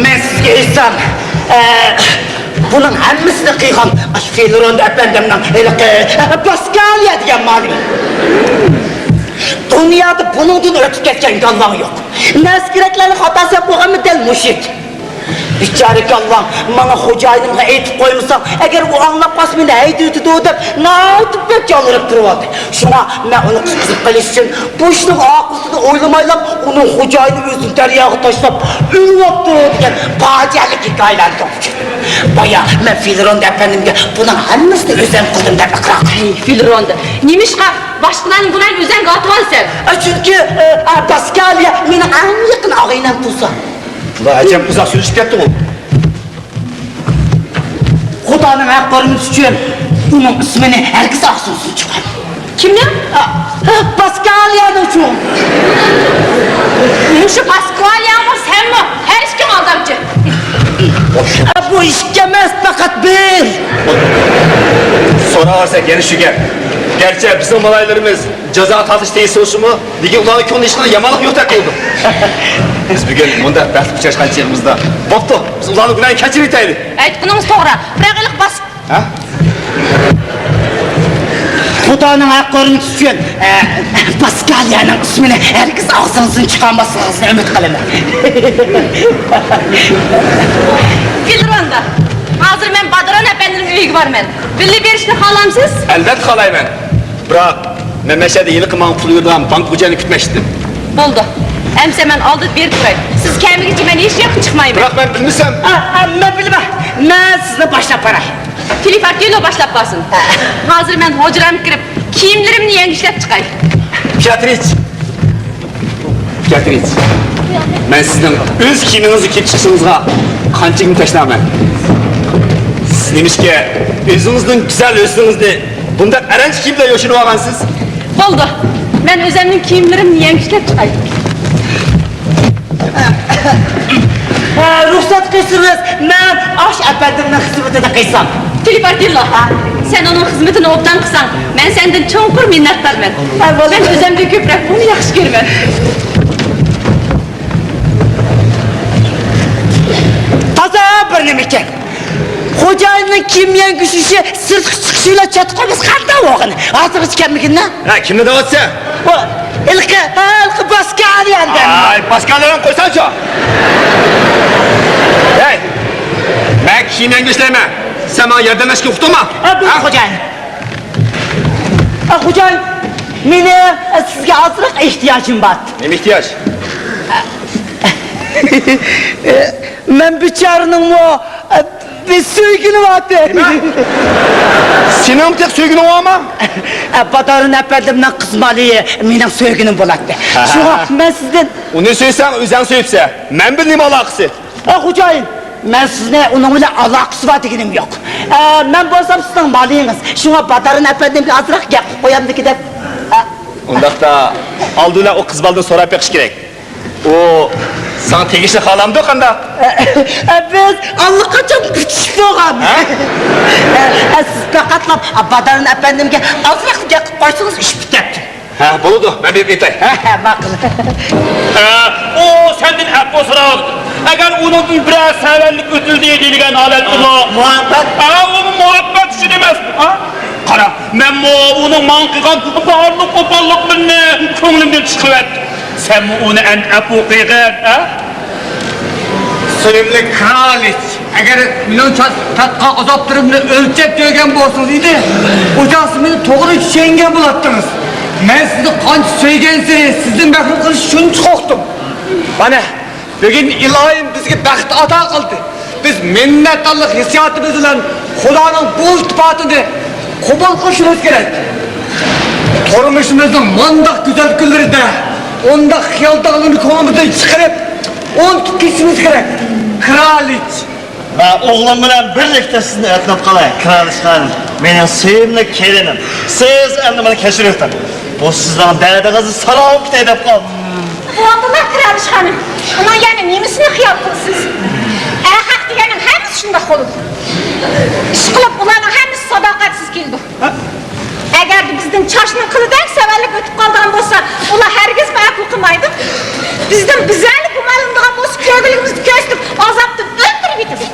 مەن سىزگە ئېيتسام، ئە، بۇنىڭ ھەممىسىنى قىلغان ئاشۇ فىلرون ئەپەندىمنىڭ ھېلىقى، ئە، پاسكاليا دېگەن مالى. دۇنيادا بۇنىڭدىن ئۆتۈپ كەتكەن گاللاڭ يوق. نەرسە كېرەكلەرنى خاتا سېلىپ قويغانمۇ دەل مۇشۇ ئىدى. بىچارە كاللاڭ، ماڭا خوجايىنىمغا ئېيتىپ قويمىساڭ، ئەگەر ئۇ ئاڭلاپ قالسا مېنى ھەيدىۋېتىدۇ دەپ ناھايىتى بەك يالۋۇرۇپ تۇرۇۋالدى. شۇڭا مەن ئۇنى قۇتقۇزۇپ قېلىش ئۈچۈن بۇ ئىشنىڭ ئاقىۋىتىنى ئويلىمايلا ئۇنىڭ خوجايىنى ئۆزىنى دەرياغا تاشلاپ ئۆلۈۋاپتۇ دېگەن پاجىئەلىك ھېكايىلەرنى توقۇپ چىقتىم. بايا مەن فىلرون ئەپەندىمگە بۇنىڭ ھەممىسىنى ئۆزۈم قىلدىم دەپ ئىقرار قىلدىم. ھەي، فىلرون، نېمىشقا باشقىلارنىڭ گۇناھىنى ئۆزۈڭگە ئارتىۋالىسەن؟ ئە، چۈنكى، ئە، ئە، پاسكاليا مېنىڭ ئەڭ يېقىن ئاغىنەم تۇرسا. ئەجەب ئۇزاق سۆزلىشىپ كەتتىڭغۇ. خۇدانىڭ ھەققى ھۆرمىتى ئۈچۈن ئۇنىڭ ئىسمىنى ھەرگىز ئاغزىڭىزدىن چىقارماڭ. كىمنىڭ؟ ئا، پاسكاليانىڭ چوغ. مۇشۇ پاسكالياڭمۇ سەنمۇ؟ ھەر ئىككىڭ ئالدامچى. ئا، بۇ ئىككى ئەمەس، پەقەت بىر. سوراۋەرسەك يەنە شۇ گەپ. گەرچە بىزنىڭ مالايلىرىمىز جازا تارتىش تېگىشلىك بولسىمۇ، لېكىن ئۇلارنىڭ كۆڭلى ھېچقانداق يامانلىق يوقتەك قىلىدۇ. بىز بۈگۈن مۇنداق بەختلىك ئۇچراشقان چېغىمىزدا، بوپتۇ، بىز ئۇلارنىڭ گۇناھىنى كەچۈرۈۋېتەيلى. ئېيتقىنىڭىز توغرا، بىراق ھېلىقى باس- ھە؟ خۇدانىڭ ھەققى ھۆرمىتى ئۈچۈن، ئە، پاسكاليانىڭ ئىسمىنى ھەرگىز ئاغزىڭىزدىن چىقارماسلىقىڭىزنى ئۈمىد قىلىمەن. بىلدىرۋاندا، ھازىر مەن باداران ئەپەندىنىڭ ئۆيىگە بارىمەن. بىللە بېرىشنى خالامسىز؟ ئەلۋەتتە خالايمەن. بىراق، مەن مەشەدە ھېلىقى ماڭا پۇل بېرىدىغان بانكا خوجايىنىنى كۈتمەكچىدىم. بولدى. ئەمسە مەن ئالدىدا بېرىپ تۇراي. سىز كەلمىگۈچە مەن ھېچ ياققا چىقمايمەن. بىراق مەن بىلمىسەم. ئا، ئا، مەن بىلىمەن. مەن سىزنى باشلاپ باراي. فىلىپ ئارتىللو باشلاپ بارسۇن. ھازىر مەن ھۇجرامغا كىرىپ، كىيىملىرىمنى يەڭگۈشلەپ چىقاي. بىئاترىس! بىئاترىس! مەن سىزنىڭ ئۆز كىيىمىڭىزنى كىيىپ چىقىشىڭىزغا قانچىلىك تەشنامەن. سىز نېمىشقا ئۆزىڭىزنىڭ گۈزەل ھۆسنىڭىزنى بۇنداق ئەرەنچە كىيىم بىلەن يوشۇرۇۋالغانسىز؟ بولدى. مەن ئۆزۈمنىڭ كىيىملىرىمنى يەڭگۈشلەپ چىقاي. ھە، رۇخسەت قىلسىڭىز، مەن ئاش ئەپەندىمنىڭ خىزمىتىنى قىلسام. فىلىپ ئارتىللو، سەن ئۇنىڭ خىزمىتىنى ئوبدان قىلساڭ، مەن سەندىن چوڭقۇر مىننەتدارمەن. ھە، بولدى. مەن ئۆزۈمدىن كۆپرەك ئۇنى ياخشى كۆرىمەن. تازا بىر نېمە ئىكەن. خوجايىننىڭ كىيىم يەڭگۈشلىشى سىرتقا چىقىشى بىلەن چاتىقىمىز قانداق بولغىنى ھازىرغىچە كەلمىگىننا؟ ھە، كىمنى دەۋاتىسەن؟ بۇ ھېلىقى، ھېلىقى پاسكالياندىن. ئاي، پاسكاليانى قويساڭچۇ! ھەي، مەن كىيىم يەڭگۈشلەيمەن. سەن ماڭا ياردەملەشكە ئۇقتۇڭمۇ؟ ھە، بۇ خوجايىن. ئا، خوجايىن، مېنىڭ، ئە، سىزگە ئازراق ئېھتىياجىم بار. نېمە ئېھتىياج؟ مەن بىچارىنىڭمۇ، ئە، بىر سۆيگىنى بارتى. نېمە؟ سېنىڭمۇ تېخى سۆيگىنىڭ بارمۇ؟ ئە، بادارىن ئەپەندىمنىڭ قىز مالىيى مېنىڭ سۆيگىنىم بولاتتى. ھە. شۇڭا مەن سىزدىن. ئۇنى سۆيسەڭ، ئۆزۈڭ سۆيۈپسەن. مەن بىلەن نېمە ئالاقىسى؟ ئە، خوجايىن، مەن سىزنى ئۇنىڭ بىلەن ئالاقىسى بار دېگىنىم يوق. ئە، مەن بولسام سىزنىڭ مالىڭىز. شۇڭا بادارىن ئەپەندىمگە ئازراق گەپ قىلىپ قويامدىكىن دەپ. ئە. ئۇنداقتا ئالدى بىلەن ئۇ قىز بالىدىن سوراپ بېقىش كېرەك. ئۇ ساڭا تېگىشنى خالامدۇ قانداق؟ ئە، ئە، بىز ئاللىقاچان پۈتۈشۈپ بولغان. ھە؟ ئە، ئە، سىز پەقەتلا، ئە، بادارىن ئەپەندىمگە ئازراق گەپ قىلىپ قويسىڭىز ئىش پۈتەتتى. ھە، بولىدۇ، مەن بېرىپ ئېيتاي. ھە، ھە، ماقۇل. ئە، ئۇ سەندىن ئەپۇ سوراپ، ئەگەر ئۇنىڭدىن بىرەر سەۋەنلىك ئۆتۈلدى دېيىلگەن ھالەتتىمۇ. مۇھەببەت. ئە، ئۇمۇ مۇھەببەت ئۈچۈن ئەمەس. ھە؟ قارا، مەنمۇ ئۇنىڭ ماڭا قىلغان بارلىق قوپاللىقلىرىنى كۆڭلۈمدىن چىقىرىۋەتتىم. سەنمۇ ئۇنى ئەمدى ئەپۇ قىلغىن، ھە؟ سۆيۈملۈك كرالىچ، ئەگەر مېنىڭ چات-، تارتقان ئازابلىرىمنى ئۆلچەپ كۆرگەن بولسىڭىز ئىدى، ئۇ چاغدا مېنى توغرا چۈشەنگەن بولاتتىڭىز. مەن سىزنى قانچە سۆيگەنسېرى، سىزدىن مەھرۇم قېلىشقا شۇنچە قورقتۇم. مانا، بۈگۈن ئىلاھىم بىزگە بەخت ئاتا قىلدى. بىز مىننەتدارلىق ھېسسىياتىمىز بىلەن خۇدانىڭ بۇ ئىلتىپاتىنى قوبۇل قىلىشىمىز كېرەك. تۇرمۇشىمىزنىڭ مۇنداق گۈزەل كۈنلىرىدە ئۇنداق خىيال داغلىرىنى كۆڭلىمىزدىن چىقىرىپ، ئۇنتۇپ كېتىشىمىز كېرەك. كرالىچ. مەن ئوغلۇم بىلەن بىرلىكتە سىزنى ئۆتۈنۈپ قالاي، كرالىچ خانىم. مېنىڭ سۆيۈملۈك كېلىنىم. سىز ئەمدى مېنى كەچۈرۈۋېتىڭ. بۇ سىزنىڭ دەردىڭىزنى سالاپ كېتەي دەپ قالدىم. بولدىلا، كرالىچ خانىم. ئۇنىڭ يەنە نېمىسىنى خىيال قىلىسىز؟ ئەخەق دېگەننىڭ ھەممىسى شۇنداق بولىدۇ. ئىشقىلىپ، ئۇلارنىڭ ھەممىسى ساداقەتسىز كېلىدۇ. ئەگەردە بىزدىن چاچنىڭ قىلىدەك سەۋەنلىك ئۆتۈپ قالىدىغان بولسا، ئۇلار ھەرگىزمۇ ئەپۇ قىلمايدۇ. بىزدىن بىزەرنى گۇمانلىنىدىغان بولسا، كۆرگۈلۈكىمىزنى كۆرسىتىپ، ئازابتىن ئۆلتۈرۈپ يېتىدۇ.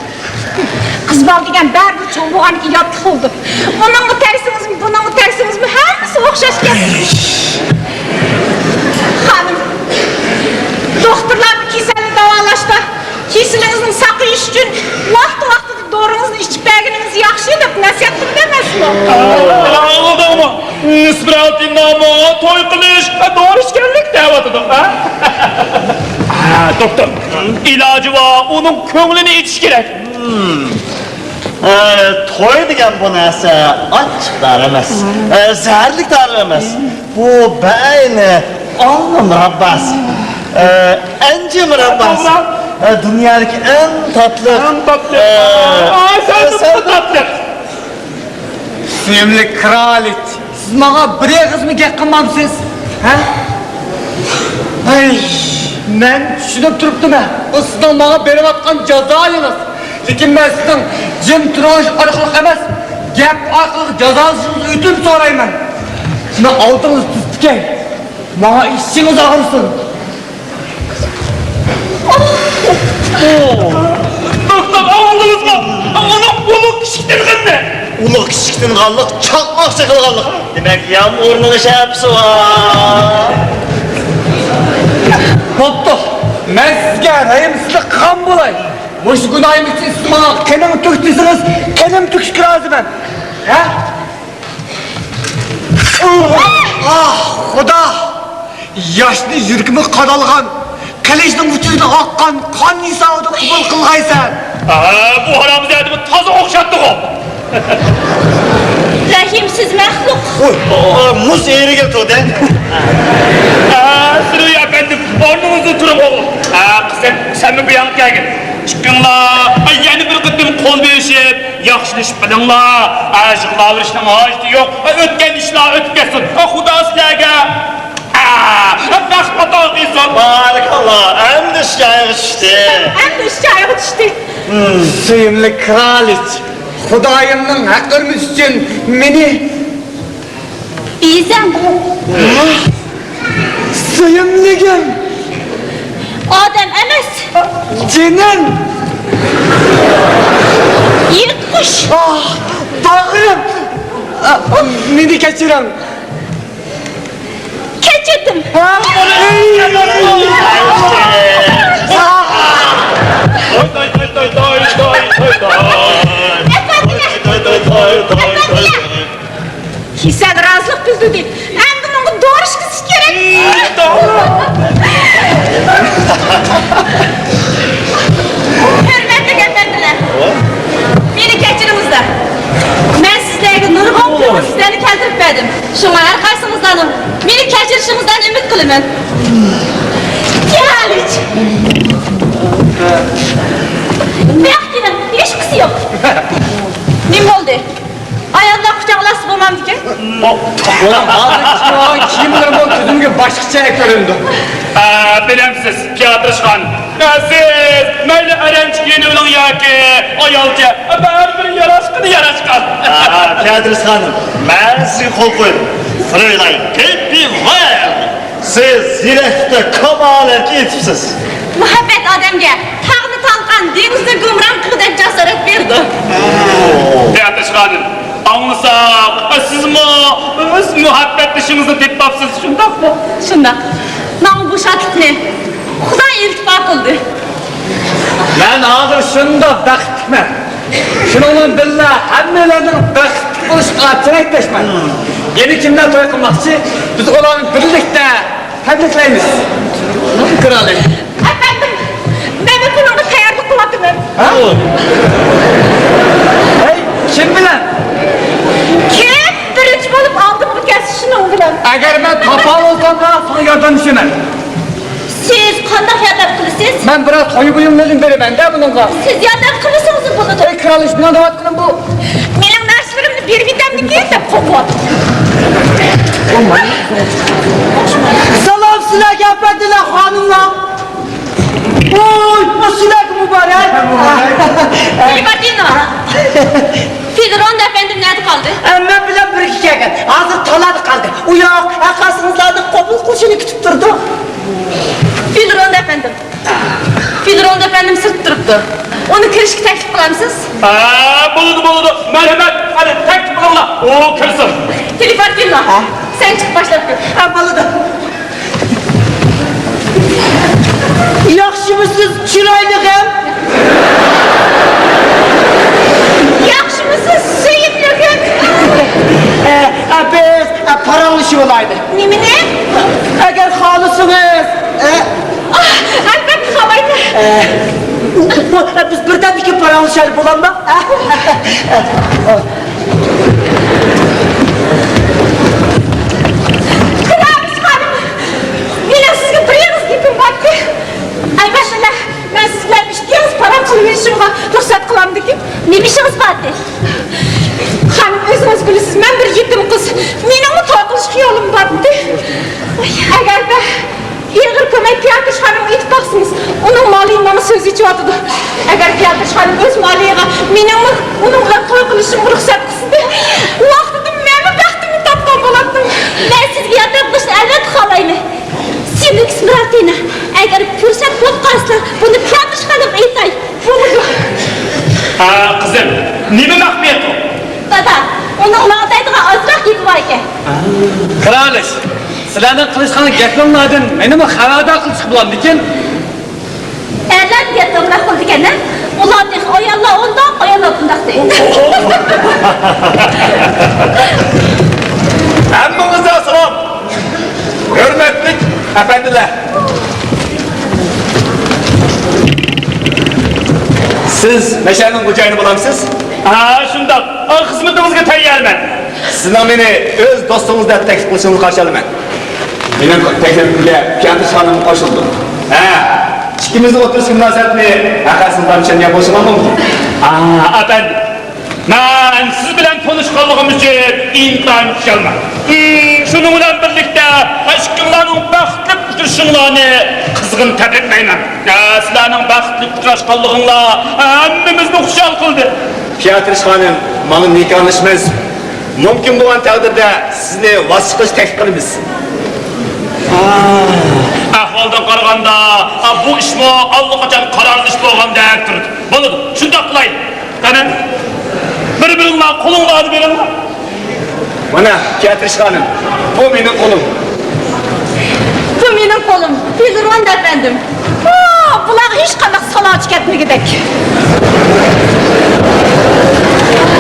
قىز بالا دېگەن بەرىبىر چوڭ بولغاندىكىن ياتلىق بولىدۇ. ئۇنىڭغا تەگسىڭىزمۇ، بۇنىڭغا تەگسىڭىزمۇ، ھەممىسى ئوخشاشكەن. خانىم، دوختۇرلارمۇ كېسەلنى داۋالاشتا، كېسىلىڭىزنى ساقىيىش ئۈچۈن ۋاقتى-ۋاقتىدا دورىڭىزنى ئىچىپ بەرگىنىڭىز ياخشى دەپ نەسىھەت قىلىدۇ ئەمەسمۇ؟ ئاڭلىدىڭمۇ؟ نىسبىراتىننامۇ توي قىلىش، دورا ئىچكەنلىك دەۋاتىدۇ، ھە؟ ھە، دوختۇر، ئىلاجى بار، ئۇنىڭ كۆڭلىنى ئېچىش كېرەك. ھە، توي دېگەن بۇ نەرسە ئاچچىق دارى ئەمەس، ھە، زەھەرلىك دارى ئەمەس. بۇ بەئەينى ئالما مۇرابباسى، ھە، ئەنجۈ مۇرابباسى. ئە، دۇنيادىكى ئەڭ تاتلىق. ئەڭ تاتلىق. ئە، ئا، سەن سەن تاتلىق. سۆيۈملۈك كرالىچ، سىز ماڭا بىر ئېغىزمۇ گەپ قىلمامسىز؟ ھە؟ ھەي، مەن چۈشىنىپ تۇرۇپتىمەن، بۇ سىزنىڭ ماڭا بېرىۋاتقان جازايىڭىز. لېكىن مەن سىزنىڭ جىم تۇرۇش ئارقىلىق ئەمەس، گەپ ئارقىلىق جازالىشىڭىزنى ئۆتۈنۈپ سورايمەن. شۇنى ئالدىڭىزدا تۇتۇپ كەل. ماڭا ئىچىڭىز ئاغرىسۇن. دوختۇر، ئاڭلىدىڭىزمۇ؟ ئۇلۇغ، ئۇلۇغ كىچىكتىن قىلدى. ئۇلۇغ كىچىكتىن قاللىق، چاقماق چېقىلغانلىق. دېمەك، يامغۇرنىڭ شەپىسى بار. بوپتۇ، مەن سىزگە رەھىمسىزلىك قىلغان بولاي. مۇشۇ گۇناھىم ئۈچۈن سىز ماڭا قېنىڭ تۆك دېسىڭىز، قېنىم تۆكۈشكە رازىمەن. ھە؟ ئاھ، خۇدا! ياشنى يۈرىكىمگە قادالغان، قىلىچنىڭ ئۇچىدىن ئاققان قان ھېسابىدا قوبۇل قىلغايسەن. ئا، بۇ ھارامزادىمۇ تازا ئوخشاتتىغۇ. رەھىمسىز مەخلۇق. ئوي، ئا، مۇز ئېرىگە تۇردى. ئا، سۈرۈي ئەپەندىم، ئورنىڭىزدا تۇرۇڭ ئوغۇل. ئا، قىزىم، سەنمۇ بۇ ياققا كەلگىن. ئىككىڭلار، ئا، يەنە بىر قېتىم قول بېرىشىپ، ياخشىلىشىپ قېلىڭلار. ئا، يىغلاۋېرىشنىڭ ھاجىتى يوق. ئا، ئۆتكەن ئىشلار ئۆتۈپ كەتسۇن. ئا، خۇدا سىلەرگە، ئا، بەخت ئاتا قىلسۇن. بارىكاللا، ئەمدى ئىش جايىغا چۈشتى. ئەمدى ئىش جايىغا چۈشتى. سۆيۈملۈك كرالىچ، خۇدايىمنىڭ ھەق ھۆرمىتى ئۈچۈن مېنى بىزەڭ. سۆيۈملۈكۈم. ئادەم ئەمەس. جېنىم. يىرتقۇچ. ئاھ، باغرىم. مېنى كەچۈرۈڭ. كەچۈردۈم. ئەپەندىلەر. ئەپەندىلەر. كېسەل رازىلىق بىلدۈردى. ئەمدى ماڭا دورا ئىچكۈزۈش كېرەك. ھۆرمەتلىك ئەپەندىلەر، مېنى كەچۈرۈڭلار. مەن سىزلەرگە نۇرغۇن كۆڭۈلسىزلەرنى كەلتۈرۈپ بەردىم. شۇڭا ھەر قايسىڭلارنىڭ مېنى كەچۈرۈشىڭلارنى ئۈمىد قىلىمەن. كرالىچ. بۇياققا كېلىڭ، ھېچقىسى يوق. نېمە بولدى؟ ئاياللار قۇچاقلاشسا بولمامدىكىن؟ بولۇڭ، ھازىر كىيىۋالغان كىيىملىرىمۇ كۆزۈمگە باشقىچە كۆرۈنىدۇ. ئە، بىلەمسىز، پياتىرىش خانىم، ئە، سىز مەيلى ئەرەنچە كىيىنىۋېلىڭ ياكى ئايالچە، ئە، بەرىبىر ياراشقىنى ياراشقان. ئە، پياتىرىش خانىم، مەن سىزگە قول قويدۇم. فرويلاين كېپىۋېل. سىز يۈرەكتە كامالەتكە يېتىپسىز. مۇھەببەت ئادەمگە تاغنى تالقان، دېڭىزنى گۇمران قىلغۇدەك جاسارەت بېرىدۇ. بېئەتىش خانىم، ئاڭلىساق، سىزمۇ ئۆز مۇھەببەتدىشىڭىزنى تېپىپسىز، شۇنداقمۇ؟ شۇنداق. ماڭا بۇ شادلىقنى خۇدا ئىلتىپات قىلدى. مەن ھازىر شۇنداق بەختلىكمەن. شۇنىڭ بىلەن بىللە ھەممەيلەننىڭ بەختلىك بولۇشىغا تىلەكداشمەن. يەنە كىملەر توي قىلماقچى؟ بىز ئۇلارنى بىرلىكتە تەبرىكلەيمىز. كرالىچ. ئەپەندىم، مەن بۇنىڭغا تەييارلىق قىلىۋاتىمەن. ھە؟ ھەي، كىم بىلەن؟ كىم بىرىنچى بولۇپ ئالدىمغا كەلسە، شۇنىڭ بىلەن. ئەگەر مەن تاپالىسام، ساڭا ياردەملىشىمەن. سىز قانداق ياردەم قىلىسىز؟ مەن بىراز توي بۇيۇملىرىنى بېرىمەن-دە بۇنىڭغا. سىز ياردەم قىلمىسىڭىزمۇ بولىدۇ. ئەي كرالىچ، مېنىڭ دەۋاتقىنىم بۇ. مېنىڭ نەرسىلىرىمنى بېرىۋېتەمدىكىن دەپ قورقۇۋاتىدۇ. سالام سىلەرگە، ئەپەندىلەر، خانىملار. ۋوي، بۇ سىلەرگە مۇبارەك. كلېماتىنا. فېدرون ئەپەندىم نەدە قالدى؟ ئە، مەن بىلەن بىرگە كەلگەن. ھازىر تالادا قالدى. ئۇ ياق، ھە، قارىسىڭىزلارنى قوبۇل قىلىشىنى كۈتۈپ تۇرىدۇ. فېدرون ئەپەندىم. فېدرون ئەپەندىم سىرتتا تۇرۇپتۇ. ئۇنى كىرىشكە تەكلىپ قىلامسىز؟ ھە، بولىدۇ، بولىدۇ. مەرھەمەت، قېنى، تەكلىپ قىلىڭلار. ئۇ كىرسۇن. تېلېفون كېلىڭلار. ھە؟ سەن چىقىپ باشلاپ كىر. ھە، بولىدۇ. ياخشىمۇسىز، چىرايلىقىم؟ ياخشىمۇسىز، سۆيۈملۈكۈم؟ ئە، ئە، بىز، ئە، پاراڭلىشىۋالايلى. نېمىنى؟ ئەگەر خالىسىڭىز. ئە. ئاھ، ئەلۋەتتە خالايمەن. ئە، بۇ، ئە، بىز بىردەمدىن كېيىن پاراڭلىشايلى، بولامدۇ؟ كرالىچ خانىم، مېنىڭ سىزگە بىر ئېغىز گېپىم بارتى. ئەلۋەتتە، مەن سىزگە مېنىڭمۇ ئۇنىڭ بىلەن توي قىلىشىمغا رۇخسەت قىلسىدى، ئۇ ۋاقتىدا مەنمۇ بەختىمنى تاپقان بولاتتىم. مەن سىزگە ياردەم قىلىشنى ئەلۋەتتە خالايمەن. سېنىڭ ئىسمىراتىنا، ئەگەر پۇرسەت بولۇپ قالسا، بۇنى پىيادىرشى خانىمغا ئېيتاي. بولىدۇ. ھە، قىزىم، نېمە مەخپىيەت ئۇ؟ دادا، ئۇنىڭ ماڭا دەيدىغان ئازراق گېپى بار ئىكەن. قىرانىش، سىلەرنىڭ قىلىشقان گەپلىرىڭلاردىن مېنىمۇ خەۋەردار قىلسا بولامدىكىن؟ ئەرلەرنىڭ گەپلىرى راست بولىدىكەن-ھە؟ ئۇلار تېخى ئاياللار ئۇنداق، ئاياللار بۇنداق دەيدۇ. ھەممىڭىزگە سالام! ھۆرمەتلىك ئەپەندىلەر! سىز مەشەنىڭ خوجايىنى بولامسىز؟ ھە، شۇنداق. خىزمىتىڭىزگە تەييارمەن. سىزنىڭ مېنى ئۆز دوستىڭىز دەپ تەكلىپ قىلىشىڭىزنى قارشى ئالىمەن. مېنىڭ تەكلىپىمگە پىيادىرشى خانىم قوشۇلدى. ھە، ئىككىمىزنىڭ ئوتتۇرىسىدىكى مۇناسىۋەتنى ھەقىقەتەن چۈشەنگەن بولۇشىڭلار مۇمكىن. ئا، ئەپەندىم، مەن سىز بىلەن تونۇشقانلىقىم ئۈچۈن ئىنتايىن خۇشالمەن. ھىم، شۇنىڭ بىلەن بىرلىكتە، ئىككىڭلارنىڭ بەختلىك ئۇچرىشىشىڭلارنى قىزغىن تەبرىكلەيمەن. ھە، سىلەرنىڭ بەختلىك ئۇچراشقانلىقىڭلار ھەممىمىزنى خۇشال قىلدى. پىيادىرشى خانىم، ماڭا نىكاھلىشىمىز مۇمكىن بولغان تەقدىردە سىزنى ۋاز چىقىرىشنى تەكلىپ قىلىمىز. ئەھۋالدىن قارىغاندا، بۇ ئىشمۇ ئاللىقاچان قارارلىشىپ بولغاندەك تۇرىدۇ. بولىدۇ، شۇنداق قىلايلى. قېنى، بىر-بىرىڭلار قولۇڭلارنى بېرىڭلار. مانا، پىيادىرشى خانىم، بۇ مېنىڭ قولۇم. بۇ مېنىڭ قولۇم، بىلرۇن ئەپەندىم. ئا، بۇلارغا ھېچقانداق سالاچى كەتمىگۈدەك.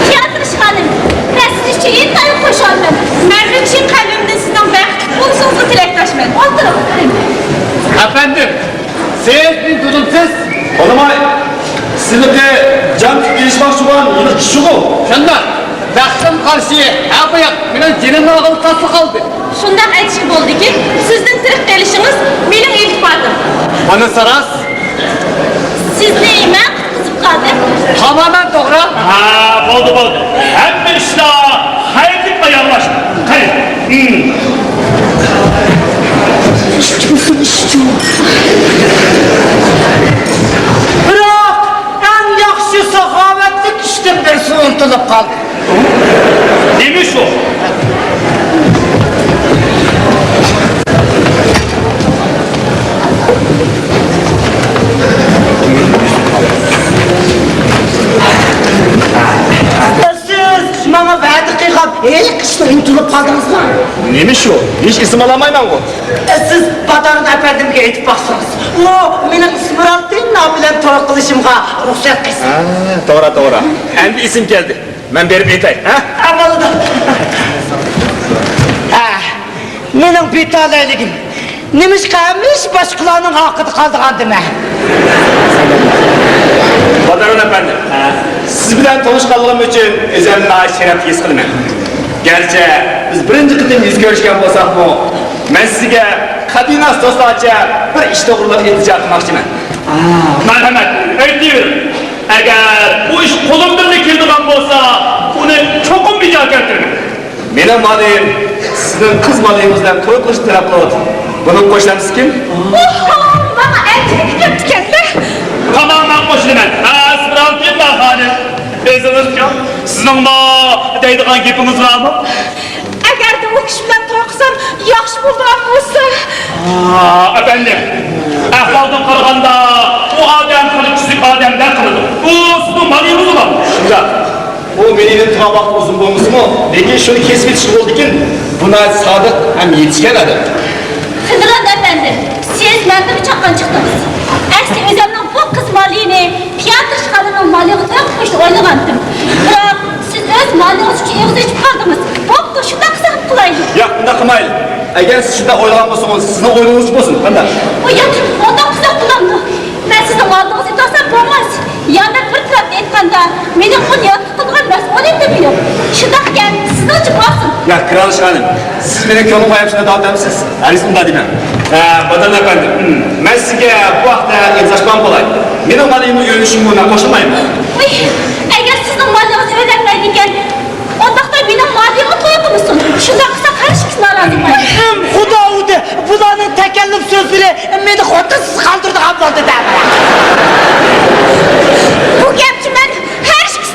پىيادىرشى خانىم، مەن سىز ئۈچۈن ئىنتايىن خۇشالمەن. مەن ئۈچۈن قەلبىمدىن سىزنىڭ بەختلىك بولۇشىڭىزغا تىلەكداشمەن. ئولتۇرۇڭ. ئەپەندىم، سىز مېنى تونۇمسىز؟ تونۇماي. سىلىقى جان تىكىپ كېلىشماقچى بولغان يىلقىچىغۇ. شۇنداق. بەختىم قارشى، ھە بۇ ياق، مېنىڭ جېنىمنى ئالغىلى تاسلا قالدى. شۇنداق ئېيتىشقا بولىدۇكى، سىزدىن تىرىك قېلىشىڭىز مېنىڭ ئىلتىپاتىم. مانىسى راست. سىزنى مەن قۇتقۇزۇپ قالدىم. تامامەن توغرا. ھا، بولدى، بولدى. ھەممە ئىشلار خەيرلىك پايانلاشتى. قېنى. ھىم. بىراق، ئەڭ ياخشى ساخاۋەتلىك ئىشتىن بىرسى ئۇنتۇلۇپ قالدى. نېمە شۇ؟ سىز ماڭا ۋەدە قىلغان ھېلىقى ئىشنى ئۇنتۇلۇپ قالدىڭىزمۇ؟ نېمە شۇ؟ ھېچ ئېسىمگە ئالالمايمەنغۇ. سىز بادارۇن ئەپەندىمگە ئېيتىپ باقسىڭىز، ئۇ مېنىڭ ئىسمىرالدىن نام بىلەن توي قىلىشىمغا رۇخسەت قىلسا. ھە، توغرا، توغرا. ئەمدى ئېسىمگە كەلدى. مەن بېرىپ ئېيتاي، ھە؟ ھە، بولىدۇ. ھە، مېنىڭ بىتالەيلىكىم. نېمىشقا ھەممە ئىش باشقىلارنىڭ ھەققىدە قالىدىغاندىمەن؟ بادارۇن ئەپەندى، سىز بىلەن تونۇشقانلىقىم ئۈچۈن ئۆزۈمنى ناھايىتى شەرەپلىك ھېس قىلىمەن. گەرچە بىز بىرىنچى قېتىم يۈز كۆرۈشكەن بولساقمۇ، مەن سىزگە قەدىمىي دوستلارچە بىر ئىش توغرىلىق ئىلتىجا قىلماقچىمەن. مەرھەمەت، ئېيتىۋېرىڭ. ئەگەر بۇ ئىش قولۇمدىنلا كېلىدىغان بولسا، ئۇنى چوقۇم بىجا كەلتۈرىمەن. مېنىڭ مالىيىم سىزنىڭ قىز مالىيىڭىز بىلەن توي قىلىشنى تەلەپ قىلىۋاتىدۇ. بۇنىڭغا قوشۇلامسىز كىم؟ ئوھو، ماڭا ئەنتىكە كەپتىكەن-دە. تامامەن قوشۇلىمەن. ئەسرانتىللا خانىم، ئۆزىڭىزچۇ؟ سىزنىڭمۇ دەيدىغان گېپىڭىز بارمۇ؟ ئەگەردە ئۇ كىشى بىلەن توي قىلسام ياخشى بولىدىغان بولسا. ئا، ئەپەندىم، ئەھۋالدىن قارىغاندا ئۇ ئادەم خېلى تۈزۈك ئادەمدەك قىلىدۇ. ئۇ سىزنىڭ مالىيىڭىزمۇ؟ شۇنداق. ئۇ مېنى ئېلىپ تۇرغان ۋاقتى ئۇزۇن بولمىسىمۇ، لېكىن شۇنى كەسىپ ئېيتىشقا بولىدىكىن، بۇ ناھايىتى سادىق ھەم يېتىشكەن ئادەم. خىدران ئەپەندى، سىز مەندىنمۇ چاققان چىقتىڭىز. ئەسلى ئۆزۈمنىڭ بۇ قىز مالىيىنى پىيادىرشى خانىمنىڭ مالىيىغا توي قىلىشنى ئويلىغانتىم. بىراق سىز ئۆز مالىيىڭىز ئۈچۈن ئېغىز ئېچىپ قالدىڭىز. بوپتۇ، شۇنداق قىلسا قىلايلى. ياق، ئۇنداق قىلمايلى. ئەگەر سىز شۇنداق ئويلىغان بولسىڭىز، سىزنىڭ ئويلىغىنىڭىزچە بولسۇن، قانداق؟ ئۇ ياق، ئۇنداق قىلسا بولامدۇ؟ مەن سىزنىڭ ئالدىڭىزدا ئۆتۈۋالسام بولماس. يەنە بىر تەرەپتىن ئېيتقاندا، مېنىڭ ئۇنى ياتلىق قىلىدىغان مەسئۇلىيىتىم يوق. شۇنداقكەن، سىزنىڭچە بولسۇن. ياق، كىرانىش خانىم، سىز مېنىڭ كۆڭلۈمگە ياخشى داۋام ئەتسىز. ھەرگىز ئۇنداق دېمەڭ. ھە، بادام ئەپەندى، مەن سىزگە بۇ ھەقتە ئېغىز ئاچمىغان بولاي. مېنىڭ مالىيىمنى ئۆيلىنىشىمگە مەن قوشۇلمايمەن. ئۇي، ئەگەر سىزنىڭ مالىيىڭىز ئۆيلەنمەيدىكەن، ئۇنداقتا مېنىڭ مالىيىمغا توي قىلمىسۇن. شۇنداق قىلسا ھەر ئىككىسى نارازى بولىدۇ. ئىم، خۇدا ئۇدى، بۇلارنىڭ تەكەللۇپ سۆزلىرى مېنى خوتۇنسىز قالدۇرىدىغان بولدى دە. بۇ گەپچە مەن ھەر ئىككىسى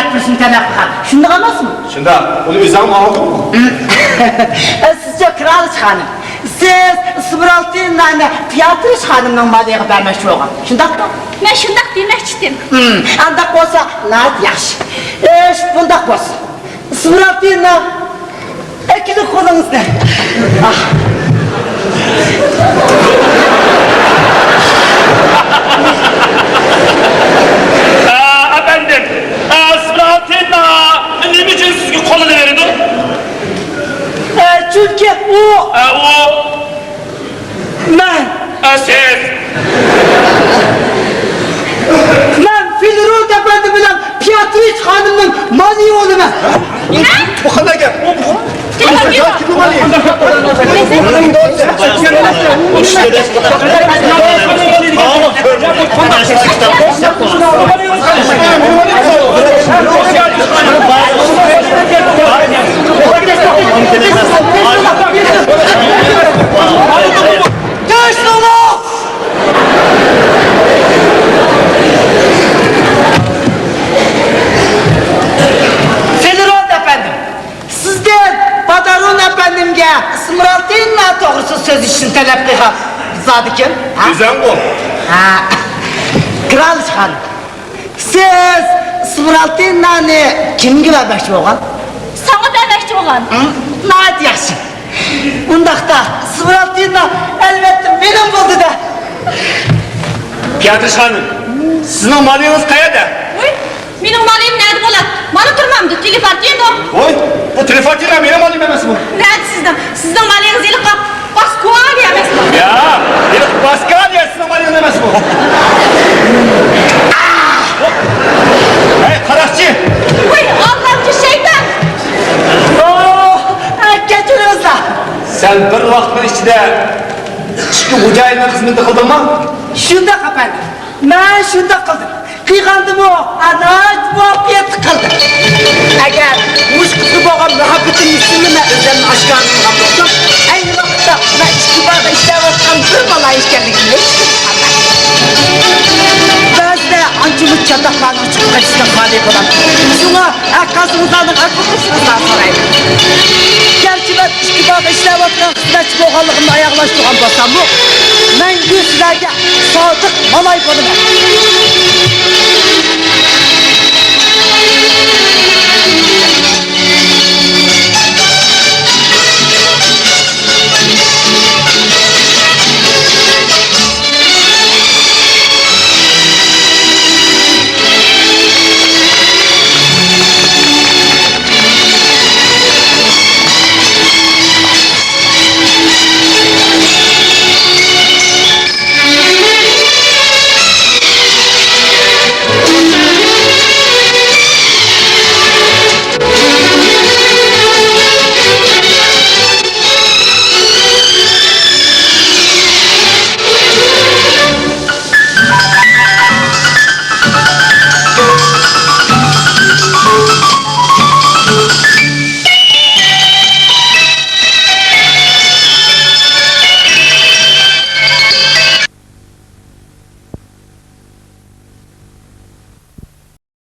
ئەتىۋېلىشنى تەلەپ قىلغان. شۇنداق ئەمەسمۇ؟ شۇنداق. ئۇنى ئۆزۈڭ ئاڭلىدىڭمۇ؟ سىزچۇ، كىرالىش خانىم. سىز ئىسمېرالتىنانى پىياترىش خانىمنىڭ مالىغا بەرمەكچى بولغان. شۇنداقمۇ؟ مەن شۇنداق دېمەكچىدىم. ئانداق بولسا ناھايىتى ياخشى. ئىش بۇنداق بولسۇن. ئىسمېرالتىنا، ئەكېلىڭ قولىڭىزنى. ئا، ئەپەندىم، ئا، ئىسمېرالتىنا نېمە ئۈچۈن سىزگە قولىنى بېرىدۇ؟ ئە، چۈنكى ئۇ، ئە، ئۇ مەن. ئە، سىز. مەن فىلرود ئەپەندى بىلەن پىياترىچ خانىمنىڭ مالى بولىمەن. بۇ قانداق گەپ؟ بۇ، بۇ، بۇ، فىلرود ئەپەندىم، سىزدىن بادارۇن ئەپەندىمگە ئىسمېرالتىنا توغرىسىدا سۆزلىشىشنى تەلەپ قىلغان زادىكىم. ھە؟ ئۆزۈڭ بول. ھە. كىرالىش خانىم. سىز ئىسمېرالتىنانى كىمگە بەرمەكچى بولغان؟ ساڭا بەرمەكچى بولغان. ھە؟ ناھايىتى ياخشى. ئۇنداقتا ئىسمېرالتىنا ئەلۋەتتە مېنىڭ بولدى-دە. پىياتىرىش خانىم، سىزنىڭ مالىڭىز قەيەردە؟ ۋوي، مېنىڭ مالىم نەدە بولار؟ مانا تۇرمامدۇ، تېلېفارتىنا. ۋوي، بۇ تېلېفارتىنا مېنىڭ مالىم ئەمەسمۇ؟ نەدە سىزنىڭ؟ سىزنىڭ مالىڭىز ھېلىقى پاسكالىيە ئەمەسمۇ؟ ياق، ھېلىقى پاسكالىيە سىزنىڭ مالىڭىز ئەمەسمۇ؟ ھەي، قاراقچى! ۋاي، ئاللامچى شەيتان! ئوھ، كەچۈرۈڭلار! سەن بىر ۋاقىتنىڭ ئىچىدە ئىككى خوجايىننىڭ خىزمىتىنى قىلدىڭمۇ؟ شۇنداق، ئەپەندىم. مەن شۇنداق قىلدىم. قىلغاندىمۇ، ناھايىتى مۇۋەپپەقىيەتلىك قىلدىم. ئەگەر مۇشۇ قىزغا بولغان مۇھەببىتىمنى سىزگە مەن ئۆزۈمنى ئاشكارا قىلغان بولسام، ئەينى ۋاقىتتا مەن ئىچكى باردا ئىشلەۋاتقان بىر بالا ئىكەنلىكىمنى بەزىدە ئانچە-مۇنچە چاتاقلارنىڭ چىقىپ قېلىشىدىن خالىي بولامەن. شۇڭا ھەر قايسىڭىزلارنىڭ ئەركىن قىلىشىڭىزلارنى سورايمەن. گەرچە مەن ئىچكى باردا ئىشلەۋاتقان خىزمەتچى بولغانلىقىمنى ئاياغلاشتۇرغان بولساممۇ، مەڭگۈ سىلەرگە سادىق مالاي بولىمەن.